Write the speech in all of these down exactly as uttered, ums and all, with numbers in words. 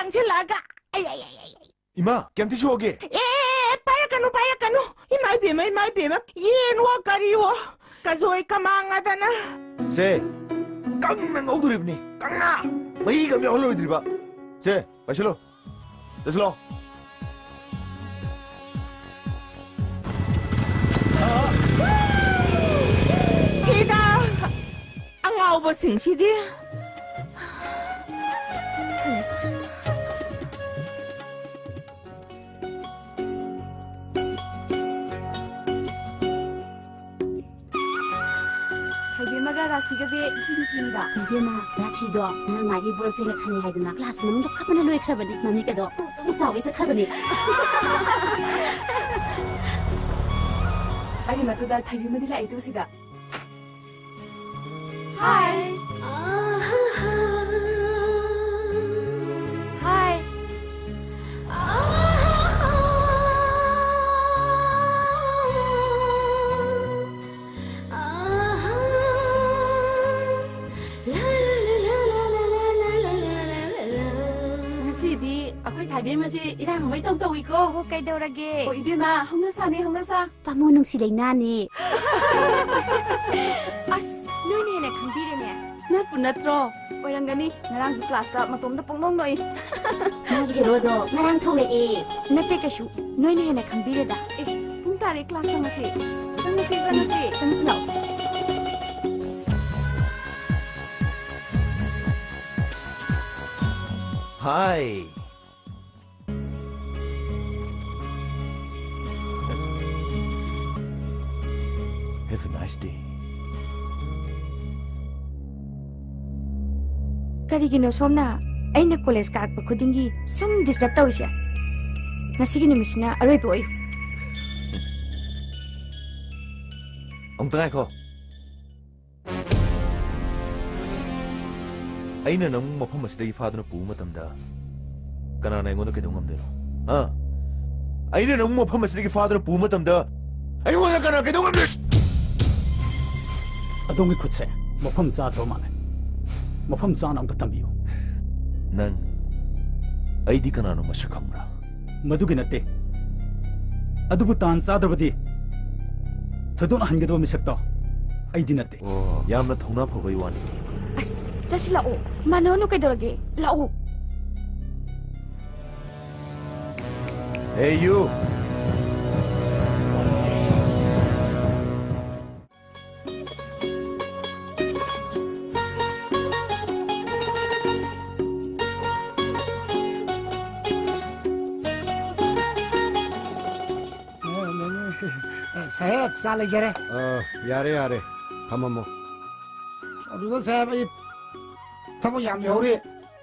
ꯆꯪꯁꯤꯜꯂꯛꯑꯒ꯫ ꯑꯩ, ꯑꯩ, ꯑꯩ, ꯑꯩ, ꯑꯩ꯫ ꯏꯃꯥ, ꯀꯩꯝꯇ ꯁꯣꯛꯑꯒꯦ? ꯑꯦ, ꯄꯥꯏꯔꯛꯀꯅꯨ, ꯄꯥꯏꯔꯛꯀꯅꯨ꯫ ꯏꯃꯥ ꯏꯕꯦꯝꯃ, ꯏꯃꯥ ꯏꯕꯦꯝꯃ꯫ ꯌꯦꯟꯋꯣ ꯀꯔꯤꯋꯣ꯫ ꯀꯖꯣꯏ ꯀꯃꯥꯡ ꯉꯥꯗꯅ꯫ ꯁꯦ, ꯀꯪꯅ ꯉꯧꯗꯣꯔꯤꯕꯅꯤ꯫ ꯀꯪꯅ꯫ ꯃꯍꯤꯒ ꯑꯝ ꯌꯥꯎꯍꯜꯂꯣꯏꯗ꯭ꯔꯤꯕ꯫ ꯁꯦ, ꯄꯥꯏꯁꯤꯜꯂꯣ꯫ ꯆꯠꯁꯤꯜꯂꯣ꯫ ꯁꯤꯗ ꯑꯉꯥꯎꯕꯁꯤꯡꯁꯤꯗꯤ꯫ ꯊꯣꯏꯕꯦꯝꯃꯒ ꯔꯥꯁꯤꯒꯁꯦ ꯏꯆꯤꯟ ꯊꯤꯅꯤꯗ꯫ ꯏꯕꯦꯝꯃ, ꯔꯥꯁꯤꯗꯣ ꯉꯔꯥꯡ ꯃꯥꯒꯤ boyfriendꯅ ꯈꯪꯉꯦ ꯍꯥꯏꯗꯅ class ꯃꯅꯨꯡꯗ ꯀꯞꯄꯅ ꯂꯣꯏꯈ꯭ꯔꯕꯅꯤ꯫ ꯃꯃꯤꯠꯀꯗꯣ ꯄꯨꯡ ꯄꯨꯡ ꯆꯥꯎꯒꯩ ꯆꯠꯈ꯭ꯔꯕꯅꯤ꯫ ꯑꯩꯒꯤ ꯃꯇꯨꯡꯗ ꯊꯣꯏꯕꯦꯝꯃꯗꯤ ꯂꯥꯛꯏꯗꯨ ꯁꯤꯗ꯫ Hi. Hi. ꯉꯁꯤꯗꯤ ꯑꯩꯈꯣꯏ ꯊꯥꯏꯕꯦꯝ ꯑꯁꯤ ꯏꯔꯥꯡ ꯑꯃ ꯏꯇꯧ ꯇꯧꯏꯀꯣ꯫ ꯑꯣ, ꯀꯩꯗꯧꯔꯒꯦ? ꯑꯣ, ꯏꯕꯦꯝꯃ, ꯍꯧꯅ ꯁꯥꯅꯦ, ꯍꯧꯅ ꯁꯥ꯫ ꯄꯥꯃꯨ ꯅꯨꯡꯁꯤ ꯂꯩꯅꯥꯅꯦ꯫ ꯑꯁ, ꯅꯣꯏꯅ ꯍꯦꯟꯅ ꯈꯪꯕꯤꯔꯦꯅꯦ꯫ ꯅꯠꯄꯨ ꯅꯠꯇ꯭ꯔꯣ? ꯑꯣꯏꯔꯝꯒꯅꯤ, ꯉꯔꯥꯡꯁꯨ classꯇ ꯃꯇꯣꯝꯗ ꯄꯨꯡꯅꯣꯡ ꯅꯣꯛꯏ꯫ ꯃꯥꯒꯤ heroꯗꯣ ꯉꯔꯥꯡ ꯊꯣꯛꯂꯛꯑꯦ꯫ ꯅꯠꯇꯦ ꯀꯩꯁꯨ, ꯅꯣꯏꯅ ꯍꯦꯟꯅ ꯈꯪꯕꯤꯔꯦꯗ꯫ ꯑꯦ, ꯄꯨꯡ ꯇꯥꯔꯦ, class ꯆꯪꯉꯁꯤ꯫ ꯆꯪꯉꯁꯤ, ꯆꯪꯉꯁꯤ꯫ ꯆꯪꯉꯁꯤ ꯂꯥꯛꯑꯣ꯫ Hi. Have a nice day. ꯀꯔꯤꯒꯤꯅꯣ ꯁꯣꯝꯅ ꯑꯩꯅ college ꯀꯥꯔꯛꯄ ꯈꯨꯗꯤꯡꯒꯤ ꯁꯨꯝ disturb ꯇꯧꯔꯤꯁꯦ? ꯉꯁꯤꯒꯤ ꯅꯨꯃꯤꯠꯁꯤꯅ ꯑꯔꯣꯏꯕ ꯑꯣꯏꯌꯨ꯫ ꯑꯃꯨꯛꯇ ꯉꯥꯏꯈꯣ꯫ ꯑꯩꯅ ꯅꯪ ꯃꯐꯝ ꯑꯁꯤꯗꯒꯤ ꯐꯥꯗꯨꯅ ꯄꯨꯕ ꯃꯇꯝꯗ ꯀꯅꯥꯅ ꯑꯩꯉꯣꯟꯗ ꯀꯩꯗꯧ ꯉꯝꯗꯣꯏꯅꯣ? ꯍꯥ? ꯑꯩꯅ ꯅꯪ ꯃꯐꯝ ꯑꯁꯤꯗꯒꯤ ꯐꯥꯗꯨꯅ ꯄꯨꯕ ꯃꯇꯝꯗ ꯑꯩꯉꯣꯟꯗ ꯀꯅꯥ ꯀꯩꯗꯧ ꯉꯝꯗꯣꯏꯅꯣ? ꯑꯗꯣꯝꯒꯤ ꯈꯨꯠꯁꯦ ꯃꯐꯝ ꯆꯥꯗ꯭ꯔꯕ ꯃꯥꯜꯂꯦ꯫ ꯃꯐꯝ ꯆꯥꯅ ꯑꯝꯇ ꯇꯝꯕꯤꯌꯨ꯫ ꯅꯪ ꯑꯩꯗꯤ ꯀꯅꯥꯅꯣ ꯃꯁꯛ ꯈꯪꯕ꯭ꯔꯥ? ꯃꯗꯨꯒꯤ ꯅꯠꯇꯦ꯫ ꯑꯗꯨꯕꯨ ꯇꯥꯟ ꯆꯥꯗ꯭ꯔꯕꯗꯤ ꯊꯣꯏꯗꯣꯛꯅ ꯍꯟꯒꯗꯕ ꯃꯤꯁꯛꯇꯣ ꯑꯩꯗꯤ ꯅꯠꯇꯦ꯫ ꯑꯣ, ꯌꯥꯝꯅ ꯊꯧꯅꯥ ꯐꯕꯩ ꯋꯥꯅꯤ꯫ ꯑꯁ, ꯆꯠꯁꯤ ꯂꯥꯛꯑꯣ꯫ ꯃꯥꯟꯅꯔꯨꯅꯨ ꯀꯩꯗꯧꯔꯒꯦ? ꯂꯥꯛꯑꯣ꯫ Hey, you! ꯁꯥꯍꯦꯕ, ꯆꯥ ꯂꯩꯖꯔꯦ꯫ ꯑ, ꯌꯥꯔꯦ, ꯌꯥꯔꯦ꯫ ꯊꯝꯃꯝꯃꯣ꯫ ꯑꯗꯨꯗ ꯁꯥꯍꯦꯕ, ꯑꯩ ꯊꯕꯛ ꯌꯥꯝ ꯂꯩꯍꯧꯔꯤ꯫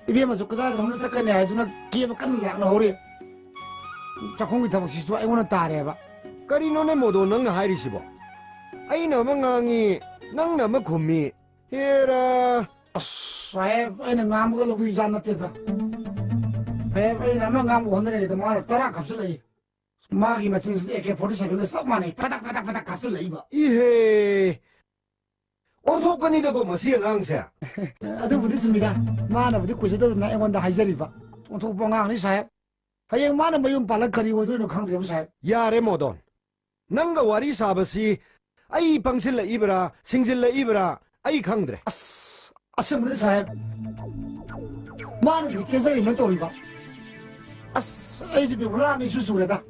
ꯏꯕꯦꯝꯃꯁꯨ ꯀꯗꯥꯏꯗꯅꯣꯝꯗ ꯆꯠꯀꯅꯤ ꯍꯥꯏꯗꯨꯅ ꯀꯦꯕ ꯀꯟꯅ ꯂꯥꯛꯅꯍꯧꯔꯤ꯫ ꯆꯥꯛꯈꯨꯝꯒꯤ ꯊꯕꯛꯁꯤꯁꯨ ꯑꯩꯉꯣꯟꯗ ꯇꯥꯔꯦꯕ꯫ ꯀꯔꯤꯅꯣꯅꯦ ꯃꯣꯗꯣ ꯅꯪꯅ ꯍꯥꯏꯔꯤꯁꯤꯕꯣ? ꯑꯩꯅ ꯑꯃ ꯉꯥꯡꯉꯤ, ꯅꯪꯅ ꯑꯃ ꯈꯨꯝꯃꯤ꯫ ꯍꯦꯔꯥ! ꯑꯁ, ꯁꯥꯍꯦꯕ, ꯑꯩꯅ ꯉꯥꯡꯕꯒ ꯂꯧꯕꯤꯕꯖꯥꯠ ꯅꯠꯇꯦꯗ꯫ ꯁꯥꯍꯦꯕ, ꯑꯩꯅ ꯑꯃ ꯉꯥꯡꯕ ꯍꯣꯠꯅꯔꯤꯉꯩꯗ ꯃꯥꯅ ꯇꯔꯥ ꯀꯥꯞꯁꯤꯜꯂꯛꯏ꯫ ꯃꯥꯒꯤ ꯃꯆꯤꯟꯁꯤꯗꯤ ꯑꯦ ꯀꯦ ꯐꯣꯔꯇꯤ ꯁꯚꯦꯟꯒ ꯆꯞ ꯃꯥꯟꯅꯩ, ꯄꯗꯛ, ꯄꯗꯛ, ꯄꯗꯛ ꯀꯥꯞꯁꯤꯜꯂꯛꯏꯕ꯫ ꯏꯍꯦ! ꯑꯣꯟꯊꯣꯛꯄꯅꯤꯗꯀꯣ ꯃꯁꯤ ꯑꯉꯥꯡꯁꯦ꯫ ꯑꯗꯨꯕꯨꯗꯤ ꯆꯨꯝꯃꯤꯗ, ꯃꯥꯅꯕꯨꯗꯤ ꯀꯨꯏꯖꯗꯗꯅ ꯑꯩꯉꯣꯟꯗ ꯍꯥꯏꯖꯔꯤꯕ꯫ ꯑꯣꯟꯊꯣꯛꯄ ꯑꯉꯥꯡꯅꯤ ꯁꯥꯍꯦꯕ꯫ ꯍꯌꯦꯡ ꯃꯥꯅ ꯃꯌꯨꯝ ꯄꯥꯜꯂꯒ ꯀꯔꯤ ꯑꯣꯏꯗꯣꯏꯅꯣ ꯈꯪꯗ꯭ꯔꯦꯕ ꯁꯥꯍꯦꯕ꯫ ꯌꯥꯔꯦ ꯃꯣꯗꯣꯟ, ꯅꯪꯒ ꯋꯥꯔꯤ ꯁꯥꯕꯁꯤ ꯑꯩ ꯄꯪꯁꯤꯜꯂꯛꯏꯕ꯭ꯔꯥ, ꯁꯤꯡꯖꯤꯜꯂꯛꯏꯕ꯭ꯔꯥ ꯑꯩ ꯈꯪꯗ꯭ꯔꯦ꯫ ꯑꯁ, ꯑꯁꯦꯡꯕꯅꯤ ꯁꯥꯍꯦꯕ, ꯃꯥꯅꯗꯤ ꯀꯦꯖꯔꯤꯃꯦꯟ ꯇꯧꯔꯤꯕ꯫ ꯑꯁ, ꯑꯩꯁꯦ ꯕꯤꯕꯨꯂꯥ ꯑꯃ ꯏꯆꯨ ꯆꯨꯔꯦꯗ꯫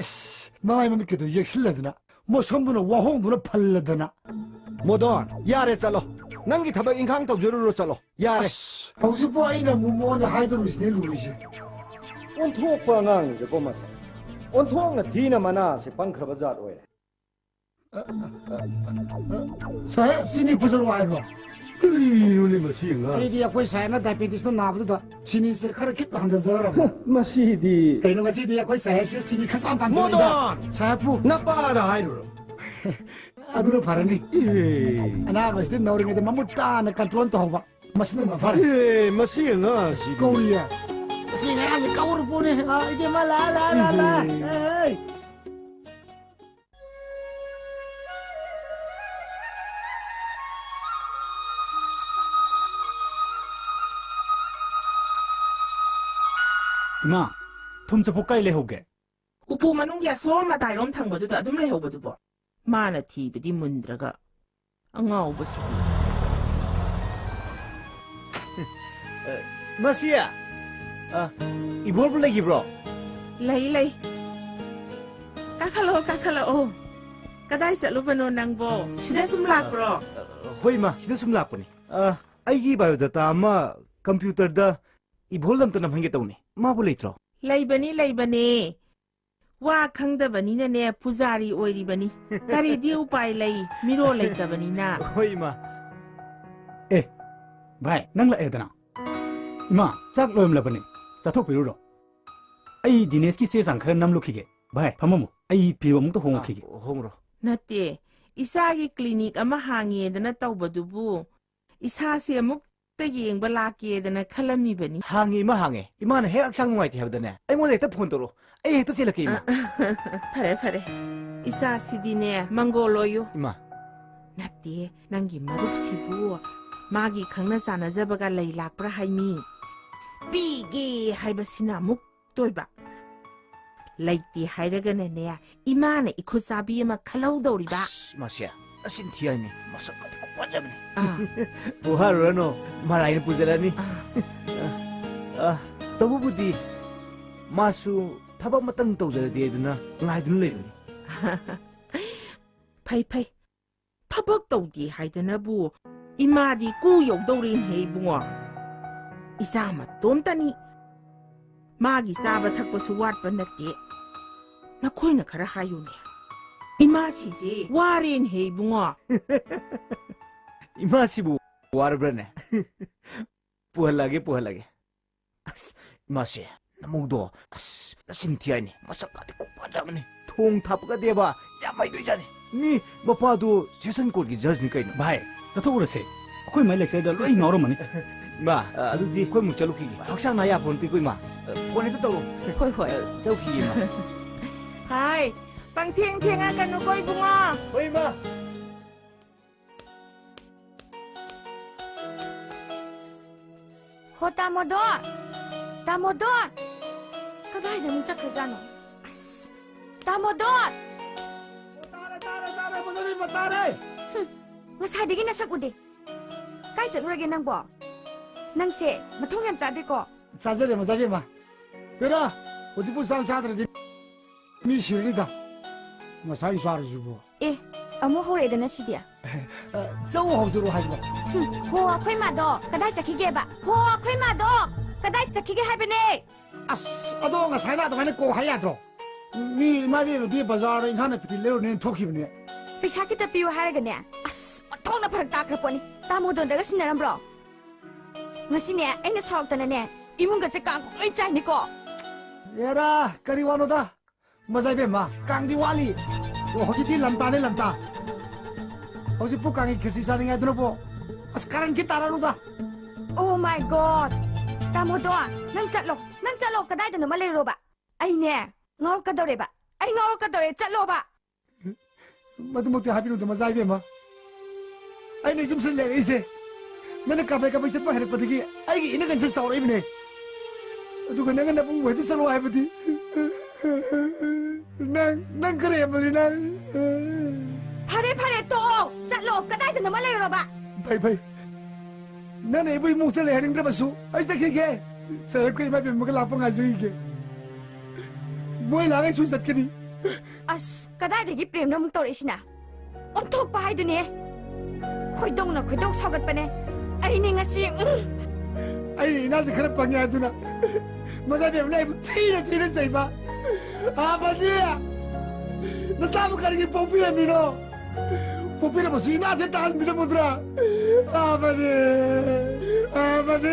ꯑꯁ, ꯃꯃꯥꯏ ꯃꯃꯤꯠꯀꯗꯣ ꯌꯦꯛꯁꯤꯜꯂꯗꯅ, ꯃꯁꯝꯗꯨꯅ ꯋꯥꯍꯣꯡꯗꯨꯅ ꯐꯜꯂꯗꯅ꯫ ꯃꯣꯗꯣꯟ, ꯌꯥꯔꯦ, ꯆꯠꯂꯣ꯫ ꯅꯪꯒꯤ ꯊꯕꯛ ꯏꯪꯈꯥꯡ ꯇꯧꯖꯔꯨꯔꯣ, ꯆꯠꯂꯣ꯫ ꯌꯥꯔꯦ꯫ ꯑꯁ, ꯍꯧꯖꯤꯛꯄꯨ ꯑꯩꯅ ꯑꯃꯨꯛ ꯃꯉꯣꯟꯗ ꯍꯥꯏꯗꯧꯔꯤꯁꯤꯅꯦ ꯂꯨꯔꯤꯁꯦ꯫ ꯑꯣꯟꯊꯣꯛꯄ ꯑꯉꯥꯡꯅꯤꯗꯀꯣ ꯃꯁꯦ꯫ ꯑꯣꯟꯊꯣꯛꯅ ꯊꯤꯅ ꯃꯅꯥꯁꯦ ꯄꯪꯈ꯭ꯔꯕ ꯖꯥꯠ ꯑꯣꯏꯔꯦ꯫ ꯁꯥꯍꯦꯕ, ꯆꯤꯅꯤ ꯄꯨꯖꯔꯛꯑꯣ ꯍꯥꯏꯕ꯭ꯔꯣ? ꯀꯔꯤꯅꯣꯅꯦ ꯃꯁꯤ ꯑꯉꯥꯡꯁꯦ? ꯑꯩꯗꯤ ꯑꯩꯈꯣꯏ ꯁꯥꯍꯦꯕꯅ ꯗꯥꯏꯕꯦꯇꯤꯁꯅ ꯅꯥꯕꯗꯨꯗ ꯆꯤꯅꯤꯁꯦ ꯈꯔ ꯈꯤꯠ ꯍꯟꯊꯖꯔꯕ꯫ ꯃꯁꯤꯗꯤ꯫ ꯀꯩꯅꯣ ꯉꯁꯤꯗꯤ ꯑꯩꯈꯣꯏ ꯁꯥꯍꯦꯕꯁꯦ ꯆꯤꯅꯤ ꯈꯪꯄꯥꯝ ꯄꯥꯝꯖꯩꯗ꯫ ꯃꯣꯗꯣꯟ! ꯁꯥꯍꯦꯕꯄꯨ꯫ ꯅꯄꯥꯗ ꯍꯥꯏꯔꯨꯔꯣ꯫ ꯑꯗꯨꯅ ꯐꯔꯅꯤ꯫ ꯏꯍꯦ꯫ ꯑꯅꯥꯕꯁꯤꯗꯤ ꯅꯧꯔꯤꯉꯩꯗ ꯃꯃꯨꯠ ꯇꯥꯅ ꯀꯟꯇ꯭ꯔꯣꯜ ꯇꯧꯍꯧꯕ꯫ ꯃꯁꯤꯅ ꯃꯐꯔꯦ꯫ ꯏꯍꯦ, ꯃꯁꯤ ꯑꯉꯥꯡꯁꯤꯗꯤ꯫ ꯀꯧꯔꯤꯌꯦ꯫ ꯑꯁꯤ ꯉꯔꯥꯡꯁꯦ ꯀꯧꯔ ꯄꯣꯠꯅꯦ꯫ ꯑꯥ, ꯏꯕꯦꯝꯃ, ꯂꯥ, ꯂꯥ, ꯂꯥ, ꯂꯥ꯫ ꯏꯍꯦ꯫ ꯑꯦ꯫ ꯏꯃꯥ, ꯊꯨꯝ ꯆꯐꯨ ꯀꯥꯏ ꯂꯩꯍꯧꯒꯦ? ꯎꯄꯨ ꯃꯅꯨꯡꯒꯤ ꯑꯁꯣꯝ ꯃꯇꯥꯏꯔꯣꯝ ꯊꯪꯕꯗꯨꯗ ꯑꯗꯨꯝ ꯂꯩꯍꯧꯕꯗꯨꯕꯣ? ꯃꯥꯅ ꯊꯤꯕꯗꯤ ꯃꯨꯟꯗ꯭ꯔꯒ ꯑꯉꯥꯎꯕꯁꯤꯗꯤ꯫ ꯑ, ꯃꯁꯤ, ꯑ, ꯏꯕꯣꯔꯕꯨ ꯂꯩꯈꯤꯕ꯭ꯔꯣ? ꯂꯩ, ꯂꯩ꯫ ꯀꯥꯈꯠꯂꯛꯑꯣ, ꯀꯥꯈꯠꯂꯛꯑꯣ꯫ ꯀꯗꯥꯏ ꯆꯠꯂꯨꯕꯅꯣ ꯅꯪꯕꯣ? ꯁꯤꯗ ꯁꯨꯝ ꯂꯥꯛꯄ꯭ꯔꯣ? ꯑ, ꯍꯣꯏ, ꯏꯃꯥ, ꯁꯤꯗ ꯁꯨꯝ ꯂꯥꯛꯄꯅꯤ꯫ ꯑ, ꯑꯩꯒꯤ biodata ꯑꯃ computerꯗ ꯏꯕꯣꯜꯗ ꯑꯝꯇ ꯅꯝꯍꯟꯒꯦ ꯇꯧꯅꯤ꯫ ꯃꯥꯕꯨ ꯂꯩꯇ꯭ꯔꯣ? ꯂꯩꯕꯅꯤ, ꯂꯩꯕꯅꯦ꯫ ꯋꯥ ꯈꯪꯗꯕꯅꯤꯅꯅꯦ, ꯄꯨꯖꯥꯔꯤ ꯑꯣꯏꯔꯤꯕꯅꯤ꯫ ꯀꯔꯤꯗꯤ ꯎꯄꯥꯏ ꯂꯩ, ꯃꯤꯔꯣꯜ ꯂꯩꯇꯕꯅꯤꯅ꯫ ꯍꯣꯏ, ꯏꯃꯥ꯫ ꯑꯦ, ꯚꯥꯏ, ꯅꯪ ꯂꯥꯛꯑꯦꯗꯅ꯫ ꯏꯃꯥ, ꯆꯥꯛ ꯂꯣꯏꯔꯝꯂꯕꯅꯤ, ꯆꯥꯊꯣꯛꯄꯤꯔꯨꯔꯣ꯫ ꯑꯩ ꯗꯤꯅꯦꯁꯀꯤ ꯆꯦ ꯆꯥꯡ ꯈꯔ ꯅꯝꯂꯨꯈꯤꯒꯦ꯫ ꯚꯥꯏ, ꯐꯝꯃꯝꯃꯨ, ꯑꯩ ꯐꯤꯔꯣꯜ ꯑꯃꯨꯛꯇ ꯍꯣꯡꯉꯛꯈꯤꯒꯦ꯫ ꯑ, ꯍꯣꯡꯉꯨꯔꯣ꯫ ꯅꯠꯇꯦ, ꯏꯆꯥꯒꯤ clinic ꯑꯃ ꯍꯥꯡꯉꯦꯗꯅ ꯇꯧꯕꯗꯨꯕꯨ ꯏꯁꯥꯁꯦ ꯑꯃꯨꯛꯇ ꯌꯦꯡꯕ ꯂꯥꯛꯀꯦꯗꯅ ꯈꯜꯂꯝꯃꯤꯕꯅꯤ꯫ ꯍꯥꯡꯉꯦ, ꯏꯃꯥ, ꯍꯥꯡꯉꯦ꯫ ꯏꯃꯥꯅ ꯍꯦꯛ ꯍꯛꯆꯥꯡ ꯅꯨꯡꯉꯥꯏꯇꯦ ꯍꯥꯏꯕꯗꯅꯦ, ꯑꯩꯉꯣꯟꯗ ꯍꯦꯛꯇ phone ꯇꯧꯔꯛꯑꯣ꯫ ꯑꯩ ꯍꯦꯛꯇ ꯆꯦꯜꯂꯛꯀꯦ, ꯏꯃꯥ꯫ ꯑ, ꯐꯔꯦ, ꯐꯔꯦ꯫ ꯏꯆꯥꯁꯤꯗꯤꯅꯦ, ꯃꯪꯒꯣꯜ ꯑꯣꯏꯌꯨ꯫ ꯏꯃꯥ꯫ ꯅꯠꯇꯦ, ꯅꯪꯒꯤ ꯃꯔꯨꯞꯁꯤꯕꯨ ꯃꯥꯒꯤ ꯈꯪꯅ ꯆꯥꯟꯅꯖꯕꯒ ꯂꯩ ꯂꯥꯛꯄ꯭ꯔꯥ ꯍꯥꯏꯃꯤ? ꯄꯤꯒꯦ ꯍꯥꯏꯕꯁꯤꯅ ꯑꯃꯨꯛ ꯇꯣꯏꯕ꯫ ꯂꯩꯇꯦ ꯍꯥꯏꯔꯒꯅꯅꯦ, ꯏꯃꯥꯅ ꯏꯈꯨꯠ ꯆꯥꯕꯤ ꯑꯃ ꯈꯜꯍꯧꯗꯧꯔꯤꯕ꯫ ꯑꯁ, ꯃꯁꯦ, ꯅꯆꯤꯟ ꯊꯤ ꯍꯥꯏꯅꯤ꯫ ꯃꯁꯛ ꯈꯛꯇꯤ ꯈꯨꯐꯖꯕꯅꯤ꯫ ꯑꯥ꯫ ꯄꯨꯍꯥꯔꯨꯔꯅꯨ, ꯃꯔꯥꯏꯅ ꯄꯨꯖꯔꯅꯤ꯫ ꯑꯥ꯫ ꯑ, ꯇꯧꯕꯕꯨꯗꯤ ꯃꯥꯁꯨ ꯊꯕꯛ ꯑꯃꯇꯪ ꯇꯧꯖꯔꯗꯤ ꯑꯗꯨꯅ ꯉꯥꯏꯗꯨꯅ ꯂꯩꯕꯅꯤ꯫ ꯐꯩ, ꯐꯩ꯫ ꯊꯕꯛ ꯇꯧꯗꯦ ꯍꯥꯏꯗꯅꯕꯨ ꯏꯃꯥꯗꯤ ꯀꯨ ꯌꯧꯗꯧꯔꯦꯅꯦꯍꯦ, ꯏꯕꯨꯡꯉꯣ꯫ ꯏꯆꯥ ꯃꯇꯣꯝꯇꯅꯤ꯫ ꯃꯥꯒꯤ ꯆꯥꯕ ꯊꯛꯄꯁꯨ ꯋꯥꯠꯄ ꯅꯠꯇꯦ꯫ ꯅꯈꯣꯏꯅ ꯈꯔ ꯍꯥꯏꯌꯨꯅꯦ꯫ ꯏꯃꯥꯁꯤꯁꯦ ꯋꯥꯔꯦꯅꯦꯍꯦ, ꯏꯕꯨꯡꯉꯣ꯫ ꯏꯃꯥꯁꯤꯕꯨ ꯋꯥꯔꯕ꯭ꯔꯅꯦ? ꯄꯨꯍꯜꯂꯒꯦ, ꯄꯨꯍꯜꯂꯒꯦ꯫ ꯑꯁ, ꯏꯃꯥꯁꯦ, ꯅꯃꯧꯗꯣ, ꯑꯁ, ꯅꯆꯤꯟ ꯊꯤ ꯍꯥꯏꯅꯤ꯫ ꯃꯁꯛ ꯀꯥꯗꯤ ꯈꯨꯐꯖꯕꯅꯤ꯫ ꯊꯣꯡ ꯊꯥꯛꯄꯒꯗꯤꯕ ꯌꯥꯝ ꯍꯩꯗꯣꯏꯖꯥꯠꯅꯤ꯫ ꯃꯤ ꯃꯄꯥꯗꯣ session courtꯀꯤ judgeꯅꯤ ꯀꯩꯅꯣ꯫ ꯚꯥꯏ, ꯆꯠꯊꯣꯛꯎꯔꯁꯦ꯫ ꯑꯩꯈꯣꯏ ꯃꯥꯏ lectureꯗ ꯂꯣꯏ ꯉꯥꯎꯔꯝꯃꯅꯤ꯫ ꯏꯃꯥ, ꯑ, ꯑꯗꯨꯗꯤ ꯑꯩꯈꯣꯏ ꯑꯃꯨꯛ ꯆꯠꯂꯨꯈꯤꯒꯦ꯫ ꯍꯛꯆꯥꯡ ꯅꯥ ꯌꯥꯄꯣꯟꯇꯦꯀꯣ, ꯏꯃꯥ꯫ ꯑ, phone ꯍꯦꯛꯇ ꯇꯧꯔꯣ꯫ ꯍꯣꯏ, ꯍꯣꯏ꯫ ꯑ, ꯆꯠꯂꯨꯈꯤꯒꯦ, ꯏꯃꯥ꯫ ꯍꯥꯏ, ꯄꯪꯊꯦꯡ ꯊꯦꯡꯉꯛꯀꯅꯨꯀꯣ, ꯏꯕꯨꯡꯉꯣ꯫ ꯍꯣꯏ, ꯏꯃꯥ꯫ ꯍꯣ, ꯇꯥꯃꯣꯗꯣꯟ! ꯇꯥꯃꯣꯗꯣꯟ! ꯀꯗꯥꯏꯗ ꯑꯃꯨꯛ ꯆꯠꯈ꯭ꯔꯖꯥꯠꯅꯣ? ꯑꯁ, ꯇꯥꯃꯣꯗꯣ! ꯇꯥꯔꯦ, ꯇꯥꯔꯦ, ꯇꯥꯔꯦ, ꯃꯗꯨꯕꯤꯃ ꯇꯥꯔꯦ! ꯍꯨꯝ, ꯉꯁꯥꯏꯗꯒꯤ ꯅꯁꯛ ꯎꯗꯦ꯫ ꯀꯥꯏ ꯆꯠꯂꯨꯔꯒꯦ ꯅꯪꯕꯣ? ꯅꯪꯁꯦ ꯃꯊꯣꯡ ꯌꯥꯝ ꯆꯥꯗꯦꯀꯣ꯫ ꯆꯥꯖꯔꯦ, ꯃꯆꯥꯕꯦꯝꯃ꯫ ꯍꯦꯔꯥ, ꯍꯧꯖꯤꯛꯄꯨ ꯆꯥꯛ ꯆꯥꯗ꯭ꯔꯗꯤ ꯃꯤ ꯁꯤꯔꯅꯤꯗ꯫ ꯉꯁꯥꯏ ꯆꯥꯔꯤꯁꯤꯕꯨ꯫ ꯑꯦ, ꯑꯃꯨꯛ ꯍꯧꯔꯛꯑꯦꯗꯅ ꯁꯤꯗꯤ꯫ ꯑ, ꯆꯧ ꯍꯧꯖꯔꯣ ꯍꯥꯏꯕ꯭ꯔꯣ? ꯍꯨꯝ, ꯍꯣ, ꯑꯩꯈꯣꯏ ꯃꯥꯗꯣ ꯀꯗꯥꯏ ꯆꯠꯈꯤꯒꯦꯕ? ꯍꯣ, ꯑꯩꯈꯣꯏ ꯃꯥꯗꯣ ꯀꯗꯥꯏ ꯆꯠꯈꯤꯒꯦ ꯍꯥꯏꯕꯅꯦ? ꯑꯁ, ꯑꯗꯣ ꯉꯁꯥꯏꯅ ꯑꯗꯨꯃꯥꯏꯅ ꯀꯣꯛ ꯍꯥꯏ ꯌꯥꯗ꯭ꯔꯣ? ꯃꯤ ꯏꯃꯥ ꯏꯕꯦꯟꯅꯗꯤ ꯕꯖꯥꯔꯗ ꯏꯟꯁꯥꯡ ꯅꯥꯄꯤ ꯂꯩꯔꯨꯅꯦꯅ ꯊꯣꯛꯈꯤꯕꯅꯦ꯫ ꯄꯩꯁꯥ ꯈꯤꯇ ꯄꯤꯌꯨ ꯍꯥꯏꯔꯒꯅꯦ, ꯑꯁ, ꯑꯣꯟꯊꯣꯛꯅ ꯐꯔꯛ ꯇꯥꯈ꯭ꯔ ꯄꯣꯠꯅꯤ꯫ ꯇꯥꯃꯣꯗꯣꯟꯗꯒ ꯁꯤꯟꯅꯔꯝꯕ꯭ꯔꯣ? ꯉꯁꯤꯅꯦ, ꯑꯩꯅ ꯁꯥꯎꯔꯛꯇꯅꯅꯦ, ꯏꯃꯨꯡꯒꯁꯦ ꯀꯥꯡ ꯂꯣꯏ ꯆꯥꯏꯅꯤꯀꯣ꯫ ꯑꯦꯔꯥ, ꯀꯔꯤ ꯋꯥꯅꯣꯗ? ꯃꯖꯥ ꯏꯕꯦꯝꯃ, ꯀꯥꯡꯗꯤ ꯋꯥꯠꯂꯤ꯫ ꯑꯣ, ꯍꯧꯖꯤꯛꯇꯤ ꯂꯝꯇꯥꯅꯦ, ꯂꯝꯇꯥ꯫ ꯍꯧꯖꯤꯛꯄꯨ ꯀꯥꯡꯒꯤ ꯈꯦꯆꯤ ꯆꯥꯅꯤꯡꯉꯥꯏꯗꯨꯅꯕꯨ꯫ ꯑꯁ, ꯀꯔꯟ ꯈꯤꯇ ꯇꯥꯔꯅꯨꯗ꯫ Oh my God! ꯇꯥꯃꯣꯗꯣ, ꯅꯪ ꯆꯠꯂꯣ, ꯅꯪ ꯆꯠꯂꯣ, ꯀꯗꯥꯏꯗꯅꯣꯃ ꯂꯩꯔꯣꯕ꯫ ꯑꯩꯅꯦ, ꯉꯥꯎꯔꯛꯀꯗꯧꯔꯦꯕ꯫ ꯑꯩ ꯉꯥꯎꯔꯛꯀꯗꯧꯔꯦ, ꯆꯠꯂꯣꯕ꯫ ꯃꯗꯨꯃꯛꯇꯤ ꯍꯥꯏꯕꯤꯅꯨꯗ, ꯃꯖꯥ ꯏꯕꯦꯝꯃ꯫ ꯑꯩꯅ ꯌꯨꯝꯁꯤꯗ ꯂꯩꯔꯛꯏꯁꯦ ꯅꯪꯅ ꯀꯥꯐꯩ ꯀꯥꯐꯩ ꯆꯠꯄ ꯍꯩꯔꯛꯄꯗꯒꯤ ꯑꯩꯒꯤ ꯏꯅꯒꯟꯁꯤꯗ ꯆꯥꯎꯔꯛꯏꯕꯅꯦ꯫ ꯑꯗꯨꯒ ꯅꯪꯅ ꯅꯕꯨꯡ ꯍꯣꯏꯗ ꯆꯠꯂꯣ ꯍꯥꯏꯕꯗꯤ ꯅꯪ, ꯅꯪ ꯈꯔ ꯍꯦꯟꯃꯜꯂꯤ ꯅꯪ꯫ ꯐꯔꯦ, ꯐꯔꯦ, ꯇꯣꯛꯑꯣ꯫ ꯆꯠꯂꯣ, ꯀꯗꯥꯏꯗꯅꯣꯃ ꯂꯩꯔꯨꯔꯣꯕ꯫ ꯐꯩ, ꯐꯩ꯫ ꯅꯪꯅ ꯑꯩꯕꯨ ꯏꯃꯨꯡꯁꯤꯗ ꯂꯩꯍꯟꯅꯤꯡꯗ꯭ꯔꯕꯁꯨ ꯑꯩ ꯆꯠꯈꯤꯒꯦ꯫ ꯁꯥꯍꯦꯕꯀ ꯏꯃꯥ ꯏꯕꯦꯝꯃꯒ ꯂꯥꯛꯄ ꯉꯥꯏꯖꯈꯤꯒꯦ꯫ ꯃꯣꯏ ꯂꯥꯛꯑꯒ ꯑꯩꯁꯨ ꯆꯠꯀꯅꯤ꯫ ꯑꯁ, ꯀꯗꯥꯏꯗꯒꯤ ꯄ꯭ꯔꯦꯝꯅꯣ ꯑꯃꯨꯛ ꯇꯧꯔꯛꯏꯁꯤꯅ? ꯑꯣꯟꯊꯣꯛꯄ ꯍꯥꯏꯗꯨꯅꯦ꯫ ꯈꯣꯏꯗꯧꯅ ꯈꯣꯏꯗꯧ ꯁꯥꯎꯒꯠꯄꯅꯦ꯫ ꯑꯩꯅꯦ ꯉꯁꯤ, ꯎꯝ꯫ ꯑꯩꯅ ꯏꯅꯥꯁꯦ ꯈꯔ ꯄꯪꯉꯦ ꯍꯥꯏꯗꯨꯅ ꯃꯆꯥ ꯏꯕꯦꯝꯃꯅ ꯑꯩꯕꯨ ꯊꯤꯅ ꯊꯤꯅ ꯆꯩꯕ꯫ ꯑꯥ, ꯃꯁꯤ ꯅꯆꯥꯕꯨ ꯀꯔꯤꯒꯤ ꯄꯣꯛꯄꯤꯔꯝꯃꯤꯅꯣ? ꯄꯣꯛꯄꯤꯔꯝꯕꯁꯨ ꯏꯅꯥꯁꯦ ꯇꯥꯍꯟꯕꯤꯔꯝꯃꯨꯗ꯭ꯔꯥ? ꯑꯥ, ꯃꯁꯤ, ꯑꯥ, ꯃꯁꯤ꯫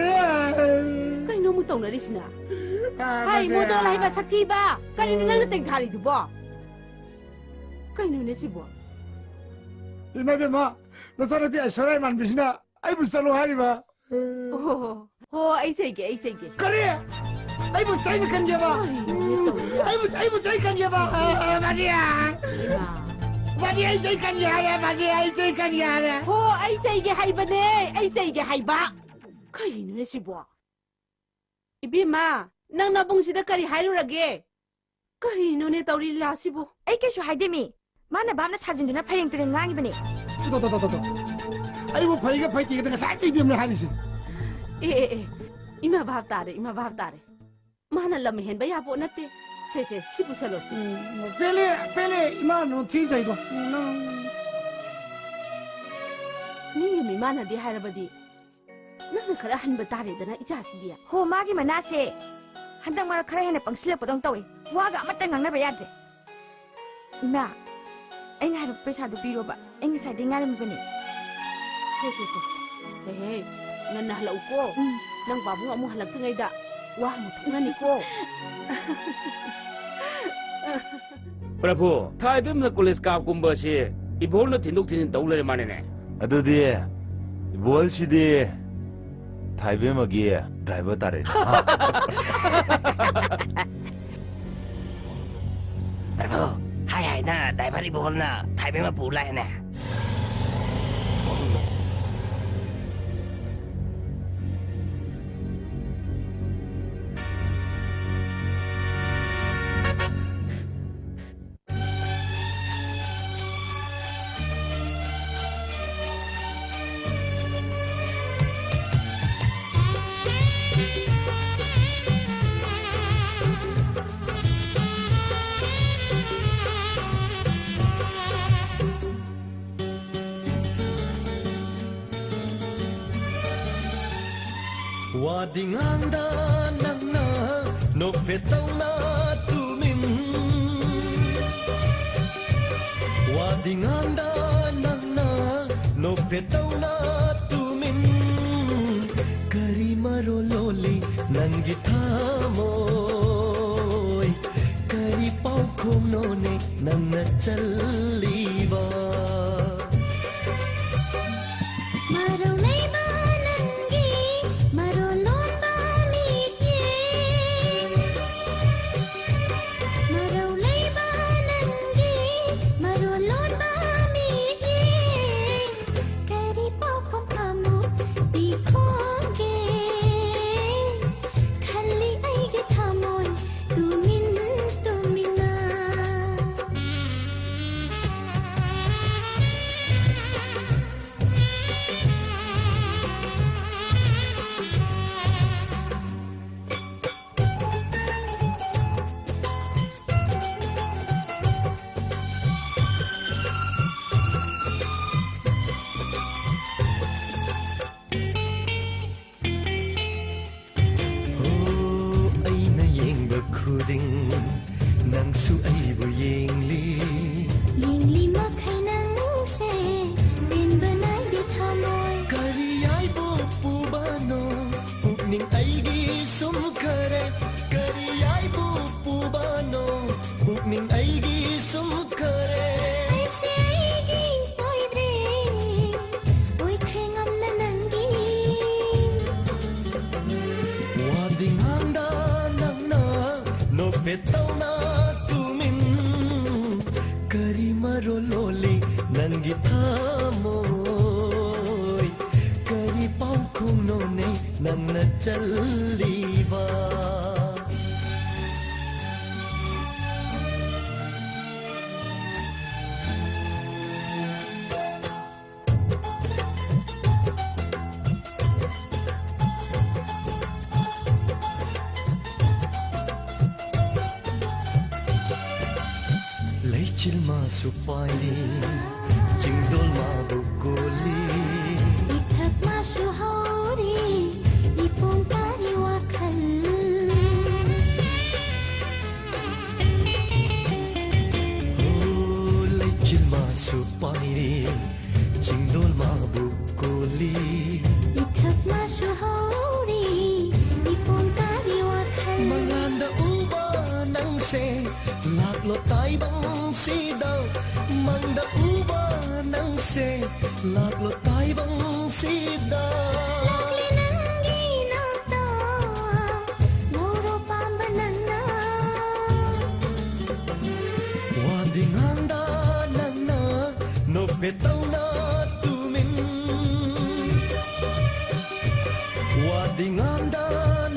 ꯀꯩꯅꯣ ꯑꯃꯨꯛ ꯇꯧꯅꯔꯤꯁꯤꯅ? ꯑꯥ, ꯍꯥꯏ, ꯃꯁꯤ꯫ ꯃꯣꯗꯣꯜ ꯍꯥꯏꯕ ꯁꯛꯊꯤꯕ꯫ ꯀꯔꯤꯅꯣ ꯅꯪꯅ ꯇꯦꯡꯊꯥꯔꯤꯗꯨꯕꯣ? ꯀꯩꯅꯣꯅꯦ ꯁꯤꯕꯣ? ꯏꯃꯥ ꯏꯕꯦꯝꯃ, ꯅꯆꯥꯅꯨꯄꯤ ꯑꯥꯏꯁꯣꯔꯤꯌꯥ ꯏꯃꯥꯟꯕꯤꯁꯤꯅ ꯑꯩꯕꯨ ꯆꯠꯂꯣ ꯍꯥꯏꯔꯤꯕ꯫ ꯑꯣ, ꯍꯣ, ꯑꯩ ꯆꯩꯒꯦ, ꯑꯩ ꯆꯩꯒꯦ꯫ ꯀꯔꯤ? ꯑꯩꯕꯨ ꯆꯩꯅ ꯀꯟꯒꯦꯕ? ꯀꯔꯤꯅꯣꯅꯦ ꯇꯧꯔꯤꯁꯦ? ꯑꯩꯕꯨ, ꯑꯩꯕꯨ ꯆꯩ ꯀꯟꯒꯦꯕ? ꯑ, ꯑ, ꯃꯥꯔꯤꯌꯥ! ꯏꯃꯥ꯫ ꯃꯥꯔꯤꯌꯥ, ꯑꯩ ꯆꯩ ꯀꯟꯒꯦ ꯍꯥꯏꯔꯦ, ꯃꯥꯔꯤꯌꯥ, ꯑꯩ ꯆꯩ ꯀꯟꯒꯦ ꯍꯥꯏꯔꯦ꯫ ꯍꯣ, ꯑꯩ ꯆꯩꯒꯦ ꯍꯥꯏꯕꯅꯦ, ꯑꯩ ꯆꯩꯒꯦ ꯍꯥꯏꯕ꯫ ꯀꯔꯤꯅꯣꯅꯦ ꯁꯤꯕꯣ? ꯏꯕꯦꯝꯃ, ꯅꯪ ꯅꯕꯨꯡꯁꯤꯗ ꯀꯔꯤ ꯍꯥꯏꯔꯨꯔꯒꯦ? ꯀꯔꯤꯅꯣꯅꯦ ꯇꯧꯔꯤ ꯂꯤꯂꯥꯁꯤꯕꯨ? ꯑꯩ ꯀꯩꯁꯨ ꯍꯥꯏꯗꯦ, ꯃꯤ꯫ ꯃꯥꯅ ꯚꯥꯞꯅ ꯁꯥꯖꯤꯟꯗꯨꯅ ꯐꯩꯔꯦꯡ ꯇꯨꯔꯦꯡ ꯉꯥꯡꯉꯤꯕꯅꯦ꯫ ꯇꯣ, ꯇꯣ, ꯇꯣ, ꯇꯣ, ꯇꯣ꯫ ꯑꯩꯕꯨ ꯐꯩꯒ ꯐꯩꯇꯦꯒꯗ ꯉꯁꯥꯏꯗꯩ ꯏꯕꯦꯝꯅ ꯍꯥꯏꯔꯤꯁꯦ꯫ ꯑꯦ, ꯑꯦ, ꯑꯦ꯫ ꯏꯃꯥ ꯚꯥꯞ ꯇꯥꯔꯦ, ꯏꯃꯥ ꯚꯥꯞ ꯇꯥꯔꯦ꯫ ꯃꯥꯅ ꯂꯝ ꯍꯦꯟꯕ ꯌꯥꯄꯣꯠ ꯅꯠꯇꯦ꯫ ꯁꯦ, ꯁꯦ, ꯁꯤ ꯄꯨꯁꯜꯂꯣ, ꯁꯤ꯫ ꯎꯝ, ꯄꯦꯜꯂꯦ, ꯄꯦꯜꯂꯦ, ꯏꯃꯥꯅ ꯊꯤꯅ ꯆꯩꯗꯣ꯫ ꯎꯝ, ꯅꯪ꯫ ꯃꯤꯒꯤ ꯃꯤꯃꯥꯟꯅꯗꯦ ꯍꯥꯏꯔꯕꯗꯤ ꯅꯪꯅ ꯈꯔ ꯍꯟꯕ ꯇꯥꯔꯦꯗꯅ, ꯏꯆꯥꯁꯤꯗꯤ꯫ ꯍꯣ, ꯃꯥꯒꯤ ꯃꯅꯥꯁꯦ ꯍꯟꯗꯛ ꯃꯔꯛ ꯈꯔ ꯍꯦꯟꯅ ꯄꯪꯁꯤꯜꯂꯛꯄꯗꯧꯅ ꯇꯧꯏ꯫ ꯋꯥꯒ ꯑꯃꯠꯇ ꯉꯥꯡꯅꯕ ꯌꯥꯗ꯭ꯔꯦ꯫ ꯏꯃꯥ, ꯑꯩꯅ ꯍꯥꯏꯔꯛꯄ ꯄꯩꯁꯥꯗꯣ ꯄꯤꯔꯣꯕ꯫ ꯑꯩ ꯉꯁꯥꯏꯗꯩ ꯉꯥꯏꯔꯝꯃꯤꯕꯅꯤ꯫ ꯁꯦ, ꯁꯦ, ꯁꯦ꯫ ꯍꯦ, ꯍꯦ, ꯉꯟꯅ ꯍꯜꯂꯛꯎꯀꯣ꯫ ꯎꯝ꯫ ꯅꯪ ꯄꯥꯕꯨꯡ ꯑꯃꯨꯛ ꯍꯜꯂꯛꯇ꯭ꯔꯤꯉꯩꯗ ꯋꯥ ꯑꯃꯨꯛ ꯊꯣꯛꯅꯅꯤꯀꯣ꯫ ꯄ꯭ꯔꯚꯨ, ꯊꯥꯏꯕꯦꯝꯅ ꯀꯣꯂꯦꯖ ꯀꯥꯞ ꯀꯨꯝꯕ ꯑꯁꯤ ꯏꯕꯣꯜꯅ ꯊꯤꯟꯗꯣꯛ ꯊꯤꯟꯖꯤꯟ ꯇꯧ ꯂꯩꯔ ꯃꯥꯅꯦꯅꯦ꯫ ꯑꯗꯨꯗꯤ ꯏꯕꯣꯜꯁꯤꯗꯤ ꯊꯥꯏꯕꯦꯝꯃꯒꯤ ꯗ꯭ꯔꯥꯏꯚꯔ ꯇꯥꯔꯦꯅꯦ꯫ ꯄ꯭ꯔꯚꯨ, ꯍꯥꯏ ꯍꯥꯏꯅ ꯗ꯭ꯔꯥꯏꯚꯔ ꯏꯕꯣꯜꯅ ꯊꯥꯏꯕꯦꯝꯃ ꯄꯨ ꯂꯥꯛꯑꯦꯅꯦ꯫ ꯋꯥꯗꯤ ꯉꯥꯡꯗ ꯅꯪꯅ ꯅꯣꯛꯐꯦꯠ ꯇꯧꯅ ꯇꯨꯃꯤꯟ꯫ ꯋꯥꯗꯤ ꯉꯥꯡꯗ ꯅꯪꯅ ꯅꯣꯛꯐꯦꯠ ꯇꯧꯅ ꯇꯨꯃꯤꯟ꯫ ꯀꯔꯤ ꯃꯔꯣꯜ ꯂꯣꯜꯂꯤ ꯅꯪꯒꯤ ꯊꯃꯣꯏ? ꯀꯔꯤ ꯄꯥꯎꯈꯣꯝꯅꯣꯅꯦ ꯅꯪꯅ ꯆꯜꯂꯤꯕ? ꯃꯔꯧ ꯂꯩꯕ ꯅꯪꯒꯤ ꯃꯔꯣꯜ ꯂꯣꯟꯕ ꯃꯤꯠꯌꯦꯡ꯫ ꯃꯔꯧ ꯂꯩꯕ ꯅꯪꯒꯤ ꯃꯔꯣꯜ ꯂꯣꯟꯕ ꯃꯤꯠꯌꯦꯡ꯫ ꯀꯔꯤ ꯄꯥꯎꯈꯨꯝ ꯑꯃꯨꯛ ꯄꯤꯈꯣꯒꯦ? ꯈꯜꯂꯤ ꯑꯩꯒꯤ ꯂꯣꯜꯂꯤ ꯅꯪꯒꯤ ꯊꯃꯣꯏ, ꯀꯔꯤ ꯄꯥꯎꯈꯨꯝꯅꯣꯅꯦ ꯅꯪꯅ ꯆꯜꯂꯤꯕ? ꯂꯩꯆꯤꯜ ꯃꯥꯁꯨ ꯄꯥꯏꯔꯤ, ꯆꯤꯡꯗꯣꯜ ꯃꯥꯕꯨ ꯀꯣꯜꯂꯤ꯫ ꯏꯊꯛ ꯃꯥꯁꯨ ꯍꯧꯔꯤ, ꯏꯄꯣꯝ ꯄꯥꯔꯤ ꯋꯥꯈꯜ꯫ ꯍꯣ, ꯂꯩꯆꯤꯜ ꯃꯥꯁꯨ ꯄꯥꯏꯔꯤ, ꯆꯤꯡꯗꯣꯜ ꯃꯥꯕꯨ ꯀꯣꯜꯂꯤ꯫ ꯏꯊꯛ ꯃꯥꯁꯨ ꯍꯧꯔꯤ, ꯏꯄꯣꯝ ꯄꯥꯔꯤ ꯋꯥꯈꯜ꯫ ꯃꯉꯥꯟꯗ ꯎꯕ ꯅꯪꯁꯦ, ꯂꯥꯛꯂꯣ ꯇꯥꯏꯕꯪꯁꯤꯗ꯫ ꯃꯪꯗ ꯎꯕ ꯅꯪꯁꯦ, ꯂꯥꯛꯂꯣ ꯇꯥꯏꯕꯪꯁꯤꯗ꯫ ꯂꯥꯛꯂꯦ ꯅꯪꯒꯤ ꯅꯥꯛꯇ, ꯂꯧꯔꯣ ꯄꯥꯝꯕ ꯅꯪꯅ꯫ ꯋꯥꯗꯤ ꯉꯥꯡꯗ ꯅꯪꯅ, ꯅꯣꯛꯐꯦꯠ ꯇꯧꯅ ꯇꯨꯃꯤꯟ꯫ ꯋꯥꯗꯤ ꯉꯥꯡꯗ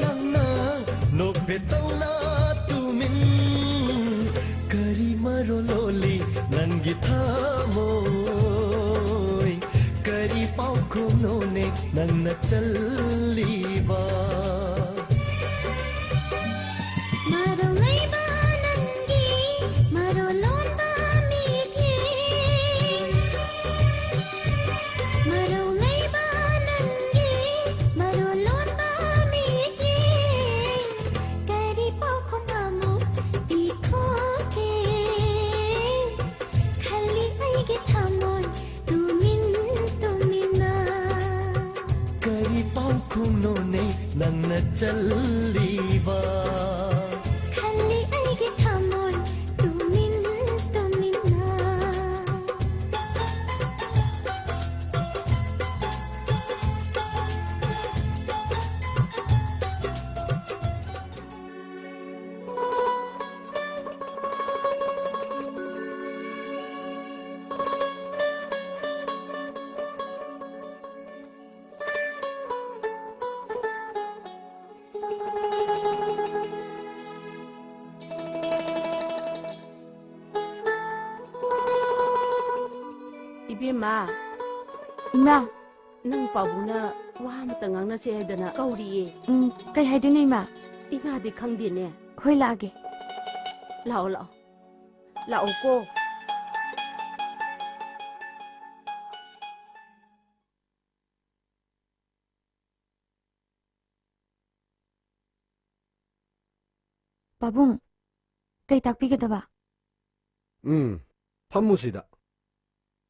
ꯅꯪꯅ, ꯅꯣꯛꯐꯦꯠ ꯇꯧꯅ ꯇꯨꯃꯤꯟ꯫ ꯀꯔꯤ ꯃꯔꯣꯜ ꯂꯣꯜꯂꯤ ꯅꯪꯒꯤ ꯊꯃꯣꯏ? ꯀꯔꯤ ꯄꯥꯎꯈꯨꯝꯅꯣꯅꯦ ꯅꯪꯅ ꯆꯜꯂꯤꯕ? ꯃꯔꯧ ꯂꯩꯕ ꯅꯪꯒꯤ ꯃꯔꯣꯜ ꯂꯣꯟꯕ ꯃꯤꯠꯌꯦꯡ꯫ ꯃꯔꯧ ꯂꯩꯕ ꯅꯪꯒꯤ ꯃꯔꯣꯜ ꯂꯣꯟꯕ ꯃꯤꯠꯌꯦꯡ꯫ ꯀꯔꯤ ꯄꯥꯎꯈꯨꯝ ꯑꯃꯨꯛ ꯄꯤꯊꯣꯛꯀꯦ? ꯈꯜꯂꯤ ꯑꯩꯒꯤ ꯊꯃꯣꯏ ꯇꯨꯃꯤꯟ ꯇꯨꯃꯤꯟꯅ꯫ ꯀꯔꯤ ꯄꯥꯎꯈꯨꯝꯅꯣꯅꯦ ꯅꯪꯅ ꯆꯜꯂꯤꯕ? ꯈꯜꯂꯤ ꯑꯩꯒꯤ ꯊꯃꯣꯏ ꯇꯨꯃꯤꯟ ꯇꯨꯃꯤꯟꯅ꯫ ꯏꯕꯦꯝꯃ, ꯏꯃꯥ꯫ ꯅꯪ ꯄꯥꯕꯨꯡꯅ ꯋꯥ ꯑꯃꯇ ꯉꯥꯡꯅꯁꯦ ꯍꯥꯏꯗꯅ ꯀꯧꯔꯤꯌꯦ꯫ ꯎꯝ, ꯀꯩ ꯍꯥꯏꯗꯣꯏꯅꯣ, ꯏꯃꯥ? ꯏꯃꯥꯗꯤ ꯈꯪꯗꯦꯅꯦ꯫ ꯍꯣꯏ, ꯂꯥꯛꯑꯒꯦ꯫ ꯂꯥꯛꯑꯣ, ꯂꯥꯛꯑꯣ꯫ ꯂꯥꯛꯑꯣꯀꯣ꯫ ꯄꯥꯕꯨꯡ, ꯀꯩ ꯇꯥꯛꯄꯤꯒꯗꯕ? ꯎꯝ, ꯐꯝꯃꯨ ꯁꯤꯗ꯫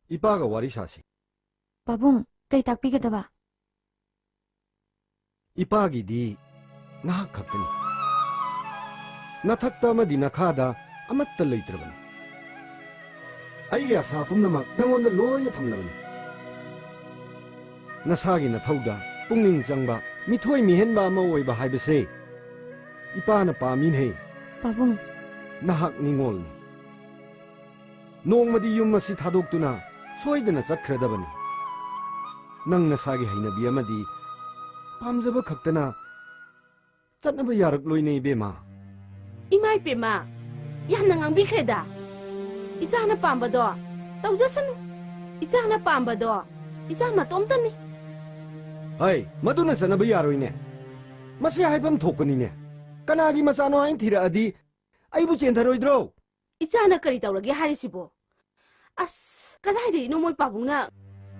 ꯏꯄꯥꯒ ꯋꯥꯔꯤ ꯁꯥꯁꯤ꯫ ꯄꯥꯕꯨꯡ, ꯀꯩ ꯇꯥꯛꯄꯤꯒꯗꯕ? ꯏꯄꯥꯒꯤꯗꯤ ꯅꯍꯥꯛ ꯈꯛꯇꯅꯤ꯫ ꯅꯊꯛꯇ ꯑꯃꯗꯤ ꯅꯈꯥꯗ ꯑꯃꯠꯇ ꯂꯩꯇ꯭ꯔꯕꯅꯤ꯫ ꯑꯩꯒꯤ ꯑꯁꯥ ꯄꯨꯝꯅꯃꯛ ꯅꯉꯣꯟꯗ ꯂꯣꯏꯅ ꯊꯝꯂꯕꯅꯤ꯫ ꯅꯁꯥꯒꯤ ꯅꯊꯧꯗ ꯄꯨꯛꯅꯤꯡ ꯆꯪꯕ, ꯃꯤꯊꯣꯏ ꯃꯤꯍꯦꯟꯕ ꯑꯃ ꯑꯣꯏꯕ ꯍꯥꯏꯕꯁꯦ ꯏꯄꯥꯅ ꯄꯥꯝꯃꯤꯅꯦ꯫ ꯄꯥꯕꯨꯡ꯫ ꯅꯍꯥꯛ ꯅꯤꯡꯉꯣꯜꯅꯤ꯫ ꯅꯣꯡꯃꯗꯤ ꯌꯨꯝ ꯑꯁꯤ ꯊꯥꯗꯣꯛꯇꯨꯅ ꯁꯣꯏꯗꯅ ꯆꯠꯈ꯭ꯔꯗꯕꯅꯤ꯫ ꯅꯪ ꯅꯁꯥꯒꯤ ꯍꯩꯅꯕꯤ ꯑꯃꯗꯤ ꯄꯥꯝꯖꯕ ꯈꯛꯇꯅ ꯆꯠꯅꯕ ꯌꯥꯔꯛꯂꯣꯏꯅꯦ, ꯏꯕꯦꯝꯃ꯫ ꯏꯃꯥ ꯏꯄꯦꯝꯃ, ꯌꯥꯝꯅ ꯉꯥꯡꯕꯤꯈ꯭ꯔꯦꯗ꯫ ꯏꯆꯥꯅ ꯄꯥꯝꯕꯗꯣ ꯇꯧꯖꯁꯅꯨ꯫ ꯏꯆꯥꯅ ꯄꯥꯝꯕꯗꯣ ꯏꯆꯥ ꯃꯇꯣꯝꯇꯅꯤ꯫ ꯍꯩ, ꯃꯗꯨꯅ ꯆꯠꯅꯕ ꯌꯥꯔꯣꯏꯅꯦ꯫ ꯃꯁꯤ ꯍꯥꯏꯐꯝ ꯊꯣꯛꯄꯅꯤꯅꯦ꯫ ꯀꯅꯥꯒꯤ ꯃꯆꯥꯅꯣ ꯍꯥꯏꯅ ꯊꯤꯔꯛꯑꯗꯤ ꯑꯩꯕꯨ ꯆꯦꯟꯊꯔꯣꯏꯗ꯭ꯔꯣ? ꯏꯆꯥꯅ ꯀꯔꯤ ꯇꯧꯔꯒꯦ ꯍꯥꯏꯔꯤꯁꯤꯕꯣ? ꯑꯁ, ꯀꯗꯥꯏꯗꯒꯤꯅꯣ ꯃꯣꯏ ꯄꯥꯕꯨꯡꯅ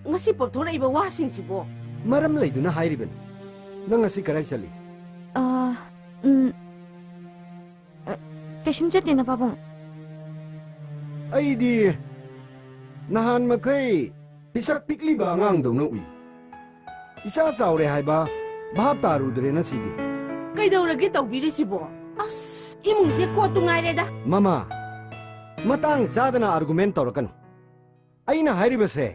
ꯉꯁꯤ ꯄꯣꯛꯊꯣꯔꯛꯏꯕ ꯋꯥꯁꯤꯡꯁꯤꯕꯣ? ꯃꯔꯝ ꯂꯩꯗꯨꯅ ꯍꯥꯏꯔꯤꯕꯅꯤ꯫ ꯅꯪ ꯉꯁꯤ ꯀꯗꯥꯏ ꯆꯠꯂꯤ? ꯑ, ꯎꯝ, ꯑ, ꯀꯩꯁꯨꯝ ꯆꯠꯇꯦꯅ, ꯄꯥꯕꯨꯡ꯫ ꯑꯩꯗꯤ ꯅꯍꯥꯟ ꯃꯈꯩ ꯄꯤꯁꯛ ꯄꯤꯛꯂꯤꯕ ꯑꯉꯥꯡꯗꯧꯅ ꯎꯏ꯫ ꯏꯆꯥ ꯆꯥꯎꯔꯦ ꯍꯥꯏꯕ ꯚꯥꯞ ꯇꯥꯔꯨꯗ꯭ꯔꯦ ꯉꯁꯤꯗꯤ꯫ ꯀꯩꯗꯧꯔꯒꯦ ꯇꯧꯕꯤꯔꯤꯁꯤꯕꯣ? ꯑꯁ, ꯏꯃꯨꯡꯁꯦ ꯀꯣꯠꯇꯨ ꯉꯥꯏꯔꯦꯗ꯫ ꯃꯃꯥ, ꯃꯇꯥꯡ ꯆꯥꯗꯅ argument ꯇꯧꯔꯛꯀꯅꯨ꯫ ꯑꯩꯅ ꯍꯥꯏꯔꯤꯕꯁꯦ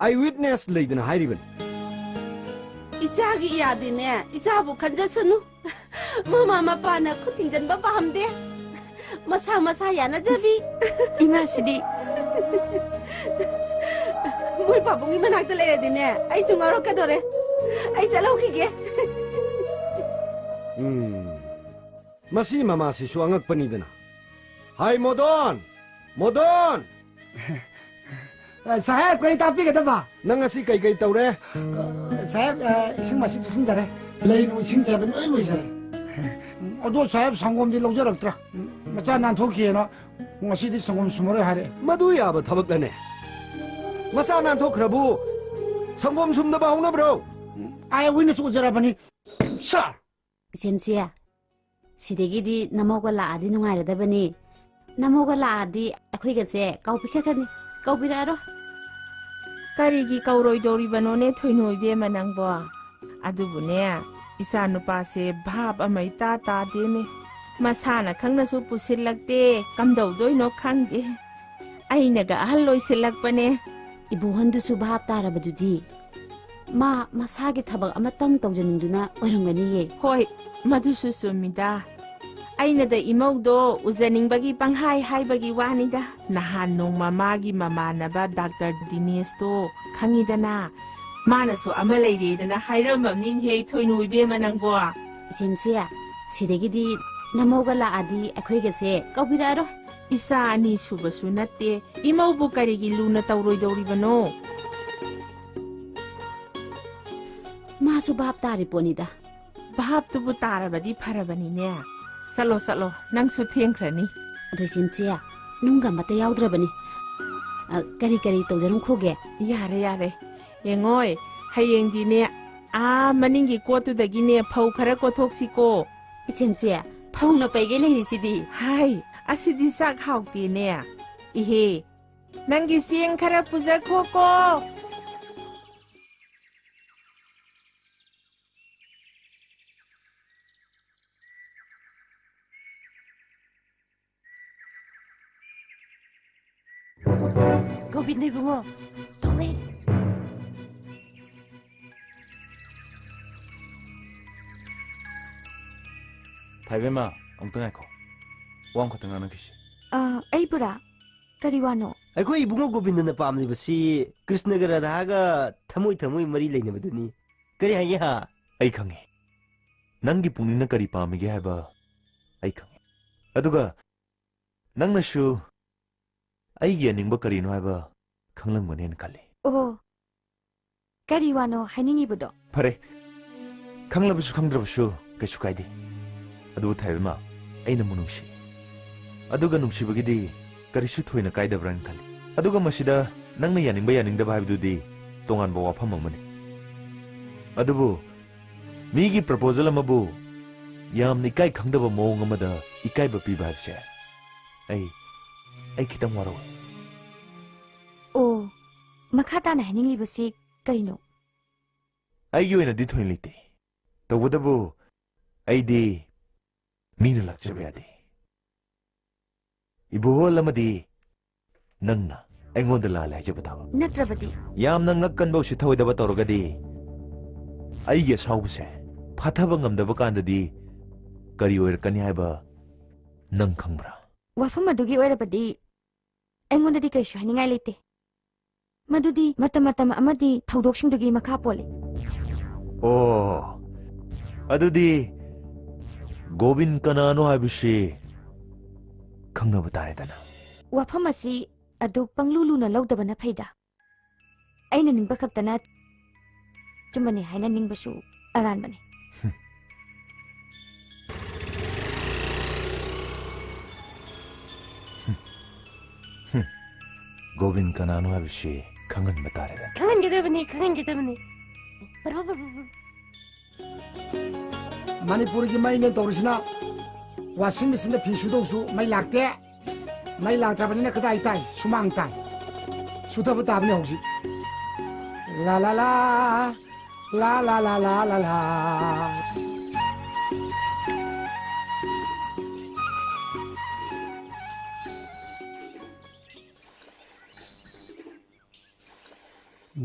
eye witness ꯂꯩꯗꯅ ꯍꯥꯏꯔꯤꯕꯅꯤ꯫ ꯏꯆꯥꯒꯤ ꯏꯌꯥꯗꯤꯅꯦ, ꯏꯆꯥꯕꯨ ꯈꯟꯖꯁꯅꯨ꯫ ꯃꯃꯥ ꯃꯄꯥꯅ ꯈꯨꯠ ꯊꯤꯡꯖꯤꯟꯕ ꯄꯥꯝꯗꯦ꯫ ꯃꯁꯥ ꯃꯁꯥ ꯌꯥꯅꯖꯕꯤ꯫ ꯏꯃꯥꯁꯤꯗꯤ꯫ ꯃꯣꯏ ꯄꯥꯕꯨꯡꯒꯤ ꯃꯅꯥꯛꯇ ꯂꯩꯔꯗꯤꯅꯦ, ꯑꯩꯁꯨ ꯉꯥꯎꯔꯛꯀꯗꯣꯔꯦ꯫ ꯑꯩ ꯆꯠꯍꯧꯈꯤꯒꯦ꯫ ꯎꯝ, ꯃꯁꯤ ꯃꯃꯥꯁꯤꯁꯨ ꯑꯉꯛꯄꯅꯤꯗꯅ꯫ ꯍꯥꯏ ꯃꯣꯗꯣꯟ! ꯃꯣꯗꯣꯟ! ꯑ, ꯁꯥꯍꯦꯕ, ꯀꯔꯤ ꯇꯥꯛꯄꯤꯒꯗꯕ? ꯅꯪ ꯉꯁꯤ ꯀꯩ ꯀꯩ ꯇꯧꯔꯦ? ꯑ, ꯁꯥꯍꯦꯕ, ꯑ, ꯏꯁꯤꯡ ꯃꯥꯏꯁꯤꯡ ꯁꯣꯛꯆꯤꯟꯖꯔꯦ꯫ ꯂꯩ ꯅꯨꯡ ꯏꯁꯤꯡ ꯆꯥꯏꯕ ꯂꯣꯏ ꯂꯣꯏꯖꯔꯦ꯫ ꯑꯗꯣ ꯁꯥꯍꯦꯕ, ꯁꯪꯒꯣꯝꯗꯤ ꯂꯧꯖꯔꯛꯇ꯭ꯔꯦ꯫ ꯃꯆꯥ ꯅꯥꯟꯊꯣꯛꯈꯤꯑꯅ ꯉꯁꯤꯗꯤ ꯁꯪꯒꯣꯝ ꯁꯨꯝꯃꯔꯣꯏ ꯍꯥꯏꯔꯛꯑꯦ꯫ ꯃꯗꯨ ꯌꯥꯕ ꯊꯕꯛꯂꯅꯦ? ꯃꯆꯥ ꯅꯥꯟꯊꯣꯛꯈ꯭ꯔꯕꯨ ꯁꯪꯒꯣꯝ ꯁꯨꯝꯗꯕ ꯍꯧꯅꯕ꯭ꯔꯣ? ꯑꯥꯏ ꯋꯤꯠꯅꯦꯁ ꯑꯣꯏꯖꯔꯕꯅꯤ, ꯁꯥꯔ꯫ ꯏꯆꯦꯝꯆꯦ, ꯁꯤꯗꯒꯤꯗꯤ ꯅꯃꯧꯒ ꯂꯥꯛꯑꯗꯤ ꯅꯨꯡꯉꯥꯏꯔꯗꯕꯅꯤ꯫ ꯅꯃꯧꯒ ꯂꯥꯛꯑꯗꯤ ꯑꯩꯈꯣꯏꯒꯁꯦ ꯀꯥꯎꯕꯤꯈ꯭ꯔꯅꯤ꯫ ꯀꯧꯕꯤꯔꯛꯑꯔꯣꯏ꯫ ꯀꯔꯤꯒꯤ ꯀꯧꯔꯣꯏꯗꯧꯔꯤꯕꯅꯣꯅꯦ, ꯊꯣꯏꯅꯨ ꯏꯕꯦꯝꯃ ꯅꯪꯕꯣ? ꯑꯗꯨꯕꯨꯅꯦ, ꯏꯆꯥ ꯅꯨꯄꯥꯁꯦ ꯚꯥꯞ ꯑꯃ ꯏꯇꯥ ꯇꯥꯗꯦꯅꯦ꯫ ꯃꯁꯥꯅ ꯈꯪꯅꯁꯨ ꯄꯨꯁꯤꯜꯂꯛꯇꯦ, ꯀꯝꯗꯧꯗꯣꯏꯅꯣ ꯈꯪꯗꯦ꯫ ꯑꯩꯅꯒ ꯑꯍꯜ ꯑꯣꯏꯁꯤꯜꯂꯛꯄꯅꯦ꯫ ꯏꯕꯣꯍꯟꯗꯨꯁꯨ ꯚꯥꯞ ꯇꯥꯔꯕꯗꯨꯗꯤ꯫ ꯃꯥ ꯃꯁꯥꯒꯤ ꯊꯕꯛ ꯑꯃꯇꯪ ꯇꯧꯖꯅꯤꯡꯗꯨꯅ ꯑꯣꯏꯔꯝꯒꯅꯤꯌꯦ꯫ ꯍꯣꯏ, ꯃꯗꯨꯁꯨ ꯆꯨꯝꯃꯤꯗ꯫ ꯑꯩꯅꯗ ꯏꯃꯧꯗꯣ ꯎꯖꯅꯤꯡꯕꯒꯤ ꯄꯪꯍꯥꯏ ꯍꯥꯏꯕꯒꯤ ꯋꯥꯅꯤꯗ꯫ ꯅꯍꯥꯟ ꯅꯣꯡꯃ ꯃꯥꯒꯤ ꯃꯃꯥꯟꯅꯕ ꯗꯥꯛꯇꯔ ꯗꯤꯅꯦꯁꯇꯣ ꯈꯪꯉꯤꯗꯅ, ꯃꯥꯅꯁꯨ ꯑꯃ ꯂꯩꯔꯦꯗꯅ ꯍꯥꯏꯔꯝꯃꯕꯅꯤꯅꯦꯍꯦ, ꯊꯣꯏꯅꯨ ꯏꯕꯦꯝꯃ ꯅꯪꯕꯣ꯫ ꯏꯆꯦꯝꯆꯦ, ꯁꯤꯗꯒꯤꯗꯤ ꯅꯃꯧꯒ ꯂꯥꯛꯑꯗꯤ ꯑꯩꯈꯣꯏꯒꯁꯦ ꯀꯧꯕꯤꯔꯛꯑꯔꯣꯏ꯫ ꯏꯆꯥ ꯑꯅꯤ ꯁꯨꯕꯁꯨ ꯅꯠꯇꯦ, ꯏꯃꯧꯕꯨ ꯀꯔꯤꯒꯤ ꯂꯨꯅ ꯇꯧꯔꯣꯏꯗꯧꯔꯤꯕꯅꯣ? ꯃꯥꯁꯨ ꯚꯥꯞ ꯇꯥꯔꯤ ꯄꯣꯠꯅꯤꯗ꯫ ꯚꯥꯞꯇꯨꯕꯨ ꯇꯥꯔꯕꯗꯤ ꯐꯔꯕꯅꯤꯅꯦ꯫ ꯆꯠꯂꯣ, ꯆꯠꯂꯣ, ꯅꯪꯁꯨ ꯊꯦꯡꯈ꯭ꯔꯅꯤ꯫ ꯑꯗꯣ ꯏꯆꯦꯝꯆꯦ, ꯅꯨꯡꯒ ꯑꯃꯠꯇ ꯌꯥꯎꯗ꯭ꯔꯕꯅꯤ꯫ ꯑ, ꯀꯔꯤ ꯀꯔꯤ ꯇꯧꯖꯔꯝꯈꯣꯒꯦ? ꯌꯥꯔꯦ, ꯌꯥꯔꯦ꯫ ꯌꯦꯡꯉꯣꯏ, ꯍꯌꯦꯡꯗꯤꯅꯦ, ꯑꯥ ꯃꯅꯤꯡꯒꯤ ꯀꯣꯠꯇꯨꯗꯒꯤꯅꯦ ꯐꯧ ꯈꯔ ꯀꯣꯠꯊꯣꯛꯁꯤꯀꯣ꯫ ꯏꯆꯦꯝꯆꯦ, ꯐꯧꯅ ꯄꯩꯒꯩ ꯂꯩꯔꯤꯁꯤꯗꯤ꯫ ꯍꯥꯏ, ꯑꯁꯤꯗꯤ ꯆꯥꯛ ꯍꯥꯎꯇꯦꯅꯦ꯫ ꯏꯍꯦ, ꯅꯪꯒꯤ ꯆꯦꯡ ꯈꯔ ꯄꯨꯖꯈꯣꯀꯣ꯫ ꯒꯣꯕꯤꯟꯗ ꯏꯕꯨꯡꯉꯣ, ꯊꯣꯛꯂꯛꯑꯦ꯫ ꯊꯥꯏꯕꯦꯝꯃ, ꯑꯃꯨꯛꯇ ꯉꯥꯏꯈꯣ꯫ ꯋꯥ ꯑꯃꯈꯛꯇ ꯉꯥꯡꯅꯈꯤꯁꯤ꯫ ꯑ, ꯑꯩꯕꯨꯔꯥ? ꯀꯔꯤ ꯋꯥꯅꯣ? ꯑꯩꯈꯣꯏ ꯏꯕꯨꯡꯉꯣ ꯒꯣꯕꯤꯟꯗꯅ ꯄꯥꯝꯂꯤꯕꯁꯤ ꯀ꯭ꯔꯤꯁꯅꯒ ꯔꯥꯙꯥꯒ ꯊꯃꯣꯏ ꯊꯃꯣꯏ ꯃꯔꯤ ꯂꯩꯅꯕꯗꯨꯅꯤ꯫ ꯀꯔꯤ ꯍꯥꯏꯒꯦ ꯍꯥ? ꯑꯩ ꯈꯪꯉꯤ꯫ ꯅꯪꯒꯤ ꯄꯨꯛꯅꯤꯡꯅ ꯀꯔꯤ ꯄꯥꯝꯃꯤꯒꯦ ꯍꯥꯏꯕ ꯑꯩ ꯈꯪꯉꯤ꯫ ꯑꯗꯨꯒ ꯅꯪꯅꯁꯨ ꯑꯩꯒꯤ ꯑꯅꯤꯡꯕ ꯀꯔꯤꯅꯣ ꯍꯥꯏꯕ ꯈꯪꯂꯝꯒꯅꯦꯅ ꯈꯜꯂꯤ꯫ ꯑꯣ, ꯀꯔꯤ ꯋꯥꯅꯣ ꯍꯥꯏꯅꯤꯡꯉꯤꯕꯗꯣ? ꯐꯔꯦ, ꯈꯪꯂꯕꯁꯨ ꯈꯪꯗ꯭ꯔꯕꯁꯨ ꯀꯩꯁꯨ ꯀꯥꯏꯗꯦ꯫ ꯑꯗꯨꯕꯨ ꯊꯥꯏꯕꯦꯝꯃ, ꯑꯩ ꯅꯪꯕꯨ ꯅꯨꯡꯁꯤ꯫ ꯑꯗꯨꯒ ꯅꯨꯡꯁꯤꯕꯒꯤꯗꯤ ꯀꯔꯤꯁꯨ ꯊꯣꯏꯅ ꯀꯥꯏꯗꯕ꯭ꯔꯥꯅ ꯈꯜꯂꯤ꯫ ꯑꯗꯨꯒ ꯃꯁꯤꯗ ꯅꯪꯅ ꯌꯥꯅꯤꯡꯕ ꯌꯥꯅꯤꯡꯗꯕ ꯍꯥꯏꯕꯗꯨꯗꯤ ꯇꯣꯉꯥꯟꯕ ꯋꯥꯐꯝ ꯑꯃꯅꯤ꯫ ꯑꯗꯨꯕꯨ ꯃꯤꯒꯤ proposal ꯑꯃꯕꯨ ꯌꯥꯝꯅ ꯏꯀꯥꯏ ꯈꯪꯗꯕ ꯃꯑꯣꯡ ꯑꯃꯗ ꯏꯀꯥꯏꯕ ꯄꯤꯕ ꯍꯥꯏꯕꯁꯦ ꯑꯩ, ꯑꯩ ꯈꯤꯇꯪ ꯋꯥꯔꯧꯏ꯫ ꯑꯣ, ꯃꯈꯥ ꯇꯥꯅ ꯍꯥꯏꯅꯤꯡꯂꯤꯕꯁꯤ ꯀꯔꯤꯅꯣ? ꯑꯩꯒꯤ ꯑꯣꯏꯅꯗꯤ ꯊꯣꯏꯅ ꯂꯩꯇꯦ꯫ ꯇꯧꯕꯇꯕꯨ ꯑꯩꯗꯤ ꯃꯤꯅ ꯂꯥꯛꯆꯕ ꯌꯥꯗꯦ꯫ ꯏꯕꯣꯍꯜ ꯑꯃꯗꯤ ꯅꯪꯅ ꯑꯩꯉꯣꯟꯗ ꯂꯥꯜꯂꯦ ꯍꯥꯏꯖꯕ ꯇꯥꯕ꯫ ꯅꯠꯇ꯭ꯔꯕꯗꯤ? ꯌꯥꯝꯅ ꯉꯛꯀꯟꯕ ꯎꯁꯤꯠ ꯊꯑꯣꯏꯗꯕ ꯇꯧꯔꯒꯗꯤ ꯑꯩꯒꯤ ꯑꯁꯥꯎꯕꯁꯦ ꯐꯥꯊꯕ ꯉꯝꯗꯕ ꯀꯥꯟꯗꯗꯤ ꯀꯔꯤ ꯑꯣꯏꯔꯛꯀꯅꯤ ꯍꯥꯏꯕ ꯅꯪ ꯈꯪꯕ꯭ꯔꯥ? ꯋꯥꯐꯝ ꯑꯗꯨꯒꯤ ꯑꯣꯏꯔꯕꯗꯤ ꯑꯩꯉꯣꯟꯗꯗꯤ ꯀꯔꯤꯁꯨ ꯍꯥꯏꯅꯤꯡꯉꯥꯏ ꯂꯩꯇꯦ꯫ ꯃꯗꯨꯗꯤ ꯃꯇꯝ ꯃꯇꯝ ꯑꯃꯗꯤ ꯊꯧꯗꯣꯛꯁꯤꯡꯗꯨꯒꯤ ꯃꯈꯥ ꯄꯣꯜꯂꯤ꯫ ꯑꯣ, ꯑꯗꯨꯗꯤ ꯒꯣꯕꯤꯟ ꯀꯅꯥꯅꯣ ꯍꯥꯏꯕꯁꯤ ꯈꯪꯅꯕ ꯇꯥꯔꯦꯗꯅ꯫ ꯋꯥꯐꯝ ꯑꯁꯤ ꯑꯗꯨꯛ ꯄꯪꯂꯨ ꯂꯨꯅ ꯂꯧꯗꯕꯅ ꯐꯩꯗ꯫ ꯑꯩꯅ ꯅꯤꯡꯕ ꯈꯛꯇꯅ ꯆꯨꯝꯕꯅꯤ ꯍꯥꯏꯅ ꯅꯤꯡꯕꯁꯨ ꯑꯔꯥꯟꯕꯅꯤ꯫ ꯒꯣꯕꯤꯟ ꯀꯅꯥꯅꯣ ꯍꯥꯏꯕꯁꯤ ꯈꯪꯍꯟꯕ ꯇꯥꯔꯦꯗꯅ꯫ ꯈꯪꯍꯟꯒꯗꯕꯅꯤ, ꯈꯪꯍꯟꯒꯗꯕꯅꯤ꯫ ꯕꯔꯣ, ꯕꯔꯣ, ꯕꯔꯣ꯫ ꯃꯅꯤꯄꯨꯔꯒꯤ ꯃꯩꯅꯦ ꯇꯧꯔꯤꯁꯤꯅ꯫ Washing machineꯗ ꯐꯤ ꯁꯨꯗꯧꯁꯨ ꯃꯩ ꯂꯥꯛꯇꯦ꯫ ꯃꯩ ꯂꯥꯛꯇ꯭ꯔꯕꯅꯤꯅ ꯀꯗꯥꯏ ꯇꯥꯏ? ꯁꯨꯃꯥꯡ ꯇꯥꯏ꯫ ꯁꯨꯊꯕ ꯇꯥꯕꯅꯤ ꯍꯧꯖꯤꯛ꯫ ꯂꯥ ꯂꯥ ꯂꯥ, ꯂꯥ ꯂꯥ ꯂꯥ ꯂꯥ ꯂꯥ ꯂꯥ꯫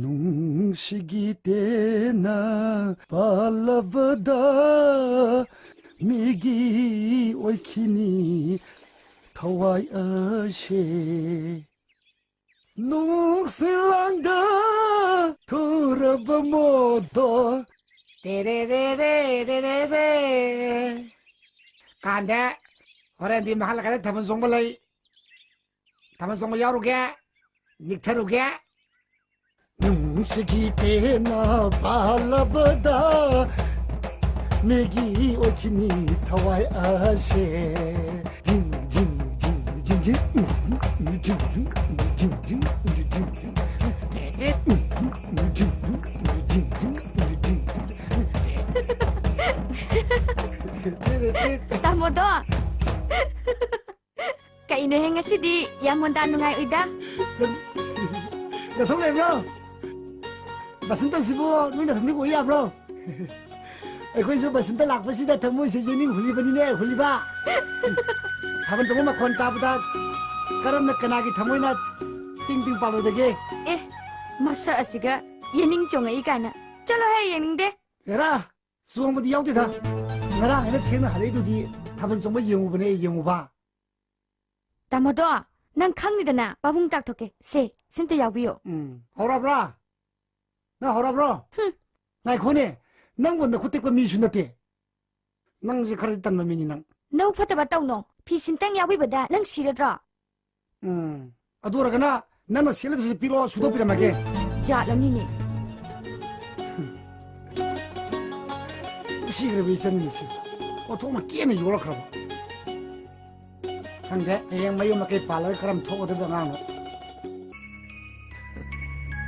ꯅꯨꯡꯁꯤꯒꯤ ꯇꯦꯟꯅ ꯄꯥꯜꯂꯕꯗ ꯃꯤꯒꯤ ꯑꯣꯏꯈꯤꯅꯤ ꯊꯋꯥꯏ ꯑꯁꯦ꯫ ꯅꯨꯡꯁꯤ ꯂꯥꯡꯗ ꯊꯨꯔꯕ ꯃꯣꯠꯇꯣ꯫ ꯇꯦꯔꯦ ꯔꯦ ꯔꯦ ꯔꯦ ꯔꯦ ꯔꯦ꯫ ꯀꯥꯟꯗꯦ, ꯍꯣꯔꯦꯟꯗꯤ ꯃꯍꯥꯛ ꯂꯩꯀꯥꯏꯗ ꯊꯥꯕꯜ ꯆꯣꯡꯕ ꯂꯩ꯫ ꯊꯥꯕꯜ ꯆꯣꯡꯕ ꯌꯥꯎꯔꯨꯒꯦ꯫ ꯅꯤꯛꯊꯔꯨꯒꯦ꯫ ꯅꯨꯡꯁꯤꯒꯤ ꯄꯦꯟꯅ ꯄꯥꯜꯂꯕꯗ ꯃꯤꯒꯤ ꯑꯣꯏꯈꯤꯅꯤ ꯊꯋꯥꯏ ꯑꯁꯦ꯫ ꯖꯤꯡ, ꯖꯤꯡ, ꯖꯤꯡ, ꯖꯤꯡ, ꯖꯤꯡ, ꯖꯤꯡ, ꯖꯤꯡ, ꯖꯤꯡ, ꯖꯤꯡ, ꯖꯤꯡ, ꯖꯤꯡ, ꯖꯤꯡ, ꯖꯤꯡ, ꯖꯤꯡ, ꯖꯤꯡ, ꯖꯤꯡ, ꯖꯤꯡ, ꯖꯤꯡ, ꯖꯤꯡ꯫ ꯇꯥꯃꯣꯗꯣ꯫ ꯀꯩꯅꯣꯍꯦ, ꯉꯁꯤꯗꯤ ꯌꯥꯝ ꯃꯣꯟꯗꯥ ꯅꯨꯡꯉꯥꯏ ꯎꯏꯗ꯫ ꯅꯊꯧ ꯂꯩꯕ꯭ꯔꯣ? ꯕꯁꯟꯇꯁꯤꯕꯨ ꯅꯣꯏ ꯅꯊꯟꯗ ꯑꯣꯏ ꯌꯥꯕ꯭ꯔꯣ? ꯑꯩꯈꯣꯏꯁꯨ ꯕꯁꯟꯇ ꯂꯥꯛꯄꯁꯤꯗ ꯊꯃꯣꯏꯁꯦ ꯌꯦꯡꯅꯤꯡ ꯍꯨꯜꯂꯤꯕꯅꯤꯅꯦ, ꯍꯨꯜꯂꯤꯕ꯫ ꯊꯥꯕꯜ ꯆꯣꯡꯕ ꯃꯈꯣꯟ ꯇꯥꯕꯗ ꯀꯔꯝꯅ ꯀꯅꯥꯒꯤ ꯊꯃꯣꯏꯅ ꯇꯤꯡ ꯇꯤꯡ ꯄꯥꯜꯂꯣꯏꯗꯒꯦ? ꯑꯦ, ꯃꯁꯛ ꯑꯁꯤꯒ ꯌꯦꯡꯅꯤꯡ ꯆꯣꯡꯉꯛꯏ ꯀꯥꯏꯅ꯫ ꯆꯠꯂꯣꯍꯦ, ꯌꯦꯡꯅꯤꯡꯗꯦ꯫ ꯍꯦꯔꯥ, ꯆꯣꯡꯕꯗꯤ ꯌꯥꯎꯗꯦꯗ꯫ ꯉꯔꯥꯡ ꯑꯩꯅ ꯊꯦꯡꯅ ꯍꯜꯂꯛꯏꯗꯨꯗꯤ ꯊꯥꯕꯜ ꯆꯣꯡꯕ ꯌꯦꯡꯉꯨꯕꯅꯦ, ꯌꯦꯡꯉꯨꯕ꯫ ꯇꯥꯃꯣꯗꯣ, ꯅꯪ ꯈꯪꯅꯤꯗꯅ, ꯄꯥꯕꯨꯡ ꯇꯥꯛꯊꯣꯛꯀꯦ꯫ ꯁꯦ, ꯁꯤꯝꯇ ꯌꯥꯎꯕꯤꯌꯣ꯫ ꯎꯝ, ꯍꯧꯔꯕ꯭ꯔꯥ? ꯅꯪ ꯍꯧꯔꯕ꯭ꯔꯣ? ꯍꯨꯝ꯫ ꯉꯥꯏꯈꯣꯅꯦ, ꯅꯪꯕꯨ ꯅꯈꯨꯠ ꯇꯦꯛꯄ ꯃꯤꯁꯨ ꯅꯠꯇꯦ꯫ ꯅꯪꯁꯦ ꯈꯔꯗꯤ ꯇꯟꯕ ꯃꯤꯅꯤ ꯅꯪ꯫ ꯅꯕꯨꯛ ꯐꯠꯇꯕ ꯇꯧꯅꯣ꯫ ꯐꯤ ꯁꯤꯝꯇꯪ ꯌꯥꯎꯕꯤꯕꯗ ꯅꯪ ꯁꯤꯔꯗ꯭ꯔꯣ? ꯎꯝ, ꯑꯗꯨ ꯑꯣꯏꯔꯒꯅ ꯅꯪꯅ ꯁꯦꯠꯂꯗꯨꯁꯨ ꯄꯤꯔꯛꯑꯣ, ꯁꯨꯗꯣꯛꯄꯤꯔꯝꯃꯒꯦ꯫ ꯖꯥꯠ ꯑꯃꯅꯤꯅꯦ꯫ ꯅꯨꯡꯁꯤꯈ꯭ꯔꯕ ꯏꯆꯟꯁꯦ꯫ ꯑꯣꯟꯊꯣꯛꯅ ꯀꯦꯅ ꯌꯣꯛꯂꯛꯈ꯭ꯔꯕ꯫ ꯈꯪꯗꯦ, ꯍꯌꯦꯡ ꯃꯌꯨꯝ ꯃꯀꯩ ꯄꯥꯜꯂꯒ ꯀꯔꯝ ꯊꯣꯛꯀꯗꯕ ꯑꯉꯥꯡꯅꯣ꯫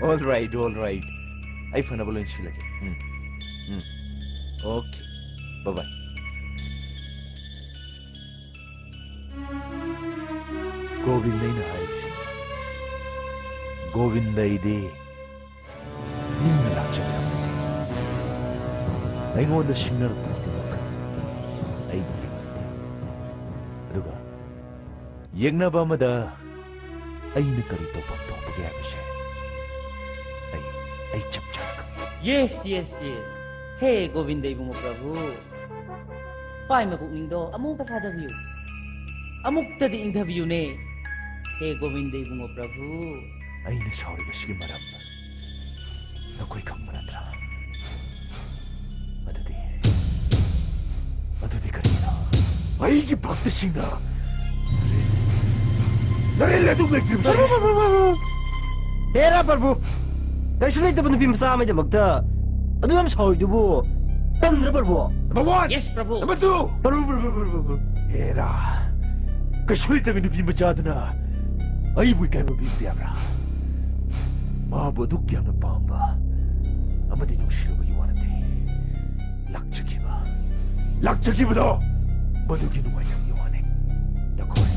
All right, all right. ꯑꯩ ꯐꯅꯕ ꯂꯣꯏ ꯁꯤꯜꯂꯒꯦ꯫ ꯎꯝ, ꯎꯝ꯫ Okay, bye bye. ꯒꯣꯕꯤꯟꯗ ꯑꯩꯅ ꯍꯥꯏꯔꯤꯕꯁꯤ꯫ ꯒꯣꯕꯤꯟꯗ ꯑꯩꯗꯤ ꯃꯤꯅ ꯂꯥꯛꯆꯒꯗꯕ ꯅꯠꯇꯦ꯫ ꯑꯩꯉꯣꯟꯗ ꯁꯤꯡꯅꯔꯛꯄ ꯈꯨꯗꯤꯡꯃꯛ ꯑꯩꯅ ꯌꯦꯡꯂꯛꯀꯅꯤ꯫ ꯑꯗꯨꯒ ꯌꯦꯡꯅꯕ ꯑꯃꯗ ꯑꯩꯅ ꯀꯔꯤ ꯇꯧꯐꯝ ꯊꯣꯛꯄꯒꯦ ꯍꯥꯏꯕꯁꯦ ꯑꯩ, ꯑꯩ ꯆꯞ ꯆꯥꯅ ꯈꯪꯏ꯫ Yes, yes, yes. ꯍꯦ ꯒꯣꯕꯤꯟꯗ ꯏꯕꯨꯡꯉꯣ ꯄ꯭ꯔꯚꯨ, ꯄꯥꯏ ꯃꯄꯨꯛꯅꯤꯡꯗꯣ ꯑꯃꯨꯛꯇ ꯊꯥꯗꯕꯤꯌꯨ, ꯑꯃꯨꯛꯇꯗꯤ ꯏꯪꯊꯕꯤꯌꯨꯅꯦ꯫ ꯍꯦ ꯒꯣꯕꯤꯟꯗ ꯏꯕꯨꯡꯉꯣ ꯄ꯭ꯔꯚꯨ꯫ ꯑꯩꯅ ꯁꯥꯎꯔꯤꯕꯁꯤꯒꯤ ꯃꯔꯝ ꯅꯈꯣꯏ ꯈꯪꯕ ꯅꯠꯇ꯭ꯔꯥ? ꯑꯗꯨꯗꯤ, ꯑꯗꯨꯗꯤ ꯀꯔꯤꯅꯣ? ꯑꯩꯒꯤ ꯚꯛꯇꯁꯤꯡꯅ ꯅꯔꯦꯟ ꯑꯗꯨ ꯂꯩꯇ꯭ꯔꯤꯕꯁꯤ꯫ ꯑꯦꯔꯥ ꯄ꯭ꯔꯚꯨ, ꯀꯩꯁꯨ ꯂꯩꯇꯕ ꯅꯨꯄꯤ ꯃꯆꯥ ꯑꯃꯒꯤꯗꯃꯛꯇ ꯑꯗꯨ ꯌꯥꯝ ꯁꯥꯎꯔꯤꯗꯨꯕꯨ ꯇꯟꯗ꯭ꯔ ꯄ꯭ꯔꯚꯨ? Number one! Yes, ꯄ꯭ꯔꯚꯨ꯫ Number two! ꯄ꯭ꯔꯚꯨ, ꯄ꯭ꯔꯚꯨ, ꯄ꯭ꯔꯚꯨ, ꯄ꯭ꯔꯚꯨ꯫ ꯑꯦꯔꯥ, ꯀꯩꯁꯨ ꯂꯩꯇꯕ ꯅꯨꯄꯤ ꯃꯆꯥꯗꯨꯅ ꯑꯩꯕꯨ ꯏꯀꯥꯏꯕ ꯄꯤꯕ ꯌꯥꯕ꯭ꯔꯥ? ꯃꯥꯕꯨ ꯑꯗꯨꯛ ꯌꯥꯝꯅ ꯄꯥꯝꯕ ꯑꯃꯗꯤ ꯅꯨꯡꯁꯤꯔꯨꯕꯒꯤ ꯋꯥ ꯅꯠꯇꯦ꯫ ꯂꯥꯛꯆꯈꯤꯕ, ꯂꯥꯛꯆꯈꯤꯕꯗꯣ ꯃꯗꯨꯒꯤ ꯅꯨꯡꯉꯥꯏꯇꯕꯒꯤ ꯋꯥꯅꯤ꯫ ꯅꯈꯣꯏ,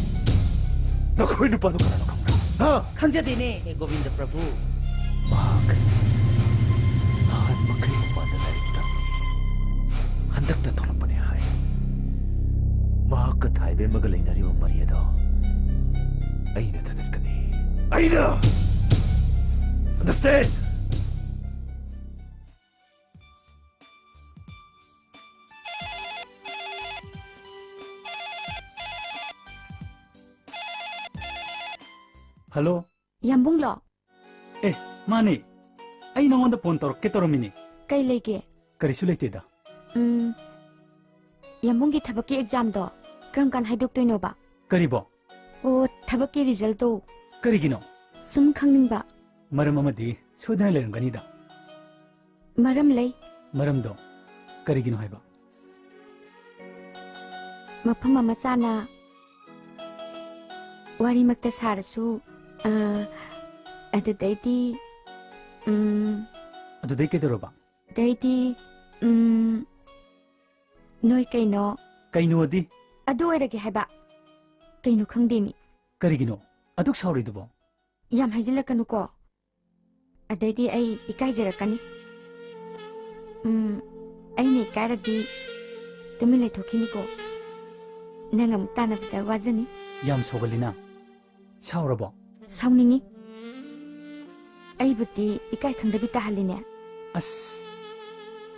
ꯅꯈꯣꯏ ꯅꯨꯄꯥꯗꯣ ꯀꯅꯥꯅꯣ ꯈꯪꯕ꯭ꯔꯥ? ꯍꯥ? ꯈꯪꯖꯗꯦꯅꯦ, ꯍꯦ ꯒꯣꯕꯤꯟꯗ ꯄ꯭ꯔꯚꯨ꯫ ꯃꯍꯥꯛ ꯅꯍꯥꯟ ꯃꯈꯩ ꯃꯄꯥꯟꯗ ꯂꯥꯏꯔꯤꯛ ꯇꯝꯃꯤ꯫ ꯍꯟꯗꯛꯇ ꯊꯣꯛꯂꯛꯄꯅꯦ ꯍꯥꯏ꯫ ꯃꯍꯥꯛꯀ ꯊꯥꯏꯕꯦꯝꯃꯒ ꯂꯩꯅꯔꯤꯕ ꯃꯔꯤ ꯑꯗꯣ ꯑꯩꯅ ꯊꯗꯠꯀꯅꯤ꯫ ꯑꯩꯅ! Understand? ꯍꯜꯂꯣ꯫ ꯌꯥꯝꯕꯨꯡꯂꯣ? ꯑꯦ, ꯃꯥꯅꯦ꯫ ꯑꯩ ꯅꯉꯣꯟꯗ ꯐꯣꯟ ꯇꯧꯔꯛꯀꯦ ꯇꯧꯔꯝꯃꯤꯅꯦ꯫ ꯀꯩ ꯂꯩꯒꯦ? ꯀꯔꯤꯁꯨ ꯂꯩꯇꯦꯗ꯫ ꯎꯝ, ꯌꯥꯝꯕꯨꯡꯒꯤ ꯊꯕꯛꯀꯤ ꯑꯦꯛꯖꯥꯝꯗꯣ ꯀꯔꯝ ꯀꯥꯟ ꯍꯥꯏꯗꯣꯛꯇꯣꯏꯅꯣꯕ? ꯀꯔꯤꯕꯣ? ꯑꯣ, ꯊꯕꯛꯀꯤ ꯔꯤꯖꯜꯇꯣ꯫ ꯀꯔꯤꯒꯤꯅꯣ? ꯁꯨꯝ ꯈꯪꯅꯤꯡꯕ꯫ ꯃꯔꯝ ꯑꯃꯗꯤ ꯁꯣꯏꯗꯅ ꯂꯩꯔꯝꯒꯅꯤꯗ꯫ ꯃꯔꯝ ꯂꯩ꯫ ꯃꯔꯝꯗꯣ ꯀꯔꯤꯒꯤꯅꯣ ꯍꯥꯏꯕ? ꯃꯐꯝ ꯑꯃ ꯆꯥꯅ ꯋꯥꯔꯤꯃꯛꯇ ꯁꯥꯔꯁꯨ, ꯑ, ꯑꯗꯨꯗꯩꯗꯤ, ꯎꯝ, ꯑꯗꯨꯗꯩ ꯀꯩꯗꯧꯔꯕ? ꯑꯗꯩꯗꯤ, ꯎꯝ, ꯅꯣꯏ ꯀꯩꯅꯣ? ꯀꯩꯅꯣꯗꯤ? ꯑꯗꯨ ꯑꯣꯏꯔꯒꯦ ꯍꯥꯏꯕ꯫ ꯀꯩꯅꯣ ꯈꯪꯗꯦꯃꯤ꯫ ꯀꯔꯤꯒꯤꯅꯣ ꯑꯗꯨꯛ ꯁꯥꯎꯔꯤꯗꯨꯕꯣ? ꯌꯥꯝ ꯍꯥꯏꯖꯤꯜꯂꯛꯀꯅꯨꯀꯣ꯫ ꯑꯗꯩꯗꯤ ꯑꯩ ꯏꯀꯥꯏꯖꯔꯛꯀꯅꯤ꯫ ꯎꯝ, ꯑꯩꯅ ꯏꯀꯥꯏꯔꯗꯤ ꯇꯨꯃꯤꯟ ꯂꯩꯊꯣꯛꯈꯤꯅꯤꯀꯣ꯫ ꯅꯪ ꯑꯃꯨꯛ ꯇꯥꯟꯅꯕꯗ ꯋꯥꯖꯅꯤ꯫ ꯌꯥꯝ ꯁꯥꯎꯒꯜꯂꯤꯅ꯫ ꯁꯥꯎꯔꯕꯣ? ꯁꯥꯎꯅꯤꯡꯉꯤ꯫ ꯑꯩꯕꯨꯗꯤ ꯏꯀꯥꯏ ꯈꯪꯗꯕꯤ ꯇꯥꯍꯜꯂꯤꯅꯦ꯫ ꯑꯁ,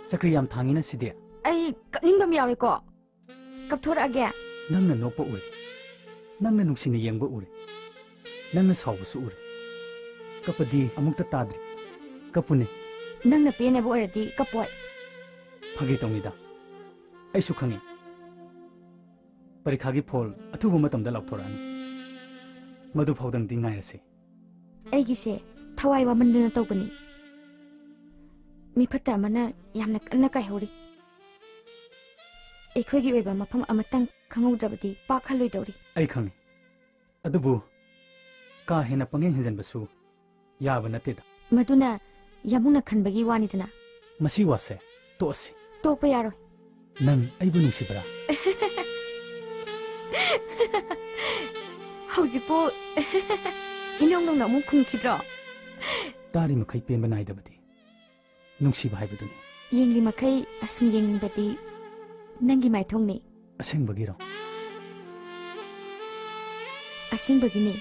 ꯆꯀ꯭ꯔꯤ ꯌꯥꯝ ꯊꯥꯡꯉꯤꯅ ꯁꯤꯗꯤ꯫ ꯑꯩ ꯀꯞꯅꯤꯡꯕ ꯑꯃ ꯌꯥꯎꯔꯦꯀꯣ꯫ ꯀꯞꯊꯣꯔꯛꯑꯒꯦ꯫ ꯅꯪꯅ ꯅꯣꯛꯄ ꯎꯔꯦ꯫ ꯅꯪꯅ ꯅꯨꯡꯁꯤꯅ ꯌꯦꯡꯕ ꯎꯔꯦ꯫ ꯅꯪꯅ ꯁꯥꯎꯕꯁꯨ ꯎꯔꯦ꯫ ꯀꯞꯄꯗꯤ ꯑꯃꯨꯛꯇ ꯇꯥꯗ꯭ꯔꯤ꯫ ꯀꯞꯄꯨꯅꯦ꯫ ꯅꯪꯅ ꯄꯦꯟꯅꯕ ꯑꯣꯏꯔꯗꯤ ꯀꯞꯄꯣꯏ꯫ ꯐꯥꯒꯤ ꯇꯧꯅꯤꯗ꯫ ꯑꯩꯁꯨ ꯈꯪꯉꯤ꯫ ꯄꯔꯤꯈꯥꯒꯤ ꯐꯣꯜ ꯑꯊꯨꯕ ꯃꯇꯝꯗ ꯂꯥꯎꯊꯣꯔꯛꯑꯅꯤ꯫ ꯃꯗꯨ ꯐꯥꯎꯗꯪꯗꯤ ꯉꯥꯏꯔꯁꯤ꯫ ꯑꯩꯒꯤꯁꯦ ꯊꯋꯥꯏ ꯋꯥꯃꯟꯗꯨꯅ ꯇꯧꯕꯅꯤ꯫ ꯃꯤꯐꯠꯇ ꯑꯃꯅ ꯌꯥꯝꯅ ꯀꯟꯅ ꯀꯥꯏꯍꯧꯔꯤ꯫ ꯑꯩꯈꯣꯏꯒꯤ ꯑꯣꯏꯕ ꯃꯐꯝ ꯑꯃꯇꯪ ꯈꯪꯍꯧꯗ꯭ꯔꯕꯗꯤ ꯄꯥꯛ ꯍꯜꯂꯣꯏꯗꯧꯔꯤ꯫ ꯑꯩ ꯈꯪꯏ꯫ ꯑꯗꯨꯕꯨ ꯀꯥ ꯍꯦꯟꯅ ꯄꯪꯍꯦꯟ ꯍꯦꯟꯖꯟꯕꯁꯨ ꯌꯥꯕ ꯅꯠꯇꯦꯗ꯫ ꯃꯗꯨꯅ ꯌꯥꯝꯕꯨꯡꯅ ꯈꯟꯕꯒꯤ ꯋꯥꯅꯤꯗꯅ꯫ ꯃꯁꯤ ꯋꯥꯁꯦ ꯇꯣꯛꯑꯁꯤ꯫ ꯇꯣꯛꯄ ꯌꯥꯔꯣꯏ꯫ ꯅꯪ ꯑꯩꯕꯨ ꯅꯨꯡꯁꯤꯕ꯭ꯔꯥ? ꯍꯧꯖꯤꯛꯄꯨ ꯏꯅꯧ ꯅꯧꯅ ꯑꯃꯨꯛ ꯈꯨꯝꯈꯤꯗ꯭ꯔꯣ? ꯇꯥꯔꯤ ꯃꯈꯩ ꯄꯦꯟꯕ ꯅꯥꯏꯗꯕꯗꯤ ꯅꯨꯡꯁꯤꯕ ꯍꯥꯏꯕꯗꯨꯅꯤ꯫ ꯌꯦꯡꯂꯤ ꯃꯈꯩ ꯑꯁꯨꯝ ꯌꯦꯡꯅꯤꯡꯕꯗꯤ ꯅꯪꯒꯤ ꯃꯥꯏꯊꯣꯡꯅꯤ꯫ ꯑꯁꯦꯡꯕꯒꯤꯔꯣ? ꯑꯁꯦꯡꯕꯒꯤꯅꯤ꯫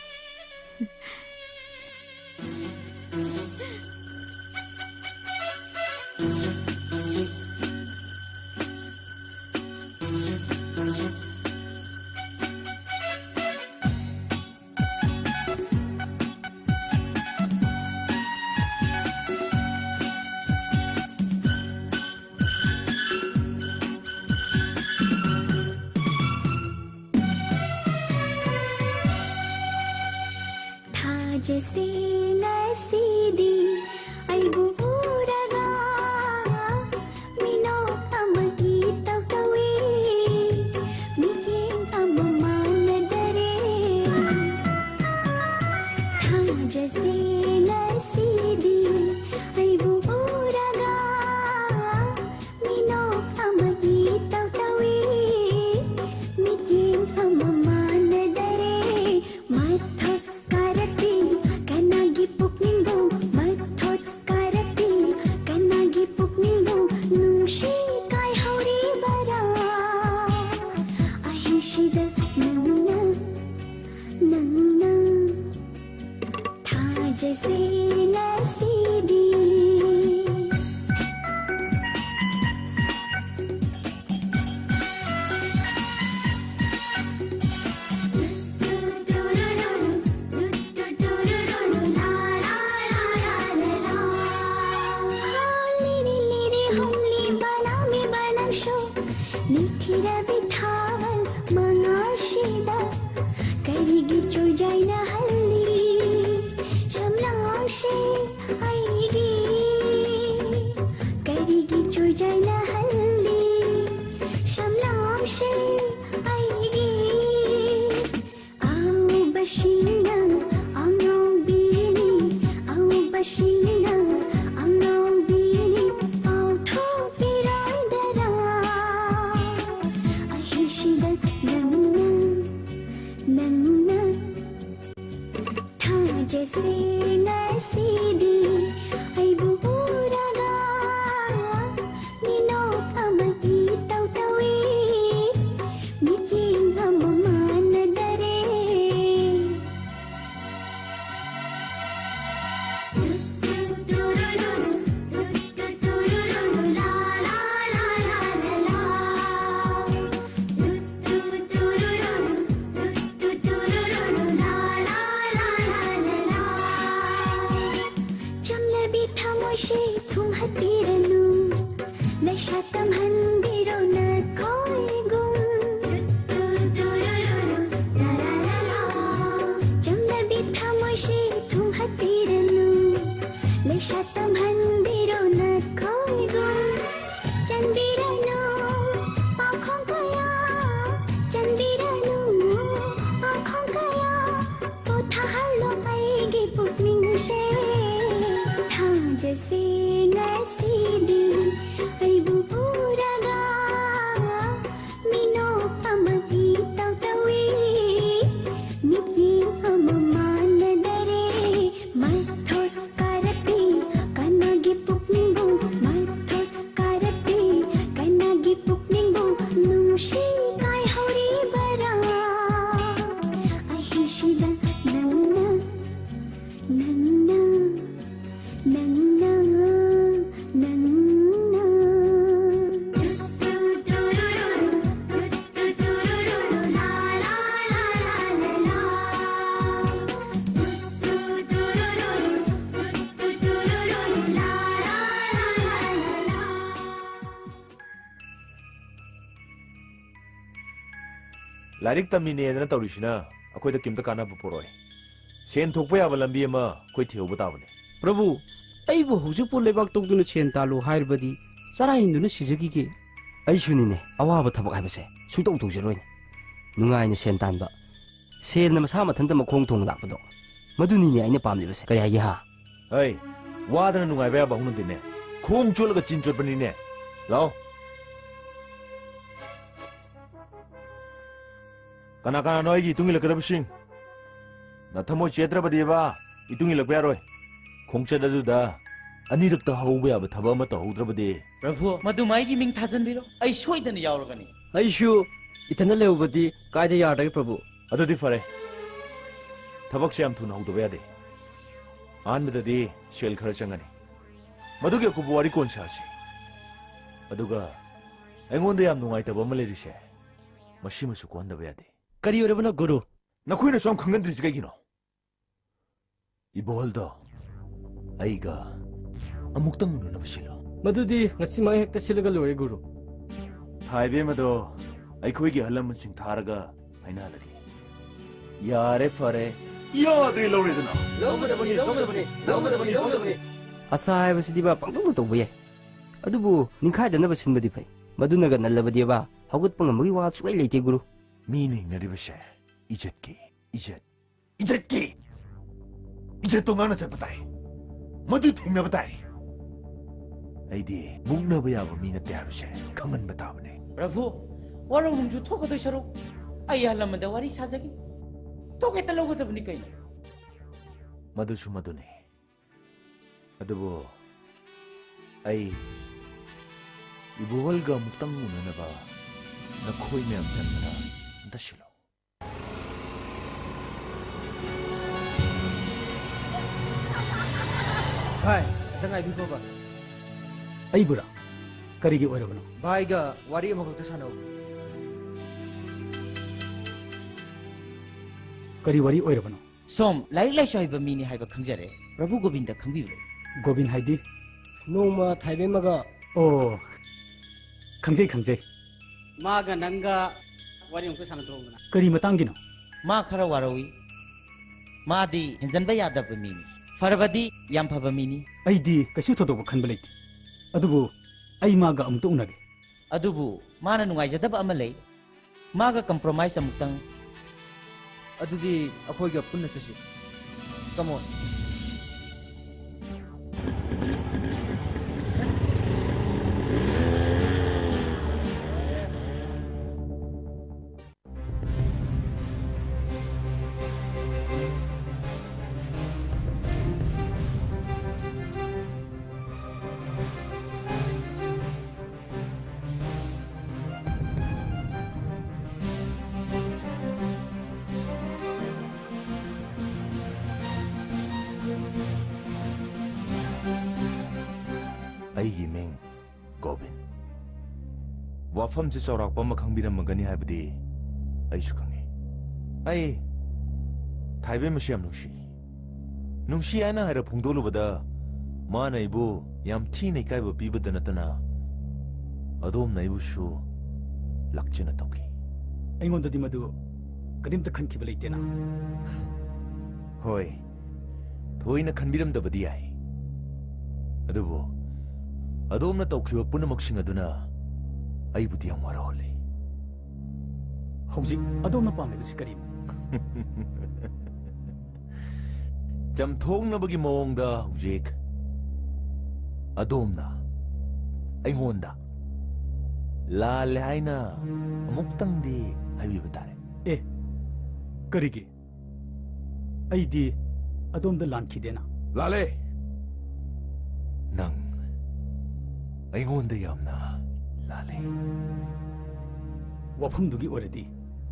ꯊꯥꯖꯁꯦ ꯉꯁꯤꯗꯤ ꯑꯩꯕꯨ ꯎꯔꯒ ꯃꯤꯅꯣꯛ ꯑꯃ ꯏꯇꯧ ꯇꯧꯏ, ꯃꯤꯠꯌꯦꯡ ꯑꯃ ꯃꯥꯟꯅꯗꯔꯦ꯫ ꯊꯥꯖꯁꯦ ꯉꯁꯤꯗꯤ ꯑꯩꯕꯨ ꯎꯔꯒ ꯃꯤꯅꯣꯛ ꯑꯃ ꯏꯇꯧ ꯇꯧꯏ, ꯃꯤꯠꯌꯦꯡ ꯑꯃ ꯃꯥꯟꯅꯗꯔꯦ꯫ ꯃꯊꯛ ꯀꯥꯔꯛꯄꯤ ꯀꯅꯥꯒꯤ ꯄꯨꯛꯅꯤꯡꯕꯨ, ꯃꯊꯛ ꯀꯥꯔꯛꯄꯤ ꯀꯅꯥꯒꯤ ꯄꯨꯛꯅꯤꯡꯕꯨ ꯅꯨꯡꯁꯤ ꯀꯥꯏꯍꯧꯔꯤꯕꯔꯥ? ꯑꯍꯤꯡꯁꯤꯗ ꯅꯪꯅ, ꯅꯪꯅ ꯊꯥꯖꯁꯦ ꯉꯁꯤꯗꯤ꯫ ꯂꯤꯔꯤ ꯂꯤꯔꯤ ꯍꯨꯝꯂꯤꯕ ꯅꯥꯃꯤꯕ ꯅꯪꯁꯨ ꯅꯤꯡꯊꯤꯔꯕꯤ ꯊꯥꯕꯜ ꯃꯉꯥꯜꯁꯤꯗ ꯀꯔꯤꯒꯤ ꯆꯣꯏꯖꯥꯏꯅꯍꯜꯂꯤ? ꯁꯝꯂꯥꯡꯁꯦ ꯁꯤꯡꯅ ꯑꯉꯥꯎꯕꯤꯅꯤ ꯄꯥꯎꯊꯣꯛꯄꯤꯔꯣꯏꯗꯔꯥ? ꯑꯍꯤꯡꯁꯤꯗ ꯅꯪꯅ, ꯅꯪꯅ ꯊꯥꯖꯁꯦ ꯉꯁꯤꯗꯤ ꯑꯩꯕꯨ ꯎꯔꯒ ꯃꯤꯅꯣꯛ ꯑꯃ ꯏꯇꯧ ꯇꯧꯏ, ꯃꯤꯠꯌꯦꯡ ꯑꯃ ꯃꯥꯟꯅꯗꯔꯦ꯫ ꯆꯝꯂꯕꯤ ꯊꯃꯣꯏꯁꯦ ꯊꯨꯝꯍꯠꯄꯤꯔꯅꯨ, ꯂꯩꯁꯥ ꯇꯝꯍꯟꯕꯤꯔꯣ ꯅꯈꯣꯏꯒꯨꯝ꯫ ꯆꯝꯂꯕꯤ ꯊꯃꯣꯏꯁꯦ ꯊꯨꯝꯍꯠꯄꯤꯔꯅꯨ, ꯂꯩꯁꯥ ꯇꯝꯍꯟꯕꯤꯔꯣ ꯅꯈꯣꯏꯒꯨꯝ꯫ ꯆꯟꯕꯤꯔꯅꯨ ꯄꯥꯎꯈꯣꯡ ꯀꯌꯥ, ꯆꯟꯕꯤꯔꯅꯨ ꯄꯥꯎꯈꯣꯡ ꯀꯌꯥ, ꯄꯣꯊꯥꯍꯜꯂꯣ ꯑꯩꯒꯤ ꯄꯨꯛꯅꯤꯡꯁꯦ꯫ ꯊꯥꯖꯁꯦ ꯉꯁꯤꯗꯤ ꯑꯩꯕꯨ ꯎꯔꯒ ꯃꯤꯅꯣꯛ ꯑꯃ ꯏꯇꯧ ꯇꯧꯏ, ꯃꯤꯠꯌꯦꯡ ꯑꯃ ꯃꯥꯟꯅꯗꯔꯦ꯫ ꯃꯊꯣꯏ ꯀꯥꯔꯛꯏ ꯀꯅꯥꯒꯤ ꯄꯨꯛꯅꯤꯡꯕꯨ, ꯃꯊꯣꯏ ꯀꯥꯔꯛꯏ ꯀꯅꯥꯒꯤ ꯄꯨꯛꯅꯤꯡꯕꯨ ꯅꯨꯡꯁꯤ ꯀꯥꯏꯍꯧꯔꯤꯕꯔꯥ? ꯑꯍꯤꯡꯁꯤꯗ ꯅꯪꯅ, ꯅꯪꯅ, ꯅꯪꯅ, ꯅꯪꯅ꯫ ꯂꯥꯏꯔꯤꯛ ꯇꯝꯃꯤꯅꯦꯗꯅ ꯇꯧꯔꯤꯁꯤꯅ ꯑꯩꯈꯣꯏꯗ ꯀꯩꯝꯇ ꯀꯥꯟꯅꯕ ꯄꯨꯔꯛꯑꯣꯏ꯫ ꯁꯦꯟ ꯊꯣꯛꯄ ꯌꯥꯕ ꯂꯝꯕꯤ ꯑꯃ ꯑꯩꯈꯣꯏ ꯊꯤꯍꯧꯕ ꯇꯥꯕꯅꯤ꯫ ꯄ꯭ꯔꯚꯨ, ꯑꯩꯕꯨ ꯍꯧꯖꯤꯛꯄꯨ ꯂꯩꯕꯥꯛ ꯇꯧꯗꯨꯅ ꯁꯦꯟ ꯇꯥꯜꯂꯨ ꯍꯥꯏꯔꯕꯗꯤ ꯆꯔꯥ ꯍꯦꯟꯗꯨꯅ ꯁꯤꯖꯈꯤꯒꯦ꯫ ꯑꯩꯁꯨꯅꯤꯅꯦ, ꯑꯋꯥꯕ ꯊꯕꯛ ꯍꯥꯏꯕꯁꯦ ꯁꯨꯡꯇꯧ ꯇꯧꯖꯔꯣꯏꯅꯦ꯫ ꯅꯨꯡꯉꯥꯏꯅ ꯁꯦꯟ ꯇꯥꯟꯕ, ꯁꯦꯜꯅ ꯃꯁꯥ ꯃꯊꯟꯇ ꯃꯈꯣꯡ ꯊꯣꯡ ꯂꯥꯛꯄꯗꯣ, ꯃꯗꯨꯅꯤꯅꯦ ꯑꯩꯅ ꯄꯥꯝꯂꯤꯕꯁꯦ꯫ ꯀꯔꯤ ꯍꯥꯏꯒꯦ ꯍꯥ? ꯑꯩ ꯋꯥꯗꯅ ꯅꯨꯡꯉꯥꯏꯕ ꯌꯥꯕ ꯍꯧꯅꯗꯦꯅꯦ꯫ ꯈꯣꯡ ꯆꯣꯠꯂꯒ ꯆꯤꯟ ꯆꯣꯠꯄꯅꯤꯅꯦ꯫ ꯂꯥꯛꯑꯣ꯫ ꯀꯅꯥ ꯀꯅꯥꯅꯣ ꯑꯩꯒꯤ ꯏꯇꯨꯡ ꯏꯜꯂꯛꯀꯗꯕꯁꯤꯡ? ꯅꯊꯃꯣꯏ ꯆꯦꯠꯇ꯭ꯔꯕꯗꯤꯕ ꯏꯇꯨꯡ ꯏꯜꯂꯛꯄ ꯌꯥꯔꯣꯏ꯫ ꯈꯣꯡꯆꯠ ꯑꯗꯨꯗ ꯑꯅꯤꯔꯛꯇ ꯍꯧꯕ ꯌꯥꯕ ꯊꯕꯛ ꯑꯃ ꯇꯧꯍꯧꯗ꯭ꯔꯕꯗꯤ꯫ ꯄ꯭ꯔꯚꯨ, ꯃꯗꯨꯃ ꯑꯩꯒꯤ ꯃꯤꯡ ꯊꯥꯖꯟꯕꯤꯔꯣ꯫ ꯑꯩ ꯁꯣꯏꯗꯅ ꯌꯥꯎꯔꯒꯅꯤ꯫ ꯑꯩꯁꯨ ꯏꯊꯟꯗ ꯂꯩꯍꯧꯕꯗꯤ ꯀꯥꯏꯗ ꯌꯥꯔꯗꯒꯦ, ꯄ꯭ꯔꯚꯨ? ꯑꯗꯨꯗꯤ ꯐꯔꯦ꯫ ꯊꯕꯛꯁꯦ ꯌꯥꯝ ꯊꯨꯅ ꯍꯧꯗꯕ ꯌꯥꯗꯦ꯫ ꯑꯍꯥꯟꯕꯗꯗꯤ ꯁꯦꯜ ꯈꯔ ꯆꯪꯒꯅꯤ꯫ ꯃꯗꯨꯒꯤ ꯑꯀꯨꯞꯄ ꯋꯥꯔꯤ ꯀꯣꯟ ꯁꯥꯔꯁꯤ꯫ ꯑꯗꯨꯒ ꯑꯩꯉꯣꯟꯗ ꯌꯥꯝ ꯅꯨꯡꯉꯥꯏꯇꯕ ꯑꯃ ꯂꯩꯔꯤꯁꯦ, ꯃꯁꯤꯃꯁꯨ ꯀꯣꯟꯗꯕ ꯌꯥꯗꯦ꯫ ꯀꯔꯤ ꯑꯣꯏꯔꯕꯅꯣ, ꯒꯨꯔꯨ? ꯅꯈꯣꯏꯅꯁꯨ ꯌꯥꯝ ꯈꯪꯒꯟꯗ꯭ꯔꯤꯁꯤ ꯀꯩꯒꯤꯅꯣ? ꯏꯕꯣꯍꯜꯗꯣ ꯑꯩꯒ ꯑꯃꯨꯛꯇꯪ ꯎꯅꯅꯕ ꯁꯤꯜꯂꯣ꯫ ꯃꯗꯨꯗꯤ ꯉꯁꯤꯃꯛ ꯍꯦꯛꯇ ꯁꯤꯜꯂꯒ ꯂꯣꯏꯔꯦ, ꯒꯨꯔꯨ꯫ ꯊꯥꯏꯕꯦꯝ ꯑꯗꯣ ꯑꯩꯈꯣꯏꯒꯤ ꯑꯍꯜ ꯂꯃꯟꯁꯤꯡ ꯊꯥꯔꯒ ꯍꯥꯏꯅꯍꯜꯂꯒꯦ꯫ ꯌꯥꯔꯦ, ꯐꯔꯦ꯫ ꯌꯥꯗ꯭ꯔꯦ, ꯂꯧꯔꯦꯗꯅ꯫ ꯂꯧꯒꯗꯕꯅꯤ, ꯂꯧꯒꯗꯕꯅꯤ, ꯂꯧꯒꯗꯕꯅꯤ, ꯂꯧꯒꯗꯕꯅꯤ꯫ ꯑꯁꯥ ꯍꯥꯏꯕꯁꯤꯗꯤꯕ ꯄꯪꯇꯧꯗ ꯇꯧꯕ ꯌꯥꯏ꯫ ꯑꯗꯨꯕꯨ ꯅꯤꯡꯈꯥꯏꯗꯅꯕ ꯁꯤꯟꯕꯗꯤ ꯐꯩ꯫ ꯃꯗꯨꯅꯒ ꯅꯜꯂꯕꯗꯤꯕ ꯍꯧꯒꯠꯄ ꯉꯝꯕꯒꯤ ꯋꯥ ꯁꯨꯡꯂꯩ ꯂꯩꯇꯦ, ꯒꯨꯔꯨ꯫ ꯃꯤꯅ ꯍꯤꯡꯅꯔꯤꯕꯁꯦ ꯏꯖꯠꯀꯤ, ꯏꯖꯠ, ꯏꯖꯠꯀꯤ, ꯏꯖꯠꯇꯣ ꯉꯥꯛꯅ ꯆꯠꯄ ꯇꯥꯏ꯫ ꯃꯗꯨ ꯊꯦꯡꯅꯕ ꯇꯥꯏ꯫ ꯑꯩꯗꯤ ꯃꯨꯛꯅꯕ ꯌꯥꯕ ꯃꯤ ꯅꯠꯇꯦ ꯍꯥꯏꯕꯁꯦ ꯈꯪꯍꯟꯕ ꯇꯥꯕꯅꯦ꯫ ꯄ꯭ꯔꯚꯨ, ꯋꯥꯔꯧ ꯅꯨꯡꯖꯨ ꯊꯣꯛꯀꯗꯣꯏ ꯁꯔꯨꯛ ꯑꯩ ꯑꯍꯜ ꯂꯃꯟꯗ ꯋꯥꯔꯤ ꯁꯥꯖꯒꯦ꯫ ꯊꯣꯛ ꯍꯦꯛꯇ ꯂꯧꯒꯗꯕꯅꯤ ꯀꯩꯅꯣ꯫ ꯃꯗꯨꯁꯨ ꯃꯗꯨꯅꯤ꯫ ꯑꯗꯨꯕꯨ ꯑꯩ ꯏꯕꯣꯍꯜꯒ ꯑꯃꯨꯛꯇꯪ ꯎꯅꯅꯕ ꯅꯈꯣꯏ ꯃꯌꯥꯝ ꯆꯪꯗꯅ ꯑꯝꯇ ꯁꯤꯜꯂꯣ꯫ ꯚꯥꯏ, ꯑꯝꯇ ꯉꯥꯏꯕꯤꯈꯣꯕ꯫ ꯑꯩꯕꯨꯔꯥ? ꯀꯔꯤꯒꯤ ꯑꯣꯏꯔꯕꯅꯣ? ꯚꯥꯏꯒ ꯋꯥꯔꯤ ꯑꯃꯈꯛꯇ ꯁꯥꯟꯅꯧ꯫ ꯀꯔꯤ ꯋꯥꯔꯤ ꯑꯣꯏꯔꯕꯅꯣ? ꯁꯣꯝ ꯂꯥꯏꯔꯤꯛ ꯂꯥꯏꯁꯨ ꯍꯩꯕ ꯃꯤꯅꯤ ꯍꯥꯏꯕ ꯈꯪꯖꯔꯦ꯫ ꯄ꯭ꯔꯚꯨ ꯒꯣꯕꯤꯟꯗ ꯈꯪꯕꯤꯕ꯭ꯔꯣ? ꯒꯣꯕꯤꯟ ꯍꯥꯏꯗꯤ? ꯅꯣꯡꯃ ꯊꯥꯏꯕꯦꯝꯃꯒ꯫ ꯑꯣ, ꯈꯪꯖꯩ, ꯈꯪꯖꯩ꯫ ꯃꯥꯒ ꯅꯪꯒ ꯋꯥꯔꯤ ꯑꯃꯨꯛꯇ ꯁꯥꯟꯅꯊꯣꯛꯎꯗꯅ꯫ ꯀꯔꯤ ꯃꯇꯥꯡꯒꯤꯅꯣ? ꯃꯥ ꯈꯔ ꯋꯥꯔꯧꯏ꯫ ꯃꯥꯗꯤ ꯍꯦꯟꯖꯟꯕ ꯌꯥꯗꯕ ꯃꯤꯅꯤ꯫ ꯐꯔꯕꯗꯤ ꯌꯥꯝ ꯐꯕ ꯃꯤꯅꯤ꯫ ꯑꯩꯗꯤ ꯀꯩꯁꯨ ꯊꯣꯏꯗꯣꯛꯄ ꯈꯟꯕ ꯂꯩꯇꯦ꯫ ꯑꯗꯨꯕꯨ ꯑꯩ ꯃꯥꯒ ꯑꯃꯨꯛꯇ ꯎꯅꯒꯦ꯫ ꯑꯗꯨꯕꯨ ꯃꯥꯅ ꯅꯨꯡꯉꯥꯏꯖꯗꯕ ꯑꯃ ꯂꯩ꯫ ꯃꯥꯒ compromise ꯑꯃꯨꯛꯇꯪ꯫ ꯑꯗꯨꯗꯤ ꯑꯩꯈꯣꯏꯒ ꯄꯨꯟꯅ ꯆꯠꯁꯤ꯫ Come on꯫ ꯑꯩꯒꯤ ꯃꯤꯡ ꯒꯣꯕꯤꯟ꯫ ꯋꯥꯐꯝꯁꯦ ꯆꯥꯎꯔꯥꯛꯄ ꯑꯃ ꯈꯪꯕꯤꯔꯝꯃꯒꯅꯤ ꯍꯥꯏꯕꯗꯤ ꯑꯩꯁꯨ ꯈꯪꯉꯤ꯫ ꯑꯩ ꯊꯥꯏꯕꯦꯝ ꯑꯁꯤ ꯌꯥꯝ ꯅꯨꯡꯁꯤ꯫ ꯅꯨꯡꯁꯤ ꯍꯥꯏꯅ ꯍꯥꯏꯔ ꯐꯣꯡꯗꯣꯛꯂꯨꯕꯗ ꯃꯥꯅ ꯑꯩꯕꯨ ꯌꯥꯝ ꯊꯤꯅ ꯏꯀꯥꯏꯕ ꯄꯤꯕꯗ ꯅꯠꯇꯅ ꯑꯗꯣꯝꯅ ꯑꯩꯕꯨꯁꯨ ꯂꯥꯛꯆꯅ ꯇꯧꯈꯤ꯫ ꯑꯩꯉꯣꯟꯗꯗꯤ ꯃꯗꯨ ꯀꯔꯤꯝꯇ ꯈꯟꯈꯤꯕ ꯂꯩꯇꯦꯅ꯫ ꯍꯣꯏ, ꯊꯣꯏꯅ ꯈꯟꯕꯤꯔꯝꯗꯕꯗꯤ ꯌꯥꯏ, ꯑꯗꯨꯕꯨ ꯑꯗꯣꯝꯅ ꯇꯧꯈꯤꯕ ꯄꯨꯝꯅꯃꯛꯁꯤꯡ ꯑꯗꯨꯅ ꯑꯩꯕꯨꯗꯤ ꯌꯥꯝ ꯋꯥꯔꯍꯜꯂꯤ꯫ ꯍꯧꯖꯤꯛ ꯑꯗꯣꯝꯅ ꯄꯥꯝꯂꯤꯕꯁꯤ ꯀꯔꯤꯅꯣ? ꯆꯝꯊꯣꯛꯅꯕꯒꯤ ꯃꯑꯣꯡꯗ ꯍꯧꯖꯤꯛ ꯑꯗꯣꯝꯅ ꯑꯩꯉꯣꯟꯗ ꯂꯥꯜꯂꯦ ꯍꯥꯏꯅ ꯑꯃꯨꯛꯇꯪꯗꯤ ꯍꯥꯏꯕꯤꯕ ꯇꯥꯔꯦ꯫ ꯑꯦ, ꯀꯔꯤꯒꯤ? ꯑꯩꯗꯤ ꯑꯗꯣꯝꯗ ꯂꯥꯟꯈꯤꯗꯦꯅ꯫ ꯂꯥꯜꯂꯦ꯫ ꯅꯪ ꯑꯩꯉꯣꯟꯗ ꯌꯥꯝꯅ ꯂꯥꯜꯂꯦ꯫ ꯋꯥꯐꯝꯗꯨꯒꯤ ꯑꯣꯏꯔꯗꯤ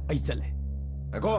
ꯑꯩ ꯆꯠꯂꯦ꯫ ꯉꯥꯏꯈꯣ꯫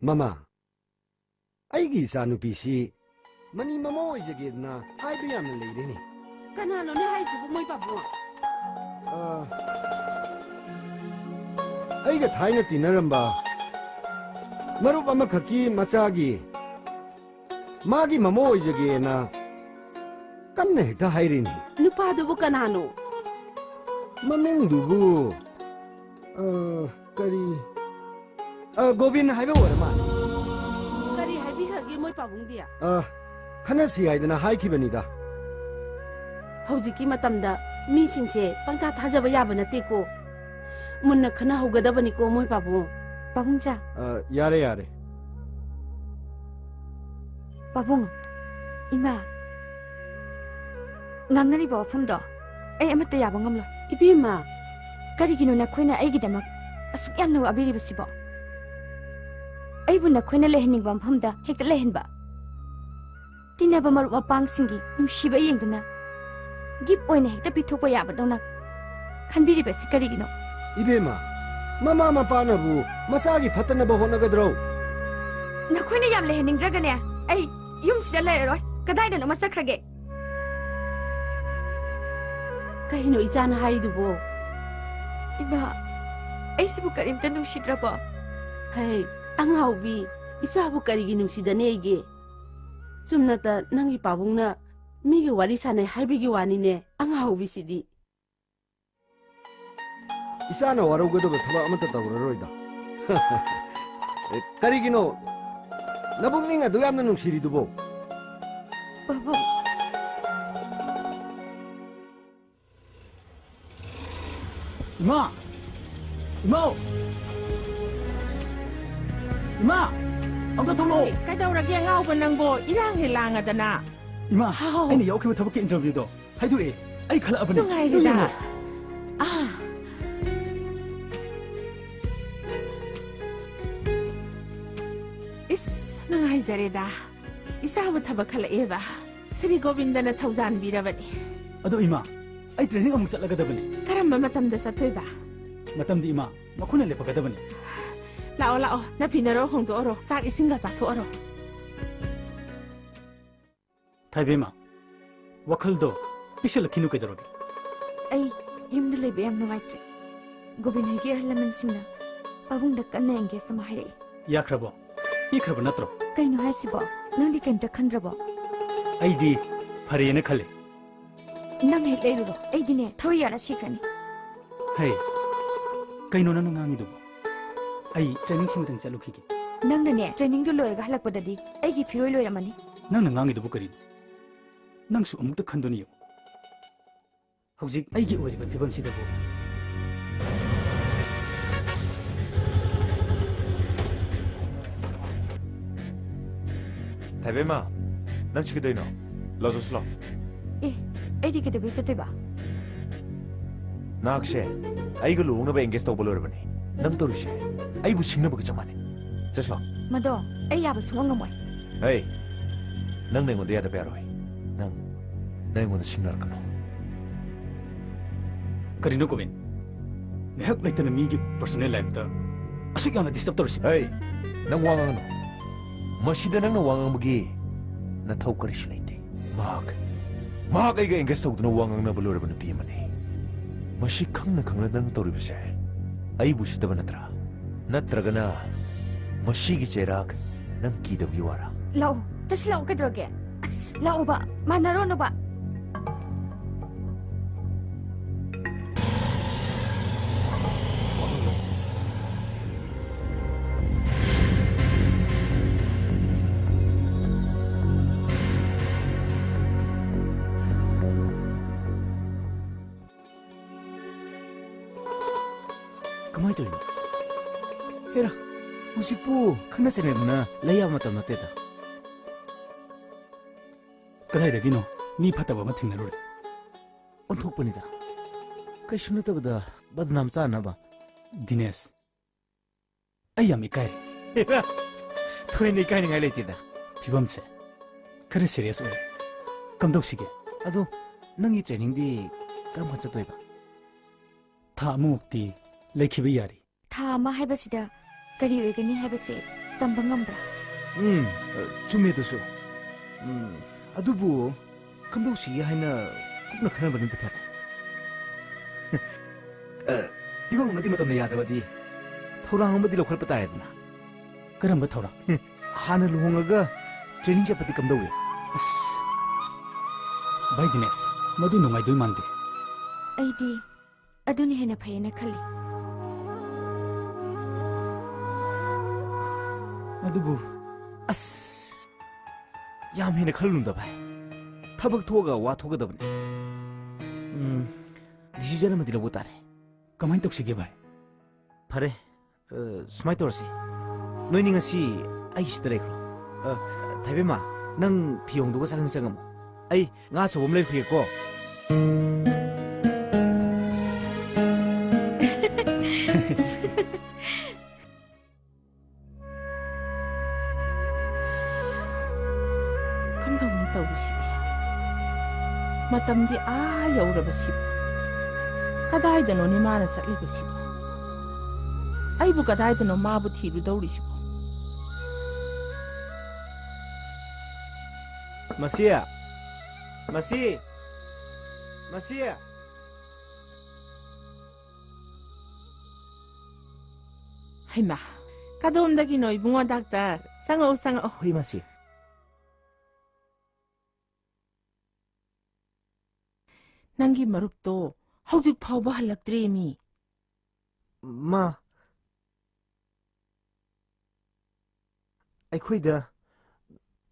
ꯃꯃꯥ, ꯑꯩꯒꯤ ꯏꯆꯥꯅꯨꯄꯤꯁꯤ ꯃꯅꯤ ꯃꯃꯥ ꯑꯣꯏꯖꯒꯦꯗꯅ ꯍꯥꯏꯕ ꯌꯥꯝꯅ ꯂꯩꯔꯦꯅꯦ꯫ ꯀꯅꯥꯅꯣꯅꯦ ꯍꯥꯏꯁꯤꯕꯨ, ꯃꯣꯏ ꯄꯥꯕꯨꯡ? ꯑ, ꯑꯩꯒ ꯊꯥꯏꯅ ꯇꯤꯟꯅꯔꯝꯕ ꯃꯔꯨꯞ ꯑꯃꯈꯛꯀꯤ ꯃꯆꯥꯒꯤ ꯃꯥꯒꯤ ꯃꯃꯥ ꯑꯣꯏꯖꯒꯦꯅ ꯀꯟꯅ ꯍꯦꯛꯇ ꯍꯥꯏꯔꯤꯅꯤ꯫ ꯅꯨꯄꯥꯗꯨꯕꯨ ꯀꯅꯥꯅꯣ? ꯃꯃꯤꯡꯗꯨꯕꯨ, ꯑ, ꯀꯔꯤ? ꯑ, ꯒꯣꯕꯤꯟ ꯍꯥꯏꯕ ꯑꯣꯏꯔ ꯃꯥꯜꯂꯦ꯫ ꯀꯔꯤ ꯍꯥꯏꯕꯤꯈ꯭ꯔꯒꯦ ꯃꯣꯏ ꯄꯥꯕꯨꯡꯗꯤ? ꯑ, ꯈꯟꯅꯁꯤ ꯍꯥꯏꯗꯅ ꯍꯥꯏꯈꯤꯕꯅꯤꯗ꯫ ꯍꯧꯖꯤꯛꯀꯤ ꯃꯇꯝꯗ ꯃꯤꯁꯤꯡꯁꯦ ꯄꯪꯊꯥ ꯊꯥꯖꯕ ꯌꯥꯕ ꯅꯠꯇꯦꯀꯣ꯫ ꯃꯨꯟꯅ ꯈꯟꯅꯍꯧꯒꯗꯕꯅꯤꯀꯣ ꯃꯣꯏ ꯄꯥꯕꯨꯡ꯫ ꯄꯥꯕꯨꯡꯆꯥ꯫ ꯑ, ꯌꯥꯔꯦ, ꯌꯥꯔꯦ꯫ ꯄꯥꯕꯨꯡ, ꯏꯃꯥ, ꯉꯥꯡꯅꯔꯤꯕ ꯋꯥꯐꯝꯗꯣ ꯑꯩ ꯑꯃꯠꯇ ꯌꯥꯕ ꯉꯝꯂꯣꯏ꯫ ꯏꯕꯦꯝꯃ! ꯀꯔꯤꯒꯤꯅꯣ ꯅꯈꯣꯏꯅ ꯑꯩꯒꯤꯗꯃꯛ ꯑꯁꯨꯛ ꯌꯥꯝꯅ ꯋꯥꯕꯤꯔꯤꯕꯁꯤꯕꯣ? ꯑꯩꯕꯨ ꯅꯈꯣꯏꯅ ꯂꯩꯍꯟꯅꯤꯡꯕ ꯃꯐꯝꯗ ꯍꯦꯛꯇ ꯂꯩꯍꯟꯕ, ꯇꯤꯟꯅꯕ ꯃꯔꯨꯞ ꯃꯄꯥꯡꯁꯤꯡꯒꯤ ꯅꯨꯡꯁꯤꯕ ꯌꯦꯡꯗꯨꯅ ꯒꯤꯐ ꯑꯣꯏꯅ ꯍꯦꯛꯇ ꯄꯤꯊꯣꯛꯄ ꯌꯥꯕꯗꯧꯅ ꯈꯟꯕꯤꯔꯤꯕꯁꯤ ꯀꯔꯤꯒꯤꯅꯣ? ꯏꯕꯦꯝꯃ, ꯃꯃꯥ ꯃꯄꯥꯅꯕꯨ ꯃꯆꯥꯒꯤ ꯐꯠꯇꯅꯕ ꯍꯣꯠꯅꯒꯗ꯭ꯔꯣ? ꯅꯈꯣꯏꯅ ꯌꯥꯝ ꯂꯩꯍꯟꯅꯤꯡꯗ꯭ꯔꯒꯅꯦ, ꯑꯩ ꯌꯨꯝꯁꯤꯗ ꯂꯩꯔꯔꯣꯏ, ꯀꯗꯥꯏꯗꯅꯣꯃ ꯆꯠꯈ꯭ꯔꯒꯦ꯫ ꯀꯩꯅꯣ ꯏꯆꯥꯅ ꯍꯥꯏꯔꯤꯗꯨꯕꯣ? ꯏꯃꯥ, ꯑꯩꯁꯤꯕꯨ ꯀꯔꯤꯝꯇ ꯅꯨꯡꯁꯤꯗ꯭ꯔꯕꯣ? ꯍꯩ, ꯑꯉꯥꯎꯕꯤ, ꯏꯆꯥꯕꯨ ꯀꯔꯤꯒꯤ ꯅꯨꯡꯁꯤꯗꯅꯦꯒꯦ? ꯆꯨꯝꯅꯇ ꯅꯪꯒꯤ ꯄꯥꯕꯨꯡꯅ ꯃꯤꯒ ꯋꯥꯔꯤ ꯁꯥꯟꯅꯩ ꯍꯥꯏꯕꯒꯤ ꯋꯥꯅꯤꯅꯦ, ꯑꯉꯥꯎꯕꯤꯁꯤꯗꯤ꯫ ꯏꯆꯥꯅ ꯋꯥꯔꯧꯒꯗꯕ ꯊꯕꯛ ꯑꯃꯠꯇ ꯇꯧꯔꯔꯣꯏꯗ꯫ ꯀꯔꯤꯒꯤꯅꯣ ꯅꯕꯨꯛꯅꯤꯡ ꯑꯗꯨ ꯌꯥꯝꯅ ꯅꯨꯡꯁꯤꯔꯤꯗꯨꯕꯣ? ꯄꯥꯕꯨꯡ꯫ ꯏꯃꯥ! ꯏꯃꯥꯎ! ꯏꯃꯥ! ꯑꯝꯇ ꯊꯣꯛꯂꯛꯑꯣ! ꯀꯩꯗꯧꯔꯒꯦ ꯑꯉꯥꯎꯕ ꯅꯪꯕꯣ? ꯏꯔꯥꯡ ꯍꯦꯛ ꯂꯥꯡꯉꯗꯅ꯫ ꯏꯃꯥ, ꯍꯥꯎ꯫ ꯑꯩꯅ ꯌꯥꯎꯈꯤꯕ ꯊꯕꯛꯀꯤ ꯏꯟꯇꯔꯚ꯭ꯌꯨꯗꯣ ꯍꯥꯏꯗꯣꯛꯑꯦ꯫ ꯑꯩ ꯈꯜꯂꯛꯑꯕꯅꯦ꯫ ꯅꯨꯡꯉꯥꯏꯔꯦꯗ꯫ ꯑꯗꯨ ꯌꯦꯡꯉꯣ꯫ ꯑꯥ꯫ ꯏꯁ, ꯅꯨꯡꯉꯥꯏꯖꯔꯦꯗ꯫ ꯏꯆꯥꯕꯨ ꯊꯕꯛ ꯈꯜꯂꯛꯑꯦꯕ꯫ ꯁ꯭ꯔꯤ ꯒꯣꯕꯤꯟꯗꯅ ꯊꯧꯖꯥꯟꯕꯤꯔꯕꯅꯤ꯫ ꯑꯗꯣ ꯏꯃꯥ, ꯑꯩ ꯇ꯭ꯔꯦꯅꯤꯡ ꯑꯃꯨꯛ ꯆꯠꯂꯒꯗꯕꯅꯤ꯫ ꯀꯔꯝꯕ ꯃꯇꯝꯗ ꯆꯠꯇꯣꯏꯕ? ꯃꯇꯝꯗꯤ ꯏꯃꯥ, ꯃꯈꯣꯏꯅ ꯂꯦꯞꯄꯛꯀꯗꯕꯅꯤ꯫ ꯂꯥꯛꯑꯣ, ꯂꯥꯛꯑꯣ, ꯅꯐꯤ ꯅꯔꯧ ꯍꯣꯡꯗꯣꯛꯑꯔꯣ, ꯆꯥꯛ ꯏꯁꯤꯡꯒ ꯆꯥꯊꯣꯛꯑꯔꯣ꯫ ꯊꯥꯏꯕꯦꯝꯃ, ꯋꯥꯈꯜꯗꯣ ꯄꯤꯛꯁꯜꯂꯛꯈꯤꯅꯨ ꯀꯩꯗꯧꯔꯒꯦ? ꯑꯩ ꯌꯨꯝꯗ ꯂꯩꯕ ꯌꯥꯝ ꯅꯨꯡꯉꯥꯏꯇ꯭ꯔꯦ꯫ ꯒꯣꯕꯤꯟ ꯍꯣꯏꯒꯤ ꯑꯍꯜ ꯂꯃꯟꯁꯤꯡꯅ ꯄꯥꯕꯨꯡꯗ ꯀꯟꯅ engage ꯑꯃ ꯍꯥꯏꯔꯛꯏ꯫ ꯌꯥꯈ꯭ꯔꯕꯣ? ꯄꯤꯈ꯭ꯔꯕ ꯅꯠꯇ꯭ꯔꯣ? ꯀꯩꯅꯣ ꯍꯥꯏꯁꯤꯕꯣ? ꯅꯪꯗꯤ ꯀꯩꯝꯇ ꯈꯟꯗ꯭ꯔꯕꯣ? ꯑꯩꯗꯤ ꯐꯔꯦꯅ ꯈꯜꯂꯦ꯫ ꯅꯪ ꯍꯦꯛ ꯂꯩꯔꯨꯔꯣ, ꯑꯩꯗꯤꯅꯦ ꯊꯧꯔꯤ ꯌꯥꯜꯂ ꯁꯤꯈ꯭ꯔꯅꯤ꯫ ꯍꯩ, ꯀꯩꯅꯣ ꯅꯪꯅ ꯉꯥꯡꯉꯤꯗꯨꯕꯣ? ꯑꯩ training ꯁꯤꯃꯇꯪ ꯆꯠꯂꯨꯈꯤꯒꯦ꯫ ꯅꯪꯅꯅꯦ trainingꯗꯨ ꯂꯣꯏꯔꯒ ꯍꯜꯂꯛꯄꯗꯗꯤ ꯑꯩꯒꯤ ꯐꯤꯔꯣꯏ ꯂꯣꯏꯔꯝꯃꯅꯤ꯫ ꯅꯪꯅ ꯉꯥꯡꯉꯤꯗꯨꯕꯨ ꯀꯔꯤꯅꯣ? ꯅꯪꯁꯨ ꯑꯃꯨꯛꯇ ꯈꯟꯗꯨꯅ ꯌꯦꯡꯉꯨ꯫ ꯍꯧꯖꯤꯛ ꯑꯩꯒꯤ ꯑꯣꯏꯔꯤꯕ ꯐꯤꯕꯝꯁꯤꯗꯕꯨ꯫ ꯊꯥꯏꯕꯦꯝꯃ, ꯅꯪ ꯁꯤ ꯀꯩꯗꯧꯅꯣ? ꯂꯥꯎ, ꯆꯠꯁꯤ ꯂꯥꯎ꯫ ꯑꯦ, ꯑꯩꯗꯤ ꯀꯩꯗꯧꯕꯩ ꯆꯠꯇꯣꯏꯕ? ꯅꯍꯥꯛꯁꯦ ꯑꯩꯒ ꯂꯨꯍꯣꯡꯅꯕ engage ꯇꯧꯕ ꯂꯣꯏꯔꯕꯅꯤ꯫ ꯅꯪ ꯇꯧꯔꯤꯁꯦ ꯑꯩꯕꯨ ꯁꯤꯡꯅꯕꯒ ꯆꯞ ꯃꯥꯟꯅꯩ꯫ ꯆꯠꯁꯤ ꯂꯥꯎ꯫ ꯃꯗꯣ ꯑꯩ ꯌꯥꯕ ꯁꯨꯡꯉꯝ ꯉꯝꯃꯣꯏ꯫ ꯍꯦ, ꯅꯪꯅ ꯑꯩꯉꯣꯟꯗ ꯌꯥꯗꯕ ꯌꯥꯔꯣꯏ꯫ ꯅꯪ, ꯅꯪ ꯑꯩꯉꯣꯟꯗ ꯁꯤꯡꯅꯔꯛꯀꯅꯨ꯫ ꯀꯔꯤꯅꯣ ꯒꯣꯕꯤꯟ? ꯉꯥꯏꯍꯥꯛ ꯂꯩꯇꯅ ꯃꯤꯒꯤ personal lifeꯇ ꯑꯁꯨꯛ ꯌꯥꯝꯅ disturb ꯇꯧꯔꯤꯁꯤ? ꯍꯦ, ꯅꯪ ꯋꯥ ꯉꯥꯡꯒꯅꯨ꯫ ꯃꯁꯤꯗ ꯅꯪꯅ ꯋꯥ ꯉꯥꯡꯕꯒꯤ ꯅꯊꯧ ꯀꯔꯤꯁꯨ ꯂꯩꯇꯦ꯫ ꯃꯍꯥꯛ, ꯃꯍꯥꯛ ꯑꯩꯒ engage ꯇꯧꯗꯨꯅ ꯋꯥ ꯉꯥꯡꯅꯕ ꯂꯣꯏꯔꯕ ꯅꯨꯄꯤ ꯑꯃꯅꯤ꯫ ꯃꯁꯤ ꯈꯪꯅ ꯈꯪꯅ ꯅꯪ ꯇꯧꯔꯤꯕꯁꯦ ꯑꯩꯕꯨ ꯎꯁꯤꯠꯇꯕ ꯅꯠꯇ꯭ꯔꯥ? ꯅꯠꯇ꯭ꯔꯒꯅ ꯃꯁꯤꯒꯤ ꯆꯩꯔꯥꯛ ꯅꯪ ꯀꯤꯗꯕꯒꯤ ꯋꯥꯔꯥ? ꯂꯥꯛꯑꯣ, ꯆꯠꯁꯤ ꯂꯥꯛꯑꯣ, ꯀꯩꯗꯧꯔꯒꯦ? ꯑꯁ, ꯂꯥꯛꯑꯣꯕ, ꯃꯥꯟꯅꯔꯣꯅꯣꯕ꯫ ꯀꯃꯥꯏ ꯇꯧꯔꯤꯅꯣ? ꯍꯦꯔꯥ, ꯍꯧꯖꯤꯛꯄꯨ ꯈꯠꯅ ꯆꯩꯅꯗꯨꯅ ꯂꯩ ꯌꯥꯕ ꯃꯇꯝ ꯅꯠꯇꯦꯗ꯫ ꯀꯗꯥꯏꯗꯒꯤꯅꯣ ꯃꯤ ꯐꯠꯇꯕ ꯑꯃ ꯊꯦꯡꯅꯔꯨꯔꯦ꯫ ꯑꯣꯟꯊꯣꯛꯄꯅꯤꯗ꯫ ꯀꯩꯁꯨ ꯅꯠꯇꯕꯗ ꯕꯗꯅꯥꯝ ꯆꯥꯅꯕ꯫ ꯗꯤꯅꯦꯁ, ꯑꯩ ꯌꯥꯝ ꯏꯀꯥꯏꯔꯦ꯫ ꯊꯣꯏꯅ ꯏꯀꯥꯏꯅꯤꯡꯉꯥꯏ ꯂꯩꯇꯦꯗ꯫ ꯐꯤꯕꯝꯁꯦ ꯈꯔ serious ꯑꯣꯏꯔꯦ꯫ ꯀꯝꯗꯧꯁꯤꯒꯦ? ꯑꯗꯣ ꯅꯪꯒꯤ trainingꯗꯤ ꯀꯔꯝ ꯀꯥꯟ ꯆꯠꯇꯣꯏꯕ? ꯊꯥ ꯑꯃꯃꯨꯛꯇꯤ ꯂꯩꯈꯤꯕ ꯌꯥꯔꯤ꯫ ꯊꯥ ꯑꯃ ꯍꯥꯏꯕꯁꯤꯗ ꯀꯔꯤ ꯑꯣꯏꯒꯅꯤ ꯍꯥꯏꯕꯁꯦ ꯇꯝꯕ ꯉꯝꯕ꯭ꯔꯥ? ꯎꯝ, ꯑ, ꯆꯨꯝꯃꯦ ꯑꯗꯨꯁꯨ꯫ ꯎꯝ, ꯑꯗꯨꯕꯨ ꯀꯝꯗꯧꯁꯤꯒꯦ ꯍꯥꯏꯅ ꯀꯨꯞꯅ ꯈꯟꯅꯕꯅꯗꯤ ꯐꯔꯦ꯫ ꯑ, ꯐꯤꯕꯝ ꯑꯃꯗꯤ ꯃꯇꯝꯅ ꯌꯥꯗ꯭ꯔꯕꯗꯤ ꯊꯧꯔꯥꯡ ꯑꯃꯗꯤ ꯂꯧꯈꯠꯄ ꯇꯥꯔꯦꯗꯅ꯫ ꯀꯔꯝꯕ ꯊꯧꯔꯥꯡ? ꯍꯥꯟꯅ ꯂꯨꯍꯣꯡꯉꯒ training ꯆꯠꯄꯗꯤ ꯀꯝꯗꯧꯏ? ꯑꯁ, ꯚꯥꯏ ꯗꯤꯅꯦꯁ, ꯃꯗꯨ ꯅꯨꯡꯉꯥꯏꯗꯣꯏ ꯃꯥꯟꯗꯦ꯫ ꯑꯩꯗꯤ ꯑꯗꯨꯅ ꯍꯦꯟꯅ ꯐꯩꯌꯦꯅ ꯈꯜꯂꯤ꯫ ꯑꯗꯨꯕꯨ, ꯑꯁ, ꯌꯥꯝ ꯍꯦꯟꯅ ꯈꯜꯂꯨꯅꯨꯗ ꯚꯥꯏ꯫ ꯊꯕꯛ ꯊꯣꯛꯑꯒ ꯋꯥ ꯊꯣꯛꯀꯗꯕꯅꯤ꯫ ꯎꯝ, decision ꯑꯃꯗꯤ ꯂꯧꯕ ꯇꯥꯔꯦ꯫ ꯀꯃꯥꯏꯅ ꯇꯧꯁꯤꯒꯦ ꯚꯥꯏ? ꯐꯔꯦ, ꯑ, ꯁꯨꯃꯥꯏꯅ ꯇꯧꯔꯁꯤ꯫ ꯅꯣꯏꯅꯤ ꯉꯁꯤ ꯑꯩꯒꯤꯁꯤꯗ ꯂꯩꯈ꯭ꯔꯣ꯫ ꯑ, ꯊꯥꯏꯕꯦꯝꯃ, ꯅꯪ ꯐꯤ ꯍꯣꯡꯗꯣꯛꯑꯒ ꯆꯥꯛꯁꯪ ꯆꯪꯉꯝꯃꯣ꯫ ꯑꯩ ꯉꯥ ꯑꯆꯧꯕ ꯑꯃ ꯂꯩꯔꯨꯈꯤꯒꯦꯀꯣ꯫ ꯀꯝꯗꯧꯅꯤ ꯇꯧꯔꯤꯁꯤꯗꯤ? ꯃꯇꯝꯗꯤ ꯑꯥ ꯌꯧꯔꯕꯁꯤꯕꯨ, ꯀꯗꯥꯏꯗꯅꯣꯅꯦ ꯃꯥꯅ ꯆꯠꯂꯤꯕꯁꯤꯕꯨ? ꯑꯩꯕꯨ ꯀꯗꯥꯏꯗꯅꯣ ꯃꯥꯕꯨ ꯊꯤꯔꯨꯗꯧꯔꯤꯁꯤꯕꯨ? ꯃꯁꯤ, ꯃꯁꯤ, ꯃꯁꯤ꯫ ꯍꯩꯃꯥ, ꯀꯗꯣꯝꯗꯒꯤꯅꯣ ꯏꯕꯨꯡꯉꯣ ꯗꯥꯛꯇꯔ? ꯆꯪꯉꯛꯎ, ꯆꯪꯉꯛꯎ꯫ ꯍꯣꯏ, ꯃꯥꯁꯤ꯫ ꯅꯪꯒꯤ ꯃꯔꯨꯞꯇꯣ ꯍꯧꯖꯤꯛ ꯐꯥꯎꯕ ꯍꯜꯂꯛꯇ꯭ꯔꯦꯃꯤ꯫ ꯃꯥ ꯑꯩꯈꯣꯏꯗ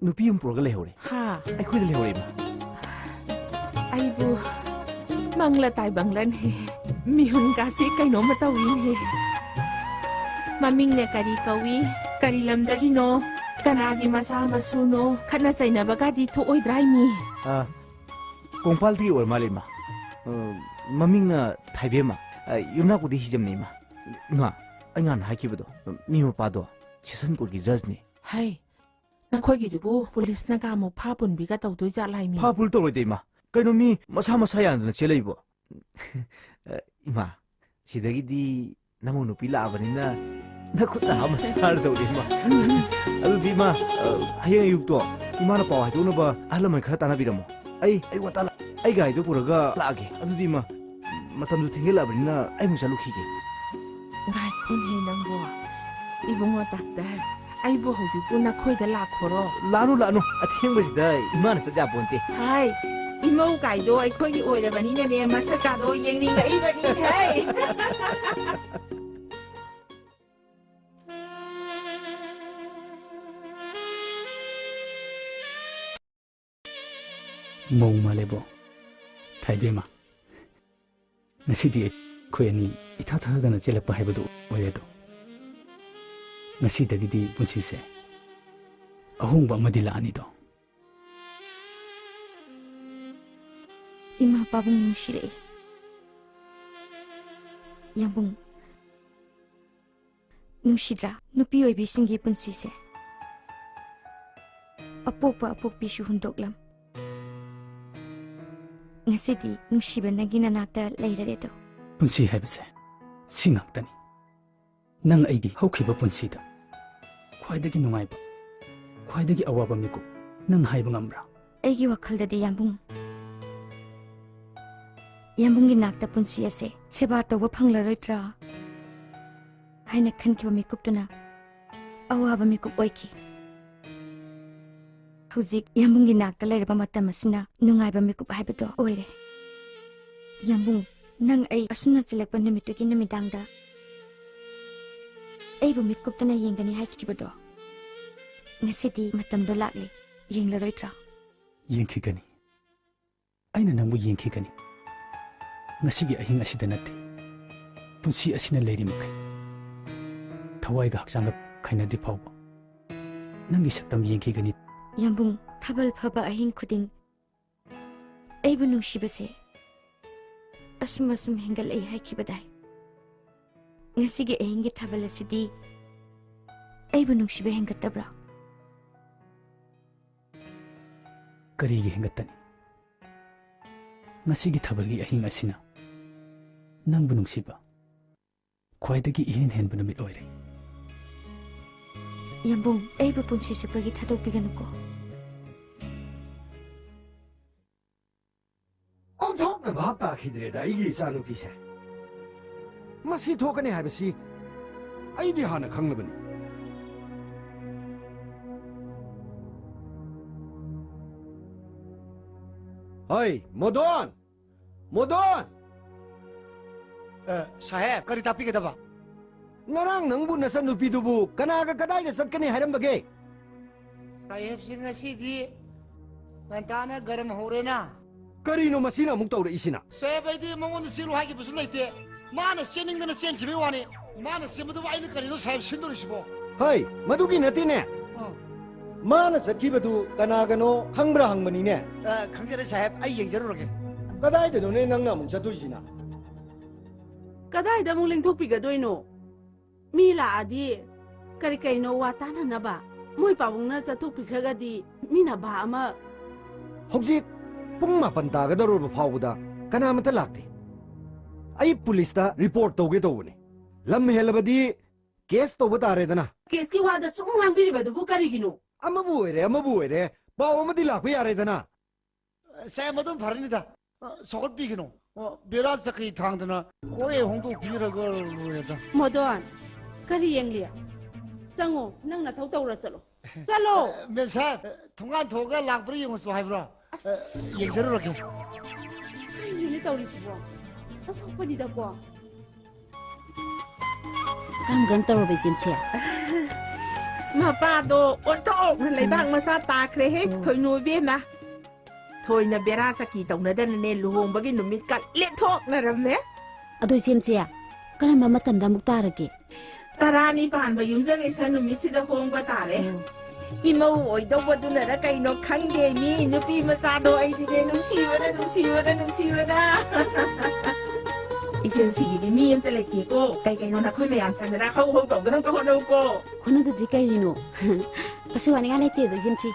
ꯅꯨꯄꯤ ꯑꯃ ꯄꯨꯔꯒ ꯂꯩꯍꯧꯔꯦ꯫ ꯍꯥ? ꯑꯩꯈꯣꯏꯗ ꯂꯩꯍꯧꯔꯦ, ꯏꯃꯥ꯫ ꯑꯩꯕꯨ ꯃꯪꯂ ꯇꯥꯏꯕꯪꯂꯅꯦ꯫ ꯃꯤꯍꯨꯟꯒꯥꯁꯤ ꯀꯩꯅꯣꯝꯃ ꯇꯧꯏꯅꯦ꯫ ꯃꯃꯤꯡꯅ ꯀꯔꯤ ꯀꯧꯏ? ꯀꯔꯤ ꯂꯝꯗꯒꯤꯅꯣ? ꯀꯅꯥꯒꯤ ꯃꯆꯥ ꯃꯁꯨꯅꯣ? ꯈꯠꯅ ꯆꯩꯅꯕꯒꯗꯤ ꯊꯣꯛꯑꯣꯏꯗ꯭ꯔꯥ, ꯏꯃꯤ? ꯑ, ꯀꯣꯡꯄꯥꯜꯗꯒꯤ ꯑꯣꯏꯔ ꯃꯥꯜꯂꯦ, ꯏꯃꯥ꯫ ꯑ, ꯃꯃꯤꯡꯅ ꯊꯥꯏꯕꯦꯝꯃ꯫ ꯑ, ꯌꯨꯝꯅꯥꯛꯄꯨꯗꯤ ꯍꯤꯖꯝꯅꯦ, ꯏꯃꯥ꯫ ꯏꯃꯥ, ꯑꯩ ꯉꯍꯥꯟ ꯍꯥꯏꯈꯤꯕꯗꯣ, ꯃꯤ ꯃꯄꯥꯗꯣ ꯁꯦꯁꯟ ꯀꯣꯔꯠꯀꯤ ꯖꯖꯅꯦ꯫ ꯍꯩ, ꯅꯈꯣꯏꯒꯤꯗꯨꯕꯨ ꯄꯨꯂꯤꯁꯅ ꯀꯥꯃꯨꯛ ꯐꯥ ꯄꯨꯟꯕꯤꯒ ꯇꯧꯗꯣꯏ ꯖꯥꯠꯂꯥ ꯍꯥꯏꯃꯤ? ꯐꯥ ꯄꯨꯜ ꯇꯧꯔꯣꯏꯗ, ꯏꯃꯥ꯫ ꯀꯩꯅꯣ, ꯃꯤ ꯃꯁꯥ ꯃꯁꯥ ꯌꯥꯅꯗꯅ ꯆꯦꯜꯂꯛꯏꯕꯣ? ꯑ, ꯏꯃꯥ, ꯁꯤꯗꯒꯤꯗꯤ ꯅꯃꯧ ꯅꯨꯄꯤ ꯂꯥꯛꯑꯕꯅꯤꯅ ꯅꯈꯨꯠ ꯅꯥ ꯑꯃ ꯁꯥꯔꯗꯧꯔꯤ, ꯏꯃꯥ꯫ ꯑꯗꯨꯗꯤ, ꯏꯃꯥ, ꯑ, ꯍꯌꯦꯡ ꯑꯌꯨꯛꯇꯣ ꯏꯃꯥꯅ ꯄꯥꯎ ꯍꯥꯏꯗꯣꯛꯅꯕ ꯑꯍꯜ ꯂꯃꯟ ꯈꯔ ꯇꯥꯟꯅꯕꯤꯔꯝꯃꯣ꯫ ꯑꯩ, ꯑꯩ ꯋꯥꯇꯥ ꯂꯥ-, ꯑꯩ ꯒꯥꯔꯤꯗꯣ ꯄꯨꯔꯒ ꯂꯥꯛꯑꯒꯦ꯫ ꯑꯗꯨꯗꯤ, ꯏꯃꯥ, ꯃꯇꯝꯁꯨ ꯊꯦꯡꯖꯤꯜꯂꯛꯑꯕꯅꯤꯅ ꯑꯩ ꯑꯃꯨꯛ ꯆꯠꯂꯨꯈꯤꯒꯦ꯫ ꯉꯥꯏꯈꯣꯅꯦ ꯅꯪꯕꯣ꯫ ꯏꯕꯨꯡꯉꯣ ꯗꯥꯛꯇꯔ, ꯑꯩꯕꯨ ꯍꯧꯖꯤꯛꯄꯨ ꯅꯈꯣꯏꯗ ꯂꯥꯛꯈꯣꯔꯣ? ꯂꯥꯛꯑꯅꯨ, ꯂꯥꯛꯑꯅꯨ꯫ ꯑꯊꯦꯡꯕꯁꯤꯗ ꯏꯃꯥꯅ ꯆꯠ ꯌꯥꯄꯣꯟꯇꯦ꯫ ꯍꯥꯏ, ꯏꯃꯧ ꯀꯥꯏꯗꯣ ꯑꯩꯈꯣꯏꯒꯤ ꯑꯣꯏꯔꯕꯅꯤꯅꯅꯦ, ꯃꯁꯛ ꯀꯥꯗꯣ ꯌꯦꯡꯅꯤꯡꯂꯛꯏꯕꯅꯤ꯫ ꯍꯥꯏ꯫ ꯃꯧ ꯃꯥꯜꯂꯦꯕꯣ, ꯊꯥꯏꯕꯦꯝꯃ꯫ ꯉꯁꯤꯗꯤ ꯑꯩꯈꯣꯏ ꯑꯅꯤ ꯏꯊꯥ ꯊꯥꯖꯗꯅ ꯆꯦꯜꯂꯛꯄ ꯍꯥꯏꯕꯗꯨ ꯑꯣꯏꯔꯦꯗꯣ꯫ ꯉꯁꯤꯗꯒꯤꯗꯤ ꯄꯨꯟꯁꯤꯁꯦ ꯑꯍꯣꯡꯕ ꯑꯃꯗꯤ ꯂꯥꯛꯑꯅꯤꯗꯣ꯫ ꯏꯃꯥ ꯄꯥꯕꯨꯡ ꯅꯨꯡꯁꯤꯔꯛꯏ꯫ ꯌꯥꯝꯕꯨꯡ, ꯅꯨꯡꯁꯤꯗ꯭ꯔꯥ ꯅꯨꯄꯤ ꯑꯣꯏꯕꯤꯁꯤꯡꯒꯤ ꯄꯨꯟꯁꯤꯁꯦ? ꯑꯄꯣꯛꯄ ꯑꯄꯣꯛꯄꯤꯁꯨ ꯍꯨꯟꯗꯣꯛꯂꯝ꯫ ꯉꯁꯤꯗꯤ ꯅꯨꯡꯁꯤꯕ ꯅꯪꯒꯤ ꯅꯅꯥꯛꯇ ꯂꯩꯔꯔꯦꯗꯣ꯫ ꯄꯨꯟꯁꯤ ꯍꯥꯏꯕꯁꯦ ꯁꯤ ꯉꯥꯛꯇꯅꯤ꯫ ꯅꯪ ꯑꯩꯒꯤ ꯍꯧꯈꯤꯕ ꯄꯨꯟꯁꯤꯗ ꯈ꯭ꯋꯥꯏꯗꯒꯤ ꯅꯨꯡꯉꯥꯏꯕ, ꯈ꯭ꯋꯥꯏꯗꯒꯤ ꯑꯋꯥꯕ ꯃꯤꯀꯨꯞ ꯅꯪ ꯍꯥꯏꯕ ꯉꯝꯕ꯭ꯔꯥ? ꯑꯩꯒꯤ ꯋꯥꯈꯜꯗꯗꯤ ꯌꯥꯝꯕꯨꯡ, ꯌꯥꯝꯕꯨꯡꯒꯤ ꯅꯥꯛꯇ ꯄꯨꯟꯁꯤ ꯑꯁꯦ ꯁꯦꯕꯥ ꯇꯧꯕ ꯐꯪꯂꯔꯣꯏꯗ꯭ꯔꯥ ꯍꯥꯏꯅ ꯈꯟꯈꯤꯕ ꯃꯤꯀꯨꯞꯇꯨꯅ ꯑꯋꯥꯕ ꯃꯤꯀꯨꯞ ꯑꯣꯏꯈꯤ꯫ ꯍꯧꯖꯤꯛ ꯌꯥꯝꯕꯨꯡꯒꯤ ꯅꯥꯛꯇ ꯂꯩꯔꯕ ꯃꯇꯝ ꯑꯁꯤꯅ ꯅꯨꯡꯉꯥꯏꯕ ꯃꯤꯀꯨꯞ ꯍꯥꯏꯕꯗꯣ ꯑꯣꯏꯔꯦ꯫ ꯌꯥꯝꯕꯨꯡ, ꯅꯪ ꯑꯩ ꯑꯁꯨꯝꯅ ꯆꯤꯜꯂꯛꯄ ꯅꯨꯃꯤꯠꯇꯨꯒꯤ ꯅꯨꯃꯤꯗꯥꯡꯗ ꯑꯩꯕꯨ ꯃꯤꯠ ꯀꯨꯞꯇꯅ ꯌꯦꯡꯒꯅꯤ ꯍꯥꯏꯈꯤꯕꯗꯣ, ꯉꯁꯤꯗꯤ ꯃꯇꯝꯗꯣ ꯂꯥꯛꯂꯦ, ꯌꯦꯡꯂꯔꯣꯏꯗ꯭ꯔꯥ? ꯌꯦꯡꯈꯤꯒꯅꯤ꯫ ꯑꯩꯅ ꯅꯪꯕꯨ ꯌꯦꯡꯈꯤꯒꯅꯤ꯫ ꯉꯁꯤꯒꯤ ꯑꯍꯤꯡ ꯑꯁꯤꯗ ꯅꯠꯇꯦ, ꯄꯨꯟꯁꯤ ꯑꯁꯤꯅ ꯂꯩꯔꯤ ꯃꯈꯩ꯫ ꯊꯋꯥꯏꯒ ꯍꯛꯆꯥꯡꯒ ꯈꯥꯏꯅꯗ꯭ꯔꯤ ꯐꯥꯎꯕ ꯅꯪꯒꯤ ꯁꯛꯇꯝ ꯌꯦꯡꯈꯤꯒꯅꯤ꯫ ꯌꯥꯝꯕꯨꯡ, ꯊꯥꯕꯜ ꯐꯕ ꯑꯍꯤꯡ ꯈꯨꯗꯤꯡ ꯑꯩꯕꯨ ꯅꯨꯡꯁꯤꯕꯁꯦ ꯑꯁꯨꯝ ꯑꯁꯨꯝ ꯍꯦꯟꯒꯠꯂꯛꯏ ꯍꯥꯏꯈꯤꯕꯗꯥꯏ? ꯉꯁꯤꯒꯤ ꯑꯍꯤꯡꯒꯤ ꯊꯥꯕꯜ ꯑꯁꯤꯗꯤ ꯑꯩꯕꯨ ꯅꯨꯡꯁꯤꯕ ꯍꯦꯟꯒꯠꯇꯕ꯭ꯔꯥ? ꯀꯔꯤꯒꯤ ꯍꯦꯟꯒꯠꯇꯅꯤ? ꯉꯁꯤꯒꯤ ꯊꯥꯕꯜꯒꯤ ꯑꯍꯤꯡ ꯑꯁꯤꯅ ꯅꯪꯕꯨ ꯅꯨꯡꯁꯤꯕ ꯈ꯭ꯋꯥꯏꯗꯒꯤ ꯏꯍꯦꯟ ꯍꯦꯟꯕ ꯅꯨꯃꯤꯠ ꯑꯣꯏꯔꯦ꯫ ꯌꯥꯝꯕꯨꯡ, ꯑꯩꯕꯨ ꯄꯨꯟꯁꯤ ꯆꯨꯞꯄꯒꯤ ꯊꯥꯗꯣꯛꯄꯤꯒꯅꯨꯀꯣ꯫ ꯑꯣꯟꯊꯣꯛꯅ ꯚꯥꯞ ꯇꯥꯈꯤꯗ꯭ꯔꯦꯗ ꯑꯩꯒꯤ ꯏꯆꯥꯅꯨꯄꯤꯁꯦ꯫ ꯃꯁꯤ ꯊꯣꯛꯀꯅꯤ ꯍꯥꯏꯕꯁꯤ ꯑꯩꯗꯤ ꯍꯥꯟꯅ ꯈꯪꯂꯕꯅꯤ꯫ ꯍꯣꯏ, ꯃꯣꯗꯣꯟ! ꯃꯣꯗꯣꯟ! ꯑ, ꯁꯥꯍꯦꯕ, ꯀꯔꯤ ꯇꯥꯛꯄꯤꯒꯗꯕ? ꯉꯔꯥꯡ ꯅꯪꯕꯨ ꯅꯆꯟꯅꯨꯄꯤꯗꯨꯕꯨ ꯀꯅꯥꯒ ꯀꯗꯥꯏꯗ ꯆꯠꯀꯅꯤ ꯍꯥꯏꯔꯝꯕꯒꯦ? ꯁꯥꯍꯦꯕꯁꯤ ꯉꯁꯤꯗꯤ ꯉꯟꯇꯥꯅ ꯒꯔꯝ ꯍꯧꯔꯦꯅ꯫ ꯀꯔꯤꯅꯣ ꯃꯁꯤꯅ ꯑꯃꯨꯛ ꯇꯧꯔꯛꯏꯁꯤꯅ? ꯁꯥꯍꯦꯕ, ꯑꯩꯗꯤ ꯃꯉꯣꯟꯗ ꯆꯦꯜꯂꯨ ꯍꯥꯏꯈꯤꯕꯁꯨ ꯂꯩꯇꯦ꯫ ꯃꯥꯅ ꯆꯦꯟꯅꯤꯡꯗꯅ ꯆꯦꯟꯈꯤꯕꯒꯤ ꯋꯥꯅꯤ꯫ ꯃꯥꯅ ꯆꯦꯟꯕꯗꯨꯕꯨ ꯑꯩꯅ ꯀꯔꯤꯅꯣ ꯁꯥꯍꯦꯕ ꯁꯤꯟꯗꯣꯔꯤꯁꯤꯕꯣ? ꯍꯩ, ꯃꯗꯨꯒꯤ ꯅꯠꯇꯦꯅꯦ꯫ ꯑꯥ꯫ ꯃꯥꯅ ꯆꯠꯈꯤꯕꯗꯨ ꯀꯅꯥꯒꯅꯣ ꯈꯪꯕ꯭ꯔꯥ ꯍꯪꯕꯅꯤꯅꯦ꯫ ꯑ, ꯈꯪꯖꯔꯦ ꯁꯥꯍꯦꯕ, ꯑꯩ ꯌꯦꯡꯖꯔꯨꯔꯒꯦ꯫ ꯀꯗꯥꯏꯗꯅꯣꯅꯦ ꯅꯪꯅ ꯑꯃꯨꯛ ꯆꯠꯇꯣꯏꯁꯤꯅ? ꯀꯗꯥꯏꯗ ꯑꯃꯨꯛ ꯂꯦꯡꯊꯣꯛꯄꯤꯒꯗꯣꯏꯅꯣ? ꯃꯤ ꯂꯥꯛꯑꯗꯤ ꯀꯔꯤ ꯀꯩꯅꯣ ꯋꯥ ꯇꯥꯅꯅꯕ? ꯃꯣꯏ ꯄꯥꯕꯨꯡꯅ ꯆꯠꯊꯣꯛꯄꯤꯈ꯭ꯔꯒꯗꯤ ꯃꯤꯅ ꯚꯥ ꯑꯃ꯫ ꯍꯧꯖꯤꯛ ꯄꯨꯡ ꯃꯥꯄꯟ ꯇꯥꯒꯗꯧꯔꯕ ꯐꯥꯎꯕꯗ ꯀꯅꯥꯃꯠꯇ ꯂꯥꯛꯇꯦ꯫ ꯑꯩ ꯄꯨꯂꯤꯁꯇ ꯔꯤꯄꯣꯔꯠ ꯇꯧꯒꯦ ꯇꯧꯕꯅꯤ꯫ ꯂꯝ ꯍꯦꯜꯂꯕꯗꯤ ꯀꯦꯁ ꯇꯧꯕ ꯇꯥꯔꯦꯗꯅ꯫ ꯀꯦꯁꯀꯤ ꯋꯥꯗ ꯁꯨꯝ ꯉꯥꯡꯕꯤꯔꯤꯕꯗꯨꯕꯨ ꯀꯔꯤꯒꯤꯅꯣ? ꯑꯃꯕꯨ ꯑꯣꯏꯔꯦ, ꯑꯃꯕꯨ ꯑꯣꯏꯔꯦ, ꯄꯥꯎ ꯑꯃꯗꯤ ꯂꯥꯛꯄ ꯌꯥꯔꯦꯗꯅ꯫ ꯁꯦ, ꯃꯗꯨꯝ ꯐꯔꯅꯤꯗ꯫ ꯑ, ꯁꯧꯒꯠꯄꯤꯒꯅꯨ꯫ ꯑ, ꯕꯦꯔꯥ ꯆꯀ꯭ꯔꯤ ꯊꯥꯡꯗꯅ ꯀꯣꯛ ꯍꯦꯛ ꯍꯣꯡꯗꯣꯛꯄꯤꯔꯒ ꯂꯣꯏꯔꯦꯗ꯫ ꯃꯣꯗꯣꯟ, ꯀꯔꯤ ꯌꯦꯡꯂꯤ? ꯆꯪꯉꯣ, ꯅꯪ ꯅꯊꯧ ꯇꯧꯔ ꯆꯠꯂꯣ꯫ ꯆꯠꯂꯣ! ꯑ, ꯃꯦꯝ ꯁꯥꯍꯦꯕ, ꯊꯣꯡꯒꯥꯟ ꯊꯣꯛꯑꯒ ꯂꯥꯛꯄ꯭ꯔꯥ ꯌꯦꯡꯉꯨꯆꯣ ꯍꯥꯏꯕ꯭ꯔꯣ? ꯑꯁ꯫ ꯑ, ꯌꯦꯡꯖꯔꯨꯔꯒꯦ꯫ ꯀꯔꯤꯅꯣꯅꯦ ꯇꯧꯔꯤꯁꯤꯕꯣ? ꯑꯣꯟꯊꯣꯛꯄꯅꯤꯗꯀꯣ꯫ ꯀꯔꯝ ꯀꯔꯝ ꯇꯧꯔꯕ ꯏꯆꯦꯝꯁꯦ? ꯃꯄꯥꯗꯣ ꯑꯣꯟꯊꯣꯛꯅ ꯂꯩꯕꯥꯛ ꯃꯆꯥ ꯇꯥꯈ꯭ꯔꯦꯍꯦ, ꯎꯝ꯫ ꯊꯣꯏꯅꯨ ꯏꯕꯦꯝꯃ꯫ ꯊꯣꯏꯅ ꯕꯦꯔꯥ ꯆꯀꯤ ꯇꯧꯅꯗꯅꯅꯦ ꯂꯨꯍꯣꯡꯕꯒꯤ ꯅꯨꯃꯤꯠꯀ ꯂꯦꯞꯊꯣꯛꯅꯔꯝꯃꯦ꯫ ꯑꯗꯣ ꯏꯆꯦꯝꯁꯦ, ꯀꯔꯝꯕ ꯃꯇꯝꯗ ꯑꯃꯨꯛ ꯇꯥꯔꯒꯦ? ꯇꯔꯥꯅꯤ ꯄꯥꯟꯕ ꯌꯨꯝꯖꯀꯩꯁ ꯅꯨꯃꯤꯠꯁꯤꯗ ꯍꯣꯡꯕ ꯇꯥꯔꯦ꯫ ꯎꯝ꯫ ꯏꯃꯧ ꯑꯣꯏꯗꯧꯕꯗꯨꯅꯔ ꯀꯩꯅꯣ ꯈꯪꯗꯦ, ꯃꯤ ꯅꯨꯄꯤ ꯃꯆꯥꯗꯣ ꯑꯩꯗꯤꯅꯦ ꯅꯨꯡꯁꯤꯕꯅ, ꯅꯨꯡꯁꯤꯕꯅ, ꯅꯨꯡꯁꯤꯕꯅ꯫ ꯏꯆꯦꯝꯁꯤꯒꯤꯗꯤ ꯃꯤ ꯑꯝꯇ ꯂꯩꯇꯦꯀꯣ꯫ ꯀꯩ ꯀꯩꯅꯣ ꯅꯈꯣꯏ ꯃꯌꯥꯝ ꯆꯪꯗꯅ ꯍꯧ ꯍꯧ ꯇꯧꯗꯅ ꯑꯝꯇ ꯍꯣꯠꯅꯧꯀꯣ꯫ ꯍꯣꯠꯅꯗꯗꯤ ꯀꯩꯅꯣ? ꯀꯩꯁꯨ ꯋꯥꯅꯤꯡꯉꯥꯏ ꯂꯩꯇꯦꯗ, ꯏꯆꯦꯝꯁꯤ꯫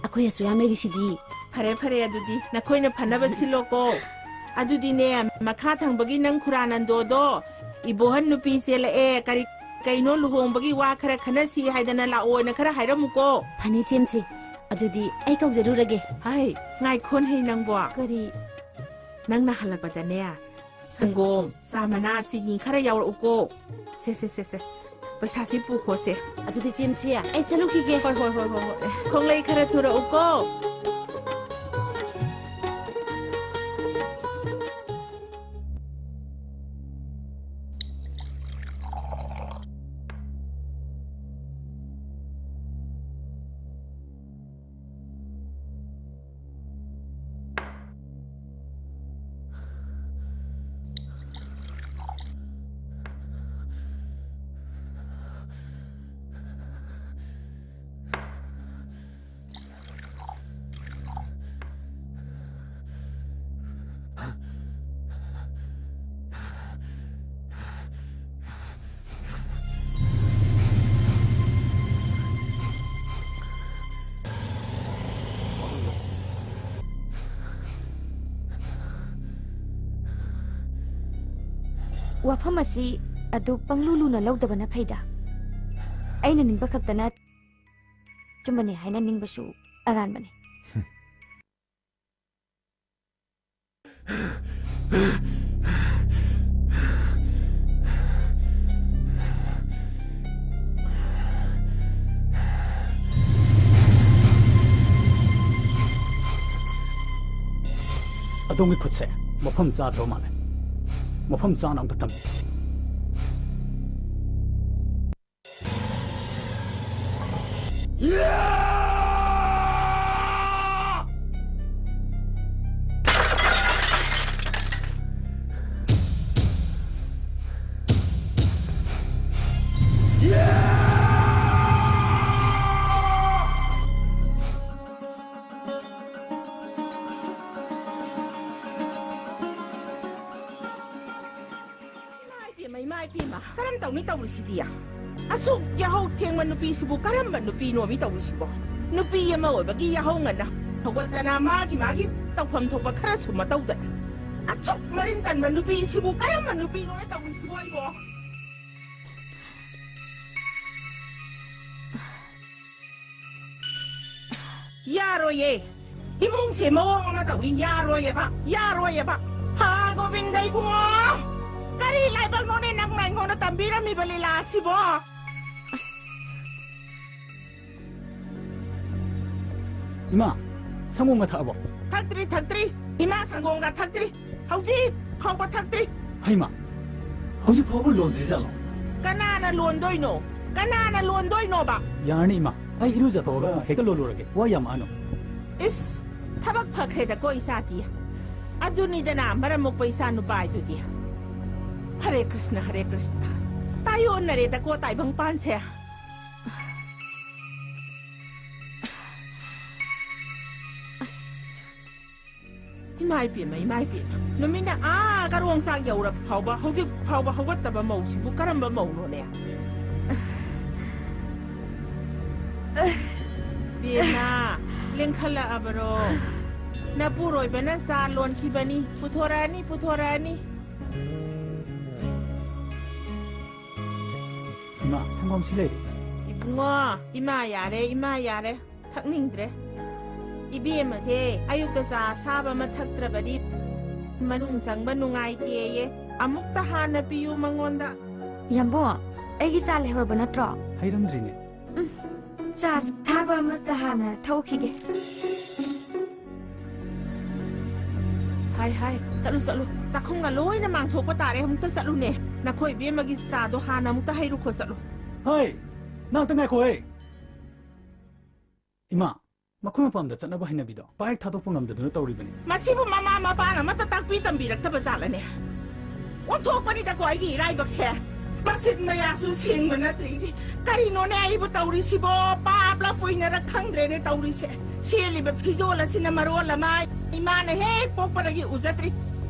ꯑꯩꯈꯣꯏ ꯑꯁꯨꯛ ꯌꯥꯝ ꯂꯩꯔꯤꯁꯤꯗꯤ꯫ ꯐꯔꯦ, ꯐꯔꯦ, ꯑꯗꯨꯗꯤ ꯅꯈꯣꯏꯅ ꯐꯅꯕ ꯁꯤꯜꯂꯣꯀꯣ꯫ ꯑꯗꯨꯗꯤꯅꯦ, ꯃꯈꯥ ꯊꯪꯕꯒꯤ ꯅꯪ ꯈꯨꯔꯥꯅꯟꯗꯣꯗꯣ ꯏꯕꯣꯍꯟ ꯅꯨꯄꯤ ꯆꯦꯜꯂꯛꯑꯦ, ꯀꯔꯤ ꯀꯩꯅꯣ, ꯂꯨꯍꯣꯡꯕꯒꯤ ꯋꯥ ꯈꯔ ꯈꯟꯅꯁꯤ ꯍꯥꯏꯗꯅ ꯂꯥꯛꯑꯣꯅ ꯈꯔ ꯍꯥꯏꯔꯝꯃꯨꯀꯣ꯫ ꯐꯅꯤ, ꯆꯦꯝꯁꯤ꯫ ꯑꯗꯨꯗꯤ ꯑꯩ ꯀꯧꯖꯔꯨꯔꯒꯦ꯫ ꯍꯥꯏ, ꯉꯥꯏꯈꯣꯟ ꯍꯩ ꯅꯪꯕꯣ꯫ ꯀꯔꯤ? ꯅꯪꯅ ꯍꯜꯂꯛꯄꯗꯅꯦ, ꯁꯪꯒꯣꯝ, ꯆꯥ ꯃꯅꯥ, ꯆꯤꯅꯤ ꯈꯔ ꯌꯥꯎꯔꯛꯎꯀꯣ꯫ ꯁꯦ, ꯁꯦ, ꯁꯦ, ꯁꯦ꯫ ꯄꯩꯁꯥꯁꯤ ꯄꯨꯈꯣꯁꯦ꯫ ꯑꯗꯨꯗꯤ ꯆꯦꯝꯁꯤ, ꯑꯩ ꯆꯠꯂꯨꯈꯤꯒꯦ꯫ ꯍꯣꯏ, ꯍꯣꯏ, ꯍꯣꯏ, ꯍꯣꯏ, ꯍꯣꯏ꯫ ꯈꯣꯡꯂꯩ ꯈꯔ ꯊꯨꯔꯛꯎꯀꯣ꯫ ꯋꯥꯐꯝ ꯑꯁꯤ ꯑꯗꯨꯛ ꯄꯪꯂꯨ ꯂꯨꯅ ꯂꯧꯗꯕꯅ ꯐꯩꯗ꯫ ꯑꯩꯅ ꯅꯤꯡꯕ ꯈꯛꯇꯅ ꯆꯨꯝꯕꯅꯤ ꯍꯥꯏꯅ ꯅꯤꯡꯕꯁꯨ ꯑꯔꯥꯟꯕꯅꯤ꯫ ꯑꯗꯣꯝꯒꯤ ꯈꯨꯠꯁꯦ ꯃꯐꯝ ꯆꯥꯗ꯭ꯔꯕ ꯃꯥꯜꯂꯦ꯫ ꯃꯐꯝ ꯆꯥꯅ ꯑꯝꯇ ꯊꯝꯕꯤꯌꯨ꯫ ꯏꯃꯥ ꯏꯄꯦꯝꯃ, ꯏꯃꯥ ꯏꯄꯦꯝꯃ, ꯀꯔꯝ ꯇꯧꯅꯤ ꯇꯧꯔꯤꯁꯤꯗꯤ? ꯑꯁꯨꯛ ꯌꯥꯍꯧ ꯊꯦꯡꯕ ꯅꯨꯄꯤꯁꯤꯕꯨ ꯀꯔꯝꯕ ꯅꯨꯄꯤꯅꯣꯃꯤ ꯇꯧꯔꯤꯁꯤꯕꯣ? ꯅꯨꯄꯤ ꯑꯃ ꯑꯣꯏꯕꯒꯤ ꯌꯥꯍꯧ ꯉꯟꯅ ꯍꯧꯒꯠꯇꯅ ꯃꯥꯒꯤ ꯃꯥꯒꯤ ꯇꯧꯐꯝ ꯊꯣꯛꯄ ꯈꯔꯁꯨ ꯃꯇꯧꯗꯅ꯫ ꯑꯁꯨꯛ ꯃꯔꯤꯟ ꯀꯟꯕ ꯅꯨꯄꯤꯁꯤꯕꯨ ꯀꯔꯝꯕ ꯅꯨꯄꯤꯅꯣ ꯇꯧꯔꯤꯁꯤꯕꯣ ꯑꯩꯕꯣ? ꯌꯥꯔꯣꯏꯌꯦ꯫ ꯏꯃꯨꯡꯁꯦ ꯃꯑꯣꯡ ꯑꯃ ꯇꯧꯏ, ꯌꯥꯔꯣꯏꯌꯦꯕ, ꯌꯥꯔꯣꯏꯌꯦꯕ꯫ ꯍꯥ, ꯒꯣꯕꯤꯟꯗ ꯏꯕꯨꯡꯉꯣ! ꯀꯔꯤ ꯂꯥꯏꯕꯛꯅꯣꯅꯦ ꯅꯪꯅ ꯑꯩꯉꯣꯟꯗ ꯇꯝꯕꯤꯔꯝꯃꯤꯕ ꯂꯤꯂꯥ ꯑꯁꯤꯕꯣ? ꯑꯁ꯫ ꯏꯃꯥ, ꯁꯪꯒꯣꯝꯒ ꯊꯛꯑꯕꯣ? ꯊꯛꯇ꯭ꯔꯤ, ꯊꯛꯇ꯭ꯔꯤ꯫ ꯏꯃꯥ ꯁꯪꯒꯣꯝꯒ ꯊꯛꯇ꯭ꯔꯤ꯫ ꯍꯧꯖꯤꯛ ꯐꯥꯎꯕ ꯊꯛꯇ꯭ꯔꯤ꯫ ꯍꯩꯃꯥ, ꯍꯧꯖꯤꯛ ꯐꯥꯎꯕ ꯂꯣꯟꯗ꯭ꯔꯤ ꯖꯥꯠꯂꯣ? ꯀꯅꯥꯅ ꯂꯣꯟꯗꯣꯏꯅꯣ? ꯀꯅꯥꯅ ꯂꯣꯟꯗꯣꯏꯅꯣꯕ? ꯌꯥꯔꯅꯤ ꯏꯃꯥ, ꯑꯩ ꯏꯔꯨꯖꯊꯣꯛꯑꯒ ꯍꯦꯛꯇ ꯂꯣꯜꯂꯨꯔꯒꯦ, ꯋꯥ ꯌꯥꯝꯃꯛꯑꯅꯨ꯫ ꯏꯁ, ꯊꯕꯛ ꯐꯈ꯭ꯔꯦꯗꯀꯣ ꯏꯆꯥꯗꯤ꯫ ꯑꯗꯨꯅꯤꯗꯅ ꯃꯔꯝ ꯃꯣꯛꯄ ꯏꯆꯥ ꯅꯨꯄꯥ ꯍꯥꯏꯗꯨꯗꯤ꯫ ꯍꯔꯦ ꯀ꯭ꯔꯤꯁꯅ, ꯍꯔꯦ ꯀ꯭ꯔꯤꯁꯅ꯫ ꯇꯥꯏꯌꯣꯟꯅꯔꯦꯗꯀꯣ ꯇꯥꯏꯕꯪ ꯄꯥꯟꯁꯦ꯫ ꯑꯁ꯫ ꯏꯃꯥ ꯏꯄꯦꯝꯃ, ꯏꯃꯥ ꯏꯄꯦꯝꯃ, ꯅꯨꯃꯤꯠꯅ ꯑꯥ ꯀꯔꯣꯡ ꯆꯥꯛ ꯌꯧꯔꯕ ꯐꯥꯎꯕ ꯍꯧꯖꯤꯛ ꯐꯥꯎꯕ ꯍꯧꯒꯠꯇꯕ ꯃꯧꯁꯤꯕꯨ ꯀꯔꯝꯕ ꯃꯧꯅꯣꯅꯦ? ꯏꯕꯦꯝꯃ, ꯂꯦꯡꯈꯠꯂꯛꯑꯕꯔꯣ? ꯅꯄꯨꯔꯣꯏꯕꯅ ꯆꯥ ꯂꯣꯟꯈꯤꯕꯅꯤ, ꯄꯨꯊꯣꯔꯛꯑꯅꯤ, ꯄꯨꯊꯣꯔꯛꯑꯅꯤ꯫ ꯏꯃꯥ, ꯁꯪꯒꯣꯝꯁꯤ ꯂꯩꯔꯦ꯫ ꯏꯕꯨꯡꯉꯣ, ꯏꯃꯥ ꯌꯥꯔꯦ, ꯏꯃꯥ ꯌꯥꯔꯦ꯫ ꯊꯛꯅꯤꯡꯗ꯭ꯔꯦ꯫ ꯏꯕꯦꯝꯃꯁꯦ ꯑꯌꯨꯛꯇ ꯆꯥ ꯑꯁꯥꯕ ꯑꯃ ꯊꯛꯇ꯭ꯔꯕꯗꯤ ꯃꯅꯨꯡ ꯆꯪꯕ ꯅꯨꯡꯉꯥꯏꯇꯦꯌꯦ꯫ ꯑꯃꯨꯛꯇ ꯍꯥꯟꯅ ꯄꯤꯌꯨ ꯃꯉꯣꯟꯗ꯫ ꯌꯥꯝꯕꯨꯡ, ꯑꯩꯒꯤ ꯆꯥ ꯂꯩꯍꯧꯔꯕ ꯅꯠꯇ꯭ꯔꯣ? ꯍꯩꯔꯝꯗ꯭ꯔꯤꯅꯦ꯫ ꯎꯝ, ꯆꯥ ꯑꯁꯥꯕ ꯑꯃꯠꯇ ꯍꯥꯟꯅ ꯊꯛꯈꯤꯒꯦ꯫ ꯍꯥꯏ, ꯍꯥꯏ, ꯆꯠꯂꯨ, ꯆꯠꯂꯨ꯫ ꯆꯥꯛꯈꯨꯝꯒ ꯂꯣꯏꯅ ꯃꯥꯡꯊꯣꯛꯄ ꯇꯥꯔꯦ꯫ ꯑꯃꯨꯛꯇ ꯆꯠꯂꯨꯅꯦ꯫ ꯅꯈꯣꯏ ꯏꯕꯦꯝꯃꯒꯤ ꯆꯥꯗꯣ ꯍꯥꯟꯅ ꯑꯃꯨꯛꯇ ꯍꯩꯔꯨꯈꯣ, ꯆꯠꯂꯨ꯫ ꯍꯩ, ꯅꯪ ꯑꯝꯇ ꯉꯥꯏꯈꯣꯍꯦ꯫ ꯏꯃꯥ, ꯃꯈꯣꯏ ꯃꯄꯥꯝꯗ ꯆꯠꯅꯕ ꯍꯩꯅꯕꯤꯗꯣ ꯄꯥꯏ ꯊꯥꯗꯣꯛꯄ ꯉꯝꯗꯗꯨꯅ ꯇꯧꯔꯤꯕꯅꯤ꯫ ꯃꯁꯤꯕꯨ ꯃꯃꯥ ꯃꯄꯥꯅ ꯑꯃꯠꯇ ꯇꯥꯛꯄꯤ ꯇꯝꯕꯤꯔꯛꯇꯕ ꯖꯥꯠꯂꯅꯦ? ꯑꯣꯟꯊꯣꯛꯄꯅꯤꯗꯀꯣ ꯑꯩꯒꯤ ꯏꯔꯥꯏꯕꯛꯁꯦ꯫ ꯃꯆꯤꯟ ꯃꯌꯥꯁꯨ ꯁꯦꯡꯕ ꯅꯠꯇ꯭ꯔꯤꯅꯦ꯫ ꯀꯔꯤꯅꯣꯅꯦ ꯑꯩꯕꯨ ꯇꯧꯔꯤꯁꯤꯕꯣ? ꯄꯥꯞꯂ ꯄꯨꯏꯅꯔ ꯈꯪꯗ꯭ꯔꯦꯅꯦ ꯇꯧꯔꯤꯁꯦ꯫ ꯁꯦꯠꯂꯤꯕ ꯐꯤꯖꯣꯜ ꯑꯁꯤꯅ ꯃꯔꯣꯜ ꯑꯃ ꯏꯃꯥꯅ ꯍꯦꯛ ꯄꯣꯛꯄꯗꯒꯤ ꯎꯖꯗ꯭ꯔꯤ꯫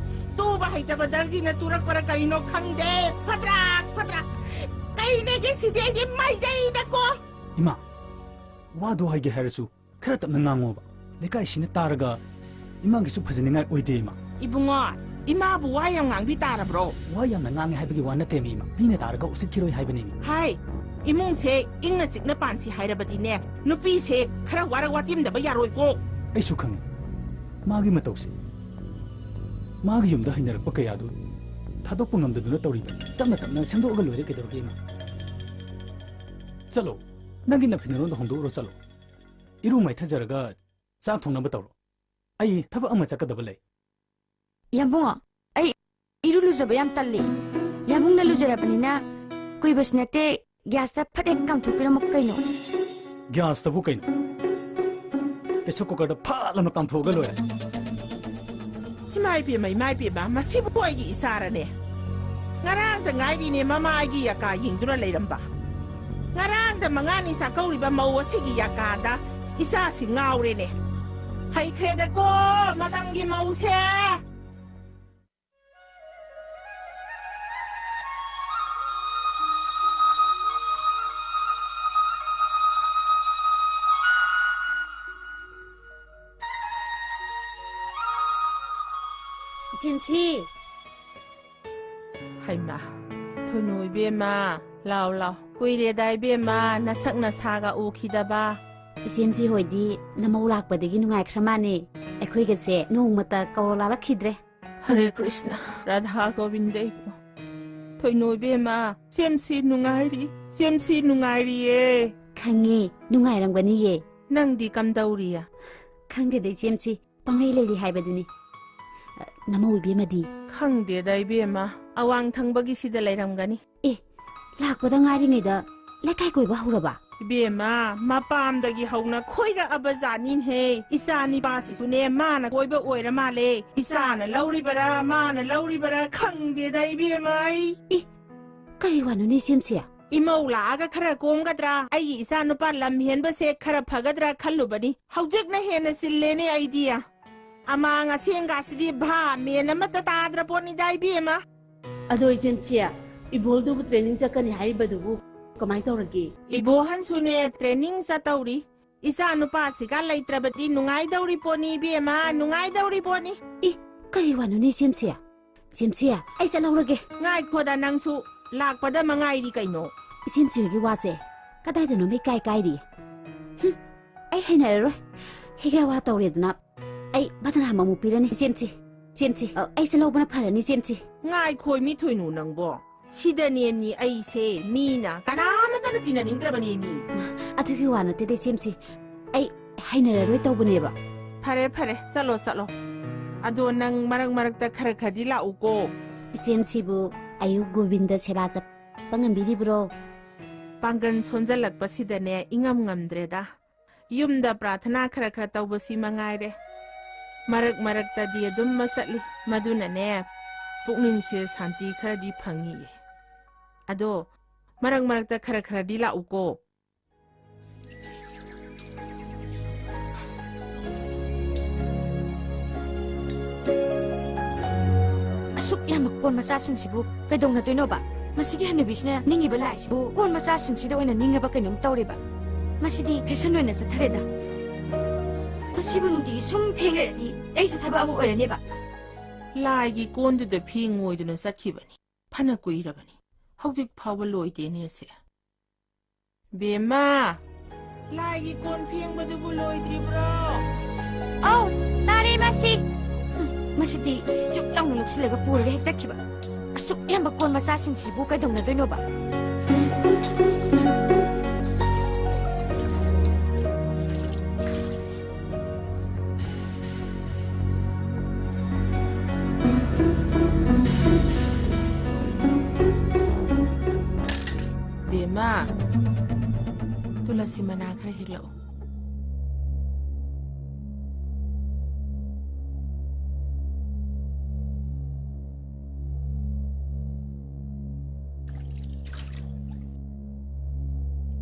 ꯇꯨꯕ ꯍꯩꯇꯕ ꯗꯔꯖꯤꯅ ꯇꯨꯔꯛꯄꯔ ꯀꯔꯤꯅꯣ ꯈꯪꯗꯦ꯫ ꯐꯗ꯭ꯔꯥꯛ ꯐꯗ꯭ꯔꯥꯛ꯫ ꯀꯩꯅꯦꯒꯦ ꯁꯤꯗꯤ ꯑꯩꯗꯤ ꯃꯥꯏꯖꯩꯗꯀꯣ꯫ ꯏꯃꯥ, ꯋꯥꯗꯣ ꯍꯥꯏꯒꯦ ꯍꯥꯏꯔꯁꯨ ꯈꯔ ꯇꯞꯅ ꯉꯥꯡꯉꯣꯕ꯫ ꯂꯩꯀꯥꯏꯁꯤꯅ ꯇꯥꯔꯒ ꯏꯃꯥꯒꯤꯁꯨ ꯐꯖꯅꯤꯡꯉꯥꯏ ꯑꯣꯏꯗꯦ, ꯏꯃꯥ꯫ ꯏꯕꯨꯡꯉꯣ, ꯏꯃꯥꯕꯨ ꯋꯥ ꯌꯥꯝ ꯉꯥꯡꯕꯤ ꯇꯥꯔꯕ꯭ꯔꯣ? ꯋꯥ ꯌꯥꯝꯅ ꯉꯥꯡꯉꯦ ꯍꯥꯏꯕꯒꯤ ꯋꯥ ꯅꯠꯇꯦꯃꯤ, ꯏꯃꯥ꯫ ꯃꯤꯅ ꯇꯥꯔꯒ ꯎꯁꯤꯠꯈꯤꯔꯣꯏ ꯍꯥꯏꯕꯅꯤꯃꯤ꯫ ꯍꯥꯏ, ꯏꯃꯨꯡꯁꯦ ꯏꯪꯅ ꯆꯤꯛꯅ ꯄꯥꯟꯁꯤ ꯍꯥꯏꯔꯕꯗꯤꯅꯦ, ꯅꯨꯄꯤꯁꯦ ꯈꯔ ꯋꯥꯔꯛ ꯋꯥꯇꯤꯝꯗꯕ ꯌꯥꯔꯣꯏꯀꯣ꯫ ꯑꯩꯁꯨ ꯈꯪꯉꯤ ꯃꯥꯒꯤ ꯃꯇꯧꯁꯦ꯫ ꯃꯥꯒꯤ ꯌꯨꯝꯗ ꯍꯩꯅꯔꯛꯄ ꯀꯌꯥꯗꯨ ꯊꯥꯗꯣꯛꯄ ꯉꯝꯗꯗꯨꯅ ꯇꯧꯔꯤꯕꯅꯤ꯫ ꯇꯞꯅ ꯇꯞꯅ ꯁꯦꯝꯗꯣꯛꯑꯒ ꯂꯣꯏꯔꯦ, ꯀꯩꯗꯧꯔꯒꯦ ꯏꯃꯥ? ꯆꯠꯂꯣ, ꯅꯪꯒꯤ ꯅꯐꯤ ꯅꯔꯣꯟꯗꯣ ꯍꯣꯡꯗꯣꯛꯎꯔꯣ, ꯆꯠꯂꯣ꯫ ꯏꯔꯨ ꯃꯥꯏꯊꯖꯔꯒ ꯆꯥꯛ ꯊꯣꯡꯅꯕ ꯇꯧꯔꯣ꯫ ꯑꯩ ꯊꯕꯛ ꯑꯃ ꯆꯠꯀꯗꯕ ꯂꯩ꯫ ꯌꯥꯝꯕꯨꯡꯉꯣ, ꯑꯩ ꯏꯔꯨ ꯂꯨꯖꯕ ꯌꯥꯝ ꯇꯜꯂꯤ꯫ ꯌꯥꯝꯕꯨꯡꯅ ꯂꯨꯖꯔꯕꯅꯤꯅ ꯀꯨꯏꯕꯁꯨ ꯅꯠꯇꯦ, ꯒ꯭ꯌꯥꯁꯇ ꯐꯠ ꯍꯦꯛ ꯀꯥꯝꯊꯣꯛꯄꯤꯔꯝꯃꯣ ꯀꯩꯅꯣ꯫ ꯒ꯭ꯌꯥꯁꯇꯕꯨ ꯀꯩꯅꯣ? ꯄ꯭ꯔꯦꯁꯔ ꯀꯨꯀꯔꯗ ꯐꯠ ꯂꯥꯎꯅ ꯀꯥꯝꯊꯣꯛꯑꯒ ꯂꯣꯏꯔꯦ꯫ ꯏꯃꯥ ꯏꯕꯦꯝꯃ, ꯏꯃꯥ ꯏꯕꯦꯝꯃ, ꯃꯁꯤꯕꯨ ꯑꯩꯒꯤ ꯏꯆꯥꯔꯅꯦ? ꯉꯔꯥꯡꯗ ꯉꯥꯏꯔꯤꯅꯦ ꯃꯃꯥ ꯑꯩꯒꯤ ꯌꯥꯀꯥ ꯌꯦꯡꯗꯨꯅ ꯂꯩꯔꯝꯕ꯫ ꯉꯔꯥꯡꯗ ꯃꯉꯥꯅꯤ ꯆꯥꯛꯀꯧꯔꯤꯕ ꯃꯧ ꯑꯁꯤꯒꯤ ꯌꯥꯀꯥꯗ ꯏꯆꯥꯁꯤ ꯉꯥꯎꯔꯦꯅꯦ꯫ ꯍꯩꯈ꯭ꯔꯦꯗꯀꯣ ꯃꯇꯝꯒꯤ ꯃꯧꯁꯦ꯫ ꯏꯆꯦꯝꯁꯤ꯫ ꯍꯩꯃꯥ, ꯊꯣꯏꯅꯨ ꯏꯕꯦꯝꯃ, ꯂꯥꯎ ꯂꯥꯎ꯫ ꯀꯨꯏꯔꯦꯗ ꯏꯕꯦꯝꯃ, ꯅꯁꯛ ꯅꯁꯥꯒ ꯎꯈꯤꯗꯕ꯫ ꯏꯆꯦꯝꯁꯤ ꯍꯣꯏꯗꯤ ꯅꯃꯧ ꯂꯥꯛꯄꯗꯒꯤ ꯅꯨꯡꯉꯥꯏꯈ꯭ꯔ ꯃꯥꯅꯦ꯫ ꯑꯩꯈꯣꯏꯒꯁꯦ ꯅꯣꯡꯃꯇ ꯀꯧꯔ ꯂꯥꯜꯂꯛꯈꯤꯗ꯭ꯔꯦ꯫ ꯍꯔꯦ ꯀ꯭ꯔꯤꯁꯅ, ꯔꯥꯙꯥ ꯒꯣꯕꯤꯟꯗ ꯏꯕꯨ꯫ ꯊꯣꯏꯅꯨ ꯏꯕꯦꯝꯃ, ꯏꯆꯦꯝꯁꯤ ꯅꯨꯡꯉꯥꯏꯔꯤ, ꯏꯆꯦꯝꯁꯤ ꯅꯨꯡꯉꯥꯏꯔꯤꯌꯦ꯫ ꯈꯪꯉꯦ, ꯅꯨꯡꯉꯥꯏꯔꯝꯒꯅꯤꯌꯦ꯫ ꯅꯪꯗꯤ ꯀꯝꯗꯧꯔꯤ? ꯈꯪꯗꯦꯗ ꯏꯆꯦꯝꯁꯤ, ꯄꯪꯂꯩ ꯂꯩꯔꯤ ꯍꯥꯏꯕꯗꯨꯅꯤ꯫ ꯑ, ꯅꯃꯧ ꯏꯕꯦꯝꯃꯗꯤ? ꯈꯪꯗꯦꯗ ꯏꯕꯦꯝꯃ, ꯑꯋꯥꯡ ꯊꯪꯕꯒꯤꯁꯤꯗ ꯂꯩꯔꯝꯒꯅꯤ꯫ ꯑꯦ, ꯂꯥꯛꯄꯗ ꯉꯥꯏꯔꯤꯉꯩꯗ ꯂꯩꯀꯥꯏ ꯀꯣꯏꯕ ꯍꯧꯔꯕ? ꯏꯕꯦꯝꯃ, ꯃꯄꯥꯝꯗꯒꯤ ꯍꯧꯅ ꯈꯣꯏꯔꯛꯑꯕ ꯖꯥꯠꯅꯤꯅꯦꯍꯦ꯫ ꯏꯆꯥ ꯅꯤꯄꯥꯁꯤꯁꯨꯅꯦ ꯃꯥꯅ ꯀꯣꯏꯕ ꯑꯣꯏꯔ ꯃꯥꯜꯂꯦ꯫ ꯏꯆꯥꯅ ꯂꯧꯔꯤꯕꯔꯥ, ꯃꯥꯅ ꯂꯧꯔꯤꯕꯔꯥ ꯈꯪꯗꯦꯗ ꯏꯕꯦꯝꯃ ꯑꯩ꯫ ꯏ, ꯀꯔꯤ ꯋꯥꯅꯣꯅꯦ ꯏꯆꯦꯝꯁꯤ? ꯏꯃꯧ ꯂꯥꯛꯑꯒ ꯈꯔ ꯀꯣꯝꯒꯗ꯭ꯔꯥ, ꯑꯩꯒꯤ ꯏꯆꯥ ꯅꯨꯄꯥ ꯂꯝ ꯍꯦꯟꯕꯁꯦ ꯈꯔ ꯐꯒꯗ꯭ꯔꯥ ꯈꯜꯂꯨꯕꯅꯤ꯫ ꯍꯧꯖꯤꯛꯅ ꯍꯦꯟꯅ ꯆꯤꯜꯂꯦꯅꯦ ꯑꯩꯗꯤ꯫ ꯑꯃꯥꯡ ꯑꯁꯦꯡꯒꯥꯁꯤꯗꯤ ꯚꯥ ꯃꯦꯟ ꯑꯃꯠꯇ ꯇꯥꯗ꯭ꯔ ꯄꯣꯠꯅꯤꯗ ꯏꯕꯦꯝꯃ꯫ ꯑꯗꯣ ꯏꯆꯦꯝꯆꯤ, ꯏꯕꯣꯜꯗꯨꯕꯨ training ꯆꯠꯀꯅꯤ ꯍꯥꯏꯔꯤꯕꯗꯨꯕꯨ ꯀꯃꯥꯏ ꯇꯧꯔꯒꯦ? ꯏꯕꯣꯍꯟꯁꯨꯅꯦ training ꯆꯠꯇꯧꯔꯤ꯫ ꯏꯆꯥ ꯅꯨꯄꯥꯁꯤꯒ ꯂꯩꯇ꯭ꯔꯕꯗꯤ ꯅꯨꯡꯉꯥꯏꯗꯧꯔꯤ ꯄꯣꯠꯅꯤ ꯏꯕꯦꯝꯃ, ꯅꯨꯡꯉꯥꯏꯗꯧꯔꯤ ꯄꯣꯠꯅꯤ꯫ ꯏ, ꯀꯔꯤ ꯋꯥꯅꯣꯅꯦ ꯏꯆꯦꯝꯆꯤ? ꯏꯆꯦꯝꯆꯤ, ꯑꯩ ꯆꯠꯍꯧꯔꯒꯦ꯫ ꯉꯥꯏꯈꯣꯗ ꯅꯪꯁꯨ, ꯂꯥꯛꯄꯗ ꯃꯉꯥꯏꯔꯤ ꯀꯩꯅꯣ꯫ ꯏꯆꯦꯝꯆꯤ ꯍꯣꯏꯒꯤ ꯋꯥꯁꯦ ꯀꯗꯥꯏꯗꯅꯣꯃ ꯏꯀꯥꯏ ꯀꯥꯏꯔꯤ꯫ ꯍꯨꯝ, ꯑꯩ ꯍꯩꯅꯔꯔꯣꯏ꯫ ꯍꯤꯒꯥ ꯋꯥ ꯇꯧꯔꯦꯗꯅ ꯑꯩ ꯕꯗꯅꯥꯝ ꯑꯃꯨꯛ ꯄꯤꯔꯅꯤ꯫ ꯏꯆꯦꯝꯆꯤ, ꯏꯆꯦꯝꯆꯤ, ꯑ, ꯑꯩꯁꯦ ꯂꯧꯕꯅ ꯐꯔꯅꯤ, ꯏꯆꯦꯝꯆꯤ꯫ ꯉꯥꯏꯈꯣ ꯃꯤ ꯊꯣꯏꯅꯨ ꯅꯪꯕꯣ꯫ ꯁꯤꯗꯅꯦ ꯃꯤ ꯑꯩꯁꯦ ꯃꯤꯅ ꯀꯅꯥꯃꯠꯇꯅ ꯇꯤꯟꯅꯅꯤꯡꯗ꯭ꯔꯕꯅꯦ ꯃꯤ꯫ ꯑꯗꯨꯒꯤ ꯋꯥ ꯅꯠꯇꯦꯗ, ꯏꯆꯦꯝꯆꯤ꯫ ꯑꯩ ꯍꯩꯅꯔꯔꯣꯏ ꯇꯧꯕꯅꯦꯕ꯫ ꯐꯔꯦ, ꯐꯔꯦ, ꯆꯠꯂꯣ, ꯆꯠꯂꯣ꯫ ꯑꯗꯣ ꯅꯪ ꯃꯔꯛ ꯃꯔꯛꯇ ꯈꯔ ꯈꯔꯗꯤ ꯂꯥꯛꯎꯀꯣ꯫ ꯏꯆꯦꯝꯆꯤꯕꯨ ꯑꯌꯨꯛ ꯒꯣꯕꯤꯟꯗ ꯁꯦꯕꯥ ꯆꯠꯄ ꯉꯝꯕꯤꯔꯤꯕ꯭ꯔꯣ? ꯄꯥꯡꯒꯜ ꯁꯣꯟꯖꯜꯂꯛꯄꯁꯤꯗꯅꯦ ꯏꯉꯝ ꯉꯝꯗ꯭ꯔꯦꯗ꯫ ꯌꯨꯝꯗ ꯄ꯭ꯔꯥꯊꯅꯥ ꯈꯔ ꯈꯔ ꯇꯧꯕꯁꯤ ꯃꯉꯥꯏꯔꯦ꯫ ꯃꯔꯛ ꯃꯔꯛꯇꯗꯤ ꯑꯗꯨꯝ ꯃꯁꯠꯂꯤ꯫ ꯃꯗꯨꯅꯅꯦ ꯄꯨꯛꯅꯤꯡꯁꯦ ꯁꯥꯟꯇꯤ ꯈꯔꯗꯤ ꯐꯪꯉꯤꯌꯦ꯫ ꯑꯗꯣ ꯃꯔꯛ ꯃꯔꯛꯇ ꯈꯔ ꯈꯔꯗꯤ ꯂꯥꯛꯎꯀꯣ꯫ ꯑꯁꯨꯛ ꯌꯥꯝꯕ ꯀꯣꯟ ꯃꯆꯥꯁꯤꯡꯁꯤꯕꯨ ꯀꯩꯗꯧꯅꯗꯣꯏꯅꯣꯕ? ꯃꯁꯤꯒꯤ ꯍꯅꯨꯕꯤꯁꯤꯅ ꯅꯤꯡꯉꯤꯕ ꯂꯥꯏꯁꯤꯕꯨ ꯀꯣꯟ ꯃꯆꯥꯁꯤꯡꯁꯤꯗ ꯑꯣꯏꯅ ꯅꯤꯡꯉꯕ ꯀꯩꯅꯣꯝ ꯇꯧꯔꯦꯕ꯫ ꯃꯁꯤꯗꯤ ꯐꯦꯁꯟ ꯑꯣꯏꯅ ꯆꯠꯊꯔꯦꯗ꯫ ꯃꯁꯤꯕꯨ ꯅꯨꯡꯇꯤꯒꯤ ꯁꯨꯝ ꯐꯦꯡꯂꯩꯔꯗꯤ ꯑꯩꯁꯨ ꯊꯕꯛ ꯑꯃ ꯑꯣꯏꯔꯅꯦꯕ꯫ ꯂꯥꯏꯒꯤ ꯀꯣꯟꯗꯨꯗ ꯐꯦꯡꯉꯣꯏꯗꯨꯅ ꯆꯠꯈꯤꯕꯅꯤ꯫ ꯐꯅ ꯀꯨꯏꯔꯕꯅꯤ꯫ ꯍꯧꯖꯤꯛ ꯐꯥꯎꯕ ꯂꯣꯏꯗꯦꯅꯦ ꯑꯁꯦ꯫ ꯕꯦꯝꯃ, ꯂꯥꯏꯒꯤ ꯀꯣꯟ ꯐꯦꯡꯕꯗꯨꯕꯨ ꯂꯣꯏꯗ꯭ꯔꯤꯕ꯭ꯔꯣ? ꯑꯧ, ꯇꯥꯔꯦ ꯃꯥꯁꯤ꯫ ꯍꯨꯝ, ꯃꯁꯤꯗꯤ ꯆꯨꯞ ꯂꯥꯎꯅ ꯂꯧꯁꯤꯜꯂꯒ ꯄꯨꯔꯒ ꯍꯦꯛ ꯆꯠꯈꯤꯕ꯫ ꯑꯁꯨꯛ ꯌꯥꯝꯕ ꯀꯣꯟ ꯃꯆꯥꯁꯤꯡꯁꯤꯕꯨ ꯀꯩꯗꯧꯅꯗꯣꯏꯅꯣꯕ? ꯕꯦꯝꯃ, ꯇꯨꯂꯁꯤ ꯃꯅꯥ ꯈꯔ ꯍꯦꯛꯂꯛꯎ꯫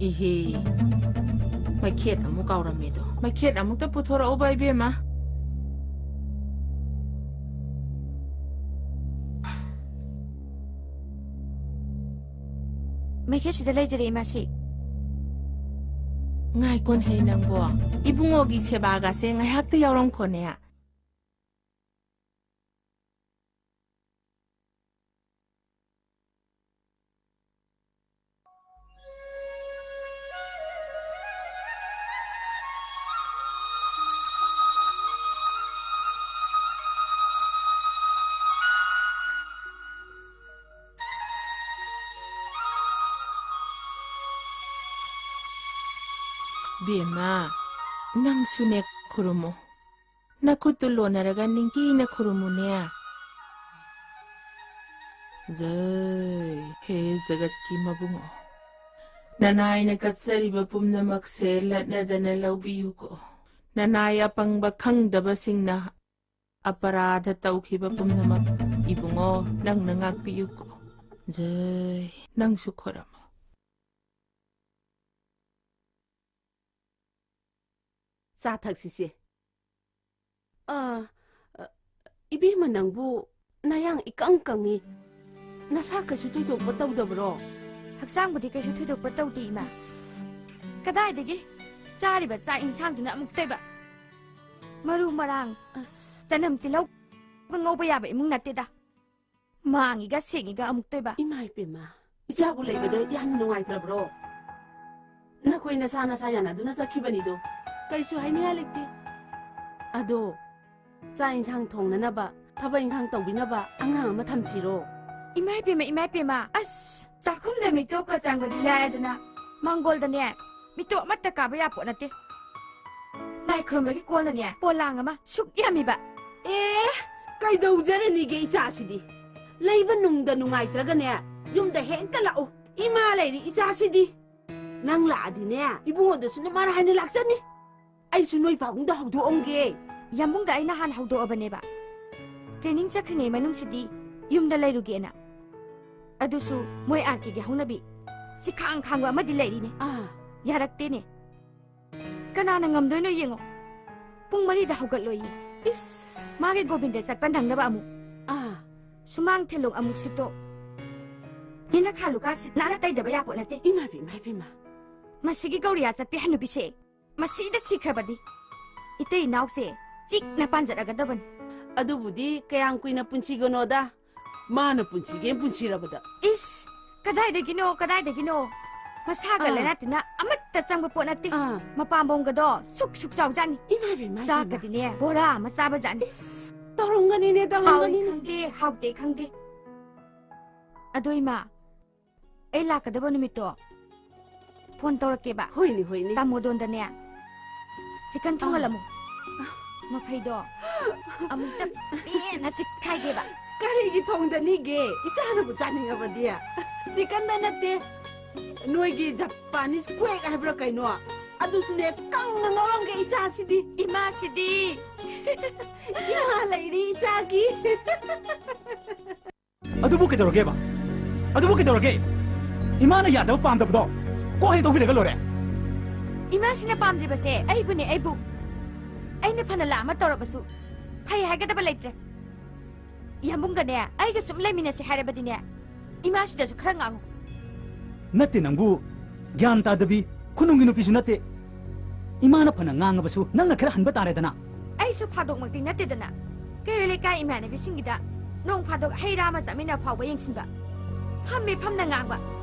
ꯏꯍꯦ, ꯃꯩꯈꯦꯠ ꯑꯃꯨꯛ ꯀꯥꯎꯔꯝꯃꯦꯗꯣ꯫ ꯃꯩꯈꯦꯠ ꯑꯃꯨꯛꯇ ꯄꯨꯊꯣꯔꯛꯎꯕ, ꯏꯕꯦꯝꯃ꯫ ꯃꯩꯈꯦꯠꯁꯤꯗ ꯂꯩꯖꯔꯦ, ꯏꯃꯥꯁꯤ꯫ ꯉꯥꯏꯀꯣꯟ ꯍꯦ ꯅꯪꯕꯣ, ꯏꯕꯨꯡꯉꯣꯒꯤ ꯁꯦꯕꯥꯒꯁꯦ ꯉꯥꯏꯍꯥꯛꯇ ꯌꯥꯎꯔꯝꯈꯣꯅꯦ꯫ ꯕꯦꯝꯃ, ꯅꯪꯁꯨꯅꯦ ꯈꯨꯔꯨꯝꯃꯨ꯫ ꯅꯈꯨꯠꯇꯨ ꯂꯣꯟꯅꯔꯒ ꯅꯤꯡꯊꯤꯅ ꯈꯨꯔꯨꯝꯃꯨꯅꯦ꯫ ꯖꯩ꯫ ꯍꯦ ꯖꯒꯠꯀꯤ ꯃꯕꯨꯡꯉꯣ, ꯅꯅꯥꯏꯅ ꯀꯠꯆꯔꯤꯕ ꯄꯨꯝꯅꯃꯛꯁꯦ ꯂꯠꯅꯗꯅ ꯂꯧꯕꯤꯌꯨꯀꯣ꯫ ꯅꯅꯥꯏ ꯑꯄꯪꯕ ꯈꯪꯗꯕꯁꯤꯡꯅ ꯑꯄꯔꯥꯙ ꯇꯧꯈꯤꯕ ꯄꯨꯝꯅꯃꯛ ꯏꯕꯨꯡꯉꯣ, ꯅꯪꯅ ꯉꯥꯛꯄꯤꯌꯨꯀꯣ꯫ ꯖꯩ꯫ ꯅꯪꯁꯨ ꯈꯣꯏꯔꯝꯃꯣ꯫ ꯆꯥ ꯊꯛꯁꯤꯁꯦ꯫ ꯑ, ꯑ, ꯏꯕꯦꯝꯃ, ꯅꯪꯕꯨ ꯅꯌꯥꯡ ꯏꯀꯪ ꯀꯪꯉꯤ꯫ ꯅꯁꯥ ꯀꯩꯁꯨ ꯊꯣꯏꯗꯣꯛꯄ ꯇꯧꯗꯕ꯭ꯔꯣ? ꯍꯛꯆꯥꯡꯕꯨꯗꯤ ꯀꯩꯁꯨ ꯊꯣꯏꯗꯣꯛꯄ ꯇꯧꯗꯦ, ꯏꯃꯥ꯫ ꯀꯗꯥꯏꯗꯒꯤ? ꯆꯥꯔꯤꯕ ꯆꯥꯛ ꯏꯟꯁꯥꯡꯗꯨꯅ ꯑꯃꯨꯛꯇꯣꯏꯕ꯫ ꯃꯔꯨ ꯃꯔꯥꯡ, ꯑꯁ꯫ ꯆꯅꯝ ꯇꯤꯜꯍꯧꯒ ꯉꯧꯕ ꯌꯥꯕ ꯏꯃꯨꯡ ꯅꯠꯇꯦꯗ꯫ ꯃꯥꯡꯉꯤꯒ ꯁꯦꯡꯉꯤꯒ ꯑꯃꯨꯛꯇꯣꯏꯕ꯫ ꯏꯃꯥ ꯏꯄꯦꯝꯃ, ꯏꯆꯥꯕꯨ ꯂꯩꯕꯗ ꯌꯥꯝ ꯅꯨꯡꯉꯥꯏꯇ꯭ꯔꯕ꯭ꯔꯣ? ꯅꯈꯣꯏ ꯅꯁꯥ ꯅꯁꯥ ꯌꯥꯅꯗꯨꯅ ꯆꯠꯈꯤꯕꯅꯤꯗꯣ꯫ ꯀꯔꯤꯁꯨ ꯍꯥꯏꯅꯤꯡꯉꯥꯏ ꯂꯩꯇꯦ꯫ ꯑꯗꯣ, ꯆꯥꯛ ꯏꯟꯁꯥꯡ ꯊꯣꯡꯅꯅꯕ, ꯊꯕꯛ ꯏꯟꯈꯥꯡ ꯇꯧꯕꯤꯅꯕ ꯑꯉꯥꯡ ꯑꯃ ꯊꯝꯁꯤꯔꯣ? ꯏꯃꯥ ꯏꯄꯦꯝꯃ, ꯏꯃꯥ ꯏꯄꯦꯝꯃ, ꯑꯁ, ꯆꯥꯛꯈꯨꯝꯗ ꯃꯤꯇꯣꯞꯀ ꯆꯪꯕꯗꯤ ꯂꯥꯏꯔꯗꯅ, ꯃꯥꯡꯒꯣꯜꯗꯅꯦ, ꯃꯤꯇꯣꯞ ꯑꯃꯠꯇ ꯀꯥꯕ ꯌꯥꯄꯣꯠ ꯅꯠꯇꯦ꯫ ꯂꯥꯏ ꯈꯨꯔꯨꯝꯕꯒꯤ ꯀꯣꯜꯅꯅꯦ, ꯄꯣꯂꯥꯡ ꯑꯃ ꯁꯨꯛ ꯌꯥꯝꯃꯤꯕ꯫ ꯑꯦ, ꯀꯩꯗꯧꯖꯔꯅꯤꯒꯦ ꯏꯆꯥꯁꯤꯗꯤ? ꯂꯩꯕ ꯅꯨꯡꯗ ꯅꯨꯡꯉꯥꯏꯇ꯭ꯔꯒꯅꯦ, ꯌꯨꯝꯗ ꯍꯦꯛꯇ ꯂꯥꯛꯎ꯫ ꯏꯃꯥ ꯂꯩꯔꯤ ꯏꯆꯥꯁꯤꯗꯤ꯫ ꯅꯪ ꯂꯥꯛꯑꯗꯤꯅꯦ, ꯏꯕꯨꯡꯉꯣꯗꯨꯁꯨ ꯅꯃꯥꯟ ꯍꯥꯏꯅ ꯂꯥꯛꯆꯅꯤ꯫ ꯑꯩꯁꯨ ꯅꯣꯏ ꯄꯥꯕꯨꯡꯗ ꯍꯧꯗꯣꯛꯑꯝꯒꯦ꯫ ꯌꯥꯝꯕꯨꯡꯗ ꯑꯩ ꯅꯍꯥꯟ ꯍꯧꯗꯣꯛꯑꯕꯅꯦꯕ꯫ ꯇ꯭ꯔꯦꯅꯤꯡ ꯆꯠꯈ꯭ꯔꯤꯉꯩ ꯃꯅꯨꯡꯁꯤꯗꯤ ꯌꯨꯝꯗ ꯂꯩꯔꯨꯒꯦꯅ꯫ ꯑꯗꯨꯁꯨ ꯃꯣꯏ ꯑꯥꯔ ꯀꯦꯒꯤ ꯍꯧꯅꯕꯤ ꯆꯤꯈꯥꯡ ꯈꯥꯡꯕ ꯑꯃꯗꯤ ꯂꯩꯔꯤꯅꯦ꯫ ꯑꯥ꯫ ꯌꯥꯔꯛꯇꯦꯅꯦ꯫ ꯀꯅꯥꯅ ꯉꯝꯗꯣꯏꯅꯣ ꯌꯦꯡꯉꯣ꯫ ꯄꯨꯡ ꯃꯔꯤꯗ ꯍꯧꯒꯠꯂꯣꯌꯦ꯫ ꯏꯁ꯫ ꯃꯥꯒꯤ ꯒꯣꯕꯤꯟꯗ ꯆꯠꯄ ꯅꯪꯅꯕ ꯑꯃꯨꯛ꯫ ꯑꯥ꯫ ꯁꯨꯃꯥꯡ ꯊꯦꯂꯣꯡ ꯑꯃꯨꯛ ꯁꯤꯠꯇꯣꯛ꯫ ꯌꯦꯅꯈꯥ ꯂꯨꯈꯥ ꯁꯤꯠ ꯅꯥꯟꯅ ꯇꯩꯗꯕ ꯌꯥꯄꯣꯠ ꯅꯠꯇꯦ꯫ ꯏꯃꯥ ꯏꯄꯦꯝꯃ, ꯏꯃꯥ ꯏꯄꯦꯝꯃ꯫ ꯃꯁꯤꯒꯤ ꯒꯧꯔꯤꯌꯥ ꯆꯠꯄꯤ ꯍꯅꯨꯕꯤꯁꯦ꯫ ꯃꯁꯤꯗ ꯁꯤꯈ꯭ꯔꯕꯗꯤ ꯏꯇꯩ ꯏꯅꯥꯎꯁꯦ ꯆꯤꯛꯅ ꯄꯥꯟꯖꯔꯒꯗꯕꯅꯤ꯫ ꯑꯗꯨꯕꯨꯗꯤ ꯀꯌꯥꯝ ꯀꯨꯏꯅ ꯄꯨꯟꯁꯤꯒꯅꯣꯗ, ꯃꯥꯅ ꯄꯨꯟꯁꯤꯒꯦ ꯄꯨꯟꯁꯤꯔꯕꯗ꯫ ꯏꯁ, ꯀꯗꯥꯏꯗꯒꯤꯅꯣ, ꯀꯗꯥꯏꯗꯒꯤꯅꯣ? ꯃꯁꯥꯒ ꯑꯥ꯫ ꯂꯥꯏꯅꯥ ꯇꯤꯟꯅꯥ ꯑꯃꯠꯇ ꯆꯪꯕ ꯄꯣꯠ ꯅꯠꯇꯦ꯫ ꯑꯥ꯫ ꯃꯄꯥꯝꯕꯣꯝꯒꯗꯣ ꯁꯨꯛ ꯁꯨꯛ ꯆꯥꯎꯖꯥꯠꯅꯤ꯫ ꯏꯃꯥ ꯏꯕꯦꯝꯃ, ꯏꯃꯥ ꯏꯕꯦꯝꯃ꯫ ꯆꯥꯛꯀꯗꯤꯅꯦ ꯕꯣꯔꯥ ꯑꯃ ꯆꯥꯕꯖꯥꯠꯅꯤ꯫ ꯏꯁ, ꯇꯧꯔꯝꯒꯅꯤꯅꯦ, ꯍꯥꯎꯏ ꯇꯧꯔꯝꯒꯅꯤꯅꯦ꯫ ꯈꯪꯗꯦ, ꯍꯥꯎꯇꯦ ꯈꯪꯗꯦ꯫ ꯑꯗꯣ ꯏꯃꯥ, ꯑꯩ ꯂꯥꯛꯀꯗꯕ ꯅꯨꯃꯤꯠꯇꯣ ꯐꯣꯟ ꯇꯧꯔꯛꯀꯦꯕ꯫ ꯍꯣꯏꯅꯦ, ꯍꯣꯏꯅꯦ꯫ ꯇꯥꯃꯣꯗꯣꯟꯗꯅꯦ ꯆꯤꯀꯟ ꯊꯣꯡꯍꯜꯂꯝꯃꯨ꯫ ꯃꯐꯩꯗꯣ ꯑꯃꯨꯛꯇ ꯄꯦꯟꯅ ꯆꯤꯛꯈꯥꯏꯒꯦꯕ꯫ ꯀꯔꯤꯒꯤ ꯊꯣꯡꯗꯅꯤꯒꯦ? ꯏꯆꯥꯅꯕꯨ ꯆꯥꯅꯤꯡꯉꯕꯗꯤ꯫ ꯆꯤꯀꯟꯗ ꯅꯠꯇꯦ, ꯅꯣꯏꯒꯤ ꯖꯄꯥꯅꯤꯁ ꯀ꯭ꯋꯦꯛ ꯍꯥꯏꯕ꯭ꯔꯥ ꯀꯩꯅꯣ, ꯑꯗꯨꯁꯨꯅꯦ ꯀꯪꯅ ꯉꯧꯔꯝꯒꯦ ꯏꯆꯥꯁꯤꯗꯤ꯫ ꯏꯃꯥꯁꯤꯗꯤ꯫ ꯏꯃꯥ ꯂꯩꯔꯤ ꯏꯆꯥꯒꯤ꯫ ꯑꯗꯨꯕꯨ ꯀꯩꯗꯧꯔꯒꯦꯕ? ꯑꯗꯨꯕꯨ ꯀꯩꯗꯧꯔꯒꯦ? ꯏꯃꯥꯅ ꯌꯥꯗꯕ ꯄꯥꯝꯗꯕꯗꯣ ꯀꯣꯛ ꯍꯦꯛ ꯇꯧꯕꯤꯔꯒ ꯂꯣꯏꯔꯦ꯫ ꯏꯃꯥꯁꯤꯅ ꯄꯥꯝꯗ꯭ꯔꯤꯕꯁꯦ ꯑꯩꯕꯨꯅꯦ, ꯑꯩꯕꯨ꯫ ꯑꯩꯅ ꯐꯅ ꯂꯥꯟ ꯑꯃ ꯇꯧꯔꯕꯁꯨ ꯐꯩ ꯍꯥꯏꯒꯗꯕ ꯂꯩꯇ꯭ꯔꯦ꯫ ꯌꯥꯝꯕꯨꯡꯒꯅꯦ ꯑꯩꯒ ꯁꯨꯝ ꯂꯩꯃꯤꯟꯅꯁꯦ ꯍꯥꯏꯔꯕꯗꯤꯅꯦ, ꯏꯃꯥꯁꯤꯗꯁꯨ ꯈꯔ ꯉꯥꯡꯉꯨ꯫ ꯅꯠꯇꯦ ꯅꯪꯕꯨ, ꯒ꯭ꯌꯥꯟ ꯇꯥꯗꯕꯤ, ꯈꯨꯅꯨꯡꯒꯤ ꯅꯨꯄꯤꯁꯨ ꯅꯠꯇꯦ꯫ ꯏꯃꯥꯅ ꯐꯅ ꯉꯥꯡꯉꯕꯁꯨ ꯅꯪꯅ ꯈꯔ ꯍꯟꯕ ꯇꯥꯔꯦꯗꯅ꯫ ꯑꯩꯁꯨ ꯐꯥꯗꯣꯛꯃꯛꯇꯤ ꯅꯠꯇꯦꯗꯅ꯫ ꯀꯩꯔꯣꯏ ꯂꯩꯀꯥꯏ ꯏꯃꯥꯟꯅꯕꯤꯁꯤꯡꯒꯤꯗ ꯅꯣꯡ ꯐꯥꯗꯣꯛ ꯍꯩ ꯔꯥ ꯑꯃ ꯆꯥꯃꯤꯟꯅ ꯐꯥꯎꯕ ꯌꯦꯡꯁꯤꯟꯕ꯫ ꯐꯝꯃꯦ ꯐꯝꯅ ꯉꯥꯡꯕ,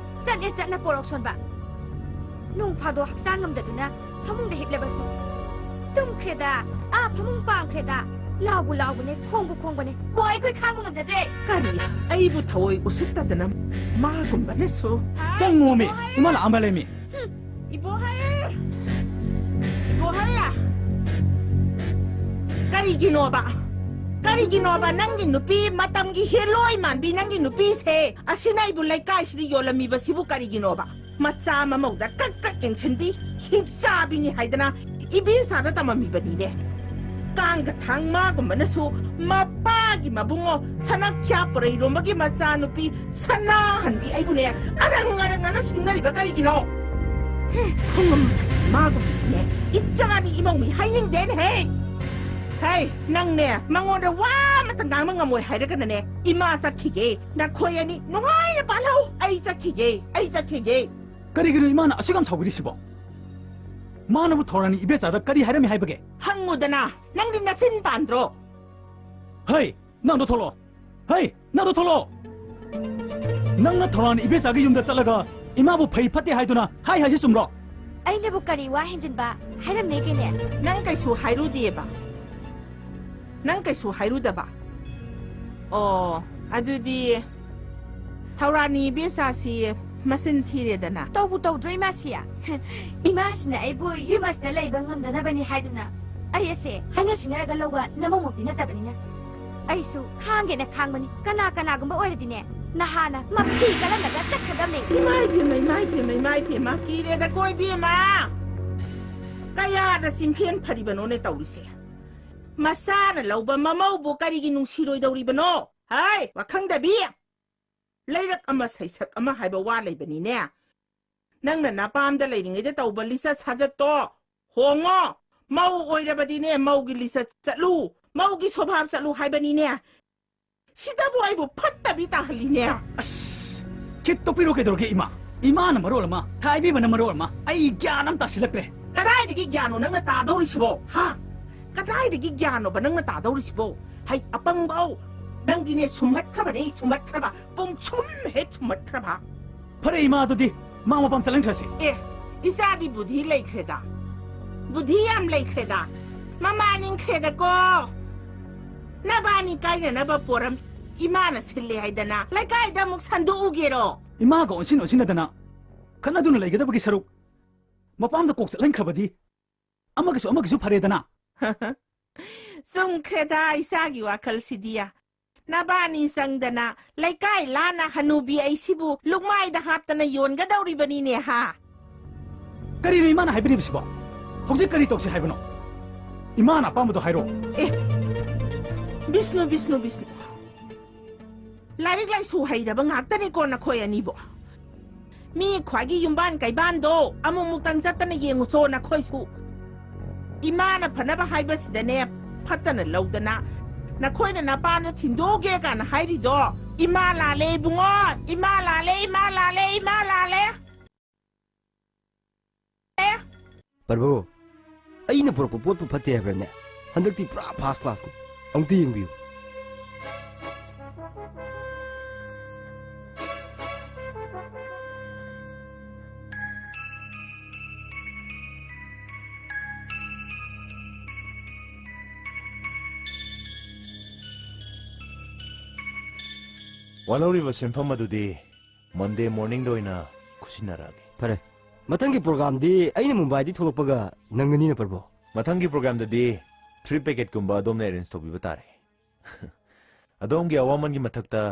ꯆꯠꯂꯦ ꯆꯠꯅ ꯄꯣꯔꯣꯛ ꯁꯣꯟꯕ꯫ ꯅꯣꯡ ꯐꯥꯗꯣꯛ ꯍꯛꯆꯥꯡ ꯉꯝꯗꯗꯨꯅ ꯐꯃꯨꯡꯗ ꯍꯤꯞꯂꯕꯁꯨ, "ꯇꯨꯝꯈ꯭ꯔꯦꯗ, ꯑꯥ ꯐꯃꯨꯡ ꯄꯥꯝꯈ꯭ꯔꯦꯗ", ꯂꯥꯎꯕꯨ ꯂꯥꯎꯕꯅꯦ, ꯈꯣꯡꯕꯨ ꯈꯣꯡꯕꯅꯦ꯫ ꯍꯣ, ꯑꯩꯈꯣꯏ ꯈꯥꯡꯕ ꯉꯝꯖꯗ꯭ꯔꯦ꯫ ꯀꯔꯤ? ꯑꯩꯕꯨ ꯊꯑꯣꯏ ꯎꯁꯤꯠꯇꯗꯅ ꯃꯥꯒꯨꯝꯕꯅꯁꯨ꯫ ꯆꯪꯉꯣꯃꯤ, ꯏꯃꯥ ꯂꯥꯛꯑꯝꯕ ꯂꯩꯃꯤ꯫ ꯏꯕꯣꯍꯜ! ꯏꯕꯣꯍꯜ! ꯀꯔꯤꯒꯤꯅꯣꯕ? ꯀꯔꯤꯒꯤꯅꯣꯕ ꯅꯪꯒꯤ ꯅꯨꯄꯤ, ꯃꯇꯝꯒꯤ ꯍꯦꯂꯣꯏ ꯃꯥꯟꯕꯤ ꯅꯪꯒꯤ ꯅꯨꯄꯤꯁꯦ ꯑꯁꯤꯅ ꯑꯩꯕꯨ ꯂꯩꯀꯥꯏꯁꯤꯗ ꯌꯣꯜꯂꯝꯃꯤꯕꯁꯤꯕꯨ ꯀꯔꯤꯒꯤꯅꯣꯕ? ꯃꯆꯥ ꯃꯃꯧꯗ ꯀꯛ ꯀꯛ ꯌꯦꯡꯁꯤꯟꯕꯤ, ꯍꯤꯡꯆꯥꯕꯤꯅꯤ ꯍꯥꯏꯗꯅ ꯏꯕꯦꯆꯥꯗ ꯇꯝꯃꯝꯃꯤꯕꯅꯤꯅꯦ꯫ ꯀꯥꯡꯒ ꯊꯥꯡ ꯃꯥꯒꯨꯝꯕꯅꯁꯨ ꯃꯄꯥꯒꯤ ꯃꯕꯨꯡꯉꯣ ꯁꯅꯥ ꯈ꯭ꯌꯥꯞ ꯄꯨꯔꯩꯔꯣꯝꯕꯒꯤ ꯃꯆꯥꯅꯨꯄꯤ ꯁꯅꯥꯍꯟꯕꯤ ꯑꯩꯕꯨꯅꯦ ꯑꯔꯪ ꯑꯔꯪꯅꯅ ꯁꯤꯡꯅꯔꯤꯕ ꯀꯔꯤꯒꯤꯅꯣ? ꯍꯨꯝ, ꯃꯥꯒꯨꯝꯕꯅꯦ ꯏꯆꯥꯅꯤ ꯏꯃꯧꯅꯤ ꯍꯥꯏꯅꯤꯡꯗꯦꯅꯦꯍꯦ꯫ ꯍꯦ, ꯅꯪꯅꯦ ꯃꯉꯣꯟꯗ ꯋꯥ ꯑꯃꯇ ꯉꯥꯡꯕ ꯉꯝꯃꯣꯏ ꯍꯥꯏꯔꯒꯅꯅꯦ ꯏꯃꯥ ꯆꯠꯈꯤꯒꯦ꯫ ꯅꯈꯣꯏ ꯑꯅꯤ ꯅꯨꯡꯉꯥꯏꯅ ꯄꯥꯜꯍꯧ꯫ ꯑꯩ ꯆꯠꯈꯤꯒꯦ, ꯑꯩ ꯆꯠꯈꯤꯒꯦ꯫ ꯀꯔꯤꯒꯤꯅꯣ ꯏꯃꯥꯅ ꯑꯁꯨꯛ ꯌꯥꯝ ꯁꯥꯎꯕꯤꯔꯤꯁꯤꯕꯣ? ꯃꯥꯅꯕꯨ ꯊꯧꯔꯥꯅꯤ ꯏꯕꯦꯆꯥꯗ ꯀꯔꯤ ꯍꯥꯏꯔꯝꯃꯤ ꯍꯥꯏꯕꯒꯦ? ꯍꯪꯉꯨꯗꯅ, ꯅꯪꯗꯤ ꯅꯆꯤꯟ ꯄꯥꯟꯗ꯭ꯔꯣ? ꯍꯩ, ꯅꯪꯗꯣ ꯊꯣꯛꯂꯛꯑꯣ! ꯍꯩ, ꯅꯪꯗꯣ ꯊꯣꯛꯂꯛꯑꯣ! ꯅꯪꯅ ꯊꯧꯔꯥꯅꯤ ꯏꯕꯦꯆꯥꯒꯤ ꯌꯨꯝꯗ ꯆꯠꯂꯒ ꯏꯃꯥꯕꯨ ꯐꯩ ꯐꯠꯇꯦ ꯍꯥꯏꯗꯨꯅ ꯍꯥꯏ ꯍꯥꯏꯁꯤ ꯆꯨꯝꯕ꯭ꯔꯣ? ꯑꯩꯅꯕꯨ ꯀꯔꯤ ꯋꯥ ꯍꯦꯟꯖꯤꯟꯕ ꯍꯥꯏꯔꯝꯅꯦꯒꯦꯅꯦ? ꯅꯪ ꯀꯩꯁꯨ ꯍꯥꯏꯔꯨꯗꯦꯕ꯫ ꯅꯪ ꯀꯩꯁꯨ ꯍꯥꯏꯔꯨꯗꯕ꯫ ꯑꯣ, ꯑꯗꯨꯗꯤ ꯊꯧꯔꯥꯅꯤ ꯏꯕꯦꯆꯥꯁꯤ ꯃꯆꯤꯟ ꯊꯤꯔꯦꯗꯅ꯫ ꯇꯧꯕꯨ ꯇꯧꯗ꯭ꯔꯣ ꯏꯃꯥꯁꯤ? ꯏꯃꯥꯁꯤꯅ ꯑꯩꯕꯨ ꯌꯨꯝ ꯑꯁꯤꯗ ꯂꯩꯕ ꯉꯝꯗꯅꯕꯅꯤ ꯍꯥꯏꯗꯨꯅ ꯑꯩ ꯑꯁꯦ ꯍꯥꯏꯅ ꯁꯤꯡꯅꯔꯒ ꯂꯧꯕ ꯅꯃꯧꯃꯛꯇꯤ ꯅꯠꯇꯕꯅꯤꯅ꯫ ꯑꯩꯁꯨ ꯈꯥꯡꯒꯦꯅ ꯈꯥꯡꯕꯅꯤ꯫ ꯀꯅꯥ ꯀꯅꯥꯒꯨꯝꯕ ꯑꯣꯏꯔꯗꯤꯅꯦ ꯅꯍꯥꯟꯅ ꯃꯐꯤ ꯀꯜꯂꯝꯂꯒ ꯆꯠꯈ꯭ꯔꯗꯕꯅꯦ꯫ ꯏꯃꯥ ꯏꯕꯦꯝꯃ, ꯏꯃꯥ ꯏꯕꯦꯝꯃ, ꯏꯃꯥ ꯏꯕꯦꯝꯃ, ꯀꯤꯔꯦꯗꯀꯣ ꯏꯕꯦꯝꯃ꯫ ꯀꯌꯥꯗ ꯆꯤꯡꯐꯦꯟ ꯐꯔꯤꯕꯅꯣꯅꯦ ꯇꯧꯔꯤꯁꯦ꯫ ꯃꯆꯥꯅ ꯂꯧꯕ ꯃꯃꯧꯕꯨ ꯀꯔꯤꯒꯤ ꯅꯨꯡꯁꯤꯔꯣꯏꯗꯧꯔꯤꯕꯅꯣ? ꯍꯥꯏ, ꯋꯥꯈꯪꯗꯕꯤ! ꯂꯩꯔꯛ ꯑꯃ ꯁꯩꯁꯛ ꯑꯃ ꯍꯥꯏꯕ ꯋꯥ ꯂꯩꯕꯅꯤꯅꯦ꯫ ꯅꯪꯅ ꯅꯄꯥꯝꯗ ꯂꯩꯔꯤꯉꯩꯗ ꯇꯧꯕ ꯂꯤꯆꯠ ꯁꯥꯖꯠꯇꯣ ꯍꯣꯡꯉꯣ꯫ ꯃꯧ ꯑꯣꯏꯔꯕꯗꯤꯅꯦ, ꯃꯧꯒꯤ ꯂꯤꯆꯠ ꯆꯠꯂꯨ, ꯃꯧꯒꯤ ꯁꯣꯚꯥꯕ ꯆꯠꯂꯨ ꯍꯥꯏꯕꯅꯤꯅꯦ꯫ ꯁꯤꯗꯕꯨ ꯑꯩꯕꯨ ꯐꯠꯇꯕꯤ ꯇꯥꯍꯜꯂꯤꯅꯦ꯫ ꯑꯁ! ꯈꯤꯠ ꯇꯣꯛꯄꯤꯔꯣ ꯀꯩꯗꯧꯔꯒꯦ, ꯏꯃꯥ? ꯏꯃꯥꯅ ꯃꯔꯣꯜ ꯑꯃ, ꯊꯥꯏꯕꯤꯕꯅ ꯃꯔꯣꯜ ꯑꯃ, ꯑꯩ ꯒ꯭ꯌꯥꯟ ꯑꯃ ꯇꯥꯁꯤꯜꯂꯛꯇ꯭ꯔꯦ꯫ ꯀꯗꯥꯏꯗꯒꯤ ꯒ꯭ꯌꯥꯟꯅꯣ ꯅꯪꯅ ꯇꯥꯗꯧꯔꯤꯁꯤꯕꯣ? ꯍꯥ? ꯀꯗꯥꯏꯗꯒꯤ ꯒ꯭ꯌꯥꯟꯅꯣꯕ ꯅꯪꯅ ꯇꯥꯗꯧꯔꯤꯁꯤꯕꯣ? ꯍꯩ ꯑꯄꯪꯕꯧ! ꯅꯪꯗꯤꯅꯦ ꯁꯨꯝꯍꯠꯈ꯭ꯔꯕꯅꯦ, ꯁꯨꯝꯍꯠꯈ꯭ꯔꯕ꯫ ꯄꯨꯡꯁꯨꯝ ꯍꯦꯛ ꯁꯨꯝꯍꯠꯈ꯭ꯔꯕ꯫ ꯐꯔꯦ ꯏꯃꯥ, ꯑꯗꯨꯗꯤ ꯃꯥ ꯃꯄꯥꯝ ꯆꯠꯍꯟꯈ꯭ꯔꯁꯤ꯫ ꯑꯦ, ꯏꯆꯥꯗꯤ ꯕꯨꯙꯤ ꯂꯩꯈ꯭ꯔꯦꯗ꯫ ꯕꯨꯙꯤ ꯌꯥꯝ ꯂꯩꯈ꯭ꯔꯦꯗ꯫ ꯃꯃꯥ ꯅꯤꯡꯈ꯭ꯔꯦꯗꯀꯣ꯫ ꯅꯕꯥꯅꯤ ꯀꯥꯏꯅꯅꯕ ꯄꯣꯔꯝ ꯏꯃꯥꯅ ꯁꯤꯜꯂꯦ ꯍꯥꯏꯗꯅ ꯂꯩꯀꯥꯏꯗ ꯑꯃꯨꯛ ꯁꯟꯗꯣꯛꯎꯒꯦꯔꯣ? ꯏꯃꯥꯒ ꯑꯣꯟꯁꯤꯟ ꯑꯣꯟꯁꯤꯟꯅꯗꯅ ꯈꯠꯅꯗꯨꯅ ꯂꯩꯒꯗꯕꯒꯤ ꯁꯔꯨꯛ ꯃꯄꯥꯝꯗ ꯀꯣꯛ ꯆꯠꯍꯟꯈ꯭ꯔꯕꯗꯤ ꯑꯃꯒꯤꯁꯨ ꯑꯃꯒꯤꯁꯨ ꯐꯔꯦꯗꯅ꯫ ꯆꯨꯝꯈ꯭ꯔꯦꯗ ꯏꯆꯥꯒꯤ ꯋꯥꯈꯜꯁꯤꯗꯤ꯫ ꯅꯕꯥꯅꯤ ꯆꯪꯗꯅ ꯂꯩꯀꯥꯏ ꯂꯥꯟꯅ ꯍꯅꯨꯕꯤ ꯑꯩꯁꯤꯕꯨ ꯂꯨꯛꯃꯥꯏꯗ ꯍꯥꯞꯇꯅ ꯌꯣꯟꯒꯗꯧꯔꯤꯕꯅꯤꯅꯦ ꯍꯥ? ꯀꯔꯤꯅꯣ ꯏꯃꯥꯅ ꯍꯥꯏꯕꯤꯔꯤꯕꯁꯤꯕꯣ? ꯍꯧꯖꯤꯛ ꯀꯔꯤ ꯇꯧꯁꯤ ꯍꯥꯏꯕꯅꯣ? ꯏꯃꯥꯅ ꯑꯄꯥꯝꯕꯗꯣ ꯍꯥꯏꯔꯛꯑꯣ꯫ ꯑꯦ, ꯕꯤꯁꯅꯨ, ꯕꯤꯁꯅꯨ, ꯕꯤꯁꯅꯨ꯫ ꯂꯥꯏꯔꯤꯛ ꯂꯥꯏꯁꯨ ꯍꯩꯔꯕ ꯉꯥꯛꯇꯅꯤꯀꯣ ꯅꯈꯣꯏ ꯑꯅꯤꯕꯣ꯫ ꯃꯤ ꯈ꯭ꯋꯥꯏꯒꯤ ꯌꯨꯝꯕꯥꯟ ꯀꯩꯕꯥꯟꯗꯣ ꯑꯃꯨꯛ ꯃꯨꯛꯇꯪ ꯆꯠꯇꯅ ꯌꯦꯡꯉꯨꯆꯣ ꯅꯈꯣꯏꯁꯨ꯫ ꯏꯃꯥꯅ ꯐꯅꯕ ꯍꯥꯏꯕꯁꯤꯗꯅꯦ ꯐꯠꯇꯅ ꯂꯧꯗꯅ ꯅꯈꯣꯏꯅ ꯅꯄꯥꯝꯗ ꯊꯤꯟꯗꯣꯛꯎꯒꯦ ꯀꯥꯏꯅ ꯍꯥꯏꯔꯤꯗꯣ ꯏꯃꯥ ꯂꯥꯜꯂꯦ ꯏꯕꯨꯡꯉꯣ, ꯏꯃꯥ ꯂꯥꯜꯂꯦ, ꯏꯃꯥ ꯂꯥꯜꯂꯦ, ꯏꯃꯥ ꯂꯥꯜꯂꯦ꯫ ꯄ꯭ꯔꯚꯨ, ꯑꯩꯅ ꯄꯨꯔꯛꯄ ꯄꯣꯠꯄꯨ ꯐꯠꯇꯦ ꯍꯥꯏꯕ꯭ꯔꯅꯦ? ꯍꯟꯗꯛꯇꯤ ꯄꯨꯔꯥ ꯐꯥꯔꯁ ꯀ꯭ꯂꯥꯁꯅꯤ꯫ ꯑꯃꯨꯛꯇ ꯌꯦꯡꯕꯤꯌꯨ꯫ ꯋꯥꯍꯧꯔꯤꯕ ꯁꯦꯟꯐꯝ ꯑꯗꯨꯗꯤ Monday morningꯗ ꯑꯣꯏꯅ ꯈꯨꯠꯁꯤꯟꯅꯔꯛꯑꯒꯦ꯫ ꯐꯔꯦ, ꯃꯊꯪꯒꯤ programꯗꯤ ꯑꯩꯅ ꯃꯨꯝꯕꯥꯏꯗꯒꯤ ꯊꯣꯛꯂꯛꯄꯒ ꯅꯪꯒꯅꯤꯅ, ꯄ꯭ꯔꯚꯨ꯫ ꯃꯊꯪꯒꯤ programꯗꯗꯤ trip packageꯀꯨꯝꯕ ꯑꯗꯣꯝꯅ arrange ꯇꯧꯕꯤꯕ ꯇꯥꯔꯦ꯫ ꯑꯗꯣꯝꯒꯤ ꯑꯋꯥꯃꯟꯒꯤ ꯃꯊꯛꯇ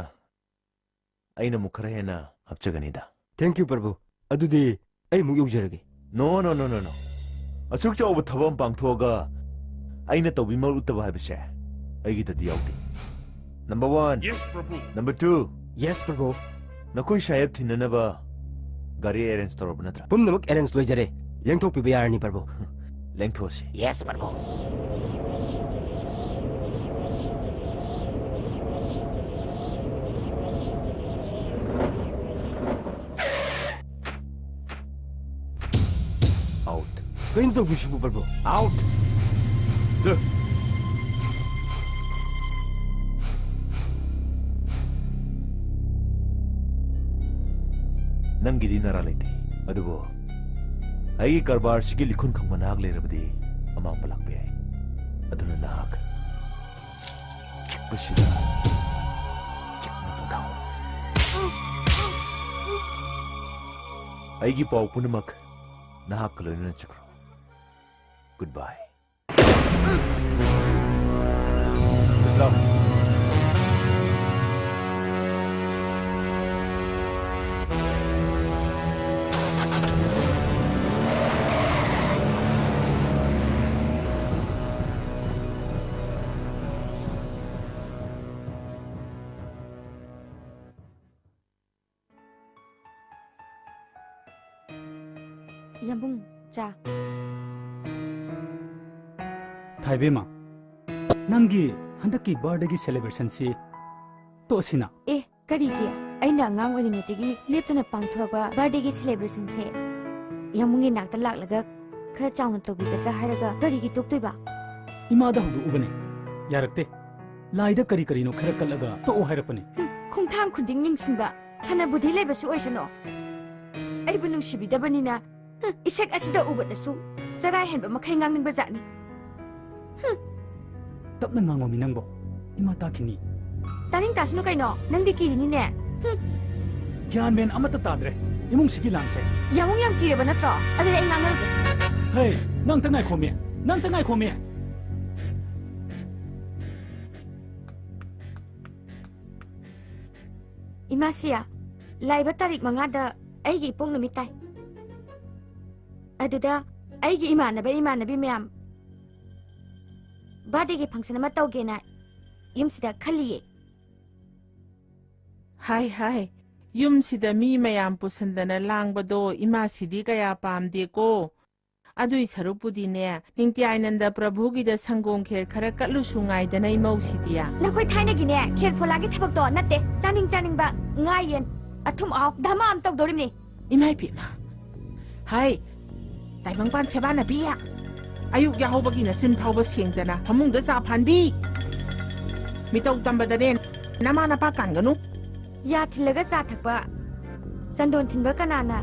ꯑꯩꯅ ꯑꯃꯨꯛ ꯈꯔ ꯍꯦꯟꯅ ꯍꯥꯞꯆꯒꯅꯤꯗ꯫ Thank you, ꯄ꯭ꯔꯚꯨ꯫ ꯑꯗꯨꯗꯤ ꯑꯩ ꯑꯃꯨꯛ ꯌꯧꯖꯔꯒꯦ꯫ No, no, no, no, no. ꯑꯁꯨꯛ ꯆꯥꯎꯕ ꯊꯕꯛ ꯑꯃ ꯄꯥꯡꯊꯣꯛꯑꯒ ꯑꯩꯅ ꯇꯧꯕꯤꯃꯜ ꯎꯠꯇꯕ ꯍꯥꯏꯕꯁꯦ ꯑꯩꯒꯤꯗꯗꯤ ꯌꯥꯎꯗꯦ꯫ Number one. Yes, ꯄ꯭ꯔꯚꯨ꯫ Number two. Yes, ꯄ꯭ꯔꯚꯨ꯫ ꯅꯈꯣꯏ ꯁꯥꯍꯦꯕ ꯊꯤꯟꯅꯅꯕ ꯒꯥꯔꯤ arrange ꯇꯧꯔꯕ ꯅꯠꯇ꯭ꯔꯥ? ꯄꯨꯝꯅꯃꯛ arrange ꯂꯣꯏꯖꯔꯦ꯫ ꯂꯦꯡꯊꯣꯛꯄꯤꯕ ꯌꯥꯔꯅꯤ, ꯄ꯭ꯔꯚꯨ꯫ ꯂꯦꯡꯊꯣꯛꯑꯁꯤ꯫ Yes, ꯄ꯭ꯔꯚꯨ꯫ Out. ꯀꯩꯅꯣ ꯇꯧꯕꯤꯁꯤꯕꯨ, ꯄ꯭ꯔꯚꯨ? Out. ꯖ- ꯅꯪꯒꯤꯗꯤ ꯅꯔꯥ ꯂꯩꯇꯦ, ꯑꯗꯨꯕꯨ ꯑꯩꯒꯤ ꯀꯔꯕꯥꯔꯁꯤꯒꯤ ꯂꯤꯈꯨꯟ ꯈꯪꯕ ꯅꯍꯥꯛ ꯂꯩꯔꯕꯗꯤ ꯑꯃꯥꯡꯕ ꯂꯥꯛꯄ ꯌꯥꯏ꯫ ꯑꯗꯨꯅ ꯅꯍꯥꯛ ꯆꯤꯛꯄꯁꯤꯗ ꯆꯤꯛꯅ ꯄꯣꯊꯥꯎ꯫ ꯑꯩꯒꯤ ꯄꯥꯎ ꯄꯨꯝꯅꯃꯛ ꯅꯍꯥꯛꯀ ꯂꯣꯏꯅꯅ ꯆꯠꯈ꯭ꯔꯣ꯫ Goodbye. Islam. ꯌꯥꯝꯕꯨꯡ, ꯆꯥ꯫ ꯊꯥꯏꯕꯦꯝꯃ, ꯅꯪꯒꯤ ꯍꯟꯗꯛꯀꯤ birthdayꯒꯤ celebrationꯁꯤ ꯇꯣꯛꯑꯁꯤꯅ꯫ ꯑꯦ, ꯀꯔꯤꯒꯤ? ꯑꯩꯅ ꯑꯉꯥꯡ ꯑꯣꯏꯔꯤꯉꯩꯗꯒꯤ ꯂꯦꯞꯇꯅ ꯄꯥꯡꯊꯣꯔꯛꯄ birthdayꯒꯤ celebrationꯁꯦ ꯌꯥꯝꯕꯨꯡꯒꯤ ꯅꯥꯛꯇ ꯂꯥꯛꯂꯒ ꯈꯔ ꯆꯥꯎꯅ ꯇꯧꯕꯤꯒꯗ꯭ꯔꯥ ꯍꯥꯏꯔꯒ ꯀꯔꯤꯒꯤ ꯇꯣꯛꯇꯣꯏꯕ? ꯏꯃꯥꯗ ꯍꯧꯗꯣꯛꯎꯕꯅꯦ, ꯌꯥꯔꯛꯇꯦ꯫ ꯂꯥꯏꯗ ꯀꯔꯤ ꯀꯔꯤꯅꯣ ꯈꯔ ꯀꯠꯂꯒ ꯇꯣꯛꯑꯣ ꯍꯥꯏꯔꯛꯄꯅꯦ꯫ ꯍꯨꯝ, ꯈꯣꯡꯊꯥꯡ ꯈꯨꯗꯤꯡ ꯅꯤꯡꯁꯤꯡꯕ, ꯐꯅ ꯕꯨꯙꯤ ꯂꯩꯕꯁꯨ ꯑꯣꯏꯁꯅꯨ꯫ ꯑꯩꯕꯨ ꯅꯨꯡꯁꯤꯕꯤꯗꯕꯅꯤꯅ, ꯍꯨꯝ, ꯏꯁꯛ ꯑꯁꯤꯗ ꯎꯕꯗꯁꯨ ꯆꯔꯥ ꯍꯦꯟꯕ ꯃꯈꯩ ꯉꯥꯡꯅꯤꯡꯕ ꯖꯥꯠꯅꯤ꯫ ꯍꯨꯝ꯫ ꯇꯞꯅ ꯉꯥꯡꯉꯣꯃꯤ ꯅꯪꯕꯣ, ꯏꯃꯥ ꯇꯥꯈꯤꯅꯤ꯫ ꯇꯥꯅꯤꯡ ꯇꯥꯁꯅꯨ ꯀꯩꯅꯣ, ꯅꯪꯗꯤ ꯀꯤꯔꯤꯅꯤꯅꯦ꯫ ꯍꯨꯝ꯫ ꯒ꯭ꯌꯥꯟ ꯃꯦꯟ ꯑꯃꯠꯇ ꯇꯥꯗ꯭ꯔꯦ ꯏꯃꯨꯡꯁꯤꯒꯤ ꯂꯥꯟꯁꯦ꯫ ꯌꯥꯍꯣꯡ ꯌꯥꯝ ꯀꯤꯔꯕ ꯅꯠꯇ꯭ꯔꯣ? ꯑꯗꯨꯗꯤ ꯑꯩ ꯉꯥꯡꯅꯔꯒꯦ꯫ ꯍꯦ, ꯅꯪ ꯑꯝꯇ ꯉꯥꯏꯈꯣꯃꯤ, ꯅꯪ ꯑꯝꯇ ꯉꯥꯏꯈꯣꯃꯤ꯫ ꯏꯃꯥ ꯁꯤꯌꯥ, ꯂꯥꯛꯏꯕ ꯇꯥꯔꯤꯛ ꯃꯉꯥꯗ ꯑꯩꯒꯤ ꯏꯄꯣꯛ ꯅꯨꯃꯤꯠ ꯇꯥꯏ꯫ ꯑꯗꯨꯗ ꯑꯩꯒꯤ ꯏꯃꯥꯟꯅꯕ ꯏꯃꯥꯟꯅꯕꯤ ꯃꯌꯥꯝ ꯕꯥꯔꯗꯦꯒꯤ ꯐꯪꯁꯟ ꯑꯃ ꯇꯧꯒꯦꯅ ꯌꯨꯝꯁꯤꯗ ꯈꯜꯂꯤꯌꯦ꯫ ꯍꯥꯏ ꯍꯥꯏ, ꯌꯨꯝꯁꯤꯗ ꯃꯤ ꯃꯌꯥꯝ ꯄꯨꯁꯟꯗꯅ ꯂꯥꯡꯕꯗꯣ ꯏꯃꯥꯁꯤꯗꯤ ꯀꯌꯥ ꯄꯥꯝꯗꯦꯀꯣ꯫ ꯑꯗꯨꯏ ꯁꯔꯨꯛꯄꯨꯗꯤꯅꯦ, ꯅꯤꯡꯇꯤꯌꯥꯏꯅꯟꯗ ꯄ꯭ꯔꯚꯨꯒꯤꯗ ꯁꯪꯒꯣꯝ ꯈꯦꯔ ꯈꯔ ꯀꯠꯂꯨꯁꯨ ꯉꯥꯏꯗꯅ ꯏꯃꯧꯁꯤꯗꯤ꯫ ꯅꯈꯣꯏ ꯊꯥꯏꯅꯒꯤꯅꯦ ꯈꯦꯔ ꯐꯣꯂꯥꯒꯤ ꯊꯕꯛꯇꯣ ꯅꯠꯇꯦ꯫ ꯆꯥꯅꯤꯡ ꯆꯥꯅꯤꯡꯕ ꯉꯥ ꯌꯦꯟ ꯑꯊꯨꯝ ꯑꯍꯥꯎ ꯙꯃꯥ ꯑꯃ ꯇꯧꯗꯧꯔꯤꯕꯅꯤ꯫ ꯏꯃꯥ ꯏꯄꯦꯝꯃ! ꯍꯥꯏ, ꯇꯥꯏꯕꯪꯄꯥꯟ ꯁꯦꯕꯥꯅꯕꯤ! ꯑꯌꯨꯛ ꯌꯥꯍꯧꯕꯒꯤ ꯅꯆꯤꯟ ꯐꯥꯎꯕ ꯁꯦꯡꯗꯅ ꯐꯃꯨꯡꯗ ꯆꯥ ꯐꯥꯟꯕꯤ! ꯃꯤꯇꯧ ꯇꯝꯕꯗꯅꯦ ꯅꯃꯥ ꯅꯄꯥ ꯀꯥꯟꯒꯅꯨ꯫ ꯌꯥ ꯊꯤꯜꯂꯒ ꯆꯥ ꯊꯛꯄ, ꯆꯟꯗꯣꯟ ꯊꯤꯟꯕ ꯀꯅꯥꯅ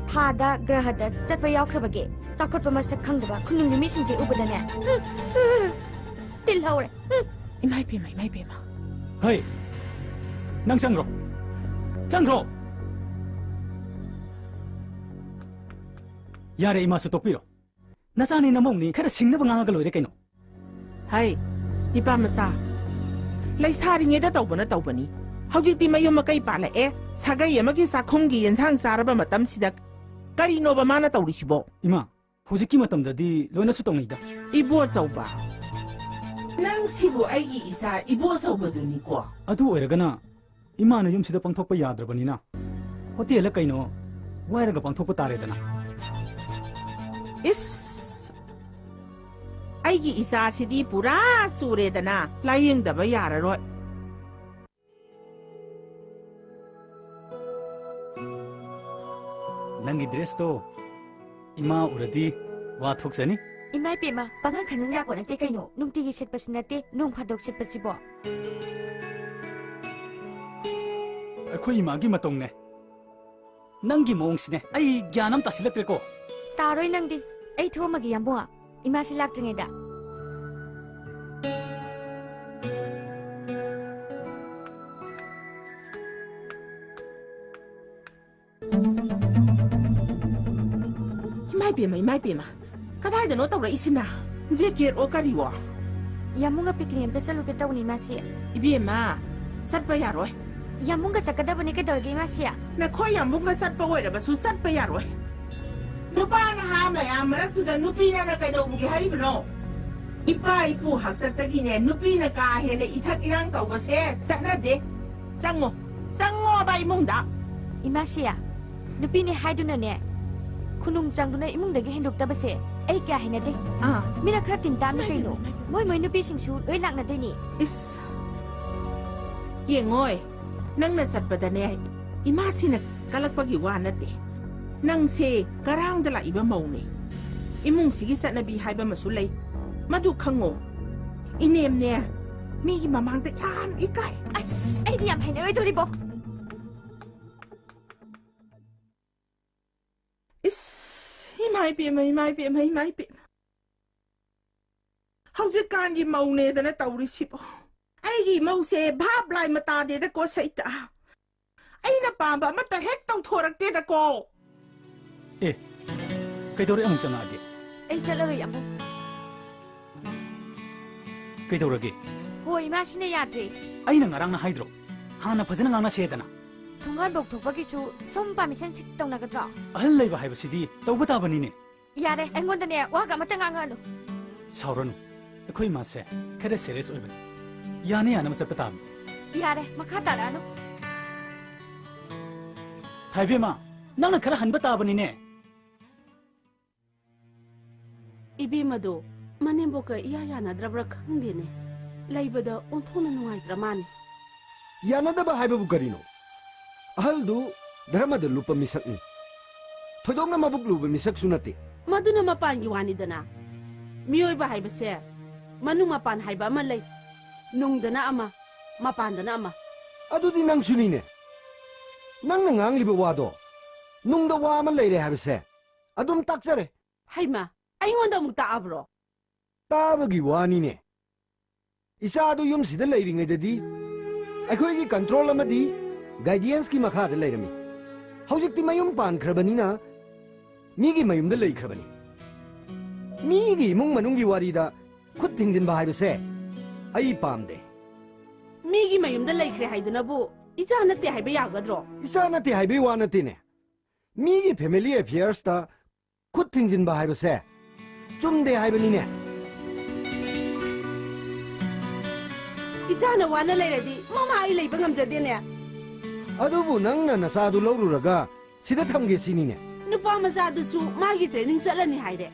ꯊꯥꯗ, ꯒ꯭ꯔꯍꯗ ꯆꯠꯄ ꯌꯥꯎꯈ꯭ꯔꯕꯒꯦ? ꯆꯥꯎꯈꯠꯄ ꯃꯁꯛ ꯈꯪꯗꯕ ꯈꯨꯅꯨꯡꯒꯤ ꯃꯤꯁꯤꯡꯁꯦ ꯎꯕꯗꯅꯦ, ꯍꯨꯝ, ꯍꯨꯝ, ꯇꯤꯜꯍꯧꯔꯦ꯫ ꯍꯨꯝ꯫ ꯏꯃꯥ ꯏꯄꯦꯝꯃ, ꯏꯃꯥ ꯏꯄꯦꯝꯃ꯫ ꯍꯩ! ꯅꯪ ꯆꯪꯈ꯭ꯔꯣ! ꯆꯪꯈ꯭ꯔꯣ! ꯌꯥꯔꯦ, ꯏꯃꯥꯁꯨ ꯇꯣꯛꯄꯤꯔꯣ꯫ ꯅꯆꯥꯅꯤ ꯅꯃꯧꯅꯤ, ꯈꯔ ꯁꯤꯡꯅꯕ ꯉꯥꯡꯉꯒ ꯂꯣꯏꯔꯦ ꯀꯩꯅꯣ꯫ ꯍꯩ, ꯏꯄꯥ ꯃꯆꯥ, ꯂꯩꯁꯥꯔꯤꯉꯩꯗ ꯇꯧꯕꯅ ꯇꯧꯕꯅꯤ꯫ ꯍꯧꯖꯤꯛꯇꯤ ꯃꯌꯨꯝ ꯃꯀꯩ ꯄꯥꯜꯂꯛꯑꯦ, ꯁꯥꯒꯩ ꯑꯃꯒꯤ ꯆꯥꯛꯈꯨꯝꯒꯤ ꯌꯦꯟꯁꯥꯡ ꯆꯥꯔꯕ ꯃꯇꯝꯁꯤꯗ ꯀꯔꯤꯅꯣꯕ ꯃꯥꯅ ꯇꯧꯔꯤꯁꯤꯕꯣ? ꯏꯃꯥ, ꯍꯧꯖꯤꯛꯀꯤ ꯃꯇꯝꯗꯗꯤ ꯂꯣꯏꯅꯁꯨ ꯇꯧꯅꯩꯗ꯫ ꯏꯕꯣꯆꯧꯕ, ꯅꯪꯁꯤꯕꯨ ꯑꯩꯒꯤ ꯏꯆꯥ ꯏꯕꯣꯆꯧꯕꯗꯨꯅꯤꯀꯣ? ꯑꯗꯨ ꯑꯣꯏꯔꯒꯅ ꯏꯃꯥꯅ ꯌꯨꯝꯁꯤꯗ ꯄꯥꯡꯊꯣꯛꯄ ꯌꯥꯗ꯭ꯔꯕꯅꯤꯅ, ꯍꯣꯇꯦꯜꯂ ꯀꯩꯅꯣ ꯋꯥꯏꯔꯒ ꯄꯥꯡꯊꯣꯛꯄ ꯇꯥꯔꯦꯗꯅ꯫ ꯏꯁ! ꯑꯩꯒꯤ ꯏꯆꯥꯁꯤꯗꯤ ꯄꯨꯔꯥ ꯆꯨꯔꯦꯗꯅ, ꯂꯥꯌꯦꯡꯗꯕ ꯌꯥꯔꯔꯣꯏ꯫ ꯅꯪꯒꯤ ꯗ꯭ꯔꯦꯁꯇꯣ ꯏꯃꯥ ꯎꯔꯗꯤ ꯋꯥ ꯊꯣꯛꯆꯅꯤ꯫ ꯏꯃꯥ ꯏꯄꯦꯝꯃ, ꯄꯥꯡꯒꯜ ꯈꯟꯖꯤꯟ ꯌꯥꯄꯣꯠ ꯅꯠꯇꯦ ꯀꯩꯅꯣ꯫ ꯅꯨꯡꯇꯤꯒꯤ ꯁꯦꯠꯄꯁꯨ ꯅꯠꯇꯦ, ꯅꯣꯡ ꯐꯥꯗꯣꯛ ꯁꯦꯠꯄꯁꯤꯕꯣ꯫ ꯑꯩꯈꯣꯏ ꯏꯃꯥꯒꯤ ꯃꯇꯧꯅꯦ꯫ ꯅꯪꯒꯤ ꯃꯑꯣꯡꯁꯤꯅꯦ ꯑꯩ ꯒ꯭ꯌꯥꯟ ꯑꯃ ꯇꯥꯁꯤꯜꯂꯛꯇ꯭ꯔꯦꯀꯣ꯫ ꯇꯥꯔꯣꯏ ꯅꯪꯗꯤ꯫ ꯑꯩ ꯊꯣꯛꯑꯝꯃꯒꯦ ꯌꯥꯝꯕꯨꯡ꯫ ꯏꯃꯥꯁꯤ ꯂꯥꯛꯇ꯭ꯔꯤꯉꯩꯗ꯫ ꯏꯃꯥꯏ ꯄꯦꯝꯃ, ꯏꯃꯥꯏ ꯄꯦꯝꯃ, ꯀꯗꯥꯏꯗꯅꯣ ꯇꯧꯔꯛꯏꯁꯤꯅ? ꯖꯦꯀꯦꯠ ꯑꯣ ꯀꯔꯤꯋꯣ? ꯌꯥꯝꯕꯨꯡꯒ ꯄꯤꯛꯅꯤꯛ ꯑꯝꯇ ꯆꯠꯂꯨꯒꯦ ꯇꯧꯅꯤ, ꯏꯃꯥꯁꯤ꯫ ꯏꯕꯦꯝꯃ, ꯆꯠꯄ ꯌꯥꯔꯣꯏ꯫ ꯌꯥꯝꯕꯨꯡꯒ ꯆꯠꯀꯗꯕꯅꯦ, ꯀꯩꯗꯧꯔꯒꯦ, ꯏꯃꯥꯁꯤ? ꯅꯈꯣꯏ ꯌꯥꯝꯕꯨꯡꯒ ꯆꯠꯄ ꯑꯣꯏꯔꯕꯁꯨ ꯆꯠꯄ ꯌꯥꯔꯣꯏ꯫ ꯅꯨꯄꯥ ꯅꯍꯥ ꯃꯌꯥꯝ ꯃꯔꯛꯇꯨꯗ ꯅꯨꯄꯤꯅꯅ ꯀꯩꯗꯧꯕꯒꯦ ꯍꯥꯏꯔꯤꯕꯅꯣ? ꯏꯄꯥ ꯏꯄꯨ ꯍꯥꯛꯇꯛꯇꯒꯤꯅꯦ, ꯅꯨꯄꯤꯅ ꯀꯥ ꯍꯦꯟꯅ ꯏꯊꯛ ꯏꯔꯥꯡ ꯇꯧꯕꯁꯦ ꯆꯠꯅꯗꯦ꯫ ꯆꯪꯉꯣ, ꯆꯪꯉꯣꯕ ꯏꯃꯨꯡꯗ꯫ ꯏꯃꯥꯁꯤ, ꯅꯨꯄꯤꯅꯦ ꯍꯥꯏꯗꯨꯅꯅꯦ, ꯈꯨꯅꯨꯡ ꯆꯪꯗꯨꯅ ꯏꯃꯨꯡꯗꯒꯤ ꯍꯦꯟꯗꯣꯛꯇꯕꯁꯦ ꯑꯩ ꯀꯌꯥ ꯍꯩꯅꯗꯦ꯫ ꯑꯥ꯫ ꯃꯤꯅ ꯈꯔ ꯇꯤꯟ ꯇꯥꯝꯅꯤ ꯀꯩꯅꯣ꯫ ꯃꯣꯏ ꯃꯣꯏ ꯅꯨꯄꯤꯁꯤꯡꯁꯨ ꯂꯣꯏ ꯂꯥꯛꯅꯗꯣꯏꯅꯤ꯫ ꯏꯁ, ꯌꯦꯡꯉꯣꯏ, ꯅꯪꯅ ꯆꯠꯄꯗꯅꯦ, ꯏꯃꯥꯁꯤꯅ ꯀꯜꯂꯛꯄꯒꯤ ꯋꯥ ꯅꯠꯇꯦ꯫ ꯅꯪꯁꯦ ꯀꯔꯥꯡꯗ ꯂꯥꯛꯏꯕ ꯃꯧꯅꯦ꯫ ꯏꯃꯨꯡꯁꯤꯒꯤ ꯆꯠꯅꯕꯤ ꯍꯥꯏꯕ ꯑꯃꯁꯨ ꯂꯩ, ꯃꯗꯨ ꯈꯪꯉꯣ꯫ ꯏꯅꯦꯝꯅꯦ, ꯃꯤꯒꯤ ꯃꯃꯥꯡꯗ ꯌꯥꯝ ꯏꯀꯥꯏ꯫ ꯑꯁ, ꯑꯩꯗꯤ ꯌꯥꯝ ꯍꯩꯅꯔꯣꯏꯗꯣꯔꯤꯕꯣ꯫ ꯏꯁ, ꯏꯃꯥ ꯏꯄꯦꯝꯃ, ꯏꯃꯥ ꯏꯄꯦꯝꯃ, ꯏꯃꯥ ꯏꯄꯦꯝꯃ꯫ ꯍꯧꯖꯤꯛꯀꯥꯟꯒꯤ ꯃꯧꯅꯦꯗꯅ ꯇꯧꯔꯤꯁꯤꯕꯣ꯫ ꯑꯩꯒꯤ ꯏꯃꯧꯁꯦ ꯚꯥꯞ ꯂꯥꯏ ꯃꯇꯥꯗꯦꯗꯀꯣ, ꯁꯩꯇ꯫ ꯑꯩꯅ ꯄꯥꯝꯕ ꯑꯃꯠꯇ ꯍꯦꯛ ꯇꯧꯊꯣꯔꯛꯇꯦꯗꯀꯣ꯫ ꯑꯦ, ꯀꯩꯗꯧꯔꯦ ꯑꯃꯨꯛ ꯆꯪꯉꯛꯑꯗꯤ? ꯑꯩ ꯆꯠꯂꯔꯣꯏ, ꯌꯥꯝꯕꯨꯡ꯫ ꯀꯩꯗꯧꯔꯒꯦ? ꯍꯣ, ꯏꯃꯥꯁꯤꯅ ꯌꯥꯗ꯭ꯔꯦ꯫ ꯑꯩꯅ ꯉꯔꯥꯡꯅ ꯍꯥꯏꯗ꯭ꯔꯣ? ꯍꯥꯟꯅ ꯐꯖꯅ ꯉꯥꯡꯅꯁꯦꯗꯅ꯫ ꯊꯣꯡꯒꯥꯟꯐꯧ ꯊꯣꯛꯄꯒꯤꯁꯨ ꯁꯨꯝ permission seek ꯇꯧꯅꯒꯗ꯭ꯔꯣ? ꯑꯍꯜ ꯂꯩꯕ ꯍꯥꯏꯕꯁꯤꯗꯤ ꯇꯧꯕ ꯇꯥꯕꯅꯤꯅꯦ꯫ ꯌꯥꯔꯦ, ꯑꯩꯉꯣꯟꯗꯅꯦ ꯋꯥꯒ ꯑꯃꯠꯇ ꯉꯥꯡꯉꯛꯑꯅꯨ꯫ ꯁꯥꯎꯔꯅꯨ, ꯑꯩꯈꯣꯏ ꯏꯃꯥꯁꯦ ꯈꯔ serious ꯑꯣꯏꯕꯅꯤ꯫ ꯌꯥꯅ ꯌꯥꯅꯕ ꯆꯠꯄ ꯇꯥꯕꯅꯤ꯫ ꯌꯥꯔꯦ, ꯃꯈꯥ ꯇꯥꯔꯛꯑꯅꯨ꯫ ꯊꯥꯏꯕꯦꯝꯃ, ꯅꯪꯅ ꯈꯔ ꯍꯟꯕ ꯇꯥꯕꯅꯤꯅꯦ꯫ ꯏꯕꯦꯝꯃꯗꯣ ꯃꯅꯦꯝꯕꯣꯛꯀ ꯏꯌꯥ ꯌꯥꯅꯗ꯭ꯔꯕ꯭ꯔꯥ ꯈꯪꯗꯦꯅꯦ꯫ ꯂꯩꯕꯗ ꯑꯣꯟꯊꯣꯛꯅ ꯅꯨꯡꯉꯥꯏꯇ꯭ꯔ ꯃꯥꯅꯤ꯫ ꯌꯥꯅꯗꯕ ꯍꯥꯏꯕꯕꯨ ꯀꯔꯤꯅꯣ? ꯑꯍꯜꯗꯨ ꯙꯔꯃꯗ ꯂꯨꯞꯄ ꯃꯤꯁꯛꯅꯤ꯫ ꯊꯣꯏꯗꯣꯛꯅ ꯃꯕꯨꯛ ꯂꯨꯕ ꯃꯤꯁꯛꯁꯨ ꯅꯠꯇꯦ꯫ ꯃꯗꯨꯅ ꯃꯄꯥꯟꯒꯤ ꯋꯥꯅꯤꯗꯅ꯫ ꯃꯤꯑꯣꯏꯕ ꯍꯥꯏꯕꯁꯦ ꯃꯅꯨꯡ ꯃꯄꯥꯟ ꯍꯥꯏꯕ ꯑꯃ ꯂꯩ꯫ ꯅꯨꯡꯗꯅ ꯑꯃ, ꯃꯄꯥꯟꯗꯅ ꯑꯃ꯫ ꯑꯗꯨꯗꯤ ꯅꯪꯁꯨꯅꯤꯅꯦ꯫ ꯅꯪꯅ ꯉꯥꯡꯂꯤꯕ ꯋꯥꯗꯣ ꯅꯨꯡꯗ ꯋꯥ ꯑꯃ ꯂꯩꯔꯦ ꯍꯥꯏꯕꯁꯦ ꯑꯗꯨꯝ ꯇꯥꯛꯆꯔꯦ꯫ ꯍꯩꯃꯥ, ꯑꯩꯉꯣꯟꯗ ꯑꯃꯨꯛ ꯇꯥꯛꯑꯕ꯭ꯔꯣ? ꯇꯥꯕꯒꯤ ꯋꯥꯅꯤꯅꯦ꯫ ꯏꯆꯥꯗꯨ ꯌꯨꯝꯁꯤꯗ ꯂꯩꯔꯤꯉꯩꯗꯗꯤ ꯑꯩꯈꯣꯏꯒꯤ control ꯑꯃꯗꯤ guidance ꯀꯤ ꯃꯈꯥꯗ ꯂꯩꯔꯝꯃꯤ꯫ ꯍꯧꯖꯤꯛꯇꯤ ꯃꯌꯨꯝ ꯄꯥꯟꯈ꯭ꯔꯕꯅꯤꯅ ꯃꯤꯒꯤ ꯃꯌꯨꯝꯗ ꯂꯩꯈ꯭ꯔꯕꯅꯤ꯫ ꯃꯤꯒꯤ ꯏꯃꯨꯡ ꯃꯅꯨꯡꯒꯤ ꯋꯥꯔꯤꯗ ꯈꯨꯠ ꯊꯤꯡꯖꯤꯟꯕ ꯍꯥꯏꯕꯁꯦ ꯑꯩ ꯄꯥꯝꯗꯦ꯫ ꯃꯤꯒꯤ ꯃꯌꯨꯝꯗ ꯂꯩꯈ꯭ꯔꯦ ꯍꯥꯏꯗꯨꯅꯕꯨ ꯏꯆꯥ ꯅꯠꯇꯦ ꯍꯥꯏꯕ ꯌꯥꯒꯗ꯭ꯔꯣ? ꯏꯆꯥ ꯅꯠꯇꯦ ꯍꯥꯏꯕꯒꯤ ꯋꯥ ꯅꯠꯇꯦꯅꯦ꯫ ꯃꯤꯒꯤ family affairsꯇ ꯈꯨꯠ ꯊꯤꯡꯖꯤꯟꯕ ꯍꯥꯏꯕꯁꯦ ꯆꯨꯝꯗꯦ ꯍꯥꯏꯕꯅꯤꯅꯦ꯫ ꯏꯆꯥꯅ ꯋꯥꯅ ꯂꯩꯔꯗꯤ ꯃꯃꯥ ꯑꯩ ꯂꯩꯕ ꯉꯝꯖꯗꯦꯅꯦ꯫ ꯑꯗꯨꯕꯨ ꯅꯪꯅ ꯅꯆꯥꯗꯨ ꯂꯧꯔꯨꯔꯒ ꯁꯤꯗ ꯊꯝꯒꯦ ꯁꯤꯅꯤꯅꯦ꯫ ꯅꯨꯄꯥ ꯃꯆꯥꯗꯨꯁꯨ ꯃꯥꯒꯤ training ꯆꯠꯂꯅꯤ ꯍꯥꯏꯔꯦ꯫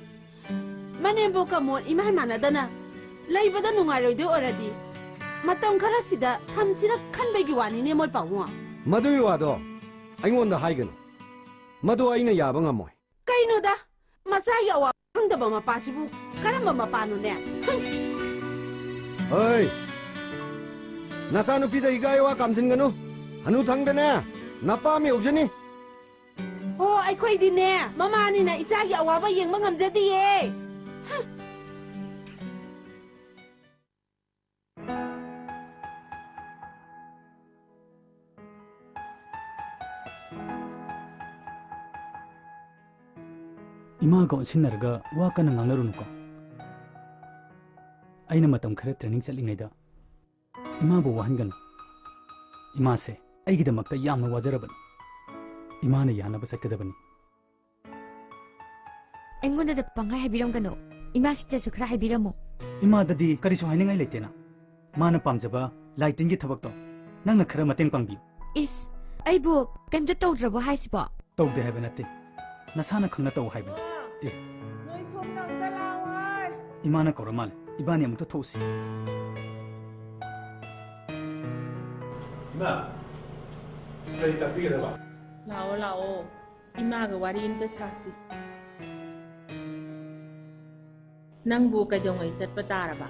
ꯃꯅꯦꯝꯕꯣꯛꯀ ꯃꯣꯠ ꯏꯃꯥꯟ ꯃꯥꯟꯅꯗꯅ ꯂꯩꯕꯗ ꯅꯨꯡꯉꯥꯏꯔꯣꯏꯗꯣꯏ ꯑꯣꯏꯔꯗꯤ ꯃꯇꯝ ꯈꯔꯁꯤꯗ ꯊꯝꯁꯤꯔ ꯈꯟꯕꯒꯤ ꯋꯥꯅꯤꯅꯦ ꯃꯣꯏ ꯄꯥꯕꯨꯡ꯫ ꯃꯗꯨꯒꯤ ꯋꯥꯗꯣ ꯑꯩꯉꯣꯟꯗ ꯍꯥꯏꯒꯅꯨ꯫ ꯃꯗꯨ ꯑꯩꯅ ꯌꯥꯕ ꯉꯝꯃꯣꯏ꯫ ꯀꯩꯅꯣꯗ, ꯃꯆꯥꯒꯤ ꯑꯋꯥꯕ ꯈꯪꯗꯕ ꯃꯄꯥꯁꯤꯕꯨ ꯀꯔꯝꯕ ꯃꯄꯥꯅꯣꯅꯦ? ꯍꯨꯝ꯫ ꯍꯩ! ꯅꯆꯥꯅꯨꯄꯤꯗ ꯏꯀꯥꯏ ꯋꯥ ꯀꯥꯝꯖꯤꯟꯒꯅꯨ꯫ ꯍꯅꯨꯊꯪꯗꯅꯦ, ꯅꯄꯥꯝ ꯌꯧꯖꯅꯤ꯫ ꯍꯣ, ꯑꯩꯈꯣꯏꯗꯤꯅꯦ, ꯃꯃꯥꯅꯤꯅ ꯏꯆꯥꯒꯤ ꯑꯋꯥꯕ ꯌꯦꯡꯕ ꯉꯝꯖꯗꯤꯌꯦ꯫ ꯍꯨꯝ꯫ ꯏꯃꯥꯒ ꯑꯣꯟꯁꯤꯟꯅꯔꯒ ꯋꯥ ꯀꯟꯅ ꯉꯥꯡꯅꯔꯨꯅꯨꯀꯣ꯫ ꯑꯩꯅ ꯃꯇꯝ ꯈꯔ training ꯆꯠꯂꯤꯉꯩꯗ ꯏꯃꯥꯕꯨ ꯋꯥꯍꯟꯒꯅꯨ꯫ ꯏꯃꯥꯁꯦ ꯑꯩꯒꯤꯗꯃꯛꯇ ꯌꯥꯝꯅ ꯋꯥꯖꯔꯕꯅꯤ꯫ ꯏꯃꯥꯅ ꯌꯥꯅꯕ ꯆꯠꯀꯗꯕꯅꯤ꯫ ꯑꯩꯉꯣꯟꯗꯗ ꯄꯪꯍꯥꯏ ꯍꯥꯏꯕꯤꯔꯝꯒꯅꯨ꯫ ꯏꯃꯥꯁꯤꯗꯁꯨ ꯈꯔ ꯍꯥꯏꯕꯤꯔꯝꯃꯨ꯫ ꯏꯃꯥꯗꯗꯤ ꯀꯔꯤꯁꯨ ꯍꯥꯏꯅꯤꯡꯉꯥꯏ ꯂꯩꯇꯦꯅ꯫ ꯃꯥꯅ ꯄꯥꯝꯖꯕ ꯂꯥꯏ ꯇꯤꯟꯒꯤ ꯊꯕꯛꯇꯣ ꯅꯪꯅ ꯈꯔ ꯃꯇꯦꯡ ꯄꯥꯡꯕꯤꯌꯨ꯫ ꯏꯁ, ꯑꯩꯕꯨ ꯀꯩꯝꯇ ꯇꯧꯗ꯭ꯔꯕꯣ ꯍꯥꯏꯁꯤꯕꯣ? ꯇꯧꯗꯦ ꯍꯥꯏꯕ ꯅꯠꯇꯦ, ꯅꯁꯥꯅ ꯈꯪꯅ ꯇꯧ ꯍꯥꯏꯕꯅꯤ꯫ ꯑꯦ, ꯅꯣꯏ ꯁꯣꯝꯗ ꯑꯝꯇ ꯂꯥꯛꯑꯣ ꯍꯥꯏ꯫ ꯏꯃꯥꯅ ꯀꯧꯔ ꯃꯥꯜꯂꯦ, ꯏꯕꯥꯅꯤ ꯑꯃꯨꯛꯇ ꯊꯣꯛꯎꯁꯤ꯫ ꯏꯃꯥ, ꯀꯔꯤ ꯇꯥꯛꯄꯤꯒꯗꯕ? ꯂꯥꯛꯑꯣ, ꯂꯥꯛꯑꯣ꯫ ꯏꯃꯥꯒ ꯋꯥꯔꯤ ꯑꯝꯇ ꯁꯥꯁꯤ꯫ ꯅꯪꯕꯨ ꯀꯩꯗꯧꯉꯩ ꯆꯠꯄ ꯇꯥꯔꯕ?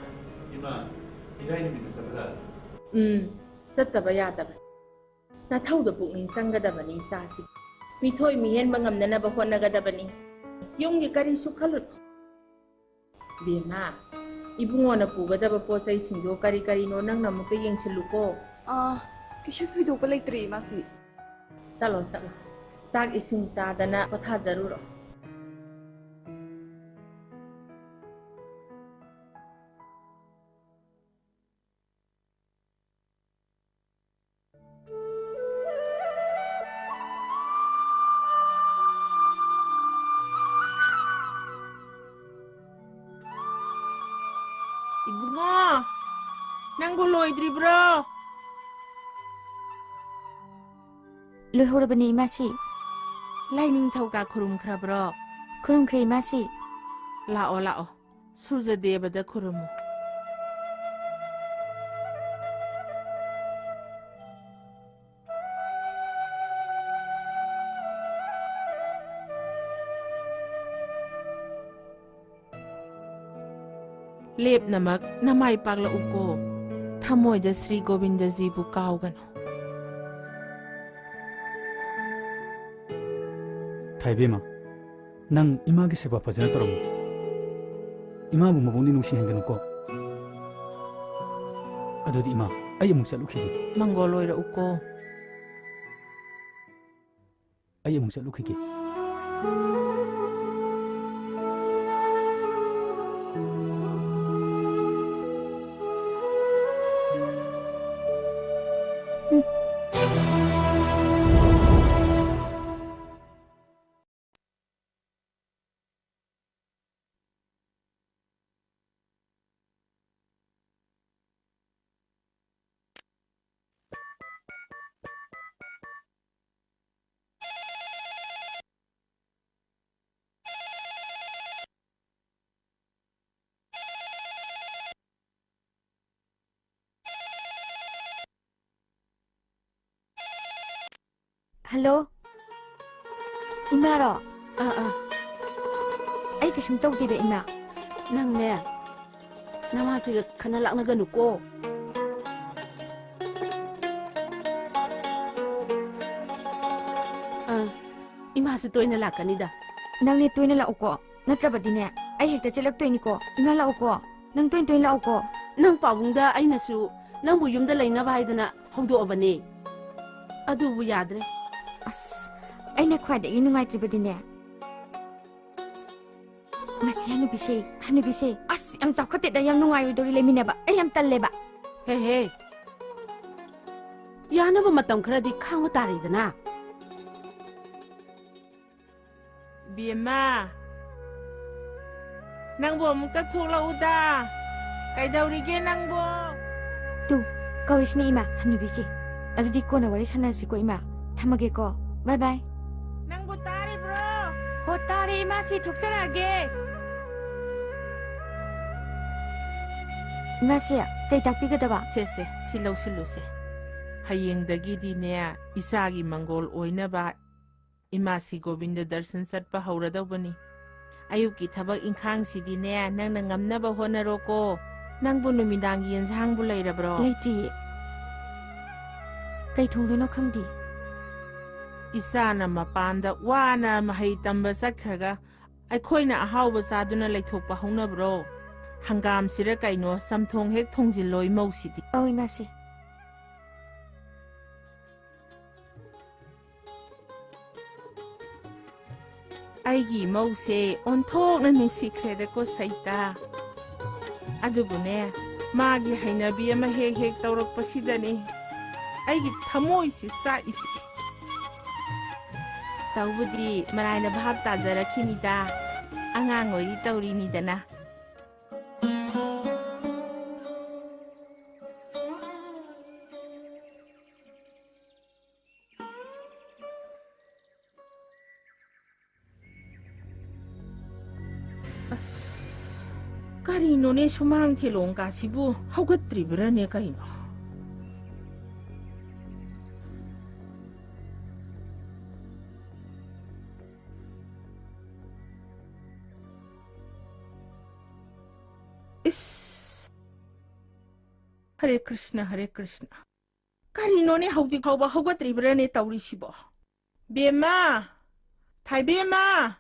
ꯏꯃꯥ, ꯏꯔꯥꯏ ꯅꯨꯃꯤꯠꯇ ꯆꯠꯄ ꯇꯥꯔꯦ꯫ ꯎꯝ, ꯆꯠꯇꯕ ꯌꯥꯗꯕꯅꯤ꯫ ꯅꯊꯧꯗ ꯄꯨꯛꯅꯤꯡ ꯆꯪꯒꯗꯕꯅꯤ ꯏꯆꯥꯁꯤ꯫ ꯃꯤꯊꯣꯏ ꯃꯤꯍꯦꯟꯕ ꯉꯝꯅꯅꯕ ꯍꯣꯠꯅꯒꯗꯕꯅꯤ꯫ ꯌꯨꯝꯒꯤ ꯀꯔꯤꯁꯨ ꯈꯜꯂꯨꯅꯨ꯫ ꯕꯦꯝꯃ, ꯏꯕꯨꯡꯉꯣꯅ ꯄꯨꯒꯗꯕ ꯄꯣꯠ ꯆꯩꯁꯤꯡꯗꯣ ꯀꯔꯤ ꯀꯔꯤꯅꯣ ꯅꯪꯅ ꯑꯃꯨꯛꯇ ꯌꯦꯡꯁꯤꯜꯂꯨꯀꯣ꯫ ꯑꯥ, ꯀꯩꯁꯨ ꯊꯣꯏꯗꯣꯛꯄ ꯂꯩꯇ꯭ꯔꯦ ꯏꯃꯥꯁꯤ꯫ ꯆꯠꯂꯣ, ꯆꯠꯂꯣ꯫ ꯆꯥꯛ ꯏꯁꯤꯡ ꯆꯥꯗꯅ ꯄꯣꯊꯥꯖꯔꯨꯔꯣ꯫ ꯅꯪꯕꯨ ꯂꯣꯏꯗ꯭ꯔꯤꯕ꯭ꯔꯣ? ꯂꯣꯏꯍꯧꯔꯕꯅꯦ, ꯏꯃꯥꯁꯤ꯫ ꯂꯥꯏꯅꯤꯡꯊꯧ ꯀꯥ ꯈꯨꯔꯨꯝꯈ꯭ꯔꯕ꯭ꯔꯣ? ꯈꯨꯔꯨꯝꯈ꯭ꯔꯦ, ꯏꯃꯥꯁꯤ꯫ ꯂꯥꯛꯑꯣ, ꯂꯥꯛꯑꯣ꯫ ꯁꯨꯔꯖꯗꯦꯕꯗ ꯈꯨꯔꯨꯝꯃꯨ꯫ ꯂꯦꯞꯅꯃꯛ ꯅꯃꯥꯏ ꯄꯥꯛꯂꯛꯎꯀꯣ꯫ ꯊꯃꯣꯏꯗ ꯁ꯭ꯔꯤ ꯒꯣꯕꯤꯟꯗꯖꯤꯕꯨ ꯀꯥꯎꯒꯅꯨ꯫ ꯊꯥꯏꯕꯦꯝꯃ, ꯅꯪ ꯏꯃꯥꯒꯤ ꯁꯦꯕꯥ ꯐꯖꯅ ꯇꯧꯔꯝꯃꯨ꯫ ꯏꯃꯥꯕꯨ ꯃꯕꯨꯡꯗꯤ ꯅꯨꯡꯁꯤꯍꯟꯒꯅꯨꯀꯣ꯫ ꯑꯗꯨꯗꯤ ꯏꯃꯥ, ꯑꯩ ꯑꯃꯨꯛ ꯆꯠꯂꯨꯈꯤꯒꯦ꯫ ꯃꯪꯒꯣꯜ ꯑꯣꯏꯔꯛꯎꯀꯣ꯫ ꯑꯩ ꯑꯃꯨꯛ ꯆꯠꯂꯨꯈꯤꯒꯦ꯫ ꯍꯜꯂꯣ, ꯏꯃꯥꯔꯣ? ꯑꯥ, ꯑꯥ꯫ ꯑꯩ ꯀꯩꯁꯨꯝ ꯇꯧꯗꯦꯕ, ꯏꯃꯥ꯫ ꯅꯪꯅꯦ, ꯅꯃꯥꯁꯤꯒ ꯈꯟꯅ ꯂꯥꯛꯅꯒꯅꯨꯀꯣ꯫ ꯑꯥ, ꯏꯃꯥꯁꯨ ꯇꯣꯏꯅ ꯂꯥꯛꯀꯅꯤꯗ꯫ ꯅꯪꯅꯦ ꯇꯣꯏꯅ ꯂꯥꯛꯎꯀꯣ, ꯅꯠꯇ꯭ꯔꯕꯗꯤꯅꯦ ꯑꯩ ꯍꯦꯛꯇ ꯆꯦꯜꯂꯛꯇꯣꯏꯅꯤꯀꯣ꯫ ꯏꯃꯥ ꯂꯥꯛꯎꯀꯣ, ꯅꯪ ꯇꯣꯏꯅ ꯇꯣꯏꯅ ꯂꯥꯛꯎꯀꯣ꯫ ꯅꯪ ꯄꯥꯕꯨꯡꯗ ꯑꯩꯅꯁꯨ ꯅꯪꯕꯨ ꯌꯨꯝꯗ ꯂꯩꯅꯕ ꯍꯥꯏꯗꯅ ꯍꯧꯗꯣꯛꯑꯕꯅꯦ꯫ ꯑꯗꯨꯕꯨ ꯌꯥꯗ꯭ꯔꯦ꯫ ꯑꯁ, ꯑꯩꯅ ꯈ꯭ꯋꯥꯏꯗꯒꯤ ꯅꯨꯡꯉꯥꯏꯇ꯭ꯔꯤꯕꯗꯤꯅꯦ, ꯃꯁꯤ ꯍꯅꯨꯕꯤꯁꯦ, ꯍꯅꯨꯕꯤꯁꯦ, ꯑꯁ, ꯌꯥꯝ ꯆꯥꯎꯈꯠꯇꯦꯗ, ꯌꯥꯝ ꯅꯨꯡꯉꯥꯏꯔꯣꯏꯗꯧꯔꯤ ꯂꯩꯃꯤꯟꯅꯕ꯫ ꯑꯩ ꯌꯥꯝ ꯇꯜꯂꯦꯕ꯫ ꯍꯦ, ꯍꯦ꯫ ꯌꯥꯅꯕ ꯃꯇꯝ ꯈꯔꯗꯤ ꯈꯥꯡꯕ ꯇꯥꯔꯦꯗꯅ꯫ ꯕꯦꯝꯃ, ꯅꯪꯕꯨ ꯑꯃꯨꯛꯇ ꯊꯣꯛꯂꯛꯎꯗ꯫ ꯀꯩꯗꯧꯔꯤꯒꯦ ꯅꯪꯕꯨ? ꯇꯨ, ꯀꯧꯔꯤꯁꯤꯅ ꯏꯃꯥ, ꯍꯅꯨꯕꯤꯁꯤ꯫ ꯑꯗꯨꯗꯤ ꯀꯣꯟꯅ ꯋꯥꯔꯤ ꯁꯥꯟꯅꯔꯁꯤꯀꯣ ꯏꯃꯥ꯫ ꯊꯝꯃꯒꯦꯀꯣ꯫ ꯕꯥꯏ ꯕꯥꯏ꯫ ꯅꯪꯕꯨ ꯇꯥꯔꯤꯕ꯭ꯔꯣ? ꯍꯣ, ꯇꯥꯔꯦ ꯏꯃꯥꯁꯤ, ꯊꯣꯛꯆꯔꯛꯑꯒꯦ꯫ ꯏꯃꯥꯁꯤ, ꯀꯩ ꯇꯥꯛꯄꯤꯒꯗꯕ? ꯁꯦ, ꯁꯦ, ꯁꯤ ꯂꯧꯁꯤꯜꯂꯨꯁꯦ꯫ ꯍꯌꯦꯡꯗꯒꯤꯗꯤꯅꯦ, ꯏꯆꯥꯒꯤ ꯃꯪꯒꯣꯜ ꯑꯣꯏꯅꯕ ꯏꯃꯥꯁꯤ ꯒꯣꯕꯤꯟꯗ ꯗꯔꯁꯟ ꯆꯠꯄ ꯍꯧꯔꯗꯧꯕꯅꯤ꯫ ꯑꯌꯨꯛꯀꯤ ꯊꯕꯛ ꯏꯪꯈꯥꯡꯁꯤꯗꯤꯅꯦ, ꯅꯪꯅ ꯉꯝꯅꯕ ꯍꯣꯠꯅꯔꯣꯀꯣ꯫ ꯅꯪꯕꯨ ꯅꯨꯃꯤꯗꯥꯡꯒꯤ ꯌꯦꯟꯁꯥꯡꯕꯨ ꯂꯩꯔꯕ꯭ꯔꯣ? ꯂꯩꯇ꯭ꯔꯤꯌꯦ꯫ ꯀꯩ ꯊꯣꯡꯗꯣꯏꯅꯣ ꯈꯪꯗꯦ꯫ ꯏꯆꯥꯅ ꯃꯄꯥꯟꯗ ꯋꯥꯅ ꯃꯍꯩ ꯇꯝꯕ ꯆꯠꯈ꯭ꯔꯒ, ꯑꯩꯈꯣꯏꯅ ꯑꯍꯥꯎꯕ ꯆꯥꯗꯨꯅ ꯂꯩꯊꯣꯛꯄ ꯍꯧꯅꯕ꯭ꯔꯣ? ꯍꯪꯒꯥꯝꯁꯤꯔ ꯀꯩꯅꯣ, ꯆꯝꯊꯣꯡ ꯍꯦꯛ ꯊꯣꯡꯖꯤꯜꯂꯣ ꯏꯃꯧꯁꯤꯗꯤ꯫ ꯑꯧ, ꯏꯃꯥꯁꯤ꯫ ꯑꯩꯒꯤ ꯏꯃꯧꯁꯦ ꯑꯣꯟꯊꯣꯛꯅ ꯅꯨꯡꯁꯤꯈ꯭ꯔꯦꯗꯀꯣ ꯁꯩꯇꯥ꯫ ꯑꯗꯨꯕꯨꯅꯦ, ꯃꯥꯒꯤ ꯍꯩꯅꯕꯤ ꯑꯃ ꯍꯦꯛ ꯍꯦꯛ ꯇꯧꯔꯛꯄꯁꯤꯗꯅꯤ ꯑꯩꯒꯤ ꯊꯃꯣꯏꯁꯤ ꯆꯥꯛꯏꯁꯤ꯫ ꯇꯧꯕꯨꯗꯤ ꯃꯔꯥꯏꯅ ꯚꯥꯞ ꯇꯥꯖꯔꯛꯈꯤꯅꯤꯗ, ꯑꯉꯥꯡ ꯑꯣꯏꯔꯤ ꯇꯧꯔꯤꯅꯤꯗꯅ꯫ ꯑꯁ, ꯀꯔꯤꯅꯣꯅꯦ, ꯁꯨꯃꯥꯡ ꯊꯦꯂꯣꯡ ꯀꯥꯁꯤꯕꯨ ꯍꯧꯒꯠꯇ꯭ꯔꯤꯕ꯭ꯔꯥꯅꯦ ꯀꯩꯅꯣ? ꯏꯁ! ꯍꯔꯦ ꯀ꯭ꯔꯤꯁꯅ, ꯍꯔꯦ ꯀ꯭ꯔꯤꯁꯅ꯫ ꯀꯔꯤꯅꯣꯅꯦ, ꯍꯧꯖꯤꯛ ꯐꯥꯎꯕ ꯍꯧꯒꯠꯇ꯭ꯔꯤꯕ꯭ꯔꯥꯅꯦ ꯇꯧꯔꯤꯁꯤꯕꯣ? ꯕꯦꯝꯃ! ꯊꯥꯏꯕꯦꯝꯃ!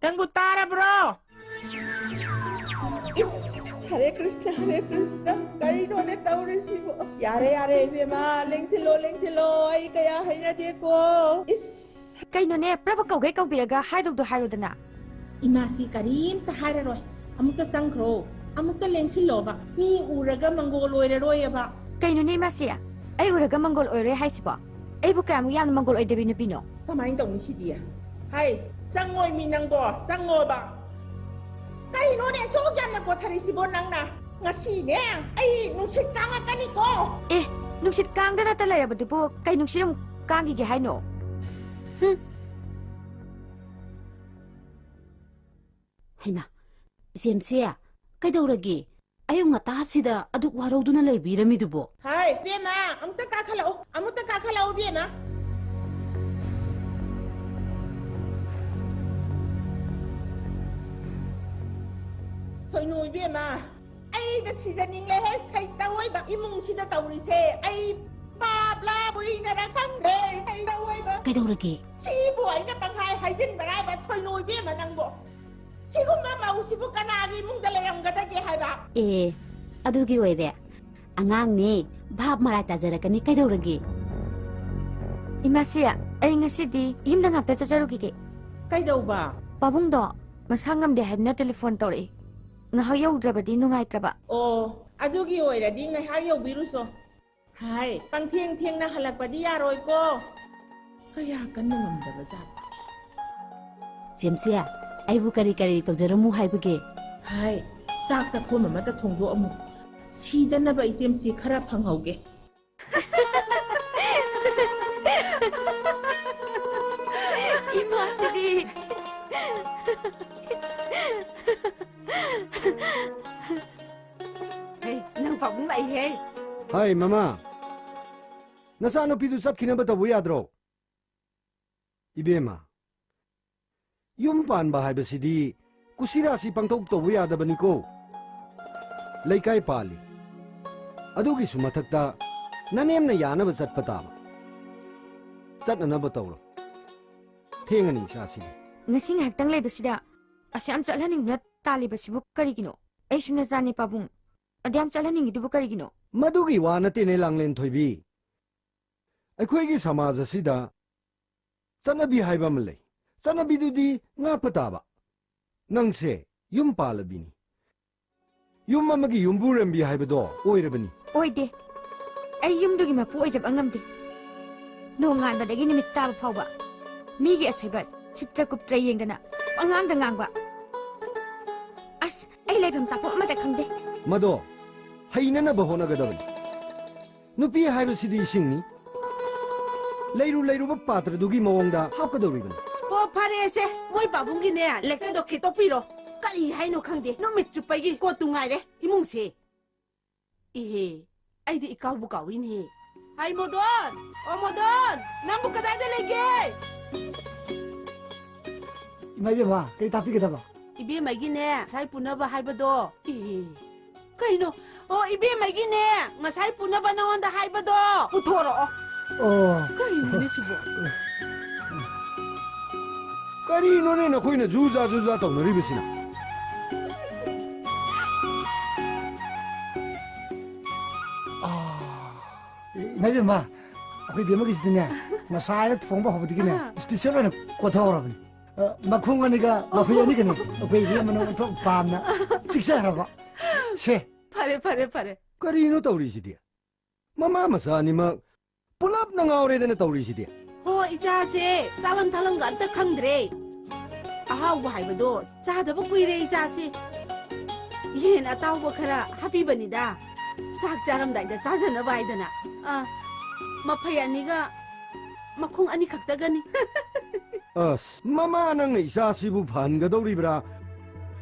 ꯅꯪꯕꯨ ꯇꯥꯔꯕ꯭ꯔꯣ? ꯏꯁ! ꯍꯔꯦ ꯀ꯭ꯔꯤꯁꯅ, ꯍꯔꯦ ꯀ꯭ꯔꯤꯁꯅ, ꯀꯔꯤꯅꯣꯅꯦ ꯇꯧꯔꯤꯁꯤꯕꯣ? ꯌꯥꯔꯦ, ꯌꯥꯔꯦ, ꯏꯕꯦꯝꯃ, ꯂꯦꯡꯁꯤꯜꯂꯣ, ꯂꯦꯡꯁꯤꯜꯂꯣ, ꯑꯩ ꯀꯌꯥ ꯍꯩꯅꯗꯦꯀꯣ꯫ ꯏꯁ! ꯀꯩꯅꯣꯅꯦ, ꯄ꯭ꯔꯚꯨ ꯀꯧꯒꯦ ꯀꯧꯕꯤꯔꯒ ꯍꯥꯏꯗꯧꯗꯣ ꯍꯥꯏꯔꯣꯗꯅ꯫ ꯏꯃꯥꯁꯤ ꯀꯔꯤꯝꯇ ꯍꯥꯏꯔꯔꯣꯏ꯫ ꯑꯃꯨꯛꯇ ꯆꯪꯈ꯭ꯔꯣ꯫ ꯑꯃꯨꯛꯇ ꯂꯦꯡꯁꯤꯜꯂꯣꯕ꯫ ꯃꯤ ꯎꯔꯒ ꯃꯪꯒꯣꯜ ꯑꯣꯏꯔꯔꯣꯏꯑꯕ꯫ ꯀꯩꯅꯣꯅꯦ ꯏꯃꯥꯁꯤ? ꯑꯩ ꯎꯔꯒ ꯃꯪꯒꯣꯜ ꯑꯣꯏꯔꯣꯏ ꯍꯥꯏꯁꯤꯕꯣ? ꯑꯩꯕꯨ ꯀꯌꯥꯃꯨꯛ ꯌꯥꯝꯅ ꯃꯪꯒꯣꯜ ꯑꯣꯏꯗꯕꯤ ꯅꯨꯄꯤꯅꯣ? ꯀꯃꯥꯏꯅ ꯇꯧꯅꯤ ꯁꯤꯗꯤ? ꯍꯥꯏ, ꯆꯪꯉꯣꯏ ꯃꯤ ꯅꯪꯕꯣ, ꯆꯪꯉꯣꯕ꯫ ꯀꯔꯤꯅꯣꯅꯦ ꯑꯁꯨꯛ ꯌꯥꯝꯅ ꯀꯣꯊꯔꯤꯁꯤꯕꯣ ꯅꯪꯅ? ꯉꯁꯤꯅꯦ, ꯑꯩ ꯅꯨꯡꯁꯤꯠ ꯀꯥꯡꯉꯛꯀꯅꯤꯀꯣ꯫ ꯑꯦ, ꯅꯨꯡꯁꯤꯠ ꯀꯥꯡꯗꯅꯇ ꯂꯩꯔꯕꯗꯨꯕꯨ ꯀꯩ ꯅꯨꯡꯁꯤꯠ ꯑꯃꯨꯛ ꯀꯥꯡꯈꯤꯒꯦ ꯍꯥꯏꯅꯣ? ꯍꯨꯝ꯫ ꯍꯩꯃꯥ, ꯏꯆꯦꯝꯁꯦ, ꯀꯩꯗꯧꯔꯒꯦ? ꯑꯌꯨꯛ ꯉꯟꯇꯥꯁꯤꯗ ꯑꯗꯨꯛ ꯋꯥꯔꯧꯗꯨꯅ ꯂꯩꯕꯤꯔꯝꯃꯤꯗꯨꯕꯣ? ꯍꯥꯏ, ꯏꯕꯦꯝꯃ, ꯑꯃꯨꯛꯇ ꯀꯥꯈꯠꯂꯛꯑꯣ, ꯑꯃꯨꯛꯇ ꯀꯥꯈꯠꯂꯛꯑꯣ, ꯏꯕꯦꯝꯃ꯫ ꯊꯣꯏꯅꯨ ꯏꯕꯦꯝꯃ, ꯑꯩꯒ ꯁꯤꯖꯅꯤꯡꯂꯦꯍꯦ, ꯁꯩꯇ ꯑꯣꯏꯕ ꯏꯃꯨꯡꯁꯤꯗ ꯇꯧꯔꯤꯁꯦ꯫ ꯑꯩ ꯄꯥꯞꯂꯥ ꯕꯨꯏꯅꯔ ꯈꯪꯗ꯭ꯔꯦ, ꯁꯩꯇ ꯑꯣꯏꯕ꯫ ꯀꯩꯗꯧꯔꯒꯦ? ꯁꯤꯕꯨ ꯑꯩꯅ ꯄꯪꯍꯥꯏ ꯍꯥꯏꯖꯤꯟꯕ꯭ꯔꯥ ꯍꯥꯏꯕ, ꯊꯣꯏꯅꯨ ꯏꯕꯦꯝꯃ ꯅꯪꯕꯣ? ꯁꯤꯒꯨꯝꯕ ꯃꯧꯁꯤꯕꯨ ꯀꯅꯥꯒꯤ ꯏꯃꯨꯡꯗ ꯂꯩꯔꯝꯒꯗꯒꯦ ꯍꯥꯏꯕ? ꯑꯦ, ꯑꯗꯨꯒꯤ ꯑꯣꯏꯔꯦ꯫ ꯑꯉꯥꯡꯅꯦ, ꯚꯥꯞ ꯃꯔꯥꯏ ꯇꯥꯖꯔꯛꯀꯅꯤ, ꯀꯩꯗꯧꯔꯒꯦ? ꯏꯃꯥꯁꯤ, ꯑꯩ ꯉꯁꯤꯗꯤ ꯌꯨꯝꯗ ꯉꯥꯛꯇ ꯆꯠꯆꯔꯨꯈꯤꯒꯦ꯫ ꯀꯩꯗꯧꯕ? ꯄꯥꯕꯨꯡꯗꯣ ꯃꯁꯥ ꯉꯝꯗꯦ ꯍꯥꯏꯗꯨꯅ ꯇꯦꯂꯤꯐꯣꯟ ꯇꯧꯔꯛꯏ꯫ ꯉꯥꯏꯍꯥꯛ ꯌꯧꯗ꯭ꯔꯕꯗꯤ ꯅꯨꯡꯉꯥꯏꯇ꯭ꯔꯕ꯫ ꯑꯣ, ꯑꯗꯨꯒꯤ ꯑꯣꯏꯔꯗꯤ ꯉꯥꯏꯍꯥꯛ ꯌꯧꯕꯤꯔꯨꯆꯣ꯫ ꯍꯥꯏ, ꯄꯪꯊꯦꯡ ꯊꯦꯡꯅ ꯍꯜꯂꯛꯄꯗꯤ ꯌꯥꯔꯣꯏꯀꯣ꯫ ꯀꯌꯥ ꯀꯟꯅ ꯉꯝꯗꯕ ꯖꯥꯠꯅꯣ꯫ ꯆꯦꯝꯆꯦ, ꯑꯩꯕꯨ ꯀꯔꯤ ꯀꯔꯤ ꯇꯧꯖꯔꯝꯃꯨ ꯍꯥꯏꯕꯒꯦ? ꯍꯥꯏ, ꯆꯥꯛ ꯆꯥꯛꯈꯣꯝ ꯑꯃꯇ ꯊꯣꯡꯗꯣꯛꯑꯝꯃꯨ꯫ ꯁꯤꯗꯅꯕ ꯏꯆꯦꯝꯁꯤ ꯈꯔ ꯐꯪꯍꯧꯒꯦ꯫ ꯏꯃꯥꯁꯤꯗꯤ꯫ ꯍꯦ, ꯅꯪ ꯄꯥꯕꯨꯡ ꯂꯥꯛꯏꯍꯦ꯫ ꯍꯥꯏ, ꯃꯃꯥ꯫ ꯅꯆꯥꯅꯨꯄꯤꯗꯨ ꯆꯠꯈꯤꯅꯕ ꯇꯧꯕ ꯌꯥꯗ꯭ꯔꯣ? ꯏꯕꯦꯝꯃ, ꯌꯨꯝ ꯄꯥꯟꯕ ꯍꯥꯏꯕꯁꯤꯗꯤ ꯀꯨꯁꯤꯔꯥꯁꯤ ꯄꯪꯇꯧ ꯇꯧꯕ ꯌꯥꯗꯕꯅꯤꯀꯣ꯫ ꯂꯩꯀꯥꯏ ꯄꯥꯜꯂꯤ꯫ ꯑꯗꯨꯒꯤꯁꯨ ꯃꯊꯛꯇ ꯅꯅꯦꯝꯅ ꯌꯥꯅꯕ ꯆꯠꯄ ꯇꯥꯕ꯫ ꯆꯠꯅꯅꯕ ꯇꯧꯔꯣ꯫ ꯊꯦꯡꯉꯅꯤ ꯏꯆꯥꯁꯤꯗꯤ꯫ ꯉꯁꯤ ꯉꯥꯏꯍꯥꯛꯇꯪ ꯂꯩꯕꯁꯤꯗ ꯑꯁꯨꯛ ꯌꯥꯝ ꯆꯠꯍꯟꯅꯤꯡꯗꯨꯅ ꯇꯥꯜꯂꯤꯕꯁꯤꯕꯨ ꯀꯔꯤꯒꯤꯅꯣ? ꯑꯩꯁꯨ ꯅꯆꯥꯅꯤ ꯄꯥꯕꯨꯡ꯫ ꯑꯗꯨ ꯌꯥꯝ ꯆꯠꯍꯟꯅꯤꯡꯉꯤꯗꯨꯕꯨ ꯀꯔꯤꯒꯤꯅꯣ? ꯃꯗꯨꯒꯤ ꯋꯥ ꯅꯠꯇꯦꯅꯦ, ꯂꯥꯡꯂꯦꯟ ꯊꯣꯏꯕꯤ꯫ ꯑꯩꯈꯣꯏꯒꯤ ꯁꯃꯥꯖ ꯑꯁꯤꯗ ꯆꯠꯅꯕꯤ ꯍꯥꯏꯕ ꯑꯃ ꯂꯩ꯫ ꯆꯠꯅꯕꯤꯗꯨꯗꯤ ꯉꯥꯛꯄ ꯇꯥꯕ꯫ ꯅꯪꯁꯦ ꯌꯨꯝ ꯄꯥꯜꯂꯕꯤꯅꯤ꯫ ꯌꯨꯝ ꯑꯃꯒꯤ ꯌꯨꯝꯕꯨꯔꯦꯝꯕꯤ ꯍꯥꯏꯕꯗꯣ ꯑꯣꯏꯔꯕꯅꯤ꯫ ꯑꯣꯏꯗꯦ꯫ ꯑꯩ ꯌꯨꯝꯗꯨꯒꯤ ꯃꯄꯨ ꯑꯣꯏꯖꯕ ꯉꯝꯗꯦ꯫ ꯅꯣꯡꯉꯥꯟꯕꯗꯒꯤ ꯅꯨꯃꯤꯠ ꯇꯥꯕ ꯐꯥꯎꯕ ꯃꯤꯒꯤ ꯑꯁꯣꯏꯕ ꯆꯤꯠꯇ꯭ꯔ ꯀꯨꯞꯇ꯭ꯔ ꯌꯦꯡꯗꯅ ꯄꯉꯥꯡꯗ ꯉꯥꯡꯕ꯫ ꯑꯁ, ꯑꯩ ꯂꯩꯐꯝ ꯆꯥꯐꯝ ꯑꯃꯠꯇ ꯈꯪꯗꯦ꯫ ꯃꯗꯣ ꯍꯩꯅꯅꯕ ꯍꯣꯠꯅꯒꯗꯕꯅꯤ꯫ ꯅꯨꯄꯤ ꯍꯥꯏꯕꯁꯤꯗꯤ ꯏꯁꯤꯡꯅꯤ꯫ ꯂꯩꯔꯨ ꯂꯩꯔꯨꯕ ꯄꯥꯇ꯭ꯔꯗꯨꯒꯤ ꯃꯑꯣꯡꯗ ꯍꯥꯞꯀꯗꯧꯔꯤꯕꯅꯤ꯫ ꯑꯣ, ꯐꯔꯦꯁꯦ, ꯃꯣꯏ ꯄꯥꯕꯨꯡꯒꯤꯅꯦ lectureꯗꯣ ꯈꯤꯇꯣꯛꯄꯤꯔꯣ꯫ ꯀꯔꯤ ꯍꯥꯏꯅꯣ ꯈꯪꯗꯦ, ꯅꯨꯃꯤꯠ ꯆꯨꯞꯄꯒꯤ ꯀꯣꯠꯇꯨ ꯉꯥꯏꯔꯦ ꯏꯃꯨꯡꯁꯦ꯫ ꯏꯍꯦ, ꯑꯩꯗꯤ ꯏꯀꯥꯎꯕꯨ ꯀꯥꯎꯏꯅꯦꯍꯦ꯫ ꯍꯥꯏ ꯃꯣꯗꯣꯟ! ꯑꯣ ꯃꯣꯗꯣꯟ! ꯅꯪꯕꯨ ꯀꯗꯥꯏꯗ ꯂꯩꯒꯦ? ꯏꯃꯥ ꯏꯕꯦꯝꯃ, ꯀꯩ ꯇꯥꯛꯄꯤꯒꯗꯕ? ꯏꯕꯦꯝꯃꯒꯤꯅꯦ, ꯉꯁꯥꯏ ꯄꯨꯅꯕ ꯍꯥꯏꯕꯗꯣ꯫ ꯏꯍꯦ, ꯀꯩꯅꯣ? ꯑꯣ, ꯏꯕꯦꯝꯃꯒꯤꯅꯦ, ꯉꯁꯥꯏ ꯄꯨꯅꯕ ꯅꯉꯣꯟꯗ ꯍꯥꯏꯕꯗꯣ ꯄꯨꯊꯣꯔꯛꯑꯣ꯫ ꯑꯣ꯫ ꯀꯩꯅꯣꯅꯦ ꯁꯤꯕꯣ? ꯀꯔꯤꯅꯣꯅꯦ ꯅꯈꯣꯏꯅ ꯖꯨꯖꯥ ꯖꯨꯖꯥ ꯇꯧꯅꯔꯤꯕꯁꯤꯅ? ꯑꯥ, ꯏꯃꯥ ꯏꯕꯦꯝꯃ, ꯑꯩꯈꯣꯏ ꯏꯕꯦꯝꯃꯒꯤꯁꯤꯗꯤꯅꯦ, ꯉꯁꯥꯏꯅ ꯊꯣꯡꯕ ꯍꯧꯕꯗꯒꯤꯅꯦ, ꯑꯥ꯫ Special ꯑꯣꯏꯅ ꯀꯣꯊꯍꯧꯔꯕꯅꯤ꯫ ꯑ, ꯃꯈꯣꯡ ꯑꯅꯤꯒ ꯃꯈꯨꯠ ꯑꯅꯤꯒꯅꯦ, ꯑꯩꯈꯣꯏ ꯏꯕꯦꯝꯃꯅ ꯑꯣꯟꯊꯣꯛ ꯄꯥꯝꯅ ꯆꯤꯛꯆꯈ꯭ꯔꯕ꯫ ꯁꯦ꯫ ꯐꯔꯦ, ꯐꯔꯦ, ꯐꯔꯦ꯫ ꯀꯔꯤꯅꯣ ꯇꯧꯔꯤꯁꯤꯗꯤ? ꯃꯃꯥ ꯃꯆꯥ ꯑꯅꯤꯃꯛ ꯄꯨꯂꯞꯅ ꯉꯥꯎꯔꯦꯗꯅ ꯇꯧꯔꯤꯁꯤꯗꯤ꯫ ꯍꯣ, ꯏꯆꯥꯁꯦ ꯆꯥꯐꯝ ꯊꯛꯐꯝꯒ ꯑꯝꯇ ꯈꯪꯗ꯭ꯔꯦ꯫ ꯑꯍꯥꯎꯕ ꯍꯥꯏꯕꯗꯣ ꯆꯥꯗꯕ ꯀꯨꯏꯔꯦ ꯏꯆꯥꯁꯦ꯫ ꯌꯦꯟ ꯑꯇꯥꯎꯕ ꯈꯔ ꯍꯥꯞꯄꯤꯕꯅꯤꯗ꯫ ꯆꯥꯛ ꯆꯥꯔꯝꯗꯥꯏꯗ ꯆꯥꯖꯅꯕ ꯍꯥꯏꯗꯅ꯫ ꯑ, ꯃꯐꯩ ꯑꯅꯤꯒ ꯃꯈꯣꯡ ꯑꯅꯤ ꯈꯛꯇꯒꯅꯤ꯫ ꯑꯁ, ꯃꯃꯥ ꯅꯪꯅ ꯏꯆꯥꯁꯤꯕꯨ ꯐꯍꯟꯒꯗꯧꯔꯤꯕ꯭ꯔꯥ,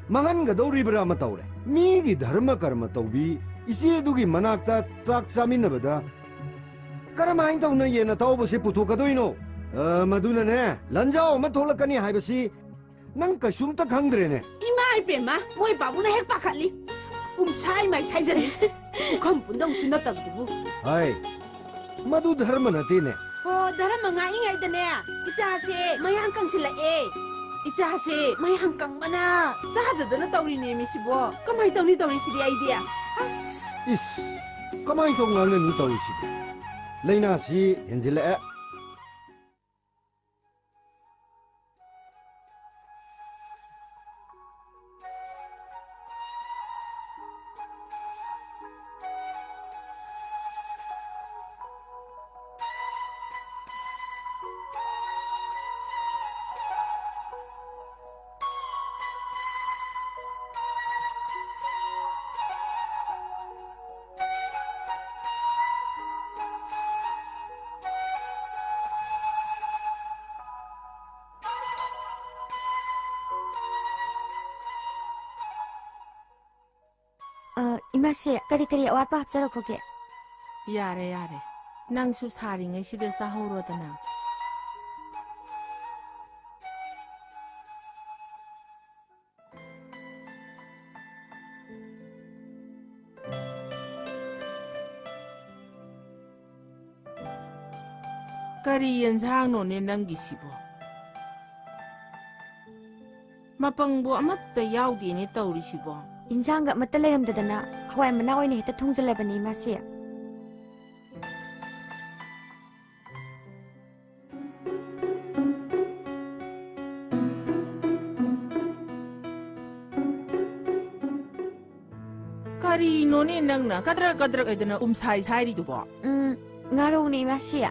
ꯃꯥꯡꯍꯟꯒꯗꯧꯔꯤꯕ꯭ꯔꯥ ꯑꯃ ꯇꯧꯔꯦ꯫ ꯃꯤꯒꯤ ꯙꯔꯃ ꯀꯔꯃ ꯇꯧꯕꯤ ꯏꯆꯦꯗꯨꯒꯤ ꯃꯅꯥꯛꯇ ꯆꯥꯛ ꯆꯥꯃꯤꯟꯅꯕꯗ ꯀꯔꯝꯍꯥꯏꯅ ꯇꯧꯅ ꯌꯦꯟ ꯑꯇꯥꯎꯕꯁꯦ ꯄꯨꯊꯣꯛꯀꯗꯣꯏꯅꯣ? ꯑ, ꯃꯗꯨꯅꯅꯦ, ꯂꯟꯖꯥꯎ ꯑꯃ ꯊꯣꯛꯂꯛꯀꯅꯤ ꯍꯥꯏꯕꯁꯤ ꯅꯪ ꯀꯩꯁꯨꯝꯇ ꯈꯪꯗ꯭ꯔꯦꯅꯦ꯫ ꯏꯃꯥ ꯏꯄꯦꯝꯃ, ꯃꯣꯏ ꯄꯥꯕꯨꯡꯅ ꯍꯦꯛ ꯄꯥꯈꯠꯂꯤ꯫ ꯄꯨꯝꯁꯥꯏ ꯃꯥꯏꯁꯥꯏꯖꯅꯤ꯫ ꯄꯨꯈꯝ ꯄꯨꯟꯗꯧꯁꯨ ꯅꯠꯇꯕꯗꯨꯕꯨ꯫ ꯍꯥꯏ, ꯃꯗꯨ ꯙꯔꯃ ꯅꯠꯇꯦꯅꯦ꯫ ꯍꯣ, ꯙꯔꯃ ꯉꯥꯛꯏꯉꯩꯗꯅꯦ, ꯏꯆꯥꯁꯦ ꯃꯌꯥꯡ ꯀꯪꯁꯤꯜꯂꯛꯑꯦ꯫ ꯏꯆꯥꯁꯦ ꯃꯌꯥꯡ ꯀꯪꯕꯅ ꯆꯥꯗꯗꯅ ꯇꯧꯔꯤꯅꯦꯃꯤ ꯁꯤꯕꯣ꯫ ꯀꯃꯥꯏ ꯇꯧꯅꯤ ꯇꯧꯔꯤꯁꯤꯗꯤ ꯑꯩꯗꯤ? ꯑꯁ! ꯏꯁ! ꯀꯃꯥꯏ ꯇꯧ ꯉꯥꯡꯅꯅꯤ ꯇꯧꯔꯤꯁꯤꯗꯤ? ꯂꯥꯏꯅꯥꯁꯤ ꯍꯦꯟꯖꯤꯜꯂꯛꯑꯦ꯫ ꯏꯃꯥꯁꯦ, ꯀꯔꯤ ꯀꯔꯤ ꯑꯋꯥꯠꯄ ꯍꯥꯞꯆꯔꯛꯄꯒꯦ? ꯌꯥꯔꯦ, ꯌꯥꯔꯦ꯫ ꯅꯪꯁꯨ ꯁꯥꯔꯤꯉꯩꯁꯤꯗ ꯆꯥꯍꯧꯔꯣꯗꯅ꯫ ꯀꯔꯤ ꯌꯦꯟꯁꯥꯡꯅꯣꯅꯦ ꯅꯪꯒꯤꯁꯤꯕꯣ? ꯃꯄꯪꯕꯨ ꯑꯃꯠꯇ ꯌꯥꯎꯗꯦꯅꯦ ꯇꯧꯔꯤꯁꯤꯕꯣ꯫ ꯏꯟꯁꯥꯡꯒ ꯑꯃꯠꯇ ꯂꯩꯔꯝꯗꯗꯅ ꯍꯋꯥꯏ ꯃꯅꯥ ꯑꯣꯏꯅ ꯍꯦꯛꯇ ꯊꯣꯡꯖꯜꯂꯕꯅꯤ ꯏꯃꯥꯁꯦ꯫ ꯀꯔꯤꯅꯣꯅꯦ ꯅꯪꯅ ꯀꯗ꯭ꯔꯛ ꯀꯗ꯭ꯔꯛ ꯍꯥꯏꯗꯅ ꯎꯝꯁꯥꯏ ꯁꯥꯏꯔꯤꯗꯨꯕꯣ? ꯎꯝ, ꯉꯥꯔꯧꯅꯦ ꯏꯃꯥꯁꯤ꯫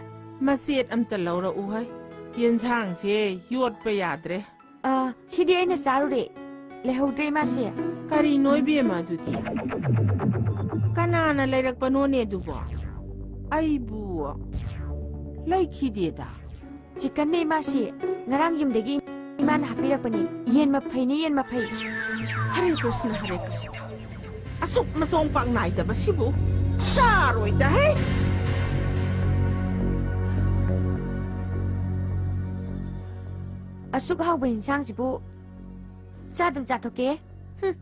ꯃꯆꯦꯠ ꯑꯝꯇ ꯂꯧꯔꯛꯎ ꯍꯩ꯫ ꯌꯦꯟꯁꯥꯡꯁꯦ ꯌꯣꯠꯄ ꯌꯥꯗ꯭ꯔꯦ꯫ ꯑ, ꯁꯤꯗꯤ ꯑꯩꯅ ꯆꯥꯔꯨꯔꯦ꯫ ꯂꯩꯍꯧꯗ꯭ꯔꯦ ꯏꯃꯥꯁꯤ꯫ ꯀꯔꯤꯅꯣ ꯏꯕꯦꯝꯃ ꯑꯗꯨꯗꯤ? ꯀꯅꯥꯅ ꯂꯩꯔꯛꯄꯅꯣꯅꯦ ꯑꯗꯨꯕꯣ? ꯑꯩꯕꯨ ꯂꯩꯈꯤꯗꯦꯗ꯫ ꯆꯤꯛꯀꯟꯅꯦ ꯏꯃꯥꯁꯤ꯫ ꯉꯔꯥꯡ ꯌꯨꯝꯗꯒꯤ ꯏꯃꯥꯅ ꯍꯥꯞꯄꯤꯔꯛꯄꯅꯤ꯫ ꯌꯦꯟ ꯃꯐꯩꯅꯤ, ꯌꯦꯟ ꯃꯐꯩ꯫ ꯍꯔꯦ ꯀ꯭ꯔꯤꯁꯅ, ꯍꯔꯦ ꯀ꯭ꯔꯤꯁꯅ꯫ ꯑꯁꯨꯛ ꯃꯆꯣꯡ ꯄꯥꯛ ꯅꯥꯏꯗꯕꯁꯤꯕꯨ ꯆꯥꯔꯣꯏꯗ ꯍꯦ! ꯑꯁꯨꯛ ꯍꯥꯎꯕ ꯏꯟꯁꯥꯡꯁꯤꯕꯨ ꯆꯥꯗꯨꯝ ꯆꯥꯊꯣꯛꯀꯦ꯫ ꯍꯨꯝ꯫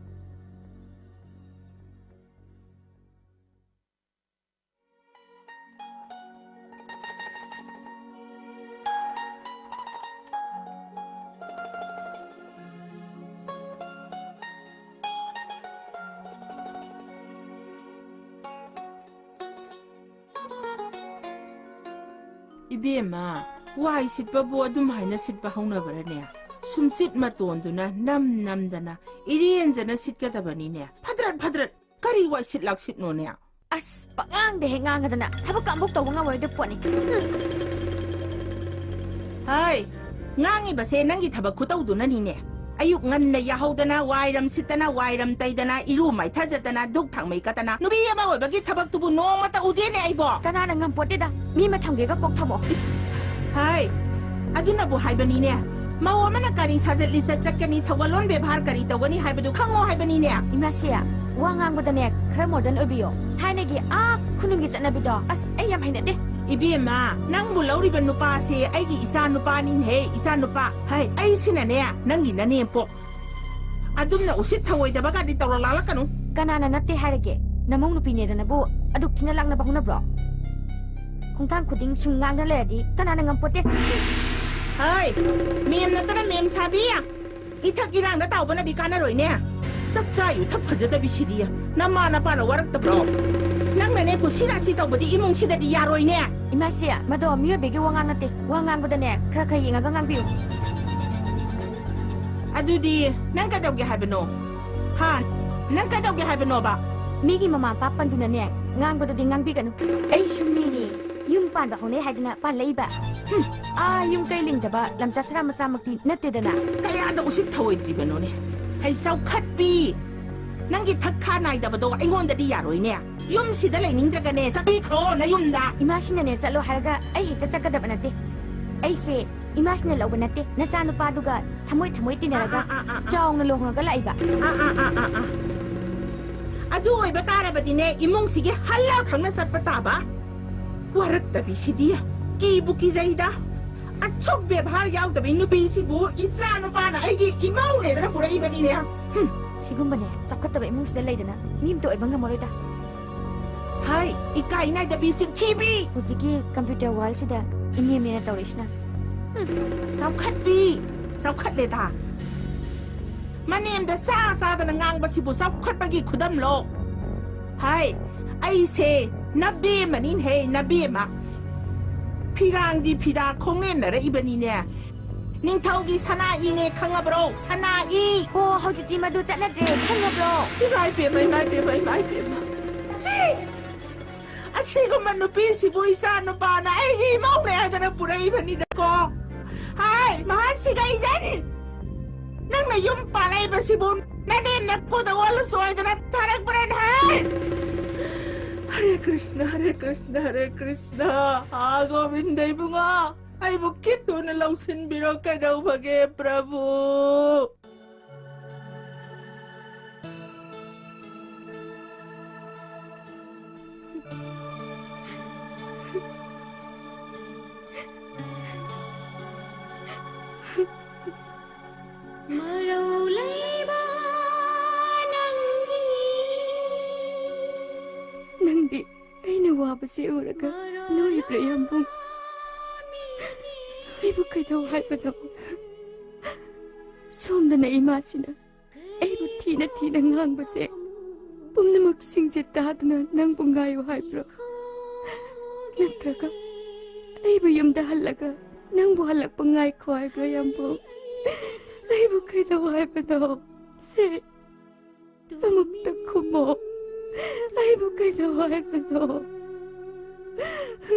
ꯏꯕꯦꯝꯃ, ꯋꯥꯏ ꯁꯤꯠꯄꯕꯨ ꯑꯗꯨꯝ ꯍꯥꯏꯅ ꯁꯤꯠꯄ ꯍꯧꯅꯕ꯭ꯔꯅꯦ? ꯁꯨꯝꯆꯤꯠ ꯃꯇꯣꯟꯗꯨꯅ ꯅꯝ ꯅꯝꯗꯅ ꯏꯔꯦꯟꯖꯅ ꯁꯤꯠꯀꯗꯕꯅꯤꯅꯦ꯫ ꯐꯗ꯭ꯔꯠ ꯐꯗ꯭ꯔꯠ ꯀꯔꯤ ꯋꯥꯏꯁꯤꯠ ꯂꯥꯛꯁꯤꯠꯅꯣꯅꯦ? ꯑꯁ, ꯄꯉꯥꯡꯗ ꯍꯦꯛ ꯉꯥꯡꯉꯗꯅ ꯊꯕꯛꯀ ꯑꯃꯨꯛ ꯇꯧꯕ ꯉꯝꯃꯔꯣꯏꯗꯣꯏ ꯄꯣꯠꯅꯤ꯫ ꯍꯝ꯫ ꯍꯥꯏ, ꯉꯥꯡꯉꯤꯕꯁꯦ ꯅꯪꯒꯤ ꯊꯕꯛ ꯈꯨꯇꯧꯗꯨꯅꯅꯤꯅꯦ꯫ ꯑꯌꯨꯛ ꯉꯟꯅ ꯌꯥꯍꯧꯗꯅ, ꯋꯥꯏꯔꯝ ꯁꯤꯠꯇꯅ, ꯋꯥꯏꯔꯝ ꯇꯩꯗꯅ, ꯏꯔꯨ ꯃꯥꯏꯊꯖꯗꯅ, ꯙꯨꯛ ꯊꯥꯡꯃꯩ ꯀꯠꯇꯅ, ꯅꯨꯄꯤ ꯑꯃ ꯑꯣꯏꯕꯒꯤ ꯊꯕꯛꯇꯨꯕꯨ ꯅꯣꯡꯃꯇ ꯎꯗꯦꯅꯦ ꯑꯩꯕꯣ꯫ ꯀꯅꯥꯅ ꯉꯝꯄꯣꯠꯇꯦꯗ, ꯃꯤ ꯑꯃ ꯊꯝꯒꯦꯒ ꯀꯣꯛ ꯊꯝꯃꯣ꯫ ꯏꯁ, ꯍꯥꯏ, ꯑꯗꯨꯅꯕꯨ ꯍꯥꯏꯕꯅꯤꯅꯦ꯫ ꯃꯧ ꯑꯃꯅ ꯀꯔꯤ ꯁꯥꯖꯠ ꯂꯤꯆꯠ ꯆꯠꯀꯅꯤ, ꯊꯧꯒꯜꯂꯣꯟ ꯕꯦꯕꯥꯔ ꯀꯔꯤ ꯇꯧꯒꯅꯤ ꯍꯥꯏꯕꯗꯨ ꯈꯪꯉꯣ ꯍꯥꯏꯕꯅꯤꯅꯦ꯫ ꯏꯃꯥꯁꯤ, ꯋꯥ ꯉꯥꯡꯕꯗꯅꯦ ꯈꯔ ꯃꯣꯗꯔꯟ ꯑꯣꯏꯕꯤꯌꯣ꯫ ꯊꯥꯏꯅꯒꯤ ꯑꯥ ꯈꯨꯅꯨꯡꯒꯤ ꯆꯠꯅꯕꯤꯗꯣ ꯑꯁ ꯑꯩ ꯌꯥꯝ ꯍꯩꯅꯗꯦ꯫ ꯏꯕꯦꯝꯃ, ꯅꯪꯕꯨ ꯂꯧꯔꯤꯕ ꯅꯨꯄꯥꯁꯦ ꯑꯩꯒꯤ ꯏꯆꯥ ꯅꯨꯄꯥꯅꯤꯅꯦꯍꯦ, ꯏꯆꯥ ꯅꯨꯄꯥ꯫ ꯍꯩ, ꯑꯩꯁꯤꯅꯅꯦ ꯅꯪꯒꯤ ꯅꯅꯦꯝꯄꯣꯛ꯫ ꯑꯗꯨꯝꯅ ꯎꯁꯤꯠ ꯊꯑꯣꯏꯗꯕꯒꯗꯤ ꯇꯧꯔ ꯂꯥꯛꯂꯛꯀꯅꯨ꯫ ꯀꯅꯥꯅ ꯅꯠꯇꯦ ꯍꯥꯏꯔꯒꯦ? ꯅꯃꯧ ꯅꯨꯄꯤꯅꯦꯗꯅꯕꯨ ꯑꯗꯨꯛ ꯊꯤꯅ ꯂꯥꯛꯅꯕ ꯍꯧꯅꯕ꯭ꯔꯣ? ꯈꯣꯡꯊꯥꯡ ꯈꯨꯗꯤꯡ ꯁꯨꯝ ꯉꯥꯡꯅ ꯂꯩꯔꯗꯤ ꯀꯅꯥꯅ ꯉꯝꯄꯣꯠꯇꯦ꯫ ꯍꯩ, ꯃꯦꯝ ꯅꯠꯇꯅ ꯃꯦꯝ ꯁꯥꯕꯤ꯫ ꯏꯊꯛ ꯏꯔꯥꯡꯗ ꯇꯥꯎꯕꯅꯗꯤ ꯀꯥꯟꯅꯔꯣꯏꯅꯦ꯫ ꯆꯥꯛꯆꯥ ꯌꯨꯊꯛ ꯐꯖꯗꯕꯤꯁꯤꯗꯤ꯫ ꯅꯃꯥ ꯅꯄꯥꯅ ꯋꯥꯔꯛꯇꯕ꯭ꯔꯣ? ꯅꯪꯅꯅꯦ ꯀꯨꯁꯤ ꯔꯥꯁꯤ ꯇꯧꯕꯗꯤ ꯏꯃꯨꯡꯁꯤꯗꯗꯤ ꯌꯥꯔꯣꯏꯅꯦ꯫ ꯏꯃꯥꯁꯤ, ꯃꯗꯣ ꯃꯤꯑꯣꯏꯕꯒꯤ ꯋꯥꯉꯥꯡ ꯅꯠꯇꯦ꯫ ꯋꯥ ꯉꯥꯡꯕꯗꯅꯦ ꯈꯔ ꯈꯔ ꯌꯦꯡꯉꯒ ꯉꯥꯡꯕꯤꯌꯨ꯫ ꯑꯗꯨꯗꯤ ꯅꯪ ꯀꯩꯗꯧꯒꯦ ꯍꯥꯏꯕꯅꯣ? ꯍꯥ? ꯅꯪ ꯀꯩꯗꯧꯒꯦ ꯍꯥꯏꯕꯅꯣꯕ? ꯃꯤꯒꯤ ꯃꯃꯥ ꯃꯄꯥ ꯄꯟꯗꯨꯅꯅꯦ ꯉꯥꯡꯕꯗꯨꯗꯤ ꯉꯥꯡꯕꯤꯒꯅꯨ꯫ ꯑꯩꯁꯨ ꯃꯤꯅꯤ꯫ ꯌꯨꯝ ꯄꯥꯟꯕ ꯍꯧꯅꯩ ꯍꯥꯏꯗꯅ ꯄꯥꯜꯂꯛꯏꯕ꯫ ꯍꯨꯝ, ꯑꯥ ꯌꯨꯝ ꯀꯩ ꯂꯤꯡꯗꯕ ꯂꯝꯆꯥ ꯁꯔꯥ ꯃꯆꯥꯃꯛꯇꯤ ꯅꯠꯇꯦꯗꯅ꯫ ꯀꯌꯥꯗ ꯎꯁꯤꯠ ꯊꯑꯣꯏꯗ꯭ꯔꯤꯕꯅꯣꯅꯦ? ꯍꯩ ꯆꯥꯎꯈꯠꯄꯤ! ꯅꯪꯒꯤ ꯊꯛ ꯈꯥ ꯅꯥꯏꯗꯕꯗꯣ ꯑꯩꯉꯣꯟꯗꯗꯤ ꯌꯥꯔꯣꯏꯅꯦ꯫ ꯌꯨꯝꯁꯤꯗ ꯂꯩꯅꯤꯡꯗ꯭ꯔꯒꯅꯦ ꯆꯠꯄꯤꯈ꯭ꯔꯣ ꯅꯌꯨꯝꯗ꯫ ꯏꯃꯥꯁꯤꯅꯅꯦ ꯆꯠꯂꯣ ꯍꯥꯏꯔꯒ ꯑꯩ ꯍꯦꯛꯇ ꯆꯠꯀꯗꯕ ꯅꯠꯇꯦ꯫ ꯑꯩꯁꯦ ꯏꯃꯥꯁꯤꯅ ꯂꯧꯕ ꯅꯠꯇꯦ, ꯅꯆꯥꯅꯨꯄꯥꯗꯨꯒ ꯊꯃꯣꯏ ꯊꯃꯣꯏ ꯇꯤꯟꯅꯔꯒ ꯑꯥ, ꯑꯥ, ꯑꯥ, ꯑꯥ꯫ ꯆꯥꯎꯅ ꯂꯨꯍꯣꯡꯉꯒ ꯂꯥꯛꯏꯕ꯫ ꯑꯥ, ꯑꯥ, ꯑꯥ, ꯑꯥ, ꯑꯥ꯫ ꯑꯗꯨ ꯑꯣꯏꯕ ꯇꯥꯔꯕꯗꯤꯅꯦ, ꯏꯃꯨꯡꯁꯤꯒꯤ ꯍꯜꯂ ꯈꯪꯅ ꯆꯠꯄ ꯇꯥꯕ꯫ ꯋꯥꯔꯛꯇꯕꯤꯁꯤꯗꯤ ꯀꯤꯕꯨ ꯀꯤꯖꯩꯗ꯫ ꯑꯁꯨꯛ ꯕꯦꯕꯥꯔ ꯌꯥꯎꯗꯕꯤ ꯅꯨꯄꯤꯁꯤꯕꯨ ꯏꯆꯥ ꯅꯨꯄꯥꯅ ꯑꯩꯒꯤ ꯏꯃꯧꯅꯦꯗꯅ ꯄꯨꯔꯛꯏꯕꯅꯤꯅꯦ꯫ ꯍꯨꯝ꯫ ꯁꯤꯒꯨꯝꯕꯅꯦ ꯆꯥꯎꯈꯠꯇꯕ ꯏꯃꯨꯡꯁꯤꯗ ꯂꯩꯗꯅ ꯃꯤ ꯑꯝꯇ ꯑꯣꯏꯕ ꯉꯝꯃꯔꯣꯏꯗ꯫ ꯍꯥꯏ, ꯏꯀꯥꯏ ꯅꯥꯏꯗꯕꯤ ꯆꯤꯟꯊꯤꯕꯤ! ꯍꯧꯖꯤꯛꯀꯤ ꯀꯝꯄ꯭ꯌꯨꯇꯔ ꯋꯥꯔꯜꯁꯤꯗ ꯏꯅꯦꯝꯅꯦꯅ ꯇꯧꯔꯛꯏꯁꯤꯅ꯫ ꯍꯨꯝ꯫ ꯆꯥꯎꯈꯠꯄꯤ! ꯆꯥꯎꯈꯠꯂꯦꯗ꯫ ꯃꯅꯦꯝꯗ ꯆꯥ ꯆꯥꯗꯅ ꯉꯥꯡꯕꯁꯤꯕꯨ ꯆꯥꯎꯈꯠꯄꯒꯤ ꯈꯨꯗꯝꯂꯣ? ꯍꯥꯏ, ꯑꯩꯁꯦ ꯅꯕꯦꯝꯃꯅꯤꯅꯦꯍꯦ, ꯅꯕꯦꯝꯃ꯫ ꯐꯤꯔꯥꯡꯖꯤ ꯐꯤꯗꯥ ꯈꯣꯡꯅꯦꯟꯅꯔꯛꯏꯕꯅꯤꯅꯦ꯫ ꯅꯤꯡꯊꯧꯒꯤ ꯁꯅꯥ ꯏꯅꯦ ꯈꯪꯉꯕ꯭ꯔꯣ? ꯁꯅꯥ ꯏ! ꯍꯣ, ꯍꯧꯖꯤꯛꯇꯤ ꯃꯗꯨ ꯆꯠꯅꯗ꯭ꯔꯦ, ꯈꯪꯉꯕ꯭ꯔꯣ? ꯏꯃꯥ ꯏꯄꯦꯝꯃ, ꯏꯃꯥ ꯏꯄꯦꯝꯃ, ꯏꯃꯥ ꯏꯄꯦꯝꯃ꯫ ꯁꯤ! ꯑꯁꯤꯒꯨꯝꯕ ꯅꯨꯄꯤꯁꯤꯕꯨ ꯏꯆꯥ ꯅꯨꯄꯥꯅ ꯑꯩꯒꯤ ꯏꯃꯧꯅꯦ ꯍꯥꯏꯗꯅ ꯄꯨꯔꯛꯏꯕꯅꯤꯗꯀꯣ꯫ ꯍꯥꯏ, ꯃꯍꯥꯁꯤꯒ ꯏꯖꯟ! ꯅꯪꯅ ꯌꯨꯝ ꯄꯥꯜꯂꯛꯏꯕꯁꯤꯕꯨ ꯅꯅꯦꯝ ꯅꯀꯨꯗ ꯑꯣꯜꯂꯁꯨ ꯍꯥꯏꯗꯅ ꯊꯥꯔꯛꯄ꯭ꯔꯅꯦ? ꯍꯥꯏ! ꯍꯔꯦ ꯀ꯭ꯔꯤꯁꯅ, ꯍꯔꯦ ꯀ꯭ꯔꯤꯁꯅ, ꯍꯔꯦ ꯀ꯭ꯔꯤꯁꯅ꯫ ꯑꯥ, ꯒꯣꯕꯤꯟꯗ ꯏꯕꯨꯡꯉꯣ꯫ ꯑꯩꯕꯨ ꯈꯤꯠ ꯊꯨꯅ ꯂꯧꯁꯤꯟꯕꯤꯔꯣ, ꯀꯩꯗꯧꯕꯒꯦ, ꯄ꯭ꯔꯚꯨ? ꯅꯪꯗꯤ ꯑꯩꯅ ꯋꯥꯕꯁꯦ ꯎꯔꯒ ꯅꯣꯏꯕ꯭ꯔꯥ, ꯌꯥꯝꯕꯨꯡ? ꯑꯩꯕꯨ ꯀꯩꯗꯧ ꯍꯥꯏꯕꯅꯣ? ꯁꯣꯝꯗꯅ ꯏꯃꯥꯁꯤꯅ ꯑꯩꯕꯨ ꯊꯤꯅ ꯊꯤꯅ ꯉꯥꯡꯕꯁꯦ ꯄꯨꯝꯅꯃꯛꯁꯤꯡꯁꯦ ꯇꯥꯗꯨꯅ ꯅꯪꯕꯨ ꯉꯥꯏꯌꯨ ꯍꯥꯏꯕ꯭ꯔꯣ? ꯅꯠꯇ꯭ꯔꯒ ꯑꯩꯕꯨ ꯌꯨꯝꯗ ꯍꯜꯂꯒ ꯅꯪꯕꯨ ꯍꯜꯂꯛꯄ ꯉꯥꯏꯈꯣ ꯍꯥꯏꯕ꯭ꯔꯣ, ꯌꯥꯝꯕꯨꯡ? ꯑꯩꯕꯨ ꯀꯩꯗꯧ ꯍꯥꯏꯕꯅꯣ? ꯁꯦ, ꯑꯃꯨꯛꯇ ꯈꯨꯝꯃꯣ꯫ ꯑꯩꯕꯨ ꯀꯩꯗꯧ ꯍꯥꯏꯕꯅꯣ?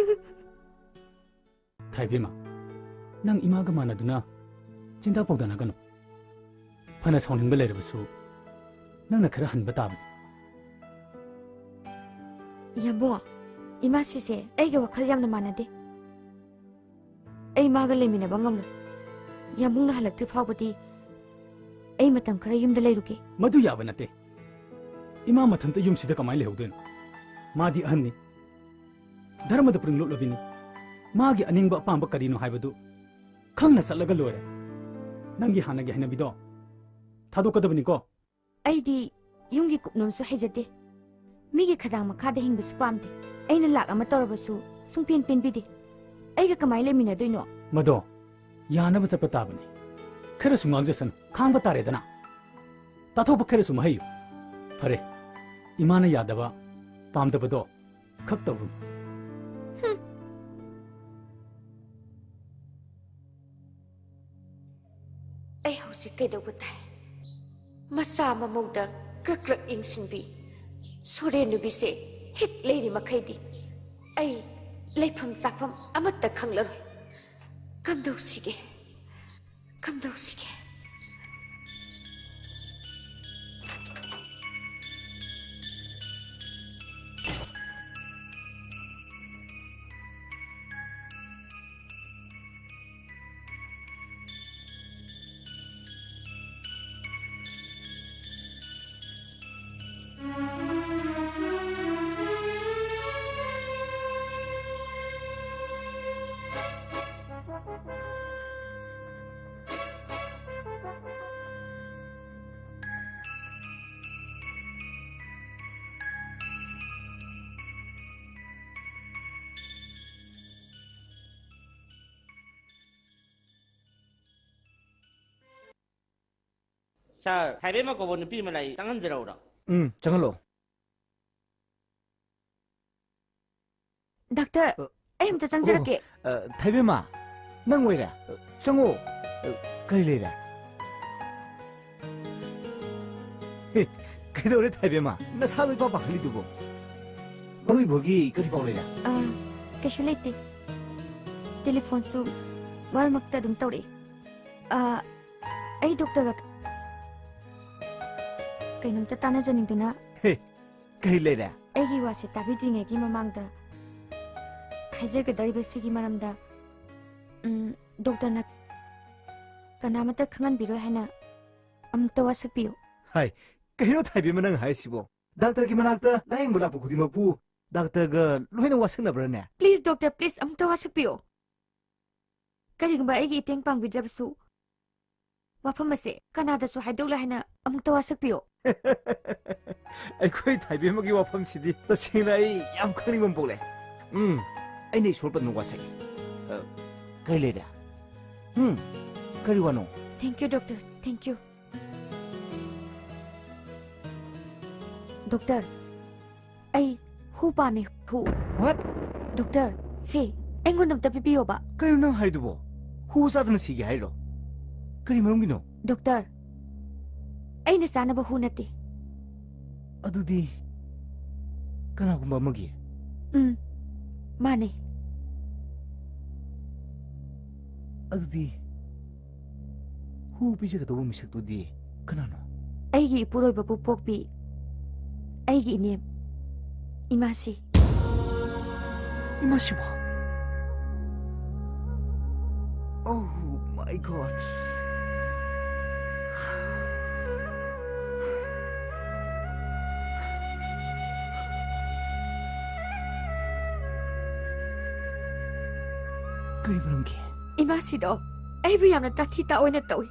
ꯊꯥꯏꯕꯦꯝꯃ, ꯅꯪ ꯏꯃꯥꯒ ꯃꯥꯟꯅꯗꯨꯅ ꯆꯤꯟꯗꯥ ꯄꯥꯎꯗꯥꯅꯒꯅꯨ꯫ ꯐꯅ ꯁꯥꯎꯅꯤꯡꯕ ꯂꯩꯔꯕꯁꯨ ꯅꯪꯅ ꯈꯔ ꯍꯟꯕ ꯇꯥꯕꯅꯤ꯫ ꯌꯥꯝꯕꯨꯡ, ꯏꯃꯥꯁꯤꯁꯦ ꯑꯩꯒ ꯋꯥꯈꯜ ꯌꯥꯝꯅ ꯃꯥꯟꯅꯗꯦ꯫ ꯑꯩ ꯃꯥꯒ ꯂꯩꯃꯤꯟꯅꯕ ꯉꯝꯂꯣꯏ꯫ ꯌꯥꯝꯕꯨꯡꯅ ꯍꯜꯂꯛꯇ꯭ꯔꯤ ꯐꯥꯎꯕꯗꯤ ꯑꯩ ꯃꯇꯝ ꯈꯔ ꯌꯨꯝꯗ ꯂꯩꯔꯨꯒꯦ꯫ ꯃꯗꯨ ꯌꯥꯕ ꯅꯠꯇꯦ꯫ ꯏꯃꯥ ꯃꯊꯟꯇ ꯌꯨꯝꯁꯤꯗ ꯀꯃꯥꯏꯅ ꯂꯩꯍꯧꯗꯣꯏꯅꯣ? ꯃꯥꯗꯤ ꯑꯍꯟꯅꯤ꯫ ꯙꯔꯃꯗ ꯄꯨꯔꯤꯡ ꯂꯣꯠꯂꯕꯤꯅꯤ꯫ ꯃꯥꯒꯤ ꯑꯅꯤꯡꯕ ꯑꯄꯥꯝꯕ ꯀꯔꯤꯅꯣ ꯍꯥꯏꯕꯗꯨ ꯈꯪꯅ ꯆꯠꯂꯒ ꯂꯣꯏꯔꯦ꯫ ꯅꯪꯒꯤ ꯍꯥꯟꯅꯒꯤ ꯍꯩꯅꯕꯤꯗꯣ ꯊꯥꯗꯣꯛꯀꯗꯕꯅꯤꯀꯣ꯫ ꯑꯩꯗꯤ ꯌꯨꯝꯒꯤ ꯀꯨꯞꯅꯣꯝꯁꯨ ꯍꯩꯖꯗꯦ꯫ ꯃꯤꯒꯤ ꯈꯗꯥꯡ ꯃꯈꯥꯗ ꯍꯤꯡꯕꯁꯨ ꯄꯥꯝꯗꯦ꯫ ꯑꯩꯅ ꯂꯥꯛ ꯑꯃ ꯇꯧꯔꯕꯁꯨ ꯁꯨꯡꯄꯦꯟ ꯄꯦꯟꯕꯤꯗꯦ꯫ ꯑꯩꯒ ꯀꯃꯥꯏꯅ ꯂꯩꯃꯤꯟꯅꯗꯣꯏꯅꯣ? ꯃꯗꯣ ꯌꯥꯅꯕ ꯆꯠꯄ ꯇꯥꯕꯅꯤ꯫ ꯈꯔꯁꯨ ꯉꯥꯡꯖꯁꯅꯨ, ꯈꯥꯡꯕ ꯇꯥꯔꯦꯗꯅ꯫ ꯇꯥꯊꯣꯛꯄ ꯈꯔꯁꯨ ꯃꯍꯩꯌꯨ꯫ ꯐꯔꯦ, ꯏꯃꯥꯅ ꯌꯥꯗꯕ, ꯄꯥꯝꯗꯕꯗꯣ ꯈꯛ ꯇꯧꯔꯨ꯫ ꯍꯨꯝ꯫ ꯑꯩ ꯍꯧꯖꯤꯛ ꯀꯩꯗꯧꯕ ꯇꯥꯏ? ꯃꯆꯥ ꯃꯃꯧꯗ ꯀ꯭ꯔꯛ ꯀ꯭ꯔꯛ ꯌꯦꯡꯁꯤꯟꯕꯤ ꯁꯣꯔꯦꯟ ꯅꯨꯕꯤꯁꯦ ꯍꯦꯛ ꯂꯩꯔꯤ ꯃꯈꯩꯗꯤ ꯑꯩ ꯂꯩꯐꯝ ꯆꯥꯐꯝ ꯑꯃꯠꯇ ꯈꯪꯂꯔꯣꯏ꯫ ꯀꯝꯗꯧꯁꯤꯒꯦ? ꯀꯝꯗꯧꯁꯤꯒꯦ? ꯁꯥꯔ, ꯊꯥꯏꯕꯦꯝꯃ ꯀꯧꯕ ꯅꯨꯄꯤ ꯑꯃ ꯂꯥꯛꯏ, ꯆꯪꯍꯟꯖꯔꯛꯎꯔꯣ? ꯎꯝ, ꯆꯪꯍꯜꯂꯣ꯫ ꯗꯥꯛꯇꯔ, ꯑ, ꯑꯩ ꯑꯝꯇ ꯆꯪꯖꯔꯛꯀꯦ꯫ ꯑꯣ, ꯑ, ꯊꯥꯏꯕꯦꯝꯃ, ꯅꯪ ꯑꯣꯏꯔꯦ? ꯑ, ꯆꯪꯉꯣ꯫ ꯑ, ꯀꯔꯤ ꯂꯩꯔꯦ? ꯍꯦ, ꯀꯩꯗꯧꯔꯦ ꯊꯥꯏꯕꯦꯝꯃ? ꯅꯁꯥꯗꯣ ꯏꯄꯥ ꯄꯥꯈꯠꯂꯤꯗꯨꯕꯣ? ꯃꯔꯨ ꯑꯣꯏꯕꯒꯤ ꯀꯔꯤ ꯄꯥꯎ ꯂꯩꯔꯦ? ꯑ, ꯀꯩꯁꯨ ꯂꯩꯇꯦ꯫ ꯇꯦꯂꯤꯐꯣꯟꯁꯨ ꯃꯔꯛ ꯃꯔꯛꯇ ꯑꯗꯨꯝ ꯇꯧꯔꯛꯏ꯫ ꯑ, ꯑꯩ ꯗꯣꯛꯇꯔꯒ ꯀꯩꯅꯣꯝꯇ ꯇꯥꯟꯅꯖꯅꯤꯡꯗꯨꯅ꯫ ꯍꯦ, ꯀꯔꯤ ꯂꯩꯔꯦ? ꯑꯩꯒꯤ ꯋꯥꯁꯦ ꯇꯥꯕꯤꯗ꯭ꯔꯤꯉꯩꯒꯤ ꯃꯃꯥꯡꯗ ꯍꯥꯏꯖꯒꯗꯧꯔꯤꯕꯁꯤꯒꯤ ꯃꯔꯝꯗ, ꯎꯝ, ꯗꯣꯛꯇꯔꯅ ꯀꯅꯥꯃꯠꯇ ꯈꯪꯍꯟꯕꯤꯔꯣꯏ ꯍꯥꯏꯅ ꯑꯃꯨꯛꯇ ꯋꯥꯁꯛꯄꯤꯌꯨ꯫ ꯍꯥꯏ, ꯀꯩꯅꯣ ꯊꯥꯏꯕꯦꯝꯃ ꯅꯪ ꯍꯥꯏꯔꯤꯁꯤꯕꯣ? ꯗꯥꯛꯇꯔꯒꯤ ꯃꯅꯥꯛꯇ ꯂꯥꯌꯦꯡꯕ ꯂꯥꯛꯄ ꯈꯨꯗꯤꯡꯃꯛꯄꯨ ꯗꯥꯛꯇꯔꯒ ꯂꯣꯏꯅ ꯋꯥꯁꯛꯅꯕ꯭ꯔꯅꯦ? Please, ꯗꯣꯛꯇꯔ, please, ꯑꯃꯨꯛꯇ ꯋꯥꯁꯛꯄꯤꯌꯨ꯫ ꯀꯔꯤꯒꯨꯝꯕ ꯑꯩꯒꯤ ꯏꯇꯦꯡ ꯄꯥꯡꯕꯤꯗ꯭ꯔꯕꯁꯨ, ꯋꯥꯐꯝ ꯑꯁꯦ ꯀꯅꯥꯗꯁꯨ ꯍꯥꯏꯗꯣꯛꯂꯣꯏ ꯍꯥꯏꯅ ꯑꯃꯨꯛꯇ ꯋꯥꯁꯛꯄꯤꯌꯨ꯫ ꯑꯩꯈꯣꯏ ꯊꯥꯏꯕꯦꯝꯃꯒꯤ ꯋꯥꯐꯝꯁꯤꯗꯤ ꯇꯁꯦꯡꯅ ꯑꯩ ꯌꯥꯝ ꯈꯪꯅꯤꯡꯕ ꯑꯃ ꯄꯣꯛꯂꯦ꯫ ꯎꯝ, ꯑꯩꯅ ꯏꯁꯣꯔ ꯄꯟꯗꯨꯅ ꯋꯥꯁꯛꯏ꯫ ꯑ, ꯀꯔꯤ ꯂꯩꯔꯦ? ꯎꯝ, ꯀꯔꯤ ꯋꯥꯅꯣ? Thank you, doctor. Thank you. Doctor, ꯑꯩ ꯍꯨ ꯄꯥꯝꯃꯤ, ꯍꯨ꯫ What? ꯗꯣꯛꯇꯔ, ꯁꯦ, ꯑꯩꯉꯣꯟꯗ ꯑꯝꯇ ꯄꯤꯕꯤꯌꯣꯕ꯫ ꯀꯩꯅꯣ ꯅꯪ ꯍꯥꯏꯗꯨꯕꯣ? ꯍꯨ ꯆꯥꯗꯅ ꯁꯤꯒꯦ ꯍꯥꯏꯔꯣ? ꯀꯔꯤ ꯃꯔꯝꯒꯤꯅꯣ? ꯗꯣꯛꯇꯔ, ꯑꯩꯅ ꯆꯥꯅꯕ ꯍꯨ ꯅꯠꯇꯦ꯫ ꯑꯗꯨꯗꯤ ꯀꯅꯥꯒꯨꯝꯕ ꯑꯃꯒꯤ? ꯎꯝ, ꯃꯥꯅꯦ꯫ ꯑꯗꯨꯗꯤ ꯍꯨ ꯄꯤꯖꯒꯗꯧꯕ ꯃꯤꯁꯛꯇꯨꯗꯤ ꯀꯅꯥꯅꯣ? ꯑꯩꯒꯤ ꯏꯄꯨꯔꯣꯏꯕꯕꯨ ꯄꯣꯛꯄꯤ ꯑꯩꯒꯤ ꯏꯅꯦꯝ, ꯏꯃꯥꯁꯤ꯫ ꯏꯃꯥꯁꯤꯕꯨ? Oh my God! ꯀꯔꯤ ꯃꯔꯝꯒꯤ? ꯏꯃꯥꯁꯤꯗꯣ ꯑꯩꯕꯨ ꯌꯥꯝꯅ ꯇꯥꯊꯤ ꯇꯥꯑꯣꯏꯅ ꯇꯧꯏ꯫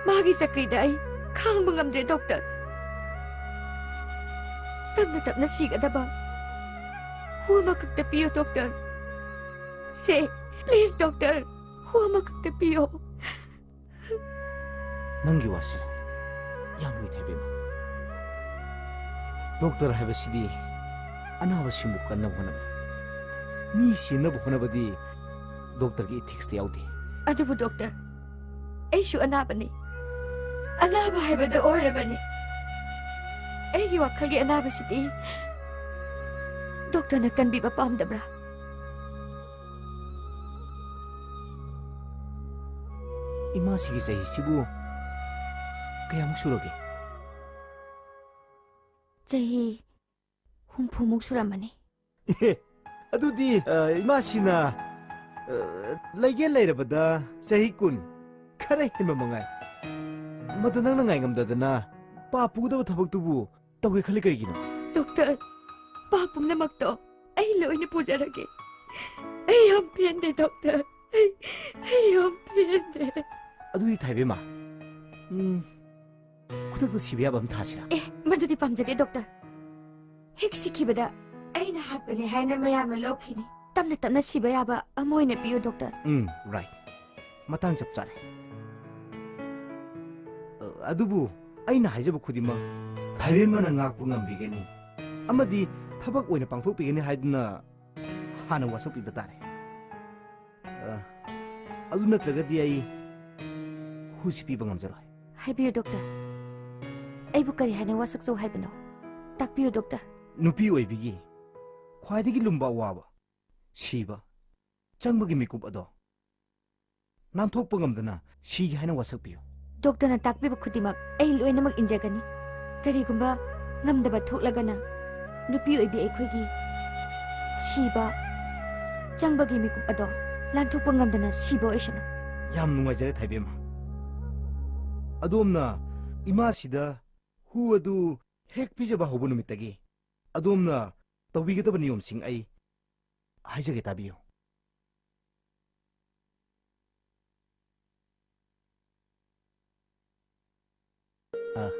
ꯃꯥꯒꯤ ꯆꯀ꯭ꯔꯤꯗ ꯑꯩ ꯈꯥꯡꯕ ꯉꯝꯗ꯭ꯔꯦ, ꯗꯣꯛꯇꯔ꯫ ꯇꯞꯅ ꯇꯞꯅ ꯁꯤꯒꯗꯕ ꯍꯨ ꯑꯃꯈꯛꯇ ꯄꯤꯌꯨ, ꯗꯣꯛꯇꯔ꯫ ꯁꯦ, please, ꯗꯣꯛꯇꯔ, ꯍꯨ ꯑꯃꯈꯛꯇ ꯄꯤꯌꯣ꯫ ꯅꯪꯒꯤ ꯋꯥꯁꯦ ꯌꯥꯝ ꯂꯨꯏ, ꯊꯥꯏꯕꯦꯝꯃ꯫ ꯗꯣꯛꯇꯔ ꯍꯥꯏꯕꯁꯤꯗꯤ ꯑꯅꯥꯕꯁꯤꯡꯕꯨ ꯀꯟꯅꯕ ꯍꯣꯠꯅꯕꯅꯤ꯫ ꯃꯤ ꯁꯤꯅꯕ ꯍꯣꯠꯅꯕꯗꯤ ꯗꯣꯛꯇꯔꯒꯤ ꯏꯊꯤꯛꯁꯇ ꯌꯥꯎꯗꯦ꯫ ꯑꯗꯨꯕꯨ ꯗꯣꯛꯇꯔ, ꯑꯩꯁꯨ ꯑꯅꯥꯕꯅꯤ꯫ ꯑꯅꯥꯕ ꯍꯥꯏꯕꯗꯨ ꯑꯣꯏꯔꯕꯅꯤ꯫ ꯑꯩꯒꯤ ꯋꯥꯈꯜꯒꯤ ꯑꯅꯥꯕꯁꯤꯗꯤ ꯗꯣꯛꯇꯔꯅ ꯀꯟꯕꯤꯕ ꯄꯥꯝꯗꯕ꯭ꯔꯥ? ꯏꯃꯥꯁꯤꯒꯤ ꯆꯍꯤꯁꯤꯕꯨ ꯀꯌꯥꯃꯨꯛ ꯁꯨꯔꯒꯦ? ꯆꯍꯤ ꯍꯨꯝꯐꯨꯃꯨꯛ ꯁꯨꯔꯝꯃꯅꯤ꯫ ꯑꯦ, ꯑꯗꯨꯗꯤ, ꯑ, ꯏꯃꯥꯁꯤꯅ, ꯑ, ꯂꯩꯒꯦ ꯂꯩꯔꯕꯗ ꯆꯍꯤ ꯀꯨꯟ, ꯈꯔ ꯍꯦꯟꯕ ꯃꯉꯥꯏ꯫ ꯃꯗꯨ ꯅꯪꯅ ꯉꯥꯏꯉꯝꯗꯗꯅ ꯄꯥꯞ ꯄꯨꯒꯗꯕ ꯊꯕꯛꯇꯨꯕꯨ ꯇꯧꯒꯦ ꯈꯜꯂꯤ ꯀꯔꯤꯒꯤꯅꯣ? ꯗꯣꯛꯇꯔ, ꯄꯥꯞ ꯄꯨꯝꯅꯃꯛꯇꯣ ꯑꯩ ꯂꯣꯏꯅ ꯄꯨꯖꯔꯒꯦ꯫ ꯑꯩ ꯌꯥꯝ ꯄꯦꯟꯗꯦ, ꯗꯣꯛꯇꯔ꯫ ꯑꯩ, ꯑꯩ ꯌꯥꯝ ꯄꯦꯟꯗꯦ꯫ ꯑꯗꯨꯗꯤ ꯊꯥꯏꯕꯦꯝꯃ, ꯎꯝ, ꯈꯨꯗꯛꯇ ꯁꯤꯕ ꯌꯥꯕ ꯑꯃ ꯊꯥꯁꯤꯔꯥ? ꯑꯦ, ꯃꯗꯨꯗꯤ ꯄꯥꯝꯖꯗꯦ, ꯗꯣꯛꯇꯔ꯫ ꯍꯦꯛ ꯁꯤꯈꯤꯕꯗ ꯑꯩꯅ ꯍꯥꯠꯄꯅꯦ ꯍꯥꯏꯅ ꯃꯌꯥꯝꯅ ꯂꯧꯈꯤꯅꯤ꯫ ꯇꯞꯅ ꯇꯞꯅ ꯁꯤꯕ ꯌꯥꯕ ꯑꯃ ꯑꯣꯏꯅ ꯄꯤꯌꯨ, ꯗꯣꯛꯇꯔ꯫ ꯎꯝ, ꯔꯥꯏꯠ꯫ ꯃꯇꯥꯡ ꯆꯞ ꯆꯥꯔꯦ꯫ ꯑ, ꯑꯗꯨꯕꯨ ꯑꯩꯅ ꯍꯥꯏꯖꯕ ꯈꯨꯗꯤꯡꯃꯛ ꯊꯥꯏꯕꯦꯝꯃꯅ ꯉꯥꯛꯄ ꯉꯝꯕꯤꯒꯅꯤ ꯑꯃꯗꯤ ꯊꯕꯛ ꯑꯣꯏꯅ ꯄꯥꯡꯊꯣꯛꯄꯤꯒꯅꯤ ꯍꯥꯏꯗꯨꯅ ꯍꯥꯟꯅ ꯋꯥꯁꯛꯄꯤꯕ ꯇꯥꯔꯦ꯫ ꯑ, ꯑꯗꯨ ꯅꯠꯇ꯭ꯔꯒꯗꯤ ꯑꯩ ꯍꯨꯁꯤ ꯄꯤꯕ ꯉꯝꯖꯔꯣꯏ꯫ ꯍꯥꯏꯕꯤꯌꯨ, ꯗꯣꯛꯇꯔ꯫ ꯑꯩꯕꯨ ꯀꯔꯤ ꯍꯥꯏꯅ ꯋꯥꯁꯛꯆꯧ ꯍꯥꯏꯕꯅꯣ? ꯇꯥꯛꯄꯤꯌꯨ, ꯗꯣꯛꯇꯔ꯫ ꯅꯨꯄꯤ ꯑꯣꯏꯕꯤꯒꯤ ꯈ꯭ꯋꯥꯏꯗꯒꯤ ꯂꯨꯝꯕ ꯑꯋꯥꯕ, ꯁꯤꯕ, ꯆꯪꯕꯒꯤ ꯃꯤꯀꯨꯞ ꯑꯗꯣ ꯅꯥꯟꯊꯣꯛꯄ ꯉꯝꯗꯅ ꯁꯤꯒꯦ ꯍꯥꯏꯅ ꯋꯥꯁꯛꯄꯤꯌꯨ꯫ ꯗꯣꯛꯇꯔꯅ ꯇꯥꯛꯄꯤꯕ ꯈꯨꯗꯤꯡꯃꯛ ꯑꯩ ꯂꯣꯏꯅꯃꯛ ꯏꯟꯖꯒꯅꯤ꯫ ꯀꯔꯤꯒꯨꯝꯕ ꯉꯝꯗꯕ ꯊꯣꯛꯂꯒꯅ, ꯅꯨꯄꯤ ꯑꯣꯏꯕꯤ ꯑꯩꯈꯣꯏꯒꯤ ꯁꯤꯕ ꯆꯪꯕꯒꯤ ꯃꯤꯀꯨꯞ ꯑꯗꯣ ꯂꯥꯟꯊꯣꯛꯄ ꯉꯝꯗꯅ ꯁꯤꯕ ꯑꯣꯏꯁꯅꯨ꯫ ꯌꯥꯝ ꯅꯨꯡꯉꯥꯏꯖꯔꯦ, ꯊꯥꯏꯕꯦꯝꯃ꯫ ꯑꯗꯣꯝꯅ ꯏꯃꯥꯁꯤꯗ ꯍꯨ ꯑꯗꯨ ꯍꯦꯛ ꯄꯤꯖꯕ ꯍꯧꯕ ꯅꯨꯃꯤꯠꯇꯒꯤ ꯑꯗꯣꯝꯅ ꯇꯧꯕꯤꯒꯗꯕ ꯅꯤꯌꯣꯝꯁꯤꯡ ꯑꯩ ꯍꯥꯏꯖꯒꯦ, ꯇꯥꯕꯤꯌꯨ꯫ ꯑ,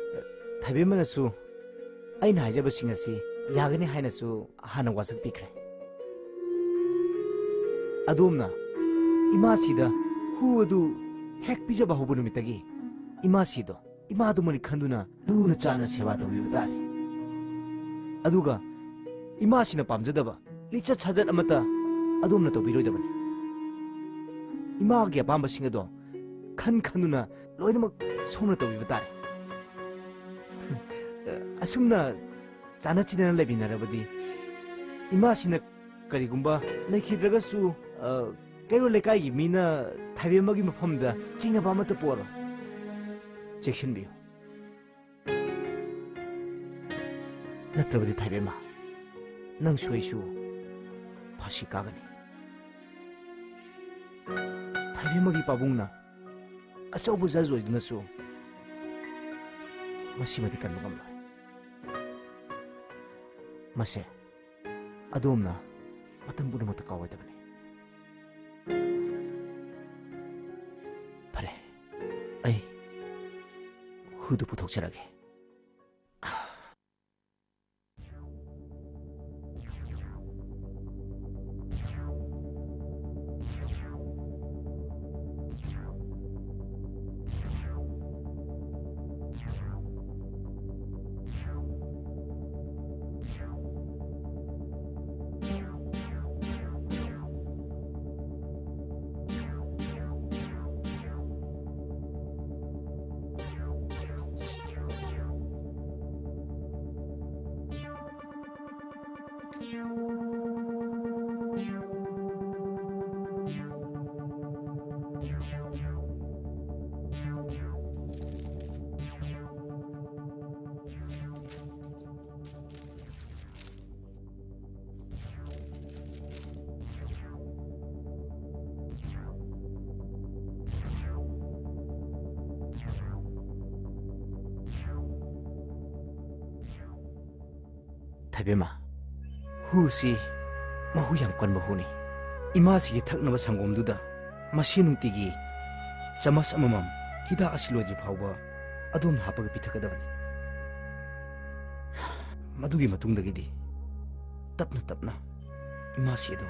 ꯊꯥꯏꯕꯦꯝꯃꯅꯁꯨ ꯑꯩꯅ ꯍꯥꯏꯖꯕꯁꯤꯡ ꯑꯁꯤ ꯌꯥꯒꯅꯤ ꯍꯥꯏꯅꯁꯨ ꯍꯥꯟꯅ ꯋꯥꯁꯛꯄꯤꯈ꯭ꯔꯦ꯫ ꯑꯗꯣꯝꯅ ꯏꯃꯥꯁꯤꯗ ꯍꯨ ꯑꯗꯨ ꯍꯦꯛ ꯄꯤꯖꯕ ꯍꯧꯕ ꯅꯨꯃꯤꯠꯇꯒꯤ ꯏꯃꯥꯁꯤꯗꯣ ꯏꯃꯥꯗꯨꯃꯅꯤ ꯈꯟꯗꯨꯅ ꯂꯨꯅ ꯆꯥꯟꯅ ꯁꯦꯕꯥ ꯇꯧꯕꯤꯕ ꯇꯥꯔꯦ꯫ ꯑꯗꯨꯒ ꯏꯃꯥꯁꯤꯅ ꯄꯥꯝꯖꯗꯕ ꯂꯤꯆꯠ ꯁꯥꯖꯠ ꯑꯃꯠꯇ ꯑꯗꯣꯝꯅ ꯇꯧꯕꯤꯔꯣꯏꯗꯕꯅꯤ꯫ ꯏꯃꯥꯒꯤ ꯑꯄꯥꯝꯕꯁꯤꯡ ꯑꯗꯣ ꯈꯟ ꯈꯟꯗꯨꯅ ꯂꯣꯏꯅꯃꯛ ꯁꯣꯝꯅ ꯇꯧꯕꯤꯕ ꯇꯥꯔꯦ꯫ ꯑꯁꯨꯝꯅ ꯆꯥꯟꯅ ꯆꯤꯟꯅꯅ ꯂꯩꯃꯤꯟꯅꯔꯕꯗꯤ ꯏꯃꯥꯁꯤꯅ ꯀꯔꯤꯒꯨꯝꯕ ꯂꯩꯈꯤꯗ꯭ꯔꯒꯁꯨ, ꯑ, ꯀꯩꯔꯣꯜ ꯂꯩꯀꯥꯏꯒꯤ ꯃꯤꯅ ꯊꯥꯏꯕꯦꯝꯃꯒꯤ ꯃꯐꯝꯗ ꯆꯤꯡꯅꯕ ꯑꯃꯠꯇ ꯄꯣꯛꯑꯔꯣꯏ꯫ ꯆꯦꯛꯁꯤꯟꯕꯤꯌꯨ꯫ ꯅꯠꯇ꯭ꯔꯕꯗꯤ ꯊꯥꯏꯕꯦꯝꯃ, ꯅꯪꯁꯨ ꯑꯩꯁꯨ ꯐꯥꯁꯤ ꯀꯥꯒꯅꯤ꯫ ꯊꯥꯏꯕꯦꯝꯃꯒꯤ ꯄꯥꯕꯨꯡꯅ ꯑꯆꯧꯕ ꯖꯖ ꯑꯣꯏꯗꯨꯅꯁꯨ ꯃꯁꯤꯃꯗꯤ ꯀꯟꯕ ꯉꯝꯂꯣꯏ꯫ ꯃꯁꯦ ꯑꯗꯣꯝꯅ ꯃꯇꯝ ꯄꯨꯝꯅꯃꯛꯇ ꯀꯥꯎꯔꯣꯏꯗꯕꯅꯤ꯫ ꯐꯔꯦ, ꯑꯩ ꯍꯨꯗꯨ ꯄꯨꯊꯣꯛꯆꯔꯒꯦ꯫ ꯊꯥꯏꯕꯦꯝꯃ, ꯍꯨꯁꯤ ꯃꯍꯨ ꯌꯥꯝ ꯀꯟꯕ ꯍꯨꯅꯤ꯫ ꯏꯃꯥꯁꯤꯒꯤ ꯊꯛꯅꯕ ꯁꯪꯒꯣꯝꯗꯨꯗ ꯃꯁꯤ ꯅꯨꯡꯇꯤꯒꯤ ꯆꯃꯁ ꯑꯃꯃꯝ ꯍꯤꯗꯥꯛ ꯑꯁꯤ ꯂꯣꯏꯗ꯭ꯔꯤ ꯐꯥꯎꯕ ꯑꯗꯣꯝꯅ ꯍꯥꯞꯄꯒ ꯄꯤꯊꯛꯀꯗꯕꯅꯤ꯫ ꯃꯗꯨꯒꯤ ꯃꯇꯨꯡꯗꯒꯤꯗꯤ ꯇꯞꯅ ꯇꯞꯅ ꯏꯃꯥꯁꯤ ꯑꯗꯨ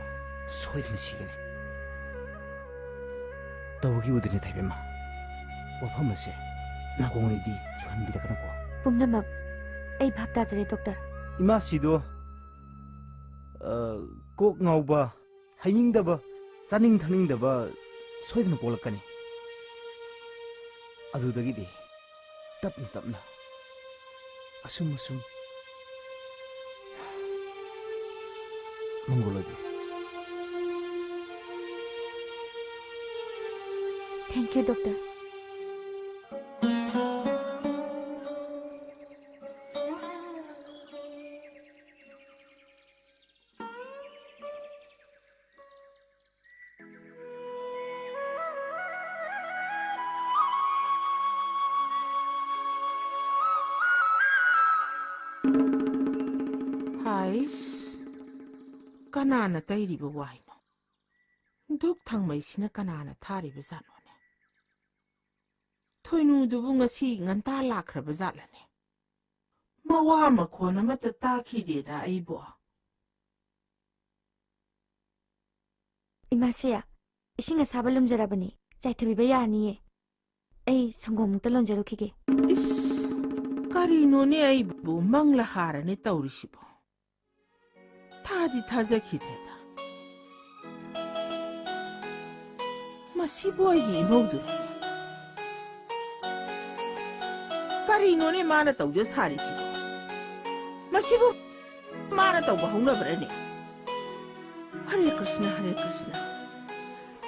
ꯁꯣꯏꯗꯅ ꯁꯤꯒꯅꯤ꯫ ꯇꯧꯈꯤꯕꯗꯨꯅꯤ ꯊꯥꯏꯕꯦꯝꯃ, ꯋꯥꯐꯝ ꯑꯁꯦ ꯅꯥꯀꯣꯡ ꯑꯅꯤꯗꯤ ꯁꯣꯏꯍꯟꯕꯤꯔꯛꯀꯅꯨꯀꯣ꯫ ꯄꯨꯝꯅꯃꯛ ꯑꯩ ꯚꯥꯞ ꯇꯥꯖꯔꯦ, ꯗꯣꯛꯇꯔ꯫ ꯏꯃꯥꯁꯤꯗꯣ, ꯑ, ꯀꯣꯛ ꯉꯥꯎꯕ, ꯍꯩꯅꯤꯡꯗꯕ, ꯆꯥꯅꯤꯡ ꯊꯛꯅꯤꯡꯗꯕ ꯁꯣꯏꯗꯅ ꯄꯣꯛꯂꯛꯀꯅꯤ꯫ ꯑꯗꯨꯗꯒꯤꯗꯤ ꯇꯞꯅ ꯇꯞꯅ ꯑꯁꯨꯝ ꯑꯁꯨꯝ ꯃꯪꯒꯣꯜ ꯑꯣꯏꯕꯤꯌꯨ꯫ Thank you, doctor. ꯍꯥꯏꯁ, ꯀꯅꯥꯅ ꯇꯩꯔꯤꯕ ꯋꯥꯏꯅꯣ? ꯙꯨꯛ ꯊꯥꯡꯃꯩꯁꯤꯅ ꯀꯅꯥꯅ ꯊꯥꯔꯤꯕ ꯖꯥꯠꯅꯣꯅꯦ? ꯊꯣꯏꯅꯨꯗꯨꯕꯨ ꯉꯁꯤ ꯉꯟꯇꯥ ꯂꯥꯛꯈ꯭ꯔꯕ ꯖꯥꯠꯂꯅꯦ? ꯃꯋꯥ ꯃꯈꯣꯟ ꯑꯃꯠꯇ ꯇꯥꯈꯤꯗꯦꯗ ꯑꯩꯕꯨ꯫ ꯏꯃꯥꯁꯦ, ꯏꯁꯤꯡ ꯑꯁꯥꯕ ꯂꯨꯝꯖꯔꯕꯅꯤ, ꯆꯥꯏꯊꯕꯤꯕ ꯌꯥꯔꯅꯤꯌꯦ꯫ ꯑꯩ ꯁꯪꯒꯣꯝ ꯑꯃꯨꯛꯇ ꯂꯣꯟꯖꯔꯨꯈꯤꯒꯦ꯫ ꯏꯁ, ꯀꯔꯤꯅꯣꯅꯦ ꯑꯩꯕꯨ ꯃꯪꯂ ꯍꯥꯔꯅꯦ ꯇꯧꯔꯤꯁꯤꯕꯣ? ꯊꯥꯗꯤ ꯊꯥꯖꯈꯤꯗ꯭ꯔꯦꯗ꯫ ꯃꯁꯤꯕꯨ ꯑꯩꯒꯤ ꯏꯃꯧꯗꯨꯅꯤ꯫ ꯀꯔꯤꯅꯣꯅꯦ ꯃꯥꯅ ꯇꯧꯖ ꯁꯥꯔꯤꯁꯤꯕꯣ? ꯃꯁꯤꯕꯨ ꯃꯥꯅ ꯇꯧꯕ ꯍꯧꯅꯕ꯭ꯔꯅꯦ? ꯍꯔꯦ ꯀ꯭ꯔꯤꯁꯅ, ꯍꯔꯦ ꯀ꯭ꯔꯤꯁꯅ꯫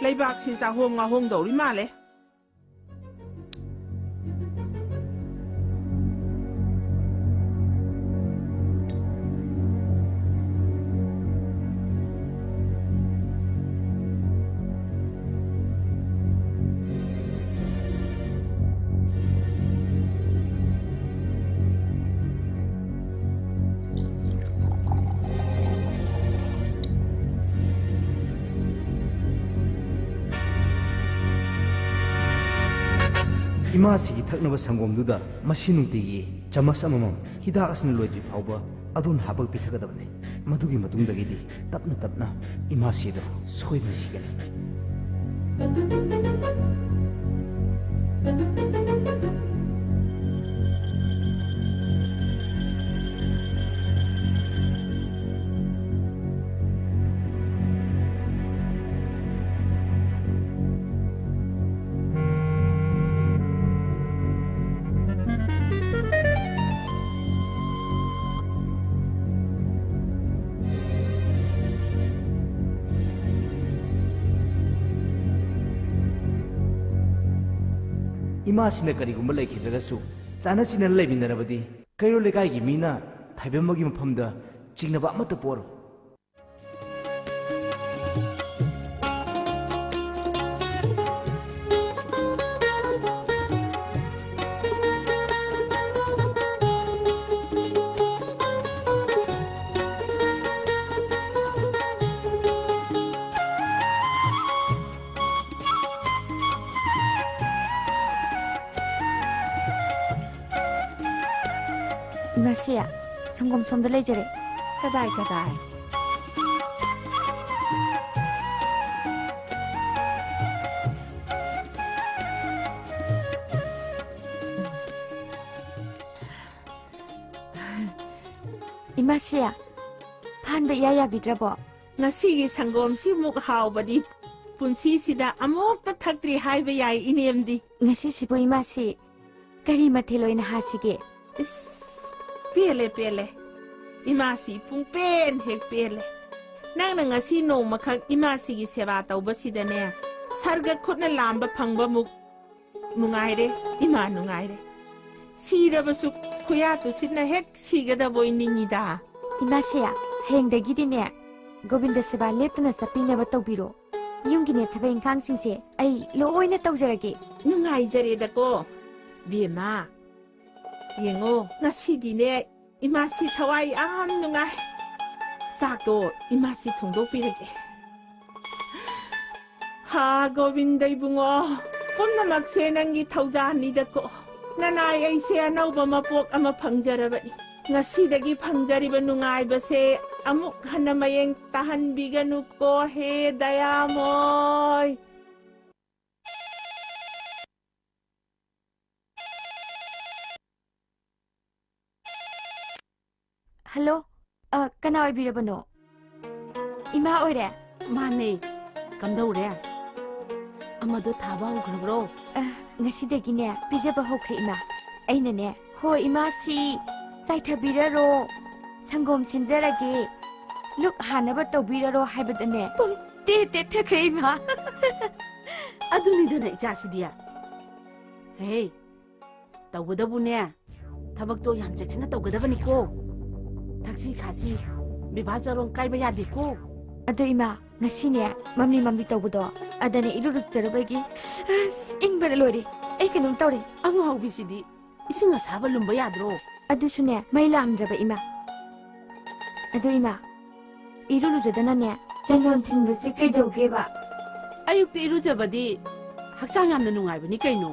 ꯂꯩꯕꯥꯛꯁꯤ ꯆꯥꯍꯣꯡ ꯉꯥꯍꯣꯡꯗꯧꯔꯤ ꯃꯥꯜꯂꯦ꯫ ꯏꯃꯥꯁꯤꯒꯤ ꯊꯛꯅꯕ ꯁꯪꯒꯣꯝꯗꯨꯗ ꯃꯁꯤ ꯅꯨꯡꯇꯤꯒꯤ ꯆꯃꯁ ꯑꯃꯃꯝ ꯍꯤꯗꯥꯛ ꯑꯁꯤꯅ ꯂꯣꯏꯗ꯭ꯔꯤ ꯐꯥꯎꯕ ꯑꯗꯨꯅ ꯍꯥꯞꯄꯒ ꯄꯤꯊꯛꯀꯗꯕꯅꯤ꯫ ꯃꯗꯨꯒꯤ ꯃꯇꯨꯡꯗꯒꯤꯗꯤ ꯇꯞꯅ ꯇꯞꯅ ꯏꯃꯥꯁꯤꯗꯣ ꯁꯣꯏꯗꯅ ꯁꯤꯒꯅꯤ꯫ ꯏꯃꯥꯁꯤꯅ ꯀꯔꯤꯒꯨꯝꯕ ꯂꯩꯈꯤꯗ꯭ꯔꯒꯁꯨ ꯆꯥꯟꯅ ꯆꯤꯟꯅꯅ ꯂꯩꯃꯤꯟꯅꯔꯕꯗꯤ ꯀꯩꯔꯣꯜ ꯂꯩꯀꯥꯏꯒꯤ ꯃꯤꯅ ꯊꯥꯏꯕꯦꯝꯃꯒꯤ ꯃꯐꯝꯗ ꯆꯤꯡꯅꯕ ꯑꯃꯠꯇ ꯄꯣꯛꯑꯔꯣꯏ꯫ ꯏꯃꯥꯁꯤ, ꯁꯪꯒꯣꯝ ꯁꯣꯝꯗ ꯂꯩꯖꯔꯦ꯫ ꯀꯗꯥꯏ, ꯀꯗꯥꯏ? ꯏꯃꯥꯁꯤ, ꯐꯥꯟꯕ ꯏꯌꯥ ꯌꯥꯕꯤꯗ꯭ꯔꯕꯣ? ꯉꯁꯤꯒꯤ ꯁꯪꯒꯣꯝꯁꯤꯃꯨꯛ ꯍꯥꯎꯕꯗꯤ ꯄꯨꯟꯁꯤꯁꯤꯗ ꯑꯃꯨꯛꯇ ꯊꯛꯇ꯭ꯔꯤ ꯍꯥꯏꯕ ꯌꯥꯏ, ꯏꯅꯦꯝꯗꯤ꯫ ꯉꯁꯤꯁꯤꯕꯨ ꯏꯃꯥꯁꯤ ꯀꯔꯤ ꯃꯊꯦꯜ ꯑꯣꯏꯅ ꯍꯥꯁꯤꯒꯦ? ꯏꯁ, ꯄꯦꯜꯂꯦ, ꯄꯦꯜꯂꯦ꯫ ꯏꯃꯥꯁꯤ ꯄꯨꯡꯄꯦꯟ ꯍꯦꯛ ꯄꯦꯜꯂꯦ꯫ ꯅꯪꯅ ꯉꯁꯤ ꯅꯣꯡꯃꯈꯛ ꯏꯃꯥꯁꯤꯒꯤ ꯁꯦꯕꯥ ꯇꯧꯕꯁꯤꯗꯅꯦ, ꯁꯔꯒ ꯈꯨꯠꯅ ꯂꯥꯝꯕ ꯐꯪꯕꯃꯨꯛ ꯅꯨꯡꯉꯥꯏꯔꯦ, ꯏꯃꯥ ꯅꯨꯡꯉꯥꯏꯔꯦ꯫ ꯁꯤꯔꯕꯁꯨ ꯈꯨꯌꯥ ꯇꯨꯁꯤꯠꯅ ꯍꯦꯛ ꯁꯤꯒꯗꯕꯣꯏ ꯅꯤꯡꯉꯤꯗ꯫ ꯏꯃꯥꯁꯦ, ꯍꯌꯦꯡꯗꯒꯤꯗꯤꯅꯦ, ꯒꯣꯕꯤꯟꯗ ꯁꯦꯕꯥ ꯂꯦꯞꯇꯅ ꯆꯠꯄꯤꯅꯕ ꯇꯧꯕꯤꯔꯣ꯫ ꯌꯨꯝꯒꯤꯅꯦ ꯊꯕꯛ ꯏꯪꯈꯥꯡꯁꯤꯡꯁꯦ ꯑꯩ ꯂꯣꯏꯅ ꯇꯧꯖꯔꯒꯦ꯫ ꯅꯨꯡꯉꯥꯏꯖꯔꯦꯗꯀꯣ, ꯕꯦꯝꯃ꯫ ꯌꯦꯡꯉꯣ, ꯉꯁꯤꯗꯤꯅꯦ, ꯏꯃꯥꯁꯤ ꯊꯋꯥꯏ ꯌꯥꯝ ꯅꯨꯡꯉꯥꯏ꯫ ꯆꯥꯛꯇꯣ ꯏꯃꯥꯁꯤ ꯊꯣꯡꯗꯣꯛꯄꯤꯔꯒꯦ꯫ ꯍꯥ, ꯒꯣꯕꯤꯟꯗ ꯏꯕꯨꯡꯉꯣ, ꯄꯨꯝꯅꯃꯛꯁꯦ ꯅꯪꯒꯤ ꯊꯧꯖꯥꯜꯅꯤꯗꯀꯣ꯫ ꯅꯅꯥꯏ ꯑꯩꯁꯦ ꯑꯅꯧꯕ ꯃꯄꯣꯛ ꯑꯃ ꯐꯪꯖꯔꯕꯅꯤ꯫ ꯉꯁꯤꯗꯒꯤ ꯐꯪꯖꯔꯤꯕ ꯅꯨꯡꯉꯥꯏꯕꯁꯦ ꯑꯃꯨꯛ ꯍꯟꯅ ꯃꯌꯦꯡ ꯇꯥꯍꯟꯕꯤꯒꯅꯨꯀꯣ, ꯍꯦ ꯗꯌꯥꯃꯣꯏ꯫ ꯍꯜꯂꯣ, ꯑ, ꯀꯅꯥ ꯑꯣꯏꯕꯤꯔꯕꯅꯣ? ꯏꯃꯥ ꯑꯣꯏꯔꯦ? ꯃꯥꯅꯦ꯫ ꯀꯝꯗꯧꯔꯦ? ꯑꯃꯗꯣ ꯊꯥꯕ ꯍꯧꯈ꯭ꯔꯕ꯭ꯔꯣ? ꯑ, ꯉꯁꯤꯗꯒꯤꯅꯦ ꯄꯤꯖꯕ ꯍꯧꯈ꯭ꯔꯦ, ꯏꯃꯥ꯫ ꯑꯩꯅꯅꯦ, "ꯍꯣ, ꯏꯃꯥ, ꯁꯤ ꯆꯥꯏꯊꯕꯤꯔꯔꯣ, ꯁꯪꯒꯣꯝ ꯁꯦꯝꯖꯔꯒꯦ, ꯂꯨꯛ ꯍꯥꯟꯅꯕ ꯇꯧꯕꯤꯔꯔꯣ" ꯍꯥꯏꯕꯗꯅꯦ, ꯄꯨꯝ ꯇꯦ ꯇꯦꯊꯈ꯭ꯔꯦ, ꯏꯃꯥ꯫ ꯑꯗꯨꯅꯤꯗꯅ, ꯏꯆꯥꯁꯤꯗꯤ꯫ ꯍꯦ, ꯇꯧꯕꯗꯕꯨꯅꯦ, ꯊꯕꯛꯇꯣ ꯌꯥꯝ ꯆꯦꯛꯁꯤꯟꯅ ꯇꯧꯒꯗꯕꯅꯤꯀꯣ꯫ ꯊꯛꯁꯤ ꯈꯥꯁꯤ, ꯕꯦꯕꯥꯔ ꯆꯥꯔꯣꯡ ꯀꯥꯏꯕ ꯌꯥꯗꯦꯀꯣ꯫ ꯑꯗꯣ ꯏꯃꯥ, ꯉꯁꯤꯅꯦ, ꯃꯝꯂꯤ ꯃꯝꯂꯤ ꯇꯧꯕꯗꯣ, ꯑꯗꯅꯦ ꯏꯔꯨ ꯂꯨꯖꯔꯨꯕꯒꯤ, ꯑꯁ, ꯏꯪꯕꯅ ꯂꯣꯏꯔꯦ꯫ ꯑꯩ ꯀꯩꯅꯣꯝ ꯇꯧꯔꯦ꯫ ꯑꯉꯥꯎꯕꯤꯁꯤꯗꯤ, ꯏꯁꯤꯡ ꯑꯁꯥꯕ ꯂꯨꯝꯕ ꯌꯥꯗ꯭ꯔꯣ? ꯑꯗꯨꯁꯨꯅꯦ, ꯃꯩ ꯂꯥꯛꯑꯝꯗ꯭ꯔꯕ ꯏꯃꯥ꯫ ꯑꯗꯣ ꯏꯃꯥ, ꯏꯔꯨ ꯂꯨꯖꯗꯅꯅꯦ, ꯆꯟꯗꯣꯟ ꯊꯤꯟꯕꯁꯤ ꯀꯩꯗꯧꯒꯦꯕ? ꯑꯌꯨꯛꯇ ꯏꯔꯨꯖꯕꯗꯤ ꯍꯛꯆꯥꯡ ꯌꯥꯝꯅ ꯅꯨꯡꯉꯥꯏꯕꯅꯤ ꯀꯩꯅꯣ꯫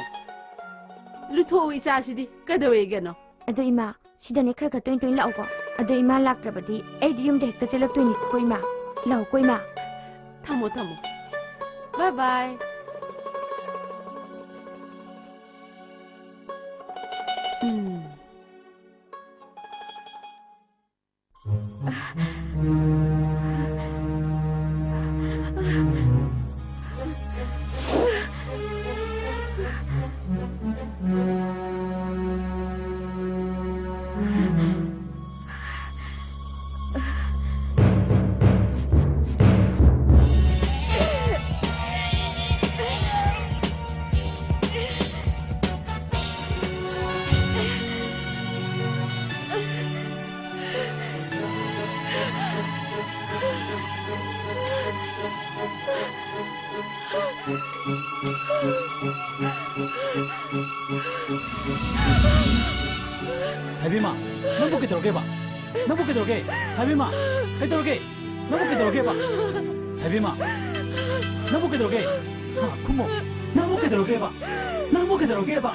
ꯂꯨꯊꯣꯛꯎ ꯏꯆꯥꯁꯤꯗꯤ, ꯀꯩꯗꯧꯋꯦꯒꯦꯅꯣ? ꯑꯗꯣ ꯏꯃꯥ, ꯁꯤꯗꯅꯦ ꯈꯔ ꯈꯔ ꯇꯣꯏ ꯇꯣꯏ ꯂꯥꯛꯎꯀꯣ꯫ ꯑꯗꯣ ꯏꯃꯥ ꯂꯥꯛꯇ꯭ꯔꯕꯗꯤ ꯑꯩꯗꯤ ꯌꯨꯝꯗ ꯍꯦꯛꯇ ꯆꯦꯜꯂꯛꯇꯣꯏꯅꯤꯀꯣ ꯏꯃꯥ꯫ ꯂꯥꯛꯎꯀꯣ ꯏꯃꯥ꯫ ꯊꯝꯃꯣ, ꯊꯝꯃꯣ꯫ ꯕꯥꯏ ꯕꯥꯏ꯫ ꯎꯝ꯫ ꯍꯥꯏꯕꯤꯃ, ꯅꯪꯕꯨ ꯀꯩꯗꯧꯔꯒꯦꯕ? ꯅꯪꯕꯨ ꯀꯩꯗꯧꯔꯒꯦ? ꯍꯥꯏꯕꯤꯃ, ꯀꯩꯗꯧꯔꯒꯦ? ꯅꯪꯕꯨ ꯀꯩꯗꯧꯔꯒꯦꯕ? ꯍꯥꯏꯕꯤꯃ, ꯅꯪꯕꯨ ꯀꯩꯗꯧꯔꯒꯦ? ꯍꯥ, ꯈꯨꯝꯃꯣ꯫ ꯅꯪꯕꯨ ꯀꯩꯗꯧꯔꯒꯦꯕ? ꯅꯪꯕꯨ ꯀꯩꯗꯧꯔꯒꯦꯕ?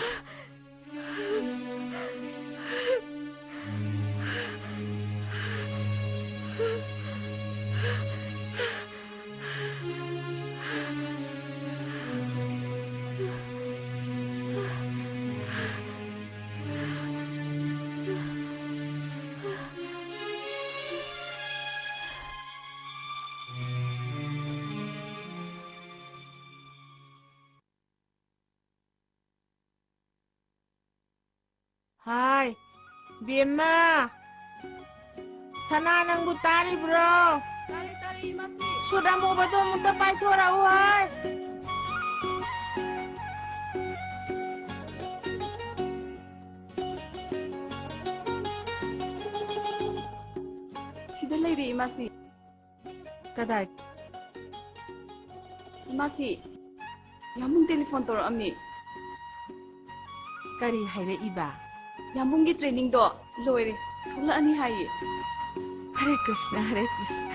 ꯍꯥꯏ, ꯕꯦꯝꯃ! ꯁꯅꯥ, ꯅꯪꯕꯨ ꯇꯥꯔꯤꯕ꯭ꯔꯣ? ꯇꯥꯔꯦ, ꯇꯥꯔꯦ, ꯏꯃꯥ꯫ ꯁꯨꯠ ꯑꯃꯨꯕꯗꯣ ꯑꯃꯨꯛꯇ ꯄꯥꯏꯊꯣꯔꯛꯎ ꯍꯥꯏ꯫ ꯂꯩꯔꯦ, ꯏꯃꯥꯁꯤ꯫ ꯀꯗꯥꯏ? ꯏꯃꯥꯁꯤ, ꯌꯥꯝꯕꯨꯡ ꯇꯦꯂꯤꯐꯣꯟ ꯇꯧꯔꯛꯑꯝꯃꯤ꯫ ꯀꯔꯤ ꯍꯥꯏꯔꯛꯏꯕ? ꯌꯥꯝꯕꯨꯡꯒꯤ ꯇ꯭ꯔꯦꯅꯤꯡꯗꯣ ꯂꯣꯏꯔꯦ, ꯊꯣꯛꯂꯛꯑꯅꯤ ꯍꯥꯏꯌꯦ꯫ ꯍꯔꯦ ꯀ꯭ꯔꯤꯁꯅ, ꯍꯔꯦ ꯀ꯭ꯔꯤꯁꯅ꯫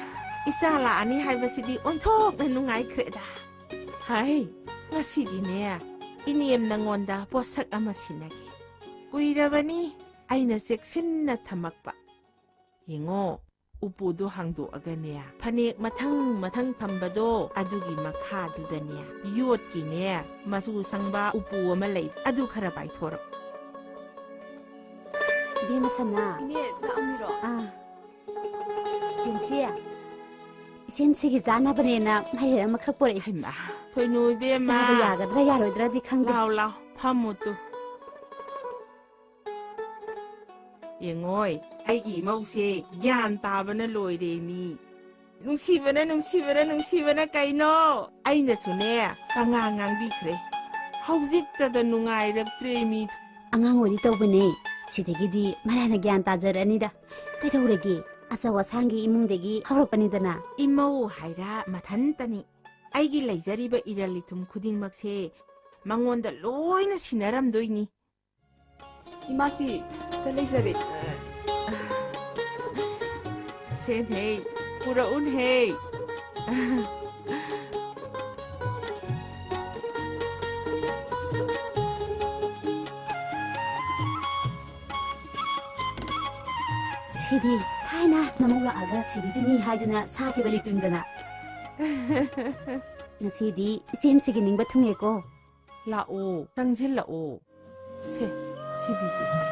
ꯏꯆꯥ ꯂꯥꯛꯑꯅꯤ ꯍꯥꯏꯕꯁꯤꯗꯤ ꯑꯣꯟꯊꯣꯛꯅ ꯅꯨꯡꯉꯥꯏꯈ꯭ꯔꯦꯗ꯫ ꯍꯥꯏ, ꯉꯁꯤꯗꯤꯅꯦ, ꯏꯅꯦꯝ ꯅꯪꯉꯣꯟꯗ ꯄꯣꯠꯁꯛ ꯑꯃ ꯁꯤꯟꯅꯒꯦ꯫ ꯀꯨꯏꯔꯕꯅꯤ ꯑꯩꯅ ꯆꯦꯛꯁꯤꯟꯅ ꯊꯝꯃꯛꯄ꯫ ꯌꯦꯡꯉꯣ, ꯎꯄꯨꯗꯣ ꯍꯥꯡꯗꯣꯛꯑꯒꯅꯦ, ꯐꯅꯦꯛ ꯃꯊꯪ ꯃꯊꯪ ꯊꯝꯕꯗꯣ, ꯑꯗꯨꯒꯤ ꯃꯈꯥꯗꯨꯗꯅꯦ, ꯌꯣꯠꯀꯤꯅꯦ, ꯃꯆꯨ ꯁꯪꯕ ꯎꯄꯨ ꯑꯃ ꯂꯩ, ꯑꯗꯨ ꯈꯔ ꯄꯥꯏꯊꯣꯔꯛꯑꯣ꯫ ꯏꯕꯦꯝꯃ ꯁꯅꯥ꯫ ꯏꯅꯦ, ꯂꯥꯛꯑꯝꯃꯤꯔꯣ? ꯑꯥ꯫ ꯏꯆꯦꯝꯁꯤ, ꯏꯆꯦꯝꯁꯤꯒꯤ ꯆꯥꯅꯕꯅꯦꯅ ꯃꯥꯏꯔꯦꯟ ꯑꯃꯈꯛ ꯄꯣꯔꯛꯏ꯫ ꯍꯩꯃꯥ, ꯊꯣꯏꯅꯨ ꯏꯕꯦꯝꯃ꯫ ꯆꯥꯕ ꯌꯥꯒꯗ꯭ꯔꯥ ꯌꯥꯔꯣꯏꯗ꯭ꯔꯥꯗꯤ ꯈꯪꯗꯦ꯫ ꯂꯥꯎ, ꯂꯥꯎ, ꯐꯝꯃꯨ ꯇꯨ꯫ ꯌꯦꯡꯉꯣꯏ, ꯑꯩꯒꯤ ꯏꯃꯧꯁꯦ ꯒ꯭ꯌꯥꯟ ꯇꯥꯕꯅ ꯂꯣꯏꯔꯦ ꯃꯤ꯫ ꯅꯨꯡꯁꯤꯕꯅ, ꯅꯨꯡꯁꯤꯕꯅ, ꯅꯨꯡꯁꯤꯕꯅ ꯀꯩꯅꯣ? ꯑꯩꯅꯁꯨꯅꯦ, ꯄꯉꯥꯡ ꯉꯥꯡꯕꯤꯈ꯭ꯔꯦ꯫ ꯍꯧꯖꯤꯛꯇꯗ ꯅꯨꯡꯉꯥꯏꯔꯛꯇ꯭ꯔꯦ ꯃꯤ꯫ ꯑꯉꯥꯡ ꯑꯣꯏꯔꯤ ꯇꯧꯕꯅꯦ꯫ ꯁꯤꯗꯒꯤꯗꯤ ꯃꯔꯥꯏꯅ ꯒ꯭ꯌꯥꯟ ꯇꯥꯖꯔꯛꯑꯅꯤꯗ꯫ ꯀꯩꯗꯧꯔꯒꯦ? ꯑꯆꯧ ꯑꯁꯥꯡꯒꯤ ꯏꯃꯨꯡꯗꯒꯤ ꯍꯧꯔꯛꯄꯅꯤꯗꯅ꯫ ꯏꯃꯧ ꯍꯥꯏꯔ ꯃꯊꯟꯇꯅꯤ꯫ ꯑꯩꯒꯤ ꯂꯩꯖꯔꯤꯕ ꯏꯔꯜ ꯏꯊꯨꯝ ꯈꯨꯗꯤꯡꯃꯛꯁꯦ ꯃꯉꯣꯟꯗ ꯂꯣꯏꯅ ꯁꯤꯟꯅꯔꯝꯗꯣꯏꯅꯤ꯫ ꯏꯃꯥꯁꯤ, ꯁꯤꯗ ꯂꯩꯖꯔꯦ꯫ ꯁꯦꯟꯍꯦ, ꯄꯨꯔꯛꯎꯟꯍꯦ꯫ ꯁꯤꯗꯤ ꯊꯥꯏꯅ ꯅꯃꯧ ꯂꯥꯛꯑꯒ ꯁꯤꯕꯤꯗꯨꯅꯤ ꯍꯥꯏꯗꯨꯅ ꯁꯥꯈꯤꯕ ꯂꯤꯛꯇꯨꯅꯤꯗꯅ꯫ ꯉꯁꯤꯗꯤ ꯏꯆꯦꯝꯁꯤꯒꯤ ꯅꯤꯡꯕ ꯊꯨꯡꯉꯦꯀꯣ꯫ ꯂꯥꯛꯑꯣ, ꯆꯪꯁꯤꯜꯂꯛꯑꯣ꯫ ꯁꯦ, ꯁꯤꯕꯤꯒꯦꯁꯦ꯫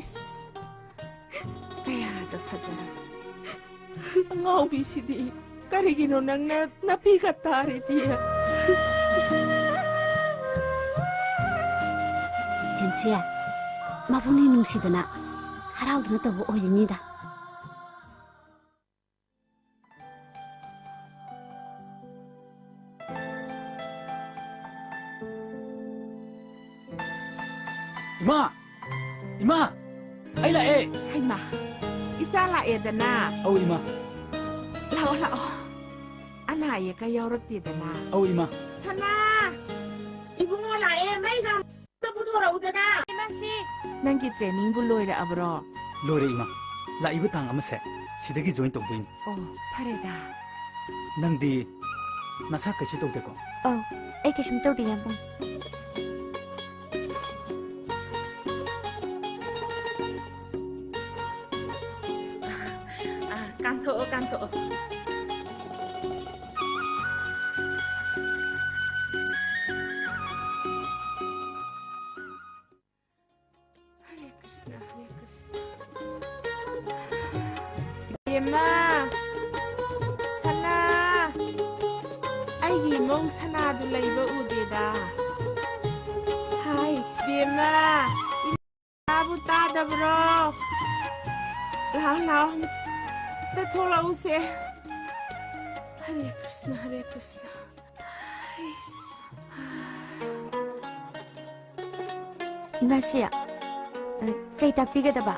ꯏꯁ, ꯀꯌꯥꯗ ꯐꯖꯔꯕ꯫ ꯑꯉꯥꯎꯕꯤꯁꯤꯗꯤ꯫ ꯀꯔꯤꯒꯤꯅꯣ ꯅꯪꯅ ꯅꯥꯄꯤꯒ ꯇꯥꯔꯤꯗꯤ? ꯖꯦꯝꯁꯦ, ꯃꯕꯨꯛꯅꯤꯡ ꯅꯨꯡꯁꯤꯗꯅ ꯍꯔꯥꯎꯗꯨꯅ ꯇꯧꯕ ꯑꯣꯏꯔꯤꯅꯤꯗ꯫ ꯏꯃꯥ! ꯏꯃꯥ! ꯑꯩ ꯂꯥꯛꯑꯦ! ꯍꯩꯃꯥ! ꯏꯆꯥ ꯂꯥꯛꯑꯦꯗꯅ? ꯑꯧ, ꯏꯃꯥ꯫ ꯂꯥꯛꯑꯣ, ꯂꯥꯛꯑꯣ꯫ ꯑꯅꯥ ꯑꯌꯦꯛꯀ ꯌꯥꯎꯔꯛꯇꯦꯗꯅ? ꯑꯧ, ꯏꯃꯥ꯫ ꯁꯅꯥ! ꯏꯕꯨꯡꯉꯣ ꯂꯥꯛꯑꯦ, ꯃꯩꯒ ꯑꯝꯇ ꯄꯨꯊꯣꯔꯛꯎꯗꯅ꯫ ꯏꯃꯥꯁꯤ! ꯅꯪꯒꯤ trainingꯕꯨ ꯂꯣꯏꯔꯛꯑꯕ꯭ꯔꯣ? ꯂꯣꯏꯔꯦ, ꯏꯃꯥ꯫ ꯂꯥꯛꯏꯕ ꯇꯥꯡ ꯑꯃꯁꯦ ꯁꯤꯗꯒꯤ join ꯇꯧꯗꯣꯏꯅꯤ꯫ ꯑꯣ, ꯐꯔꯦꯗ꯫ ꯅꯪꯗꯤ ꯅꯁꯥ ꯀꯩꯁꯨ ꯇꯧꯗꯦꯀꯣ? ꯑꯧ, ꯑꯩ ꯀꯩꯁꯨꯝ ꯇꯧꯗꯦ, ꯌꯥꯝꯕꯨꯡ꯫ ꯑꯥ, ꯀꯥꯡꯊꯣꯛꯑꯣ, ꯀꯥꯡꯊꯣꯛꯑꯣ꯫ ꯍꯔꯦ ꯀ꯭ꯔꯤꯁꯅ, ꯍꯔꯦ ꯀ꯭ꯔꯤꯁꯅ꯫ ꯕꯦꯝꯃ! ꯁꯅꯥ! ꯑꯩꯒꯤ ꯏꯃꯧ ꯁꯅꯥꯗꯨ ꯂꯩꯕ ꯎꯗꯦꯗ꯫ ꯍꯥꯏ, ꯕꯦꯝꯃ! ꯏꯃꯥꯕꯨ ꯇꯥꯗꯕ꯭ꯔꯣ? ꯂꯥꯛꯑꯣ, ꯂꯥꯛꯑꯣ, ꯑꯝꯇ ꯊꯣꯛꯂꯛꯎꯁꯦ꯫ ꯍꯔꯦ ꯀ꯭ꯔꯤꯁꯅ, ꯍꯔꯦ ꯀ꯭ꯔꯤꯁꯅ꯫ ꯏꯃꯥꯁꯤ, ꯑ, ꯀꯩ ꯇꯥꯛꯄꯤꯒꯗꯕ?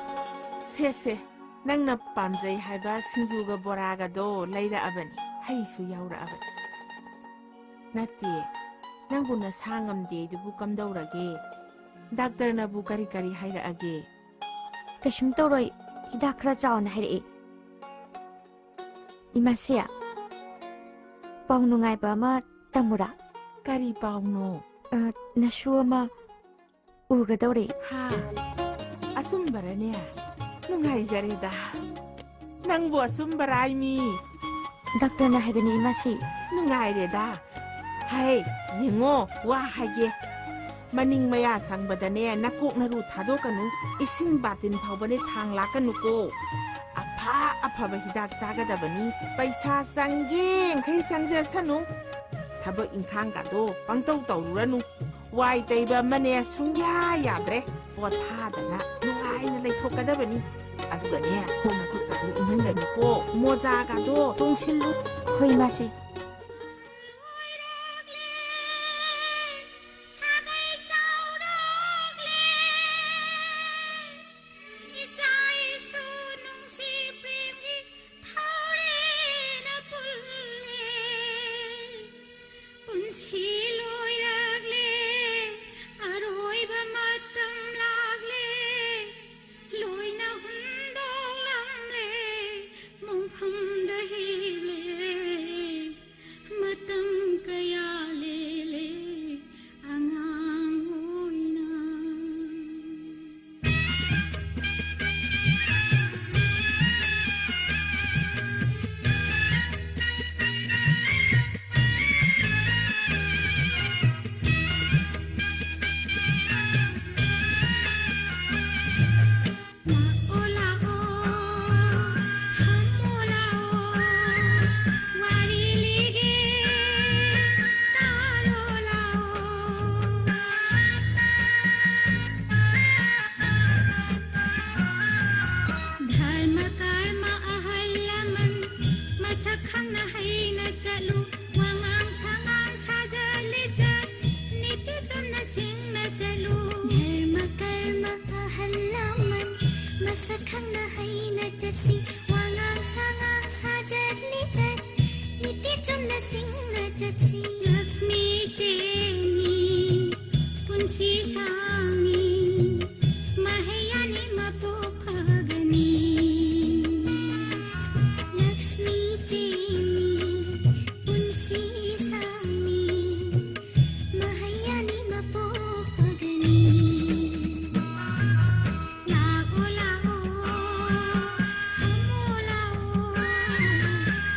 ꯁꯦ, ꯁꯦ, ꯅꯪꯅ ꯄꯥꯝꯖꯩ ꯍꯥꯏꯕ ꯁꯤꯡꯖꯨꯒ ꯕꯣꯔꯥꯒꯗꯣ ꯂꯩꯔꯛꯑꯕꯅꯤ, ꯍꯩꯁꯨ ꯌꯥꯎꯔꯛꯑꯕꯅꯤ꯫ ꯅꯠꯇꯦ, ꯅꯪꯕꯨ ꯅꯁꯥ ꯉꯝꯗꯦ ꯑꯗꯨꯕꯨ ꯀꯝꯗꯧꯔꯒꯦ? ꯗꯥꯛꯇꯔꯅꯕꯨ ꯀꯔꯤ ꯀꯔꯤ ꯍꯥꯏꯔꯛꯑꯒꯦ? ꯀꯩꯁꯨꯝ ꯇꯧꯔꯣꯏ, ꯍꯤꯗꯥꯛ ꯈꯔ ꯆꯥꯎꯅ ꯍꯥꯏꯔꯛꯑꯦ꯫ ꯏꯃꯥꯁꯤ, ꯄꯥꯎ ꯅꯨꯡꯉꯥꯏꯕ ꯑꯃ ꯇꯝꯃꯨꯔꯥ? ꯀꯔꯤ ꯄꯥꯎꯅꯣ? ꯑ, ꯅꯁꯨ ꯑꯃ ꯎꯒꯗꯧꯔꯦ꯫ ꯍꯥ? ꯑꯆꯨꯝꯕꯔꯅꯦ? ꯅꯨꯡꯉꯥꯏꯖꯔꯦꯗ꯫ ꯅꯪꯕꯨ ꯑꯆꯨꯝꯕꯔꯥꯏꯃꯤ? ꯗꯥꯛꯇꯔꯅ ꯍꯥꯏꯕꯅꯤ, ꯏꯃꯥꯁꯤ꯫ ꯅꯨꯡꯉꯥꯏꯔꯦꯗ꯫ ꯍꯩ, ꯌꯦꯡꯉꯣ, ꯋꯥ ꯍꯥꯏꯒꯦ꯫ ꯃꯅꯤꯡ ꯃꯌꯥ ꯆꯪꯕꯗꯅꯦ, ꯅꯀꯣꯛ ꯅꯔꯨ ꯊꯥꯗꯣꯛꯀꯅꯨ꯫ ꯏꯁꯤꯡ ꯕꯥꯇꯤꯟ ꯐꯥꯎꯕꯅꯦ ꯊꯥꯡ ꯂꯥꯛꯀꯅꯨꯀꯣ꯫ ꯑꯐ ꯑꯐꯕ ꯍꯤꯗꯥꯛ ꯆꯥꯒꯗꯕꯅꯤ꯫ ꯄꯩꯁꯥ ꯆꯪꯒꯦ ꯌꯥꯡꯈꯩ ꯆꯪꯖꯁꯅꯨ꯫ ꯊꯕꯛ ꯏꯪꯈꯥꯡꯒꯗꯣ ꯄꯪꯇꯧ ꯇꯧꯔꯨꯔꯅꯨ꯫ ꯋꯥꯏ ꯇꯩꯕ ꯑꯃꯅꯦ ꯁꯨꯡꯌꯥ ꯌꯥꯗ꯭ꯔꯦ꯫ ꯄꯣꯊꯥꯗꯅ ꯅꯨꯡꯉꯥꯏꯅ ꯂꯩꯊꯣꯛꯀꯗꯕꯅꯤ꯫ ꯑꯗꯨꯒꯅꯦ, ꯈꯣꯡ ꯈꯨꯠꯀꯗꯣ ꯏꯪꯍꯟꯒꯅꯨꯀꯣ꯫ ꯃꯣꯖꯥꯒꯗꯣ ꯇꯣꯡꯁꯤꯜꯂꯨ꯫ ꯍꯣꯏ, ꯏꯃꯥꯁꯤ꯫ ꯂꯣꯏꯔꯛꯂꯦ, ꯁꯥꯒꯩ ꯆꯥꯎꯔꯛꯂꯦ, ꯁꯉꯥꯡ ꯁꯥꯖꯠ ꯂꯤꯆꯠ ꯅꯤꯇꯤ ꯆꯨꯝꯅ ꯁꯤꯡꯅ ꯆꯠꯁꯤ꯫ ꯂꯛꯁꯃꯤ ꯆꯦꯅꯤ ꯄꯨꯟꯁꯤ ꯁꯥꯡꯉꯤ ꯃꯍꯩ ꯌꯥꯅꯤ ꯃꯄꯣꯛ ꯐꯒꯅꯤ꯫ ꯂꯛꯁꯃꯤ ꯆꯦꯅꯤ ꯄꯨꯟꯁꯤ ꯁꯥꯡꯉꯤ ꯃꯍꯩ ꯌꯥꯅꯤ ꯃꯄꯣꯛ ꯐꯒꯅꯤ꯫ ꯂꯥꯛꯑꯣ ꯂꯥꯛꯑꯣ ꯍꯃꯣ ꯂꯥꯛꯑꯣ꯫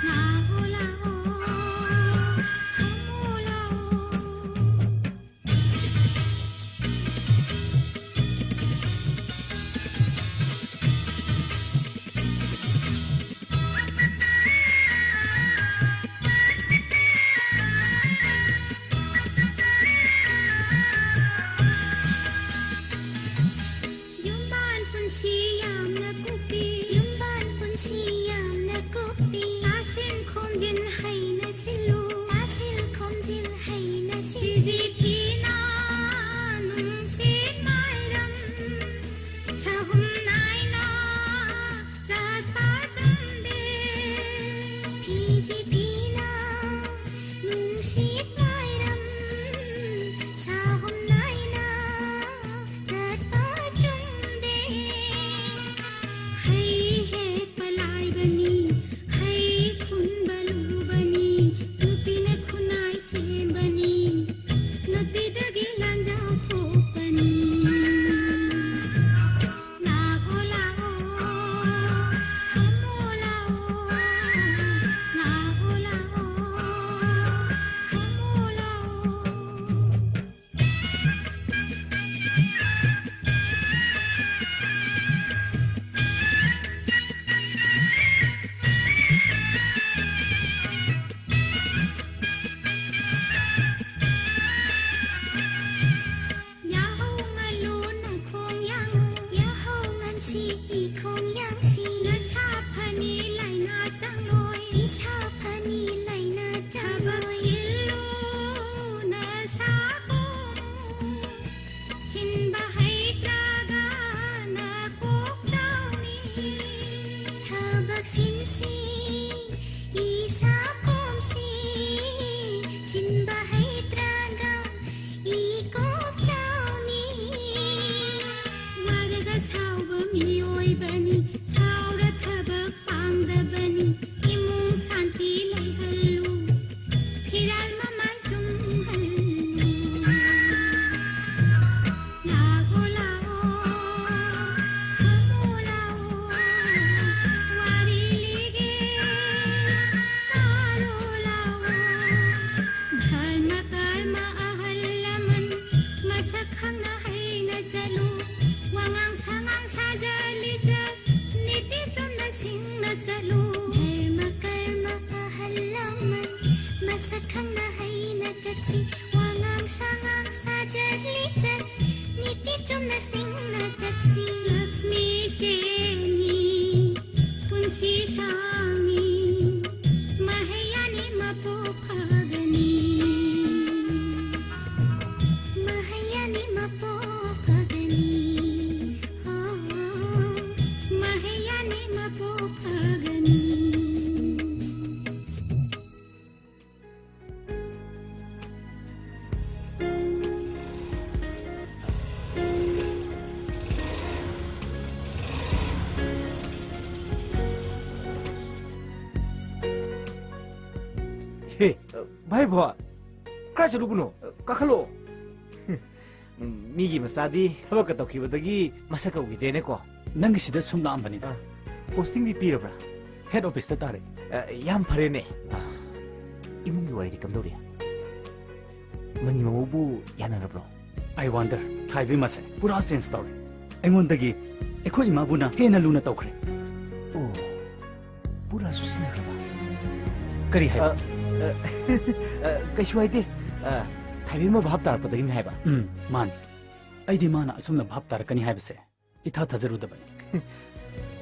ꯂꯥꯛꯑꯣ ꯂꯥꯛꯑꯣ ꯍꯃꯣ ꯂꯥꯛꯑꯣ꯫ ꯌꯨꯝꯕꯥꯟ ꯄꯨꯟꯁꯤ ꯌꯥꯝꯅ ꯀꯨꯞꯄꯤ꯫ ꯌꯨꯝꯕꯥꯟ ꯄꯨꯟꯁꯤ ꯌꯥꯝꯅ ꯀꯨꯞꯄꯤ꯫ ꯇꯥꯁꯤꯟ ꯈꯣꯝꯖꯤꯟ ꯍꯩꯅ ꯁꯤꯜꯂꯨ꯫ ꯇꯥꯁꯤꯟ ꯈꯣꯝꯖꯤꯟ ꯍꯩꯅ ꯁꯤꯜꯂꯨ꯫ ꯐꯤꯖꯤ ꯐꯤꯅꯥ ꯅꯨꯡꯁꯤꯠ ꯃꯥꯏꯔꯝ ꯁꯍꯨꯝ ꯅꯥꯏꯅ ꯆꯠꯄ ꯆꯨꯝꯗꯦ꯫ ꯐꯤꯖꯤ ꯐꯤꯅꯥ ꯅꯨꯡꯁꯤꯠ ꯃꯥꯏꯔꯝ ꯁꯍꯨꯝ ꯅꯥꯏꯅ ꯆꯠꯄ ꯆꯨꯝꯗꯦ꯫ ꯍꯩ ꯍꯦꯛꯄ ꯂꯥꯏꯕꯅꯤ ꯍꯩ ꯁꯤꯡꯅ ꯆꯠꯁꯤ꯫ ꯂꯛꯁꯃꯤ ꯁꯦꯟꯅꯤ, ꯄꯨꯟꯁꯤ ꯁꯥꯡꯉꯤ, ꯃꯍꯩꯌꯥꯅꯤ ꯃꯄꯣꯛ ꯐꯒꯅꯤ꯫ ꯃꯍꯩꯌꯥꯅꯤ ꯃꯄꯣꯛ ꯐꯒꯅꯤ꯫ ꯍꯣ, ꯃꯍꯩꯌꯥꯅꯤ ꯃꯄꯣꯛ ꯐꯒꯅꯤ꯫ ꯍꯦ, ꯚꯥꯏ ꯚꯣ, ꯀꯥꯏ ꯆꯠꯂꯨꯕꯅꯣ? ꯀꯥꯈꯠꯂꯛꯑꯣ꯫ ꯎꯝ, ꯃꯤꯒꯤ ꯃꯆꯥꯗꯤ ꯊꯕꯛꯀ ꯇꯧꯈꯤꯕꯗꯒꯤ ꯃꯁꯛꯀ ꯎꯈꯤꯗ꯭ꯔꯦꯅꯦꯀꯣ꯫ ꯅꯪꯒꯤꯁꯤꯗ ꯁꯨꯝ ꯂꯥꯛꯑꯝꯕꯅꯤꯗ꯫ ꯑ, postingꯗꯤ ꯄꯤꯔꯕ꯭ꯔꯥ? Head officeꯇ ꯇꯥꯔꯦ꯫ ꯑ, ꯌꯥꯝ ꯐꯔꯦꯅꯦ꯫ ꯑ, ꯏꯃꯨꯡꯒꯤ ꯋꯥꯔꯤꯗꯤ ꯀꯝꯗꯧꯔꯤ? ꯃꯅꯤ ꯃꯃꯧꯕꯨ ꯌꯥꯅꯔꯕ꯭ꯔꯣ? I wonder, ꯊꯥꯏꯕꯤ ꯃꯁꯦ ꯄꯨꯔꯥ change ꯇꯧꯔꯦ꯫ ꯑꯩꯉꯣꯟꯗꯒꯤ ꯑꯩꯈꯣꯏ ꯏꯃꯥꯕꯨꯅ ꯍꯦꯟꯅ ꯂꯨꯅ ꯇꯧꯈ꯭ꯔꯦ꯫ ꯑꯣ, ꯄꯨꯔꯥ ꯆꯨꯁꯤꯟꯅꯈ꯭ꯔꯕ? ꯀꯔꯤ ꯍꯥꯏꯕ? ꯑ, ꯑ, ꯑ, ꯀꯩꯁꯨ ꯍꯥꯏꯗꯦ꯫ ꯑ, ꯊꯥꯏꯕꯤ ꯑꯃ ꯚꯥꯞ ꯇꯥꯔꯛꯄꯗꯒꯤꯅꯤ ꯍꯥꯏꯕ꯫ ꯎꯝ, ꯃꯥꯅꯤ꯫ ꯑꯩꯗꯤ ꯃꯥꯅ ꯑꯁꯨꯝꯅ ꯚꯥꯞ ꯇꯥꯔꯛꯀꯅꯤ ꯍꯥꯏꯕꯁꯦ ꯏꯊꯥ ꯊꯥꯖꯔꯨꯗꯕꯅꯤ꯫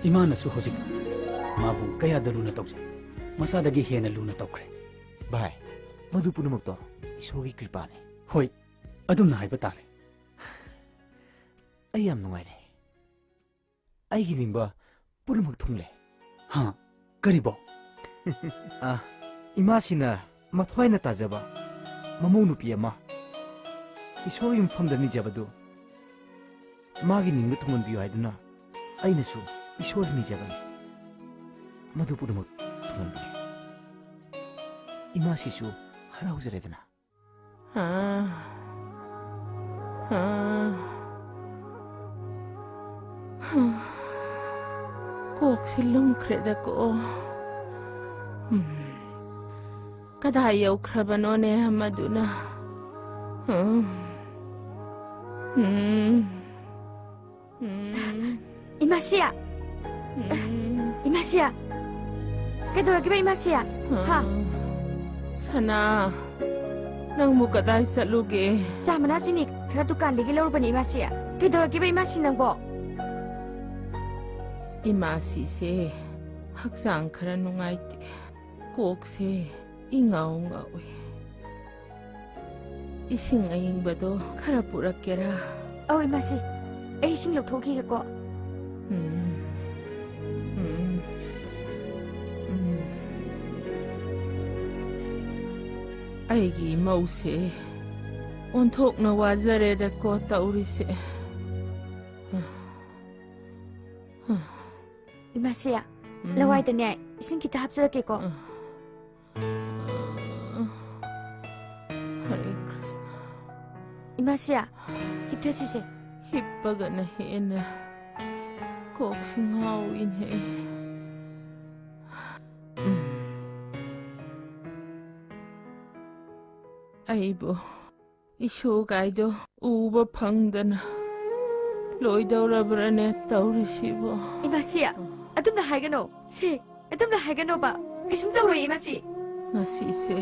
ꯏꯃꯥꯅꯁꯨ ꯍꯧꯖꯤꯛ ꯃꯥꯕꯨ ꯀꯌꯥꯗ ꯂꯨꯅ ꯇꯧꯖꯩ꯫ ꯃꯁꯥꯗꯒꯤ ꯍꯦꯟꯅ ꯂꯨꯅ ꯇꯧꯈ꯭ꯔꯦ꯫ ꯚꯥꯏ, ꯃꯗꯨ ꯄꯨꯝꯅꯃꯛꯇꯣ ꯏꯁꯣꯔꯒꯤ ꯀ꯭ꯔꯤꯄꯥꯅꯤ꯫ ꯍꯣꯏ, ꯑꯗꯨꯝꯅ ꯍꯥꯏꯕ ꯇꯥꯔꯦ꯫ ꯑꯩ ꯌꯥꯝ ꯅꯨꯡꯉꯥꯏꯔꯦ꯫ ꯑꯩꯒꯤ ꯅꯤꯡꯕ ꯄꯨꯝꯅꯃꯛ ꯊꯨꯡꯂꯦ꯫ ꯍꯥ? ꯀꯔꯤꯕꯣ? ꯑ, ꯏꯃꯥꯁꯤꯅ ꯃꯊ꯭ꯋꯥꯏꯅ ꯇꯥꯖꯕ ꯃꯃꯧ ꯅꯨꯄꯤ ꯑꯃ ꯏꯁꯣꯔꯒꯤ ꯃꯐꯝꯗ ꯅꯤꯖꯕꯗꯨ ꯃꯥꯒꯤ ꯅꯤꯡꯕ ꯊꯨꯡꯍꯟꯕꯤꯌꯨ ꯍꯥꯏꯗꯨꯅ ꯑꯩꯅꯁꯨ ꯏꯁꯣꯔꯗ ꯅꯤꯖꯕꯅꯤ꯫ ꯃꯗꯨ ꯄꯨꯝꯅꯃꯛ ꯊꯨꯡꯍꯟꯕꯤꯔꯦ꯫ ꯏꯃꯥꯁꯤꯁꯨ ꯍꯔꯥꯎꯖꯔꯦꯗꯅ꯫ ꯀꯣꯛꯁꯤ ꯂꯨꯝꯈ꯭ꯔꯦꯗꯀꯣ꯫ ꯎꯝ꯫ ꯀꯗꯥꯏ ꯌꯧꯈ꯭ꯔꯕꯅꯣꯅꯦ ꯑꯃꯗꯨꯅ? ꯎꯝ꯫ ꯎꯝ꯫ ꯎꯝ꯫ ꯏꯃꯥꯁꯤꯌꯥ! ꯎꯝ꯫ ꯏꯃꯥꯁꯤꯌꯥ! ꯀꯩꯗꯧꯔꯒꯦꯕ, ꯏꯃꯥꯁꯤꯌꯥ? ꯍꯥ? ꯁꯅꯥ, ꯅꯪꯕꯨ ꯀꯗꯥꯏ ꯆꯠꯂꯨꯒꯦ? ꯆꯥ ꯃꯅꯥ ꯆꯤꯅꯤ ꯈꯔ ꯗꯨꯀꯥꯟꯗꯒꯤ ꯂꯧꯔꯨꯕꯅꯤ, ꯏꯃꯥꯁꯤꯌꯥ꯫ ꯀꯩꯗꯧꯔꯒꯦꯕ ꯏꯃꯥꯁꯤ ꯅꯪꯕꯣ? ꯏꯃꯥꯁꯤꯁꯦ ꯍꯛꯆꯥꯡ ꯈꯔ ꯅꯨꯡꯉꯥꯏꯇꯦ꯫ ꯀꯣꯛꯁꯦ ꯏꯉꯥꯎ ꯉꯥꯎꯏ꯫ ꯏꯁꯤꯡ ꯑꯏꯪꯕꯗꯣ ꯈꯔ ꯄꯨꯔꯛꯀꯦꯔꯥ? ꯑꯧ, ꯏꯃꯥꯁꯤ, ꯑꯩ ꯏꯁꯤꯡ ꯂꯧꯊꯣꯛꯈꯤꯒꯦꯀꯣ꯫ ꯎꯝ꯫ ꯎꯝ꯫ ꯎꯝ꯫ ꯑꯩꯒꯤ ꯏꯃꯧꯁꯦ ꯑꯣꯟꯊꯣꯛꯅ ꯋꯥꯖꯔꯦꯗꯀꯣ ꯇꯧꯔꯤꯁꯦ꯫ ꯏꯃꯥꯁꯤ, ꯎꯝ꯫ ꯂꯋꯥꯏꯗꯅꯦ, ꯏꯁꯤꯡ ꯈꯤꯇ ꯍꯥꯞꯆꯔꯛꯀꯦꯀꯣ꯫ ꯍꯔꯦ ꯀ꯭ꯔꯤꯁꯅ꯫ ꯏꯃꯥꯁꯤ, ꯍꯤꯞꯊꯁꯤꯁꯦ꯫ ꯍꯤꯞꯄꯒꯅ ꯍꯦꯟꯅ ꯀꯣꯛꯁꯤ ꯉꯥꯎꯏꯅꯦ꯫ ꯎꯝ꯫ ꯑꯩꯕꯨ ꯏꯁꯨꯒꯥꯏꯗꯣ ꯎꯕ ꯐꯪꯗꯅ ꯂꯣꯏꯗꯧꯔꯕ꯭ꯔꯅꯦ ꯇꯧꯔꯤꯁꯤꯕꯣ? ꯏꯃꯥꯁꯤ, ꯑꯗꯨꯝꯅ ꯍꯥꯏꯒꯅꯣ꯫ ꯁꯦ, ꯑꯗꯨꯝꯅ ꯍꯥꯏꯒꯅꯣꯕ꯫ ꯀꯩꯁꯨꯝ ꯇꯧꯔꯣꯏ, ꯏꯃꯥꯁꯤ꯫ ꯉꯁꯤꯁꯦ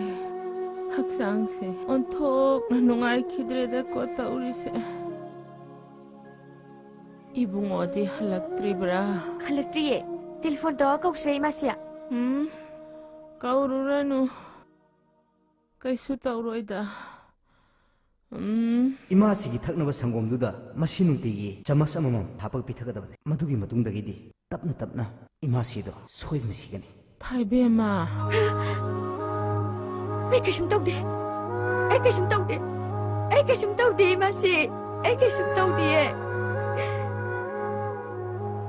ꯍꯛꯆꯥꯡꯁꯦ ꯑꯣꯟꯊꯣꯛꯅ ꯅꯨꯡꯉꯥꯏꯈꯤꯗ꯭ꯔꯦꯗꯀꯣ ꯇꯧꯔꯤꯁꯦ꯫ ꯏꯕꯨꯡꯉꯣꯗꯤ ꯍꯜꯂꯛꯇ꯭ꯔꯤꯕ꯭ꯔꯥ? ꯍꯜꯂꯛꯇ꯭ꯔꯤꯌꯦ꯫ ꯇꯦꯂꯤꯐꯣꯟ ꯇꯧꯔ ꯀꯧꯁꯤꯔꯦ, ꯏꯃꯥꯁꯤ? ꯎꯝ, ꯀꯧꯔꯨꯔꯅꯨ꯫ ꯀꯩꯁꯨ ꯇꯧꯔꯣꯏꯗ꯫ ꯎꯝ꯫ ꯏꯃꯥꯁꯤꯒꯤ ꯊꯛꯅꯕ ꯁꯪꯒꯣꯝꯗꯨꯗ ꯃꯁꯤ ꯅꯨꯡꯇꯤꯒꯤ ꯆꯃꯁ ꯑꯃꯃꯝ ꯍꯥꯞꯄꯒ ꯄꯤꯊꯛꯀꯗꯕꯅꯤ꯫ ꯃꯗꯨꯒꯤ ꯃꯇꯨꯡꯗꯒꯤꯗꯤ ꯇꯞꯅ ꯇꯞꯅ ꯏꯃꯥꯁꯤꯗꯣ ꯁꯣꯏꯗꯅ ꯁꯤꯒꯅꯤ꯫ ꯊꯥꯏꯕꯦꯝꯃ꯫ ꯑꯩ ꯀꯩꯁꯨꯝ ꯇꯧꯗꯦ꯫ ꯑꯩ ꯀꯩꯁꯨꯝ ꯇꯧꯗꯦ꯫ ꯑꯩ ꯀꯩꯁꯨꯝ ꯇꯧꯗꯦ, ꯏꯃꯥꯁꯤ꯫ ꯑꯩ ꯀꯩꯁꯨꯝ ꯇꯧꯗꯤꯌꯦ꯫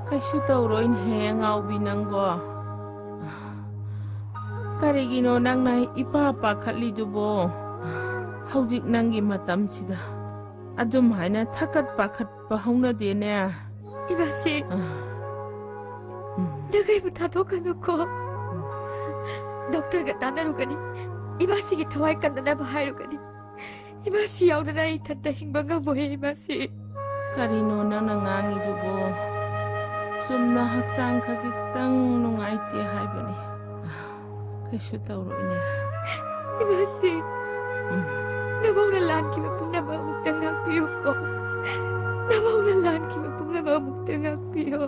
ꯀꯩꯁꯨ ꯇꯧꯔꯣꯏꯅꯦꯍꯦ, ꯑꯉꯥꯎꯕꯤ ꯅꯪꯕꯣ꯫ ꯀꯔꯤꯒꯤꯅꯣ ꯅꯪꯅ ꯏꯄꯥ ꯄꯥꯈꯠꯂꯤꯗꯨꯕꯣ? ꯍꯧꯖꯤꯛ ꯅꯪꯒꯤ ꯃꯇꯝꯁꯤꯗ ꯑꯗꯨꯝ ꯍꯥꯏꯅ ꯊꯀꯠ ꯄꯥꯈꯠꯄ ꯍꯧꯅꯗꯦꯅꯦ꯫ ꯏꯃꯥꯁꯤ, ꯑ, ꯎꯝ꯫ ꯅꯪ ꯑꯩꯕꯨ ꯊꯥꯗꯣꯛꯀꯅꯨꯀꯣ꯫ ꯗꯣꯛꯇꯔꯒ ꯇꯥꯟꯅꯔꯨꯒꯅꯤ꯫ ꯏꯃꯥꯁꯤꯒꯤ ꯊꯋꯥꯏ ꯀꯟꯅꯅꯕ ꯍꯥꯏꯔꯨꯒꯅꯤ꯫ ꯏꯃꯥꯁꯤ ꯌꯥꯎꯗꯅ ꯑꯩ ꯏꯊꯟꯇ ꯍꯤꯡꯕ ꯉꯝꯃꯣꯏ, ꯏꯃꯥꯁꯤ꯫ ꯀꯔꯤꯅꯣ ꯅꯪꯅ ꯉꯥꯡꯉꯤꯗꯨꯕꯣ? ꯆꯨꯝꯅ ꯍꯛꯆꯥꯡ ꯈꯖꯤꯛꯇꯪ ꯅꯨꯡꯉꯥꯏꯇꯦ ꯍꯥꯏꯕꯅꯤ꯫ ꯀꯩꯁꯨ ꯇꯧꯔꯣꯏꯅꯦ꯫ ꯏꯃꯥꯁꯤ, ꯎꯝ꯫ ꯅꯕꯣꯛꯅ ꯂꯥꯟꯈꯤꯕ ꯄꯨꯝꯅꯃꯛ ꯑꯃꯨꯛꯇ ꯉꯥꯛꯄꯤꯌꯨꯀꯣ꯫ ꯅꯃꯧꯅ ꯂꯥꯟꯈꯤꯕ ꯄꯨꯝꯅꯃꯛ ꯑꯃꯨꯛꯇ ꯉꯥꯛꯄꯤꯌꯣ꯫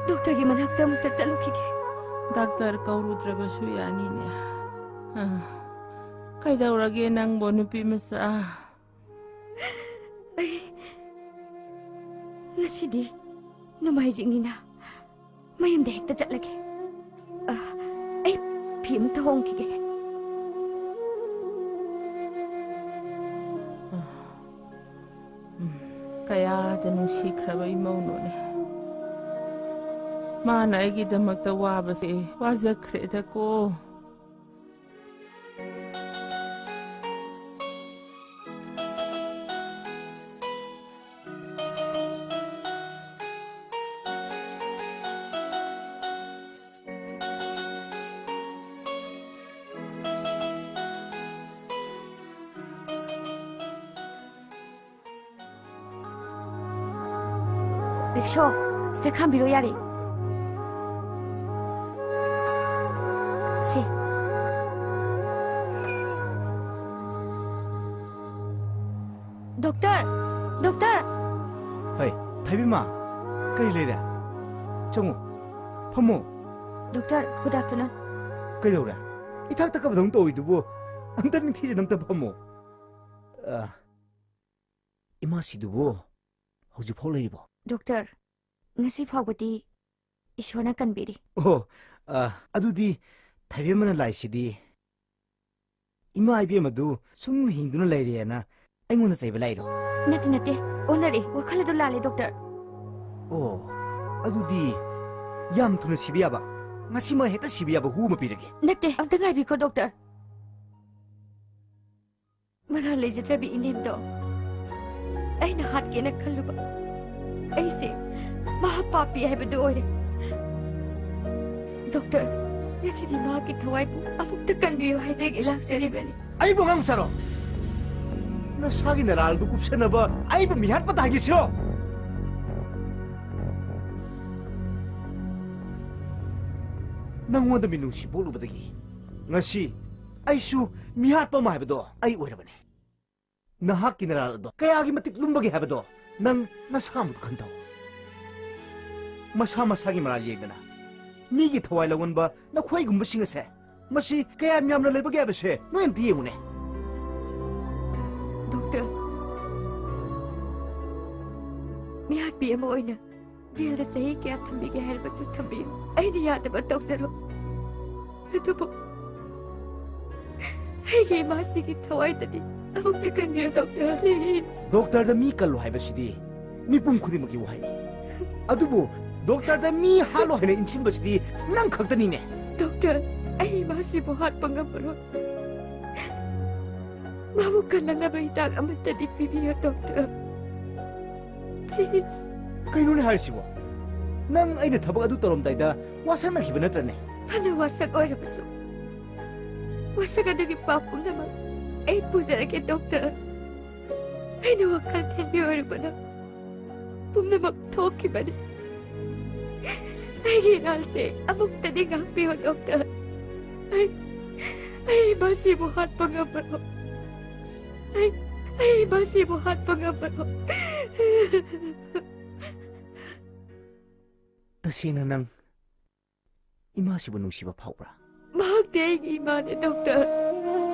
ꯗꯣꯛꯇꯔꯒꯤ ꯃꯅꯥꯛꯇ ꯑꯃꯨꯛꯇ ꯆꯠꯂꯨꯈꯤꯒꯦ꯫ ꯗꯥꯛꯇꯔ ꯀꯧꯔꯨꯗ꯭ꯔꯕꯁꯨ ꯌꯥꯅꯤꯅꯦ꯫ ꯑ, ꯀꯩꯗꯧꯔꯒꯦ ꯅꯪꯕꯣ, ꯅꯨꯄꯤ ꯃꯆꯥ? ꯑꯩ ꯉꯁꯤꯗꯤ ꯅꯣꯡꯃꯥꯏꯖꯤꯡꯅꯤꯅ ꯃꯌꯨꯝꯗ ꯍꯦꯛꯇ ꯆꯠꯂꯒꯦ꯫ ꯑ, ꯑꯩ ꯐꯤ ꯑꯃꯨꯛꯇ ꯍꯣꯡꯈꯤꯒꯦ꯫ ꯎꯝ, ꯀꯌꯥꯗ ꯅꯨꯡꯁꯤꯈ꯭ꯔꯕ ꯏꯃꯧꯅꯣꯅꯦ꯫ ꯃꯥꯅ ꯑꯩꯒꯤꯗꯃꯛꯇ ꯋꯥꯕꯁꯦ ꯋꯥꯖꯈ꯭ꯔꯦꯗꯀꯣ꯫ ꯔꯤꯛꯁꯣ, ꯁꯤꯗ ꯈꯥꯝꯕꯤꯔꯣ, ꯌꯥꯔꯦ꯫ ꯁꯦ꯫ ꯗꯣꯛꯇꯔ! ꯗꯣꯛꯇꯔ! ꯍꯩ, ꯊꯣꯏꯕꯤꯃ, ꯀꯔꯤ ꯂꯩꯔꯦ? ꯆꯪꯉꯨ, ꯐꯝꯃꯨ꯫ Doctor, good afternoon꯫ ꯀꯩꯗꯧꯔꯦ? ꯏꯊꯛꯇ ꯀꯞꯄꯗꯧꯅ ꯇꯧꯔꯤꯗꯨꯕꯨ? ꯑꯝꯇ ꯅꯤꯡꯊꯤꯖꯅ ꯑꯝꯇ ꯐꯝꯃꯨ꯫ ꯑ, ꯏꯃꯥꯁꯤꯗꯨꯕꯨ ꯍꯧꯖꯤꯛꯐꯥꯎ ꯂꯩꯔꯤꯕꯣ? ꯗꯣꯛꯇꯔ, ꯉꯁꯤ ꯐꯥꯎꯕꯗꯤ ꯏꯁꯣꯔꯅ ꯀꯟꯕꯤꯔꯤ꯫ ꯑꯣ, ꯑ, ꯑꯗꯨꯗꯤ ꯊꯣꯏꯕꯤꯃꯅ ꯂꯥꯏꯁꯤꯗꯤ ꯏꯃꯥ ꯏꯕꯦꯝꯃꯗꯨ ꯁꯨꯝ ꯍꯤꯡꯗꯨꯅ ꯂꯩꯔꯦꯅ ꯑꯩꯉꯣꯟꯗ ꯆꯩꯕ ꯂꯥꯛꯏꯔꯣ? ꯅꯠꯇꯦ, ꯅꯠꯇꯦ꯫ ꯑꯣꯟꯅꯔꯦ꯫ ꯋꯥꯈꯜ ꯑꯗꯨ ꯂꯥꯜꯂꯦ, ꯗꯣꯛꯇꯔ꯫ ꯑꯣ, ꯑꯗꯨꯗꯤ ꯌꯥꯝ ꯊꯨꯅ ꯁꯤꯕ ꯌꯥꯕ, ꯉꯁꯤꯃꯛ ꯍꯦꯛꯇ ꯁꯤꯕ ꯌꯥꯕ ꯍꯨ ꯑꯃ ꯄꯤꯔꯒꯦ꯫ ꯅꯠꯇꯦ, ꯑꯝꯇ ꯉꯥꯏꯕꯤꯈꯣ, ꯗꯣꯛꯇꯔ꯫ ꯃꯔꯥꯜ ꯂꯩꯖꯗ꯭ꯔꯕꯤ ꯏꯅꯦꯝꯗꯣ ꯑꯩꯅ ꯍꯥꯠꯀꯦꯅ ꯈꯜꯂꯨꯕ ꯑꯩꯁꯦ ꯃꯍꯥꯛ ꯄꯥꯄꯤ ꯍꯥꯏꯕꯗꯨ ꯑꯣꯏꯔꯦ꯫ ꯗꯣꯛꯇꯔ, ꯉꯁꯤꯗꯤ ꯃꯍꯥꯛꯀꯤ ꯊꯋꯥꯏꯕꯨ ꯑꯃꯨꯛꯇ ꯀꯟꯕꯤꯌꯨ ꯍꯥꯏꯖꯒꯦ ꯂꯥꯛꯆꯔꯤꯕꯅꯤ꯫ ꯑꯩꯕꯨ ꯑꯉꯥꯡ ꯃꯆꯥꯔꯣ? ꯅꯁꯥꯒꯤ ꯅꯔꯥꯜꯗꯨ ꯀꯨꯞꯁꯟꯅꯕ ꯑꯩꯕꯨ ꯃꯤꯍꯥꯠꯄ ꯇꯥꯍꯟꯒꯦ ꯁꯤꯔꯣ? ꯅꯪꯉꯣꯟꯗ ꯃꯤꯅꯨꯡꯁꯤ ꯄꯣꯛꯂꯨꯕꯗꯒꯤ ꯉꯁꯤ ꯑꯩꯁꯨ ꯃꯤꯍꯥꯠꯄ ꯑꯃ ꯍꯥꯏꯕꯗꯣ ꯑꯩ ꯑꯣꯏꯔꯕꯅꯤ꯫ ꯅꯍꯥꯛꯀꯤ ꯅꯔꯥꯜ ꯑꯗꯣ ꯀꯌꯥꯒꯤ ꯃꯇꯤꯛ ꯂꯨꯝꯕꯒꯦ ꯍꯥꯏꯕꯗꯣ ꯅꯪ ꯅꯁꯥꯃꯛ ꯈꯟꯊꯧ꯫ ꯃꯁꯥ ꯃꯁꯥꯒꯤ ꯃꯔꯥꯜ ꯌꯦꯡꯗꯅ ꯃꯤꯒꯤ ꯊꯋꯥꯏ ꯂꯧꯒꯟꯕ ꯅꯈꯣꯏꯒꯨꯝꯕꯁꯤꯡ ꯑꯁꯦ ꯃꯁꯤ ꯀꯌꯥꯝ ꯌꯥꯝꯅ ꯂꯩꯕꯒꯦ ꯍꯥꯏꯕꯁꯦ ꯅꯣꯏ ꯑꯝꯇ ꯌꯦꯡꯉꯨꯅꯦ꯫ ꯗꯣꯛꯇꯔ, ꯃꯤꯍꯥꯠꯄꯤ ꯑꯃ ꯑꯣꯏꯅ ꯖꯦꯜꯗ ꯆꯍꯤ ꯀꯌꯥ ꯊꯝꯕꯤꯒꯦ ꯍꯥꯏꯔꯕꯁꯨ ꯊꯝꯕꯤꯌꯨ, ꯑꯩꯅ ꯌꯥꯗꯕ ꯇꯧꯖꯔꯣꯏ꯫ ꯑꯗꯨꯕꯨ ꯑꯩꯒꯤ ꯏꯃꯥꯁꯤꯒꯤ ꯊꯋꯥꯏꯗꯗꯤ ꯑꯃꯨꯛꯇ ꯀꯟꯕꯤꯌꯨ ꯗꯣꯛꯇꯔ, please꯫ ꯗꯣꯛꯇꯔꯗ ꯃꯤ ꯀꯜꯂꯨ ꯍꯥꯏꯕꯁꯤꯗꯤ ꯃꯤꯄꯨꯝ ꯈꯨꯗꯤꯡꯃꯛꯀꯤ ꯋꯥꯍꯩꯅꯤ꯫ ꯑꯗꯨꯕꯨ ꯗꯣꯛꯇꯔꯗ ꯃꯤ ꯍꯥꯠꯂꯣ ꯍꯥꯏꯅ ꯏꯟꯁꯤꯟꯕꯁꯤꯗꯤ ꯅꯪ ꯈꯛꯇꯅꯤꯅꯦ꯫ ꯗꯣꯛꯇꯔ, ꯑꯩ ꯏꯃꯥꯁꯤꯕꯨ ꯍꯥꯠꯄ ꯉꯝꯃꯔꯣꯏ꯫ ꯃꯥꯕꯨ ꯀꯜꯂꯛꯅꯕ ꯍꯤꯗꯥꯛ ꯑꯃꯠꯇꯗꯤ ꯄꯤꯕꯤꯌꯨ ꯗꯣꯛꯇꯔ, please꯫ ꯀꯩꯅꯣꯅꯦ ꯍꯥꯏꯔꯤꯁꯤꯕꯣ? ꯅꯪ ꯑꯩꯅ ꯊꯕꯛ ꯑꯗꯨ ꯇꯧꯔꯝꯗꯥꯏꯗ ꯋꯥꯁꯛꯅꯈꯤꯕ ꯅꯠꯇ꯭ꯔꯅꯦ? ꯐꯅ ꯋꯥꯁꯛ ꯑꯣꯏꯔꯕꯁꯨ, ꯋꯥꯁꯛ ꯑꯗꯨꯒꯤ ꯄꯥꯞ ꯄꯨꯝꯅꯃꯛ ꯑꯩ ꯄꯨꯖꯔꯒꯦ ꯗꯣꯛꯇꯔ꯫ ꯑꯩꯅ ꯋꯥꯈꯜ ꯊꯦꯝꯕꯤ ꯑꯣꯏꯔꯨꯕꯅ ꯄꯨꯝꯅꯃꯛ ꯊꯣꯛꯈꯤꯕꯅꯤ꯫ ꯑꯩꯒꯤ ꯏꯔꯥꯜꯁꯦ ꯑꯃꯨꯛꯇꯗꯤ ꯉꯥꯛꯄꯤꯌꯨ ꯗꯣꯛꯇꯔ꯫ ꯑꯩ, ꯑꯩ ꯃꯁꯤꯕꯨ ꯍꯥꯠꯄ ꯉꯝꯃꯔꯣꯏ꯫ ꯑꯩ, ꯑꯩ ꯃꯁꯤꯕꯨ ꯍꯥꯠꯄ ꯉꯝꯃꯔꯣꯏ꯫ ꯇꯁꯦꯡꯅ ꯅꯪ ꯏꯃꯥꯁꯤꯕꯨ ꯅꯨꯡꯁꯤꯕ ꯐꯥꯎꯕ꯭ꯔꯥ? ꯃꯍꯥꯛꯇꯤ ꯑꯩꯒꯤ ꯏꯃꯥꯅꯦ ꯗꯣꯛꯇꯔ꯫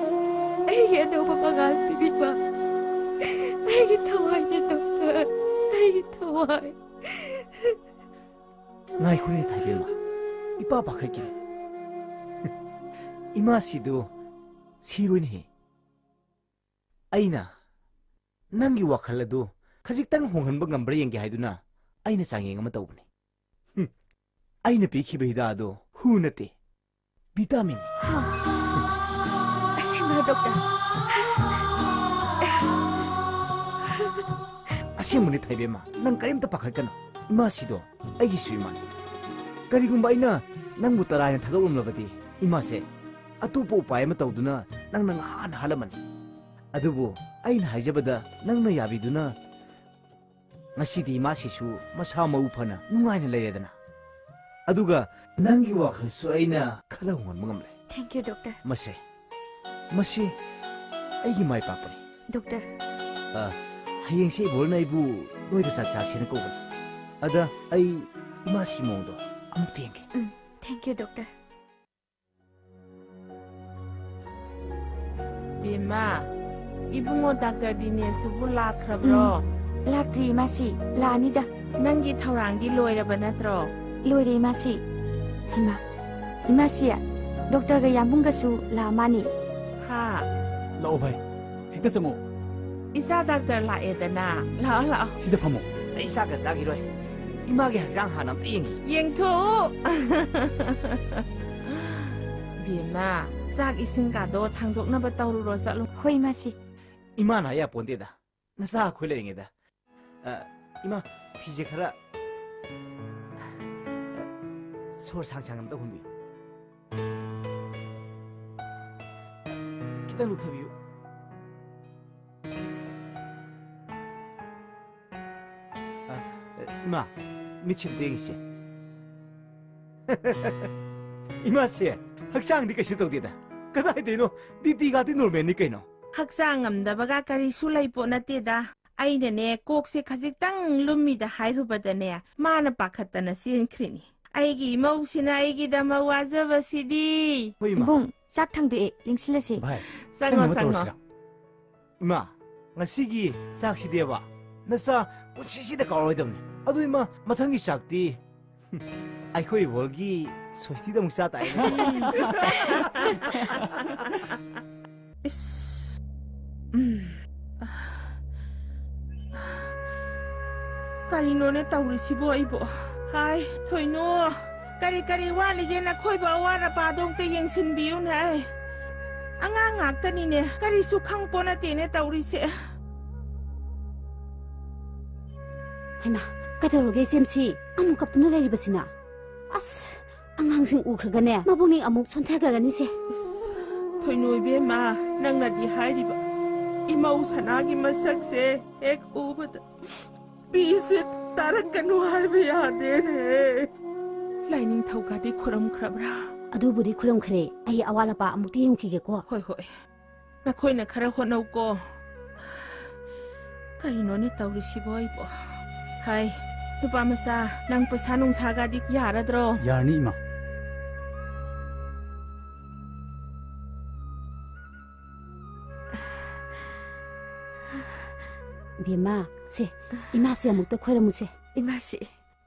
ꯑꯩꯒꯤ ꯑꯅꯧꯕ ꯃꯉꯥꯜ ꯄꯤꯕꯤꯕ꯫ ꯑꯩꯒꯤ ꯊꯋꯥꯏꯅꯦ ꯗꯣꯛꯇꯔ, ꯑꯩꯒꯤ ꯊꯋꯥꯏ꯫ ꯉꯥꯏꯈꯣꯅꯦ ꯊꯥꯏꯕꯦꯝꯃ, ꯏꯄꯥ ꯄꯥꯈꯠꯀꯤꯅꯦ꯫ ꯏꯃꯥꯁꯤꯗꯨ ꯁꯤꯔꯣꯏꯅꯦꯍꯦ꯫ ꯑꯩꯅ ꯅꯪꯒꯤ ꯋꯥꯈꯜ ꯑꯗꯨ ꯈꯖꯤꯛꯇꯪ ꯍꯣꯡꯍꯟꯕ ꯉꯝꯕ꯭ꯔꯥ ꯌꯦꯡꯒꯦ ꯍꯥꯏꯗꯨꯅ ꯑꯩꯅ ꯆꯥꯡꯌꯦꯡ ꯑꯃ ꯇꯧꯕꯅꯤ꯫ ꯍꯨꯝ, ꯑꯩꯅ ꯄꯤꯈꯤꯕ ꯍꯤꯗꯥꯛ ꯑꯗꯨ ꯍꯨ ꯅꯠꯇꯦ, ꯚꯤꯇꯥꯃꯤꯟ꯫ ꯑꯁꯦꯡꯕꯔꯣ ꯗꯣꯛꯇꯔ? ꯑꯁꯦꯡꯕꯅꯤ ꯊꯥꯏꯕꯦꯝꯃ, ꯅꯪ ꯀꯔꯤꯝꯇ ꯄꯥꯈꯠꯀꯅꯨ꯫ ꯏꯃꯥꯁꯤꯗꯣ ꯑꯩꯒꯤꯁꯨ ꯏꯃꯥꯅꯤ꯫ ꯀꯔꯤꯒꯨꯝꯕ ꯑꯩꯅ ꯅꯪꯕꯨ ꯇꯔꯥꯏꯅ ꯊꯥꯗꯣꯛꯂꯝꯂꯕꯗꯤ ꯏꯃꯥꯁꯦ ꯑꯇꯣꯞꯄ ꯎꯄꯥꯏ ꯑꯃ ꯇꯧꯗꯨꯅ ꯅꯪꯅ ꯉꯍꯥꯟ ꯍꯥꯠꯂꯝꯃꯅꯤ꯫ ꯑꯗꯨꯕꯨ ꯑꯩꯅ ꯍꯥꯏꯖꯕꯗ ꯅꯪꯅ ꯌꯥꯕꯤꯗꯨꯅ ꯉꯁꯤꯗꯤ ꯏꯃꯥꯁꯤꯁꯨ ꯃꯁꯥ ꯃꯎ ꯐꯅ ꯅꯨꯡꯉꯥꯏꯅ ꯂꯩꯔꯦꯗꯅ꯫ ꯑꯗꯨꯒ ꯅꯪꯒꯤ ꯋꯥꯈꯜꯁꯨ ꯑꯩꯅ ꯈꯔ ꯍꯣꯡꯍꯟꯕ ꯉꯝꯂꯦ꯫ Thank you doctor. ꯃꯁꯦ, ꯃꯁꯤ ꯑꯩꯒꯤ ꯃꯥꯏ ꯄꯥꯛꯄꯅꯤ꯫ ꯗꯣꯛꯇꯔ꯫ ꯑ, ꯍꯌꯦꯡꯁꯦ ꯏꯕꯣꯜꯅ ꯑꯩꯕꯨ ꯅꯣꯏꯗ ꯆꯥꯛ ꯆꯥꯁꯦꯅ ꯀꯧꯕꯅꯤ꯫ ꯑꯗ ꯑꯩ ꯏꯃꯥ ꯁꯤꯃꯣꯡꯗꯣ ꯑꯃꯨꯛꯇ ꯌꯦꯡꯒꯦ꯫ ꯎꯝ, thank you, doctor꯫ ꯕꯦꯝꯃ, ꯏꯕꯨꯡꯉꯣ ꯗꯥꯛꯇꯔ ꯗꯤꯅꯦꯁꯇꯨꯕꯨ ꯂꯥꯛꯈ꯭ꯔꯕ꯭ꯔꯣ? ꯎꯝ, ꯂꯥꯛꯇ꯭ꯔꯤ, ꯏꯃꯥꯁꯤ꯫ ꯂꯥꯛꯑꯅꯤꯗ꯫ ꯅꯪꯒꯤ ꯊꯧꯔꯥꯡꯗꯤ ꯂꯣꯏꯔꯕ ꯅꯠꯇ꯭ꯔꯣ? ꯂꯣꯏꯔꯦ, ꯏꯃꯥꯁꯤ꯫ ꯏꯃꯥ, ꯏꯃꯥꯁꯤ, ꯗꯣꯛꯇꯔꯒ ꯌꯥꯝꯕꯨꯡꯒꯁꯨ ꯂꯥꯛꯑ ꯃꯥꯅꯤ꯫ ꯍꯥ? ꯂꯥꯛꯑꯣ ꯚꯥꯏ, ꯍꯦꯛꯇ ꯆꯪꯉꯣ꯫ ꯏꯆꯥ ꯗꯥꯛꯇꯔ ꯂꯥꯛꯑꯦꯗꯅ꯫ ꯂꯥꯛꯑꯣ, ꯂꯥꯛꯑꯣ꯫ ꯁꯤꯗ ꯐꯝꯃꯣ꯫ ꯑꯩ ꯆꯥꯛꯀ ꯆꯥꯈꯤꯔꯣꯏ꯫ ꯏꯃꯥꯒꯤ ꯍꯛꯆꯥꯡ ꯍꯥꯟꯅ ꯑꯝꯇ ꯌꯦꯡꯈꯤ꯫ ꯌꯦꯡꯊꯣꯛꯎ꯫ ꯕꯦꯝꯃ, ꯆꯥꯛ ꯏꯁꯤꯡꯒꯗꯣ ꯊꯥꯡꯗꯣꯛꯅꯕ ꯇꯧꯔꯨꯔꯣ, ꯆꯠꯂꯣ꯫ ꯍꯣꯏ, ꯏꯃꯥꯁꯤ꯫ ꯏꯃꯥꯅ ꯍꯥꯏ ꯌꯥꯄꯣꯟꯇꯦꯗ꯫ ꯅꯆꯥ ꯑꯩꯈꯣꯏ ꯂꯩꯔꯤꯉꯩꯗ꯫ ꯑ, ꯏꯃꯥ, ꯐꯤꯁꯦ ꯈꯔ, ꯑ, ꯁꯣꯔ ꯁꯥꯡ ꯁꯥꯡ ꯑꯝꯇ ꯍꯣꯟꯕꯤꯌꯨ꯫ ꯈꯤꯇꯪ ꯂꯨꯊꯕꯤꯌꯨ꯫ ꯑ, ꯏꯃꯥ, ꯃꯤꯠꯁꯦ ꯑꯝꯇ ꯌꯦꯡꯁꯦ꯫ ꯏꯃꯥꯁꯦ ꯍꯛꯆꯥꯡꯗꯤ ꯀꯩꯁꯨ ꯇꯧꯗꯦꯗ꯫ ꯀꯗꯥꯏꯗꯩꯅꯣ? ꯕꯤ ꯄꯤ ꯒꯥꯗꯤ ꯅꯣꯔꯃꯦꯜꯅꯤ ꯀꯩꯅꯣ꯫ ꯍꯛꯆꯥꯡ ꯉꯝꯗꯕꯒ ꯀꯔꯤꯁꯨ ꯂꯩꯄꯣꯠ ꯅꯠꯇꯦꯗ꯫ ꯑꯩꯅꯅꯦ, ꯀꯣꯛꯁꯦ ꯈꯖꯤꯛꯇꯪ ꯂꯨꯝꯃꯤꯗ ꯍꯥꯏꯔꯨꯕꯗꯅꯦ, ꯃꯥꯅ ꯄꯥꯈꯠꯇꯅ ꯆꯦꯟꯈ꯭ꯔꯤꯅꯤ꯫ ꯑꯩꯒꯤ ꯏꯃꯧꯁꯤꯅ ꯑꯩꯒꯤꯗꯃꯛ ꯋꯥꯖꯕꯁꯤꯗꯤ꯫ ꯍꯣꯏ, ꯏꯃꯥ꯫ ꯏꯕꯨꯡ, ꯆꯥꯛ ꯊꯥꯡꯗꯣꯛꯑꯦ, ꯂꯦꯡꯁꯤꯜꯂꯁꯤ꯫ ꯚꯥꯏ, ꯆꯪꯉꯣ, ꯆꯪꯅꯕ ꯆꯪꯉꯣ꯫ ꯇꯧꯔꯁꯤꯔ? ꯏꯃꯥ, ꯉꯁꯤꯒꯤ ꯆꯥꯛꯁꯤꯗꯤꯕ ꯅꯆꯥ ꯄꯨꯟꯁꯤꯁꯤꯗ ꯀꯥꯎꯔꯣꯏꯗꯕꯅꯤ꯫ ꯑꯗꯨ ꯏꯃꯥ, ꯃꯊꯪꯒꯤ ꯆꯥꯛꯇꯤ ꯑꯩꯈꯣꯏ ꯏꯕꯣꯜꯒꯤ ꯁꯣꯁꯇꯤꯗ ꯑꯃꯨꯛ ꯆꯥ ꯇꯥꯏꯅꯦ꯫ ꯏꯁ꯫ ꯎꯝ꯫ ꯀꯔꯤꯅꯣꯅꯦ ꯇꯧꯔꯤꯁꯤꯕꯣ ꯑꯩꯕꯣ? ꯍꯥꯏ, ꯊꯣꯏꯅꯨ, ꯀꯔꯤ ꯀꯔꯤ ꯋꯥꯠꯂꯤꯒꯦ? ꯅꯈꯣꯏꯕꯨ ꯑꯋꯥꯠ ꯑꯄꯥꯗꯣ ꯑꯝꯇ ꯌꯦꯡꯁꯤꯟꯕꯤꯌꯨꯅꯦ꯫ ꯑꯩ ꯑꯉꯥꯡ ꯉꯥꯛꯇꯅꯤꯅꯦ, ꯀꯔꯤꯁꯨ ꯈꯪꯄꯣ ꯅꯠꯇꯦꯅꯦ ꯇꯧꯔꯤꯁꯦ꯫ ꯍꯩꯃꯥ, ꯀꯩꯗꯧꯔꯒꯦ ꯏꯆꯦꯝꯁꯤ? ꯑꯃꯨꯛ ꯀꯞꯇꯨꯅ ꯂꯩꯔꯤꯕꯁꯤꯅ? ꯑꯁ, ꯑꯉꯥꯡꯁꯤꯡ ꯎꯈ꯭ꯔꯒꯅꯦ, ꯃꯕꯨꯛꯅꯤꯡ ꯑꯃꯨꯛ ꯁꯣꯟꯊꯈ꯭ꯔꯒꯅꯤꯁꯦ꯫ ꯊꯣꯏꯅꯨ ꯏꯕꯦꯝꯃ, ꯅꯪꯅꯗꯤ ꯍꯥꯏꯔꯤꯕ ꯏꯃꯧ ꯁꯅꯥꯒꯤ ꯃꯁꯛꯁꯦ ꯍꯦꯛ ꯎꯕꯗ ꯄꯤꯁꯦ ꯇꯥꯔꯛꯀꯅꯨ ꯍꯥꯏꯕ ꯌꯥꯗꯦꯅꯦ꯫ ꯂꯥꯏꯅꯤꯡꯊꯧ ꯀꯥꯗꯤ ꯈꯨꯔꯨꯝꯈ꯭ꯔꯕ꯭ꯔꯥ? ꯑꯗꯨꯕꯨꯗꯤ ꯈꯨꯔꯨꯝꯈ꯭ꯔꯦ꯫ ꯑꯩ ꯑꯋꯥꯠ ꯑꯄꯥ ꯑꯃꯨꯛꯇ ꯌꯦꯡꯈꯤꯒꯦꯀꯣ꯫ ꯍꯣꯏ, ꯍꯣꯏ꯫ ꯅꯈꯣꯏꯅ ꯈꯔ ꯍꯣꯠꯅꯧꯀꯣ꯫ ꯀꯩꯅꯣꯅꯦ ꯇꯧꯔꯤꯁꯤꯕꯣ ꯑꯩꯕꯣ? ꯍꯥꯏ, ꯅꯨꯄꯥ ꯃꯆꯥ, ꯅꯪ ꯄꯩꯁꯥ ꯅꯨꯡꯁꯥꯒꯗꯤ ꯌꯥꯔꯗ꯭ꯔꯣ? ꯌꯥꯔꯅꯤ, ꯏꯃꯥ꯫ ꯕꯦꯝꯃ, ꯁꯦ, ꯏꯃꯥꯁꯦ ꯑꯃꯨꯛꯇ ꯈꯣꯏꯔꯝꯃꯨꯁꯦ꯫ ꯏꯃꯥꯁꯤ,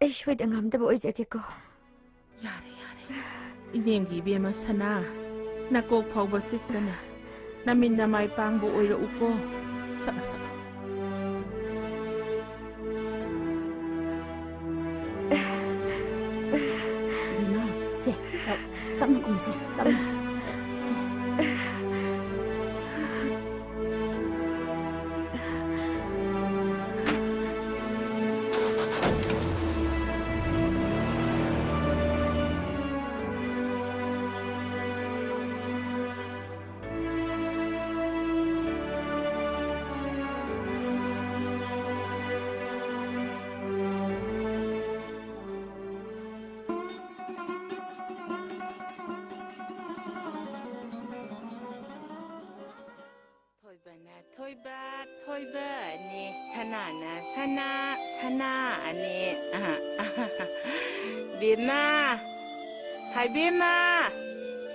ꯑꯩ ꯁꯣꯏꯗ ꯉꯥꯝꯗꯕ ꯑꯣꯏꯖꯒꯦꯀꯣ꯫ ꯌꯥꯔꯦ, ꯌꯥꯔꯦ꯫ ꯏꯅꯦꯝꯒꯤ ꯏꯕꯦꯝꯃ ꯁꯅꯥ, ꯅꯀꯣꯛ ꯐꯥꯎꯕ ꯆꯤꯛꯇꯅ ꯅꯃꯤꯠ ꯅꯃꯥꯏ ꯄꯥꯡꯕ ꯑꯣꯏꯔꯛꯎꯀꯣ꯫ ꯁꯛꯑꯣ, ꯁꯛꯑꯣ꯫ ꯕꯦꯝꯃ, ꯁꯦ, ꯇꯞ-, ꯇꯞꯅ ꯀꯨꯝꯁꯦ, ꯇꯞꯅ꯫ ꯁꯦ꯫ ꯊꯣꯏꯕꯅ ꯊꯣꯏꯕ, ꯊꯣꯏꯕꯅꯤ꯫ ꯁꯅꯥꯅ ꯁꯅꯥ, ꯁꯅꯥꯅꯤ꯫ ꯑꯍ, ꯑꯍ꯫ ꯕꯦꯝꯃ, ꯍꯥꯏ ꯕꯦꯝꯃ,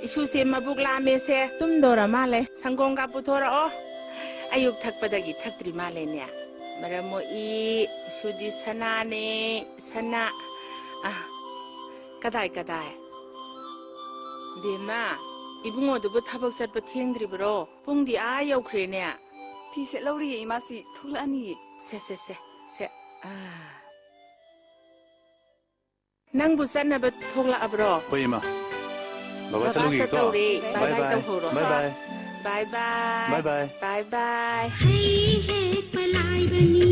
ꯏꯁꯨꯁꯦ ꯃꯕꯨꯛ ꯂꯥꯝꯃꯦꯁꯦ, ꯇꯨꯝꯗꯣꯔ ꯃꯥꯜꯂꯦ꯫ ꯁꯪꯒꯣꯝꯒ ꯄꯨꯊꯣꯔꯛꯑꯣ꯫ ꯑꯌꯨꯛ ꯊꯛꯄꯗꯒꯤ ꯊꯛꯇ꯭ꯔꯤ ꯃꯥꯜꯂꯦꯅꯦ꯫ ꯃꯔꯝ ꯃꯣꯛꯏ, ꯏꯁꯨꯗꯤ ꯁꯅꯥꯅꯦ, ꯁꯅꯥ꯫ ꯑ, ꯀꯗꯥꯏ, ꯀꯗꯥꯏ? ꯕꯦꯝꯃ, ꯏꯕꯨꯡꯉꯣꯗꯨꯕꯨ ꯊꯕꯛ ꯆꯠꯄ ꯊꯦꯡꯗ꯭ꯔꯤꯕ꯭ꯔꯣ? ꯄꯨꯡꯗꯤ ꯑꯥ ꯌꯧꯈ꯭ꯔꯦꯅꯦ꯫ ꯐꯤ ꯁꯦꯠꯍꯧꯔꯤꯌꯦ, ꯏꯃꯥꯁꯤ ꯊꯣꯛꯂꯛꯑꯅꯤꯌꯦ꯫ ꯁꯦ, ꯁꯦ, ꯁꯦ, ꯁꯦ꯫ ꯑꯥ꯫ ꯅꯪꯕꯨ ꯆꯠꯅꯕ ꯊꯣꯛꯂꯛꯑꯕ꯭ꯔꯣ? ꯍꯣꯏ, ꯏꯃꯥ꯫ ꯕꯕꯥ ꯕꯕꯥ ꯆꯠꯂꯨꯒꯦꯀꯣ? ꯆꯠꯇꯧꯔꯦ꯫ ꯕꯥꯏ ꯕꯥꯏ ꯕꯥꯏ ꯕꯥꯏ꯫ ꯇꯧꯍꯧꯔꯣ꯫ ꯕꯥꯏ ꯕꯥꯏ꯫ ꯕꯥꯏ ꯕꯥꯏ꯫ ꯕꯥꯏ ꯕꯥꯏ꯫ ꯕꯥꯏ ꯕꯥꯏ꯫ ꯍꯩ ꯍꯦꯛꯄ ꯂꯥꯏꯕꯅꯤ,